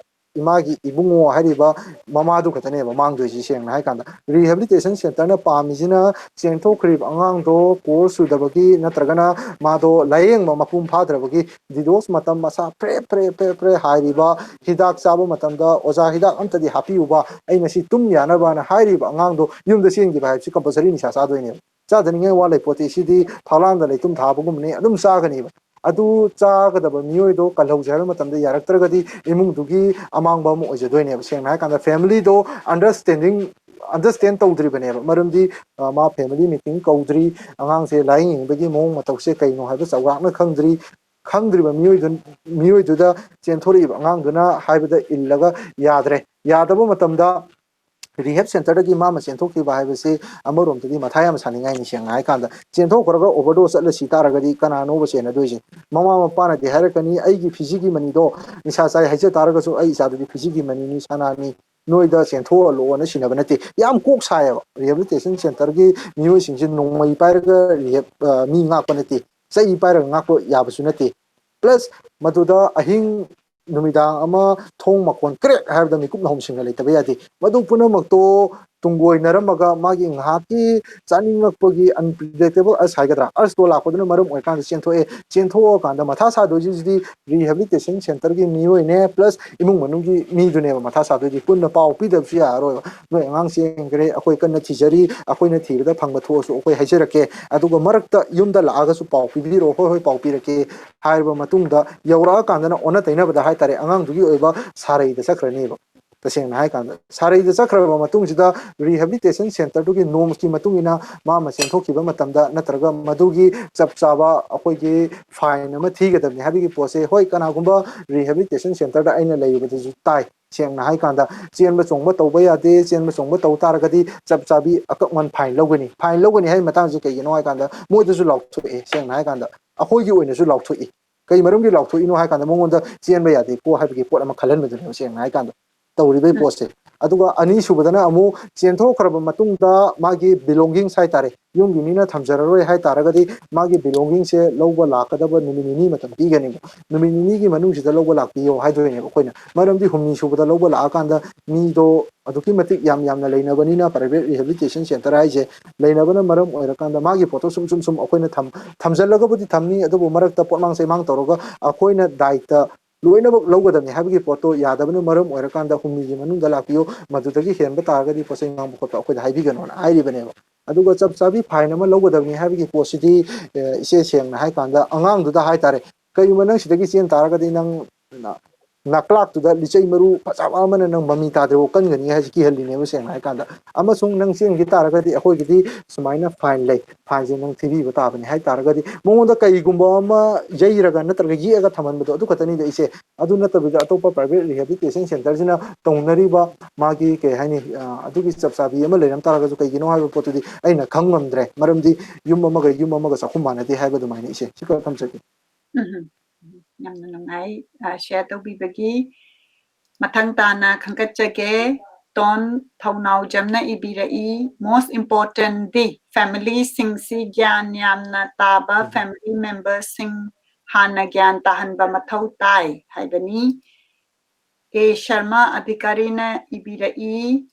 ꯏꯃꯥꯒꯤ ꯏꯕꯨꯡꯉꯣ ꯍꯥꯏꯔꯤꯕ ꯃꯃꯥꯗꯨ ꯈꯛꯇꯅꯦꯕ ꯃꯥꯡꯗꯣꯏꯁꯤ꯫ ꯁꯦꯡꯅ ꯍꯥꯏ ꯀꯥꯟꯗ, rehabilitation centerꯅ ꯄꯥꯝꯃꯤꯁꯤꯅ ꯆꯦꯟꯊꯣꯛꯈ꯭ꯔꯤꯕ ꯑꯉꯥꯡꯗꯣ ꯀꯣꯔꯁ ꯁꯨꯗꯕꯒꯤ ꯅꯠꯇ꯭ꯔꯒꯅ ꯃꯥꯗꯣ ꯂꯥꯏꯌꯦꯡꯕ ꯃꯄꯨꯡ ꯐꯥꯗ꯭ꯔꯕꯒꯤ, dose ꯃꯇꯝ ꯃꯁꯥ ꯐ꯭ꯔꯦ ꯐ꯭ꯔꯦ ꯐ꯭ꯔꯦ ꯐ꯭ꯔꯦ ꯍꯥꯏꯔꯤꯕ, ꯍꯤꯗꯥꯛ ꯆꯥꯕ ꯃꯇꯝꯗ "ꯑꯣꯖꯥ, ꯍꯤꯗꯥꯛ ꯑꯝꯇꯗꯤ ꯍꯥꯞꯄꯤꯌꯨꯕ, ꯑꯩ ꯉꯁꯤ ꯇꯨꯝ ꯌꯥꯅꯕꯅ" ꯍꯥꯏꯔꯤꯕ ꯑꯉꯥꯡꯗꯣ ꯌꯨꯝꯗ ꯆꯦꯟꯈꯤꯕ ꯍꯥꯏꯕꯁꯤ compulsory ꯅꯤꯁꯥ ꯆꯥꯗꯣꯏꯅꯦꯕ꯫ ꯆꯥꯗꯅꯤꯡꯉꯥꯏ ꯋꯥ ꯂꯩꯄꯣꯠꯇꯦ꯫ ꯁꯤꯗꯤ ꯐꯛꯂꯥꯡꯗ ꯂꯩꯇꯨꯝ ꯊꯥꯕꯒꯨꯝꯕꯅꯤ, ꯑꯗꯨꯝ ꯆꯥꯒꯅꯤꯕ꯫ ꯑꯗꯨ ꯆꯥꯒꯗꯕ ꯃꯤꯑꯣꯏꯗꯣ ꯀꯜꯍꯧꯁꯦ ꯍꯥꯏꯕ ꯃꯇꯝꯗ ꯌꯥꯔꯛꯇ꯭ꯔꯒꯗꯤ ꯏꯃꯨꯡꯗꯨꯒꯤ ꯑꯃꯥꯡꯕ ꯑꯃ ꯑꯣꯏꯖꯗꯣꯏꯅꯦꯕ꯫ ꯁꯦꯡꯅ ꯍꯥꯏ ꯀꯥꯟꯗ, familyꯗꯣ understanding understand ꯇꯧꯗ꯭ꯔꯤꯕꯅꯦꯕ꯫ ꯃꯔꯝꯗꯤ, ꯑ, ꯃꯥ family meeting ꯀꯧꯗ꯭ꯔꯤ, ꯑꯉꯥꯡꯁꯦ ꯂꯥꯏꯌꯦꯡꯕꯒꯤ ꯃꯑꯣꯡ ꯃꯇꯧꯁꯦ ꯀꯩꯅꯣ ꯍꯥꯏꯕ ꯆꯥꯎꯔꯥꯛꯅ ꯈꯪꯗ꯭ꯔꯤ꯫ ꯈꯪꯗ꯭ꯔꯤꯕ ꯃꯤꯑꯣꯏꯗꯨ-, ꯃꯤꯑꯣꯏꯗꯨꯗ ꯆꯦꯟꯊꯣꯔꯛꯏꯕ ꯑꯉꯥꯡꯗꯨꯅ ꯍꯥꯏꯕꯗ ꯏꯜꯂꯒ ꯌꯥꯗ꯭ꯔꯦ꯫ ꯌꯥꯗꯕ ꯃꯇꯝꯗ rehab centerꯗꯒꯤ ꯃꯥ ꯑꯃ ꯆꯦꯟꯊꯣꯛꯈꯤꯕ ꯍꯥꯏꯕꯁꯤ ꯑꯃꯔꯣꯝꯗꯗꯤ ꯃꯊꯥ ꯌꯥꯝ ꯁꯥꯅꯤꯡꯉꯥꯏꯅꯤ꯫ ꯁꯦꯡꯅ ꯍꯥꯏ ꯀꯥꯟꯗ, ꯆꯦꯟꯊꯣꯛꯈ꯭ꯔꯒ overdose ꯆꯠꯂ ꯁꯤ ꯇꯥꯔꯒꯗꯤ ꯀꯅꯥꯅꯣꯕ ꯁꯦꯟꯅꯗꯣꯏꯁꯦ? ꯃꯃꯥ ꯃꯄꯥꯅꯗꯤ ꯍꯥꯏꯔꯛꯀꯅꯤ, "ꯑꯩꯒꯤ ꯐꯤꯖꯤꯒꯤ ꯃꯅꯤꯗꯣ ꯅꯤꯁꯥ ꯆꯥꯏ ꯍꯥꯏꯖ ꯇꯥꯔꯒꯁꯨ ꯑꯩ ꯏꯆꯥꯗꯨꯗꯤ ꯐꯤꯖꯤꯒꯤ ꯃꯅꯤꯅꯤ, ꯁꯅꯥꯅꯤ, ꯅꯣꯏꯗ ꯆꯦꯟꯊꯣꯛꯍꯜꯂꯣꯅ ꯁꯤꯟꯅꯕ ꯅꯠꯇꯦ"꯫ ꯌꯥꯝ ꯀꯣꯛ ꯁꯥꯏꯌꯦꯕ꯫ Rehabilitation centerꯒꯤ ꯃꯤꯑꯣꯏꯁꯤꯡꯁꯦ ꯅꯣꯡꯃꯩ ꯄꯥꯏꯔꯒ rehab, ꯑ, ꯃꯤ ꯉꯥꯛꯄ ꯅꯠꯇꯦ, ꯆꯩ ꯄꯥꯏꯔꯒ ꯉꯥꯛꯄ ꯌꯥꯕꯁꯨ ꯅꯠꯇꯦ꯫ Plus, ꯃꯗꯨꯗ ꯑꯍꯤꯡ ꯅꯨꯃꯤꯗꯥꯡ ꯑꯃ ꯊꯣꯡ ꯃꯈꯣꯟ ꯀ꯭ꯔꯦꯛ ꯍꯥꯏꯕꯗ ꯃꯤꯀꯨꯞ ꯅꯥꯍꯨꯝꯁꯤꯡꯅ ꯂꯩꯇꯕ ꯌꯥꯗꯦ꯫ ꯃꯗꯨ ꯄꯨꯝꯅꯃꯛꯇꯣ ꯇꯨꯡꯒꯣꯏꯅꯔꯝꯃꯒ ꯃꯥꯒꯤ ꯉꯥꯏꯍꯥꯛꯀꯤ ꯆꯥꯅꯤꯡꯂꯛꯄꯒꯤ unpredictable urge ꯍꯥꯏꯒꯗ꯭ꯔꯥ, urgeꯇꯣ ꯂꯥꯛꯄꯗꯨꯅ ꯃꯔꯝ ꯑꯣꯏꯔꯀꯥꯟꯗ ꯆꯦꯟꯊꯣꯛꯑꯦ꯫ ꯆꯦꯟꯊꯣꯛꯑꯀꯥꯟꯗ ꯃꯊꯥ ꯁꯥꯗꯣꯏꯁꯤꯗꯤ rehabilitation centerꯒꯤ ꯃꯤꯑꯣꯏꯅꯦ, plus ꯏꯃꯨꯡ ꯃꯅꯨꯡꯒꯤ ꯃꯤꯗꯨꯅꯦꯕ ꯃꯊꯥ ꯁꯥꯗꯣꯏꯗꯤ꯫ ꯄꯨꯟꯅ ꯄꯥꯎ ꯄꯤꯗꯕꯁꯨ ꯌꯥꯔꯔꯣꯏꯕ꯫ "ꯅꯣꯏ ꯑꯉꯥꯡ ꯆꯦꯟꯈ꯭ꯔꯦ, ꯑꯩꯈꯣꯏ ꯀꯟꯅ ꯊꯤꯖꯔꯤ, ꯑꯩꯈꯣꯏꯅ ꯊꯤꯕꯗ ꯐꯪꯕ ꯊꯣꯛꯑꯁꯨ ꯑꯩꯈꯣꯏ ꯍꯥꯏꯖꯔꯛꯀꯦ, ꯑꯗꯨꯒ ꯃꯔꯛꯇ ꯌꯨꯝꯗ ꯂꯥꯛꯑꯒꯁꯨ ꯄꯥꯎ ꯄꯤꯕꯤꯔꯛꯑꯣ, ꯍꯣꯏ, ꯍꯣꯏ, ꯄꯥꯎ ꯄꯤꯔꯛꯀꯦ" ꯍꯥꯏꯔꯕ ꯃꯇꯨꯡꯗ, ꯌꯧꯔꯛꯑꯀꯥꯟꯗꯅ ꯑꯣꯟꯅ ꯇꯩꯅꯕꯗ ꯍꯥꯏꯇꯥꯔꯦ, ꯑꯉꯥꯡꯗꯨꯒꯤ ꯑꯣꯏꯕ ꯁꯥꯔꯩꯗ ꯆꯠꯈ꯭ꯔꯅꯦꯕ꯫ ꯇꯁꯦꯡꯅ ꯍꯥꯏ ꯀꯥꯟꯗ, ꯁꯥꯔꯩꯗ ꯆꯠꯈ꯭ꯔꯕ ꯃꯇꯨꯡꯁꯤꯗ rehabilitation centerꯗꯨꯒꯤ normsꯀꯤ ꯃꯇꯨꯡ ꯏꯟꯅ ꯃꯥ ꯑꯃ ꯆꯦꯟꯊꯣꯛꯈꯤꯕ ꯃꯇꯝꯗ ꯅꯠꯇ꯭ꯔꯒ ꯃꯗꯨꯒꯤ ꯆꯞ ꯆꯥꯕ ꯑꯩꯈꯣꯏꯒꯤ fine ꯑꯃ ꯊꯤꯒꯗꯕꯅꯤ ꯍꯥꯏꯕꯒꯤ ꯄꯣꯠꯁꯦ, ꯍꯣꯏ, ꯀꯅꯥꯒꯨꯝꯕ rehabilitation centerꯗ ꯑꯩꯅ ꯂꯩꯔꯨꯕꯗꯁꯨ ꯇꯥꯏ꯫ ꯁꯦꯡꯅ ꯍꯥꯏ ꯀꯥꯟꯗ, ꯆꯦꯟꯕ ꯆꯣꯡꯕ ꯇꯧꯕ ꯌꯥꯗꯦ, ꯆꯦꯟꯕ ꯆꯣꯡꯕ ꯇꯧ ꯇꯥꯔꯒꯗꯤ ꯆꯞ ꯆꯥꯕꯤ ꯑꯀꯛꯅꯅ fine ꯂꯧꯒꯅꯤ꯫ Fine ꯂꯧꯒꯅꯤ ꯍꯥꯏꯕ ꯃꯇꯥꯡꯁꯦ ꯀꯩꯒꯤꯅꯣ ꯍꯥꯏ ꯀꯥꯟꯗ, ꯃꯣꯏꯗꯁꯨ ꯂꯥꯎꯊꯣꯛꯑꯦ꯫ ꯁꯦꯡꯅ ꯍꯥꯏ ꯀꯥꯟꯗ, ꯑꯩꯈꯣꯏꯒꯤ ꯑꯣꯏꯅꯁꯨ ꯂꯥꯎꯊꯣꯛꯏ꯫ ꯀꯩ ꯃꯔꯝꯒꯤ ꯂꯥꯎꯊꯣꯛꯏꯅꯣ ꯍꯥꯏ ꯀꯥꯟꯗ, ꯃꯉꯣꯟꯗ ꯆꯦꯟꯕ ꯌꯥꯗꯦꯀꯣ ꯍꯥꯏꯕꯒꯤ ꯄꯣꯠ ꯑꯃ ꯈꯜꯍꯟꯕꯗꯨꯅꯦꯕ, ꯁꯦꯡꯅ ꯍꯥꯏ ꯀꯥꯟꯗ꯫ ꯇꯧꯔꯤꯕ ꯎꯝ꯫ ꯄꯣꯠꯁꯦ, ꯑꯗꯨꯒ ꯑꯅꯤꯁꯨꯕꯗꯅ ꯑꯃꯨꯛ ꯆꯦꯟꯊꯣꯛꯈ꯭ꯔꯕ ꯃꯇꯨꯡꯗ ꯃꯥꯒꯤ belongings ꯍꯥꯏꯇꯥꯔꯦ, ꯌꯨꯝꯒꯤ ꯃꯤꯅ ꯊꯝꯖꯔꯔꯣꯏ ꯍꯥꯏꯇꯥꯔꯒꯗꯤ ꯃꯥꯒꯤ belongingꯁꯦ ꯂꯧꯕ ꯂꯥꯛꯀꯗꯕ ꯅꯨꯃꯤꯠ ꯅꯤꯅꯤ ꯃꯇꯝ ꯄꯤꯒꯅꯦꯕ꯫ ꯅꯨꯃꯤꯠ ꯅꯤꯅꯤꯒꯤ ꯃꯅꯨꯡꯁꯤꯗ ꯂꯧꯕ ꯂꯥꯛꯄꯤꯌꯣ ꯍꯥꯏꯗꯣꯏꯅꯦꯕ ꯑꯩꯈꯣꯏꯅ꯫ ꯃꯔꯝꯗꯤ ꯍꯨꯝꯅꯤ ꯁꯨꯕꯗ ꯂꯧꯕ ꯂꯥꯛꯑꯀꯥꯟꯗ ꯃꯤꯗꯣ ꯑꯗꯨꯛꯀꯤ ꯃꯇꯤꯛ ꯌꯥꯝ ꯌꯥꯝꯅ ꯂꯩꯅꯕꯅꯤꯅ, private rehabilitation centre ꯍꯥꯏꯁꯦ ꯂꯩꯅꯕꯅ ꯃꯔꯝ ꯑꯣꯏꯔꯀꯥꯟꯗ ꯃꯥꯒꯤ ꯄꯣꯠꯇꯣ ꯁꯨꯝ ꯁꯨꯝ ꯁꯨꯝ ꯑꯩꯈꯣꯏꯅ ꯊꯝ-, ꯊꯝꯖꯤꯜꯂꯒꯕꯨꯗꯤ ꯊꯝꯅꯤ, ꯑꯗꯨꯕꯨ ꯃꯔꯛꯇ ꯄꯣꯠꯃꯥꯡ ꯆꯩꯃꯥꯡ ꯇꯧꯔꯒ ꯑꯩꯈꯣꯏꯅ ꯗꯥꯏꯇ ꯂꯣꯏꯅꯃꯛ ꯂꯧꯒꯗꯕꯅꯤ ꯍꯥꯏꯕꯒꯤ ꯄꯣꯠꯇꯣ ꯌꯥꯗꯕꯅ ꯃꯔꯝ ꯑꯣꯏꯔꯀꯥꯟꯗ ꯍꯨꯝꯅꯤꯒꯤ ꯃꯅꯨꯡꯗ ꯂꯥꯛꯄꯤꯌꯨ, ꯃꯗꯨꯗꯒꯤ ꯍꯦꯟꯕ ꯇꯥꯔꯒꯗꯤ ꯄꯣꯠ ꯆꯩ ꯃꯥꯡꯕ ꯈꯣꯠꯄ ꯑꯩꯈꯣꯏꯗ ꯍꯥꯏꯕꯤꯒꯅꯣꯅ ꯍꯥꯏꯔꯤꯕꯅꯦꯕ꯫ ꯑꯗꯨꯒ ꯆꯞ ꯆꯥꯕꯤ fine ꯑꯃ ꯂꯧꯒꯗꯕꯅꯤ ꯍꯥꯏꯕꯒꯤ ꯄꯣꯠꯁꯤꯗꯤ, ꯑꯦ, ꯏꯆꯦ, ꯁꯦꯡꯅ ꯍꯥꯏ ꯀꯥꯟꯗ ꯑꯉꯥꯡꯗꯨꯗ ꯍꯥꯏꯇꯥꯔꯦ, ꯀꯔꯤꯒꯨꯝꯕ ꯅꯪ ꯁꯤꯗꯒꯤ ꯆꯦꯟ ꯇꯥꯔꯒꯗꯤ ꯅꯪ ꯅ-, ꯅꯀ꯭ꯂꯥꯛꯇꯨꯗ ꯂꯤꯆꯩ ꯃꯔꯨ ꯐꯖꯕ ꯑꯃꯅ ꯅꯪ ꯃꯃꯤ ꯇꯥꯗ꯭ꯔꯤꯐꯥꯎ ꯀꯟꯒꯅꯤ ꯍꯥꯏꯁꯤ ꯀꯤꯍꯜꯂꯤꯅꯦꯕ, ꯁꯦꯡꯅ ꯍꯥꯏ ꯀꯥꯟꯗ꯫ ꯑꯃꯁꯨꯡ ꯅꯪ ꯆꯦꯟꯈꯤ ꯇꯥꯔꯒꯗꯤ ꯑꯩꯈꯣꯏꯒꯤꯗꯤ ꯁꯨꯃꯥꯏꯅ fine ꯂꯩ, fineꯁꯦ ꯅꯪ ꯊꯤꯕꯤꯕ ꯇꯥꯕꯅꯤ ꯍꯥꯏ ꯇꯥꯔꯒꯗꯤ, ꯃꯉꯣꯟꯗ ꯀꯔꯤꯒꯨꯝꯕ ꯑꯃ ꯌꯩꯔꯒ ꯅꯠꯇ꯭ꯔꯒ ꯌꯦꯛꯑꯒ ꯊꯝꯍꯟꯕꯗꯣ ꯑꯗꯨ ꯈꯛꯇꯅꯤꯗ ꯏꯆꯦ꯫ ꯑꯗꯨ ꯅꯠꯇꯕꯤꯗ ꯑꯇꯣꯞꯄ private rehabilitation centreꯁꯤꯅ ꯇꯧꯅꯔꯤꯕ ꯃꯥꯒꯤ, ꯀꯩ ꯍꯥꯏꯅꯤ, ꯑ, ꯑꯗꯨꯒꯤ ꯆꯞ ꯆꯥꯕꯤ ꯑꯃ ꯂꯩꯔꯝ ꯇꯥꯔꯒꯁꯨ ꯀꯩꯒꯤꯅꯣ ꯍꯥꯏꯕ ꯄꯣꯠꯇꯨꯗꯤ ꯑꯩꯅ ꯈꯪ ꯉꯝꯗ꯭ꯔꯦ, ꯃꯔꯝꯗꯤ ꯌꯨꯝ ꯑꯃꯒ ꯌꯨꯝ ꯑꯃꯒ ꯆꯥꯛꯈꯨꯝ ꯃꯥꯟꯅꯗꯦ ꯍꯥꯏꯕ ꯑꯗꯨꯃꯥꯏꯅ ꯏꯆꯦ꯫ ꯁꯤ ꯈꯔ ꯊꯝꯖꯒꯦ꯫ ꯎꯝ, ꯌꯥꯝꯅ ꯅꯨꯡꯉꯥꯏ, ꯑ, share ꯇꯧꯕꯤꯕꯒꯤ꯫ ꯃꯊꯪ ꯇꯥꯅ ꯈꯟꯒꯠꯆꯒꯦ꯫ ꯇꯣꯟ ꯊꯧꯅꯥꯎꯖꯝꯅ ꯏꯕꯤꯔꯛꯏ, most importantꯗꯤ familyꯁꯤꯡꯁꯤ ꯒ꯭ꯌꯥꯟ ꯌꯥꯝꯅ ꯇꯥꯕ family memberꯁꯤꯡ ꯍꯥꯟꯅ ꯒ꯭ꯌꯥꯟ ꯇꯥꯍꯟꯕ ꯃꯊꯧ ꯇꯥꯏ ꯍꯥꯏꯕꯅꯤ꯫ ꯑꯦ Sharma ꯑꯙꯤꯀꯥꯔꯤꯅ ꯏꯕꯤꯔꯛꯏ,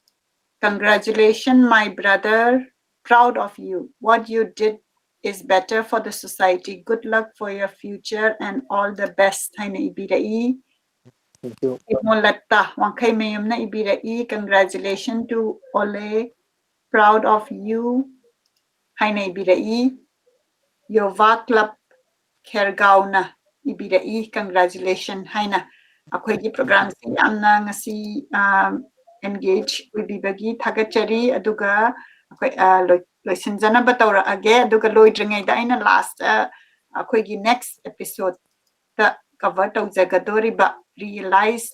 congratulations my brother, proud of you, what you did is better for the society, good luck for your future and all the best ꯍꯥꯏꯅ ꯏꯕꯤꯔꯛꯏ꯫ Thank you. ꯏꯃꯣꯂꯠꯇ ꯋꯥꯡꯈꯩꯃꯌꯨꯝꯅ ꯏꯕꯤꯔꯛꯏ, congratulations to Ole, proud of you ꯍꯥꯏꯅ ꯏꯕꯤꯔꯛꯏ꯫ ꯌꯣꯚꯥ club ꯈꯦꯔꯒꯥꯎꯅ ꯏꯕꯤꯔꯛꯏ, congratulations ꯍꯥꯏꯅ꯫ ꯑꯩꯈꯣꯏꯒꯤ programꯁꯤ ꯌꯥꯝꯅ ꯉꯁꯤ, ꯑ, engage ꯑꯣꯏꯕꯤꯕꯒꯤ ꯊꯥꯒꯠꯆꯔꯤ꯫ ꯑꯗꯨꯒ ꯑꯩꯈꯣꯏ, ꯑ, ꯂꯣꯏ-, ꯂꯣꯏꯁꯤꯟꯖꯅꯕ ꯇꯧꯔꯛꯑꯒꯦ꯫ ꯑꯗꯨꯒ ꯂꯣꯏꯗ꯭ꯔꯤꯉꯩꯗ ꯑꯩꯅ last ꯑꯩꯈꯣꯏꯒꯤ next episode cover ꯇꯧꯖꯒꯗꯣꯔꯤꯕ Realize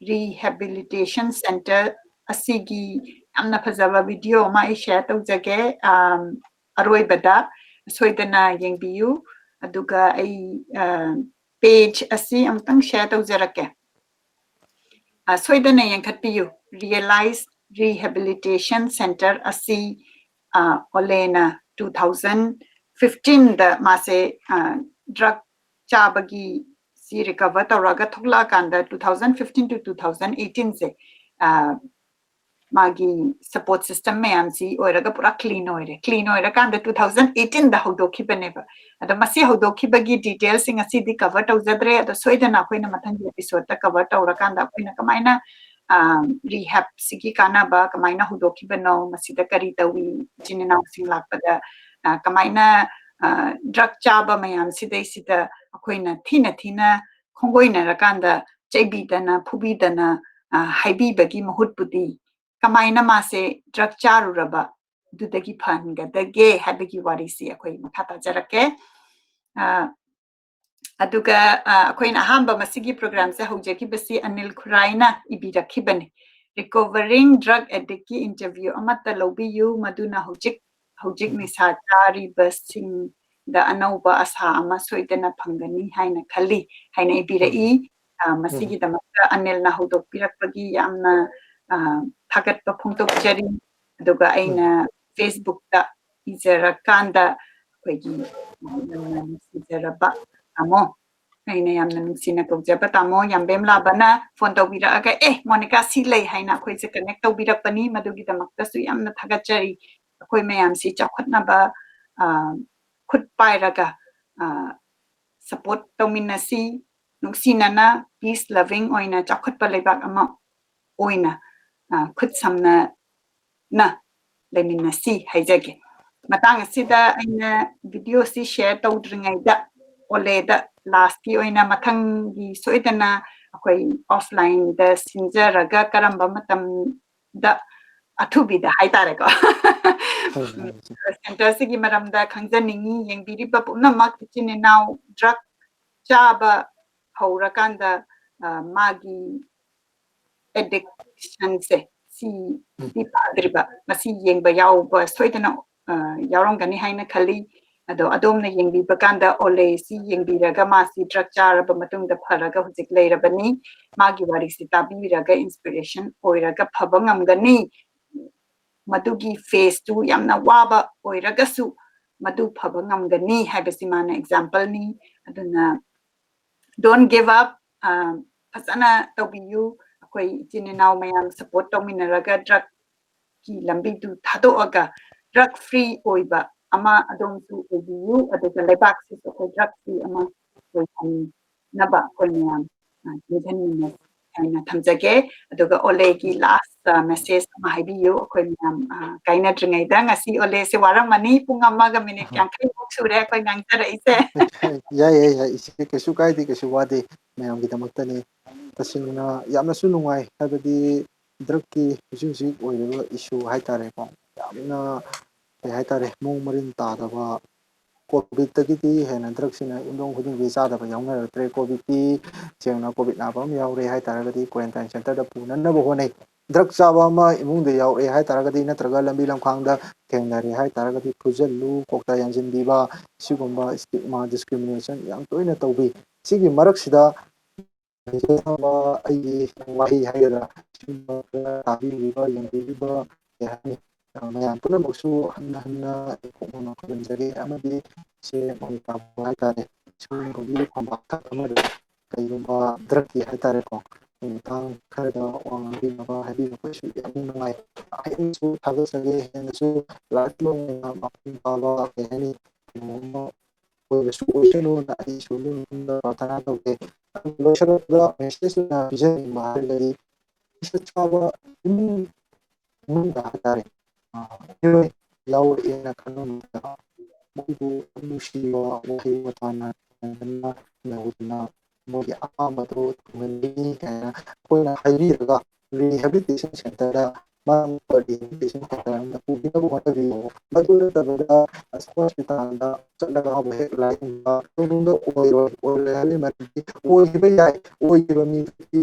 Rehabilitation Centre ꯑꯁꯤꯒꯤ ꯌꯥꯝꯅ ꯐꯖꯕ video ꯑꯃ ꯑꯩ share ꯇꯧꯖꯒꯦ꯫ ꯑꯝ, ꯑꯔꯣꯏꯕꯗ ꯁꯣꯏꯗꯅ ꯌꯦꯡꯕꯤꯌꯨ꯫ ꯑꯗꯨꯒ ꯑꯩ, ꯑ, page ꯑꯁꯤ ꯑꯃꯨꯛꯇꯪ share ꯇꯧꯖꯔꯛꯀꯦ꯫ ꯑ, ꯁꯣꯏꯗꯅ ꯌꯦꯡꯈꯠꯄꯤꯌꯨ꯫ Realized Rehabilitation Center ꯑꯁꯤ, ꯑ, ꯑꯣꯂꯦꯅ two thousand fifteen ꯗ ꯃꯥꯁꯦ, ꯑ, drug ꯆꯥꯕꯒꯤ ꯁꯤ recover ꯇꯧꯔꯒ ꯊꯣꯛꯂꯛꯑꯀꯥꯟꯗ two thousand fifteen to two thousand eighteen ꯁꯦ, ꯑ, ꯃꯥꯒꯤ support system ꯃꯌꯥꯝꯁꯤ ꯑꯣꯏꯔꯒ ꯄꯨꯔꯥ clean ꯑꯣꯏꯔꯦ꯫ Clean ꯑꯣꯏꯔꯀꯥꯟꯗ two thousand eighteen ꯗ ꯍꯧꯗꯣꯛꯈꯤꯕꯅꯦꯕ꯫ ꯑꯗꯣ ꯃꯁꯤ ꯍꯧꯗꯣꯛꯈꯤꯕꯒꯤ details ꯁꯤꯡ ꯑꯁꯤꯗꯤ cover ꯇꯧꯖꯗ꯭ꯔꯦ꯫ ꯑꯗꯣ ꯁꯣꯏꯗꯅ ꯑꯩꯈꯣꯏꯅ ꯃꯊꯪꯒꯤ episode ꯇ cover ꯇꯧꯔꯀꯥꯟꯗ ꯑꯩꯈꯣꯏꯅ ꯀꯃꯥꯏꯅ, ꯑ, rehab ꯁꯤꯒꯤ ꯀꯥꯟꯅꯕ ꯀꯃꯥꯏꯅ ꯍꯧꯗꯣꯛꯈꯤꯕꯅꯣ, ꯃꯁꯤꯗ ꯀꯔꯤ ꯇꯧꯏ, ꯏꯆꯤꯟ ꯏꯅꯥꯎꯁꯤꯡ ꯂꯥꯛꯄꯗ, ꯑ, ꯀꯃꯥꯏꯅ, ꯑ, drug ꯆꯥꯕ ꯃꯌꯥꯝꯁꯤꯗꯩꯁꯤꯗ ꯑꯩꯈꯣꯏꯅ ꯊꯤꯅ ꯊꯤꯅ ꯈꯣꯡꯒꯣꯏꯅꯔꯀꯥꯟꯗ ꯆꯩꯕꯤꯗꯅ, ꯐꯨꯕꯤꯗꯅ, ꯑ, ꯍꯥꯏꯕꯤꯕꯒꯤ ꯃꯍꯨꯠꯄꯨꯗꯤ ꯀꯃꯥꯏꯅ ꯃꯥꯁꯦ drug ꯆꯥꯔꯨꯔꯕ ꯑꯗꯨꯗꯒꯤ ꯐꯍꯟꯒꯗꯒꯦ ꯍꯥꯏꯕꯒꯤ ꯋꯥꯔꯤꯁꯤ ꯑꯩꯈꯣꯏ ꯃꯈꯥ ꯇꯥꯖꯔꯛꯀꯦ꯫ ꯑ, ꯑꯗꯨꯒ, ꯑ, ꯑꯩꯈꯣꯏꯅ ꯑꯍꯥꯟꯕ ꯃꯁꯤꯒꯤ program ꯁꯦ ꯍꯧꯖꯈꯤꯕꯁꯤ ꯑꯅꯤꯜ ꯈꯨꯔꯥꯏꯅ ꯏꯕꯤꯔꯛꯈꯤꯕꯅꯤ꯫ Recovering drug addict ꯀꯤ interview ꯑꯃꯠꯇ ꯂꯧꯕꯤꯌꯨ, ꯃꯗꯨꯅ ꯍꯧꯖꯤꯛ, ꯍꯧꯖꯤꯛ ꯅꯤꯁꯥ ꯆꯥꯔꯤꯕꯁꯤꯡꯗ ꯑꯅꯧꯕ ꯑꯁꯥ ꯑꯃ ꯁꯣꯏꯗꯅ ꯐꯪꯒꯅꯤ ꯍꯥꯏꯅ ꯈꯜꯂꯤ ꯍꯥꯏꯅ ꯏꯕꯤꯔꯛꯏ꯫ ꯑ, ꯃꯁꯤꯒꯤꯗꯃꯛꯇ ꯑꯅꯤꯜꯅ ꯍꯧꯗꯣꯛꯄꯤꯔꯛꯄꯒꯤ ꯌꯥꯝꯅ, ꯑ, ꯊꯥꯒꯠꯄ ꯐꯣꯡꯗꯣꯛꯆꯔꯤ꯫ ꯑꯗꯨꯒ ꯑꯩꯅ Facebook ꯇ ꯏꯖꯔꯀꯥꯟꯗ ꯑꯩꯈꯣꯏꯒꯤ ꯌꯥꯝꯅ ꯅꯨꯡꯁꯤꯖꯔꯕ ꯇꯥꯃꯣ, ꯑꯩꯅ ꯌꯥꯝꯅ ꯅꯨꯡꯁꯤꯅ ꯀꯧꯖꯕ ꯇꯥꯃꯣ ꯌꯥꯝꯕꯦꯝ ꯂꯥꯕꯅ phone ꯇꯧꯕꯤꯔꯛꯑꯒ, "ꯑꯦ, ꯃꯣꯅꯤꯀꯥ ꯁꯤ ꯂꯩ" ꯍꯥꯏꯅ ꯑꯩꯈꯣꯏꯁꯦ connect ꯇꯧꯕꯤꯔꯛꯄꯅꯤ꯫ ꯃꯗꯨꯒꯤꯗꯃꯛꯇꯁꯨ ꯌꯥꯝꯅ ꯊꯥꯒꯠꯆꯔꯤ꯫ ꯑꯩꯈꯣꯏ ꯃꯌꯥꯝꯁꯤ ꯆꯥꯎꯈꯠꯅꯕ, ꯑ, ꯈꯨꯠ ꯄꯥꯏꯔꯒ, ꯑ, support ꯇꯧꯃꯤꯟꯅꯁꯤ, ꯅꯨꯡꯁꯤꯅꯅ peace loving ꯑꯣꯏꯅ ꯆꯥꯎꯈꯠꯄ ꯂꯩꯕꯥꯛ ꯑꯃ ꯑꯣꯏꯅ, ꯑ, ꯈꯨꯠ ꯁꯝꯅꯅ ꯂꯩꯃꯤꯟꯅꯁꯤ ꯍꯥꯏꯖꯒꯦ꯫ ꯃꯇꯥꯡ ꯑꯁꯤꯗ ꯑꯩꯅ video ꯁꯤ share ꯇꯧꯗ꯭ꯔꯤꯉꯩꯗ ꯑꯣꯂꯦꯗ last ꯀꯤ ꯑꯣꯏꯅ ꯃꯊꯪꯒꯤ ꯁꯣꯏꯗꯅ ꯑꯩꯈꯣꯏ offline ꯗ ꯁꯤꯟꯖꯔꯒ ꯀꯔꯝꯕ ꯃꯇꯝꯗ ꯑꯊꯨꯕꯤꯗ ꯍꯥꯏꯇꯥꯔꯦꯀꯣ꯫ Center ꯁꯤꯒꯤ ꯃꯔꯝꯗ ꯈꯪꯖꯅꯤꯡꯉꯤ꯫ ꯌꯦꯡꯕꯤꯔꯤꯕ ꯄꯨꯝꯅꯃꯛ ꯏꯆꯤꯟ ꯏꯅꯥꯎ drug ꯆꯥꯕ ꯍꯧꯔꯀꯥꯟꯗ, ꯑ, ꯃꯥꯒꯤ addiction ꯁꯦ ꯁꯤꯗꯤ ꯐꯗ꯭ꯔꯤꯕ, ꯃꯁꯤ ꯌꯦꯡꯕ ꯌꯥꯎꯕ ꯁꯣꯏꯗꯅ, ꯑ, ꯌꯥꯎꯔꯝꯒꯅꯤ ꯍꯥꯏꯅ ꯈꯜꯂꯤ꯫ ꯑꯗꯣ ꯑꯗꯣꯝꯅ ꯌꯦꯡꯕꯤꯕ ꯀꯥꯟꯗ ꯑꯣꯂꯦꯁꯤ ꯌꯦꯡꯕꯤꯔꯒ ꯃꯥꯁꯤ ꯗ꯭ꯔꯒ ꯆꯥꯔꯕ ꯃꯇꯨꯡꯗ ꯐꯔꯒ ꯍꯧꯖꯤꯛ ꯂꯩꯔꯕꯅꯤ꯫ ꯃꯥꯒꯤ ꯋꯥꯔꯤꯁꯤ ꯇꯥꯕꯤꯔꯒ ꯏꯟꯁꯄꯤꯔꯦꯁꯟ ꯑꯣꯏꯔꯒ ꯐꯕ ꯉꯝꯒꯅꯤ꯫ ꯃꯗꯨꯒꯤ ꯐꯦꯁꯇꯨ ꯌꯥꯝꯅ ꯋꯥꯕ ꯑꯣꯏꯔꯒꯁꯨ ꯃꯗꯨ ꯐꯕ ꯉꯝꯒꯅꯤ ꯍꯥꯏꯕꯁꯤ ꯃꯥꯅ ꯑꯦꯛꯖꯥꯝꯄꯜꯅꯤ꯫ ꯑꯗꯨꯅ don't give up, ꯐꯖꯅ ꯇꯧꯕꯤꯌꯨ꯫ ꯑꯩꯈꯣꯏ ꯏꯆꯤꯟ ꯏꯅꯥꯎ ꯃꯌꯥꯝ ꯁꯄꯣꯔꯠ ꯇꯧꯃꯤꯟꯅꯔꯒ ꯗ꯭ꯔꯒꯀꯤ ꯂꯝꯕꯤꯗꯨ ꯊꯥꯗꯣꯛꯑꯒ ꯗ꯭ꯔꯒ ꯐ꯭ꯔꯤ ꯑꯣꯏꯕ ꯑꯃ ꯑꯗꯣꯝꯁꯨ ꯑꯣꯏꯕꯤꯌꯨ, ꯑꯗꯨꯒ ꯂꯩꯕꯥꯛꯁꯤꯁꯨ ꯑꯩꯈꯣꯏ ꯗ꯭ꯔꯒ ꯐ꯭ꯔꯤ ꯑꯃ ꯑꯣꯏꯍꯟꯅꯕ ꯑꯩꯈꯣꯏ ꯃꯌꯥꯝ ꯇꯨꯡꯁꯤꯟꯃꯤꯟꯅꯁꯤ ꯍꯥꯏꯅ ꯊꯝꯖꯒꯦ꯫ ꯑꯗꯨꯒ ꯑꯣꯂꯦꯒꯤ ꯂꯥꯁ ꯃꯦꯁꯦꯖ ꯑꯃ ꯍꯥꯏꯕꯤꯌꯨ꯫ ꯑꯩꯈꯣꯏ ꯃꯌꯥꯝ ꯀꯥꯏꯅꯗ꯭ꯔꯤꯉꯩꯗ, ꯉꯁꯤ ꯑꯣꯂꯦꯁꯦ ꯋꯥꯔꯝꯃꯅꯤ, ꯄꯨꯡ ꯑꯃꯒ ꯃꯤꯅꯤꯠ ꯌꯥꯡꯈꯩꯃꯨꯛ ꯁꯨꯔꯦ ꯑꯩꯈꯣꯏ ꯉꯥꯡꯖꯔꯛꯏꯁꯦ꯫ ꯌꯥꯏ, ꯌꯥꯏ, ꯌꯥꯏ, ꯏꯆꯦ, ꯀꯩꯁꯨ ꯀꯥꯏꯗꯦ, ꯀꯩꯁꯨ ꯋꯥꯗꯦ꯫ ꯃꯌꯥꯝꯒꯤꯗꯃꯛꯇꯅꯤ꯫ ꯇꯁꯦꯡꯅ ꯌꯥꯝꯅꯁꯨ ꯅꯨꯡꯉꯥꯏ, ꯍꯥꯏꯕꯗꯤ ꯗ꯭ꯔꯒꯀꯤ ꯍꯧꯖꯤꯛ ꯍꯧꯖꯤꯛ ꯑꯣꯏꯔꯤꯕ ꯏꯁꯨ ꯍꯥꯏꯇꯥꯔꯦꯀꯣ, ꯌꯥꯝꯅ, ꯀꯩ ꯍꯥꯏꯇꯥꯔꯦ, ꯃꯑꯣꯡ ꯃꯔꯤꯟ ꯇꯥꯗꯕ꯫ ꯀꯣꯚꯤꯠꯇꯒꯤꯗꯤ ꯍꯦꯟꯅ ꯗ꯭ꯔꯒꯁꯤꯅ ꯌꯨꯝꯊꯣꯡ ꯈꯨꯗꯤꯡꯒꯤ ꯆꯥꯗꯕ ꯌꯥꯎꯅꯔꯛꯇ꯭ꯔꯦ꯫ ꯀꯣꯚꯤꯠꯇꯤ ꯁꯦꯡꯅ ꯀꯣꯚꯤꯠ ꯅꯥꯕ ꯑꯃ ꯌꯥꯎꯔꯦ ꯍꯥꯏꯇꯥꯔꯒꯗꯤ ꯀ꯭ꯋꯥꯔꯦꯟꯇꯥꯏꯟ ꯁꯦꯟꯇꯔꯗ ꯄꯨꯅꯅꯕ ꯍꯣꯠꯅꯩ꯫ ꯗ꯭ꯔꯒ ꯆꯥꯕ ꯑꯃ ꯏꯃꯨꯡꯗ ꯌꯥꯎꯔꯛꯑꯦ ꯍꯥꯏꯇꯥꯔꯒꯗꯤ, ꯅꯠꯇ꯭ꯔꯒ ꯂꯝꯕꯤ ꯂꯝꯈꯥꯡꯗ ꯊꯦꯡꯅꯔꯦ ꯍꯥꯏꯇꯥꯔꯒꯗꯤ, ꯐꯨꯖꯜꯂꯨ, ꯀꯣꯛꯇ ꯌꯥꯟꯁꯤꯟꯕꯤꯕ, ꯁꯤꯒꯨꯝꯕ ꯁ꯭ꯇꯤꯛꯃꯥ, ꯗꯤꯁꯀ꯭ꯔꯤꯃꯤꯅꯦꯁꯟ ꯌꯥꯝ ꯇꯣꯏꯅ ꯇꯧꯕꯤ꯫ ꯁꯤꯒꯤ ꯃꯔꯛꯁꯤꯗ ꯊꯝꯕ ꯑꯩꯒꯤ ꯋꯥꯍꯩ ꯍꯥꯏꯒꯗ꯭ꯔꯥ, ꯁꯤꯒꯨꯝꯕ ꯈꯔ ꯇꯥꯕꯤꯔꯤꯕ, ꯌꯦꯡꯕꯤꯔꯤꯕ, ꯀꯩ ꯍꯥꯏꯅꯤ, ꯃꯌꯥꯝ ꯄꯨꯝꯅꯃꯛꯁꯨ ꯍꯟꯅ ꯍꯟꯅ ꯏꯀꯣꯛ ꯃꯉꯥ ꯈꯨꯔꯨꯝꯖꯔꯤ꯫ ꯑꯃꯗꯤ ꯁꯦ ꯃꯣꯏ ꯇꯥꯕ ꯍꯥꯏꯇꯥꯔꯦ, ꯁꯤꯒꯨꯝꯕꯒꯤ ꯐꯝꯄꯥꯛ ꯑꯃꯗ ꯀꯩꯒꯨꯝꯕ ꯗ꯭ꯔꯒꯀꯤ ꯍꯥꯏꯇꯥꯔꯦꯀꯣ, ꯃꯇꯥꯡ ꯈꯔꯗ ꯋꯥ ꯉꯥꯡꯕꯤꯅꯕ ꯍꯥꯏꯕꯤꯔꯛꯄꯁꯨ ꯌꯥꯝꯅ ꯅꯨꯡꯉꯥꯏ꯫ ꯍꯦꯟꯅꯁꯨ ꯊꯥꯒꯠꯆꯔꯤ, ꯍꯦꯟꯅꯁꯨ ꯂꯥꯏꯐ ꯂꯣꯡ ꯑꯣꯏꯅ ꯃꯄꯨꯡ ꯐꯥꯕ, ꯀꯩ ꯍꯥꯏꯅꯤ, ꯀꯩꯅꯣꯝꯃ ꯑꯣꯏꯕꯁꯨ ꯑꯣꯏꯁꯅꯨꯅ ꯑꯩꯁꯨ ꯂꯨꯝꯅ ꯄ꯭ꯔꯥꯊꯅꯥ ꯇꯧꯖꯩ꯫ ꯂꯣꯏꯁꯤꯜꯂꯛꯄꯗ ꯃꯦꯁꯦꯖ ꯑꯣꯏꯅ ꯄꯤꯖꯅꯤꯡꯕ ꯍꯥꯏꯔꯒꯗꯤ, ꯅꯤꯁꯥ ꯆꯥꯕ ꯏꯃꯨꯡ, ꯏꯃꯨꯡꯗ ꯍꯥꯏꯇꯥꯔꯦ, ꯑ, ꯃꯤꯑꯣꯏ ꯌꯥꯎꯔꯛꯑꯦꯅ ꯈꯟꯕ ꯃꯇꯝꯗ ꯃꯣꯏꯕꯨ ꯅꯨꯡꯁꯤꯕ ꯋꯥꯍꯩ ꯋꯥꯇꯥꯅ ꯅꯟꯗꯅ ꯂꯧꯗꯨꯅ ꯃꯣꯏꯒꯤ ꯑꯄꯥꯝꯕꯗꯨ ꯊꯨꯡꯍꯟꯒꯅꯤ ꯀꯥꯏꯅ ꯑꯩꯈꯣꯏꯅ ꯍꯥꯏꯕꯤꯔꯒ, ꯔꯤꯍꯦꯕꯤꯂꯤꯇꯦꯁꯟ ꯁꯦꯟꯇꯔꯗ ꯃꯔꯝ ꯑꯣꯏꯕ ꯔꯤꯍꯦꯕꯤꯂꯤꯇꯦꯁꯟ ꯁꯦꯟꯇꯔ ꯑꯃꯗ ꯄꯨꯕꯤꯅꯕ ꯍꯣꯠꯅꯕꯤꯌꯨ꯫ ꯃꯗꯨ ꯅꯠꯇꯕꯗ ꯍꯣꯁꯄꯤꯇꯥꯜꯗ ꯆꯠꯂꯒ ꯍꯦꯛ ꯂꯥꯏꯌꯦꯡꯕ ꯇꯧꯅꯨꯡꯗ ꯑꯣꯏꯔꯣꯏ, ꯑꯣꯏꯔꯣꯏ ꯍꯥꯏꯕꯒꯤ ꯃꯔꯝꯗꯤ ꯑꯣꯏꯈꯤꯕ ꯌꯥꯏ, ꯑꯣꯏꯈꯤꯕ ꯃꯤꯗꯨꯗꯤ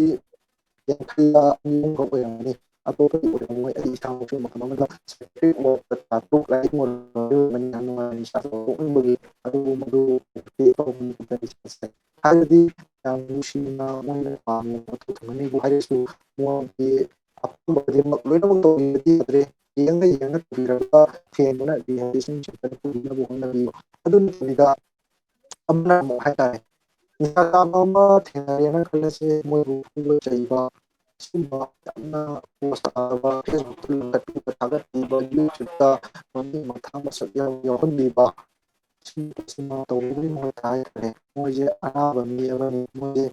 ꯌꯥꯡꯈꯩ ꯑꯅꯤꯒꯨꯝꯕ ꯑꯣꯏꯔꯝꯒꯅꯤ꯫ ꯑꯇꯣꯞꯄꯗꯤ ꯑꯣꯏꯔꯝꯃꯣꯏ꯫ ꯑꯩ ꯏꯁꯥꯃꯛꯁꯨ ꯃꯇꯝ ꯑꯃꯗ ꯁꯥꯏꯀ꯭ꯔꯤꯛ ꯑꯣꯏꯕ ꯇꯥꯇꯨ ꯂꯥꯏꯔꯤꯛ ꯑꯣꯏꯔꯝꯕꯅꯤ꯫ ꯌꯥꯝ ꯅꯨꯡꯉꯥꯏꯅ ꯏꯁꯥ ꯆꯥꯎꯊꯣꯛꯍꯟꯕꯒꯤ ꯑꯗꯨꯒꯨꯝꯕꯗꯨ ꯇꯧꯕꯅꯤ꯫ ꯍꯥꯏꯕꯗꯤ ꯌꯥꯝ ꯅꯨꯡꯁꯤꯅ ꯃꯣꯏꯅ ꯄꯥꯝꯃꯤꯕ ꯄꯣꯠꯇꯨ ꯊꯨꯡꯍꯟꯅꯤꯕꯨ ꯍꯥꯏꯔꯁꯨ ꯃꯣꯏꯒꯤ ꯑꯄꯥꯝꯕ ꯈꯨꯗꯤꯡꯃꯛ ꯂꯣꯏꯅꯃꯛ ꯇꯧꯕꯤꯕꯗꯤ ꯌꯥꯗ꯭ꯔꯦ꯫ ꯌꯦꯡꯅ ꯌꯦꯡꯅ ꯇꯧꯕꯤꯔꯒ ꯊꯦꯡꯕꯅ rehabilitation centre ꯄꯨꯕꯤꯅꯕ ꯍꯣꯠꯅꯕꯤꯌꯨ꯫ ꯑꯗꯨ ꯅꯠꯇꯕꯤꯗ ꯑꯃꯅ ꯑꯃꯨꯛ ꯍꯥꯏꯇꯥꯔꯦ, ꯅꯤꯁꯥ ꯆꯥꯕ ꯑꯃ ꯊꯦꯡꯅꯔꯦꯅ ꯈꯜꯂꯁꯦ, ꯃꯣꯏꯕꯨ ꯐꯨꯕ ꯆꯩꯕ, ꯁꯤꯒꯨꯝꯕ ꯌꯥꯝꯅ post ꯇꯥꯕ, Facebook ꯇ ꯂꯤꯡꯈꯠꯄꯤꯕ, ꯊꯥꯒꯠꯄꯤꯕ, YouTube ꯇ ꯃꯃꯤꯡ ꯃꯊꯥ ꯃꯁꯛ ꯌꯥꯎ-, ꯌꯥꯎꯍꯟꯕꯤꯕ, ꯁꯤꯒꯨꯝꯕꯁꯤꯅ ꯇꯧꯕꯒꯤ ꯃꯍꯨꯠꯇ ꯍꯥꯏꯇꯥꯔꯦ, ꯃꯣꯏꯁꯦ ꯑꯅꯥꯕ ꯃꯤ ꯑꯃꯅꯤ, ꯃꯣꯏꯁꯦ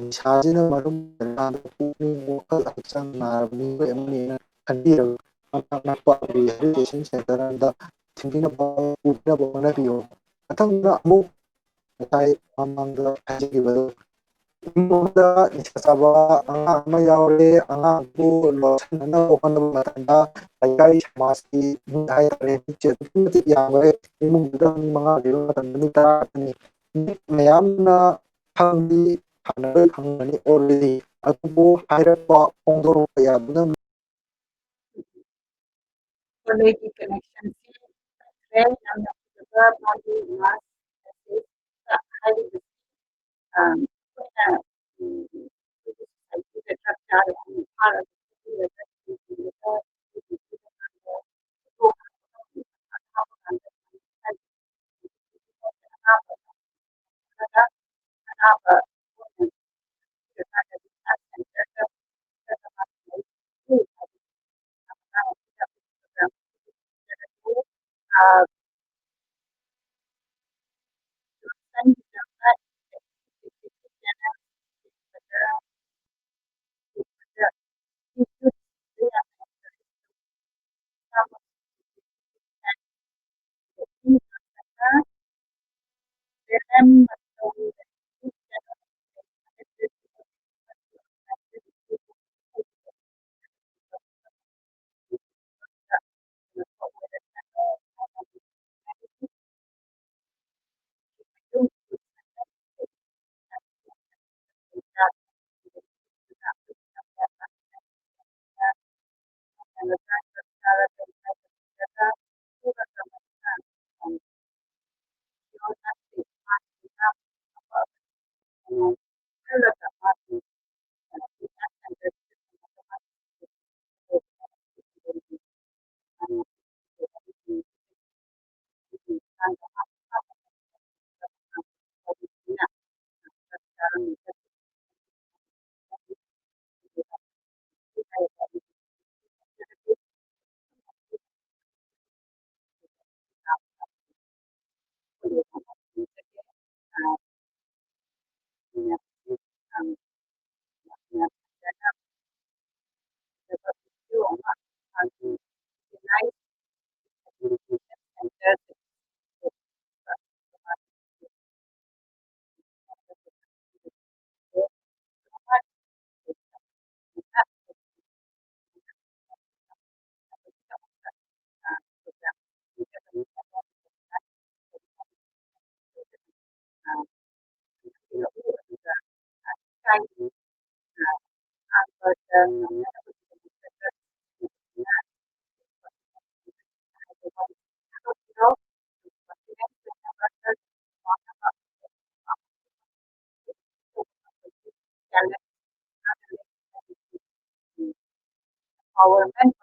ꯅꯤꯁꯥꯁꯤꯅ ꯃꯔꯝ ꯑꯣꯏꯔꯀꯥꯟꯗ ꯄꯨꯛꯅꯤꯡ, ꯋꯥꯈꯜ, ꯍꯛꯆꯥꯡ ꯅꯥꯔꯕ ꯃꯤꯑꯣꯏ ꯑꯃꯅꯦꯅ ꯈꯟꯕꯤꯔꯒ ꯃꯅꯥꯛ ꯅꯛꯄ rehabilitation centre ꯑꯃꯗ ꯊꯤꯟꯕꯤꯅꯕ, ꯄꯨꯕꯤꯅꯕ ꯍꯣꯠꯅꯕꯤꯌꯨ꯫ ꯃꯊꯪꯗ ꯑꯃꯨꯛ ꯉꯁꯥꯏ ꯃꯃꯥꯡꯗ ꯍꯥꯏꯖꯈꯤꯕꯗꯣ, ꯏꯃꯨꯡ ꯑꯃꯗ ꯅꯤꯁꯥ ꯆꯥꯕ ꯑꯉꯥꯡ ꯑꯃ ꯌꯥꯎꯔꯦ, ꯑꯉꯥꯡꯗꯨ ꯂꯣꯠꯁꯤꯟꯅꯅꯕ ꯍꯣꯠꯅꯕ ꯃꯇꯝꯗ ꯂꯩꯀꯥꯏ ꯁꯃꯥꯖꯀꯤ ꯃꯤ ꯍꯥꯏꯇꯥꯔꯦ, ꯃꯤꯁꯦ ꯑꯗꯨꯛꯀꯤ ꯃꯇꯤꯛ ꯌꯥꯝꯈ꯭ꯔꯦ꯫ ꯏꯃꯨꯡꯗꯨꯗ ꯃꯤ ꯃꯉꯥ ꯂꯩꯕ ꯃꯇꯝꯗ ꯃꯤ ꯇꯔꯥ ꯈꯛꯇꯅꯤ꯫ ꯃꯤ ꯃꯌꯥꯝꯅ ꯈꯪꯗꯤ ꯈꯪꯅꯔꯣꯏ, ꯈꯪꯒꯅꯤ already, ꯑꯗꯨꯕꯨ ꯍꯥꯏꯔꯛꯄ ꯐꯣꯡꯗꯣꯔꯛꯄ ꯌꯥꯗꯨꯅ ꯀꯣꯂꯦꯖꯀꯤ connection ꯁꯤ ꯇꯠꯈ꯭ꯔꯦ꯫ ꯌꯥꯝꯅ ꯐꯖꯕ ꯃꯥꯒꯤ last message ꯍꯥꯏꯔꯤꯕꯁꯤ, ꯑ, ꯑꯩꯈꯣꯏꯅ, ꯎꯝ, ꯑꯩꯈꯣꯏꯒꯤ society ꯗ ꯗ꯭ꯔꯒ ꯆꯥꯔꯒ ꯐꯥꯔꯒ ꯄꯨꯔꯒ ꯊꯤꯡꯖꯤꯜꯂꯒ Empowerment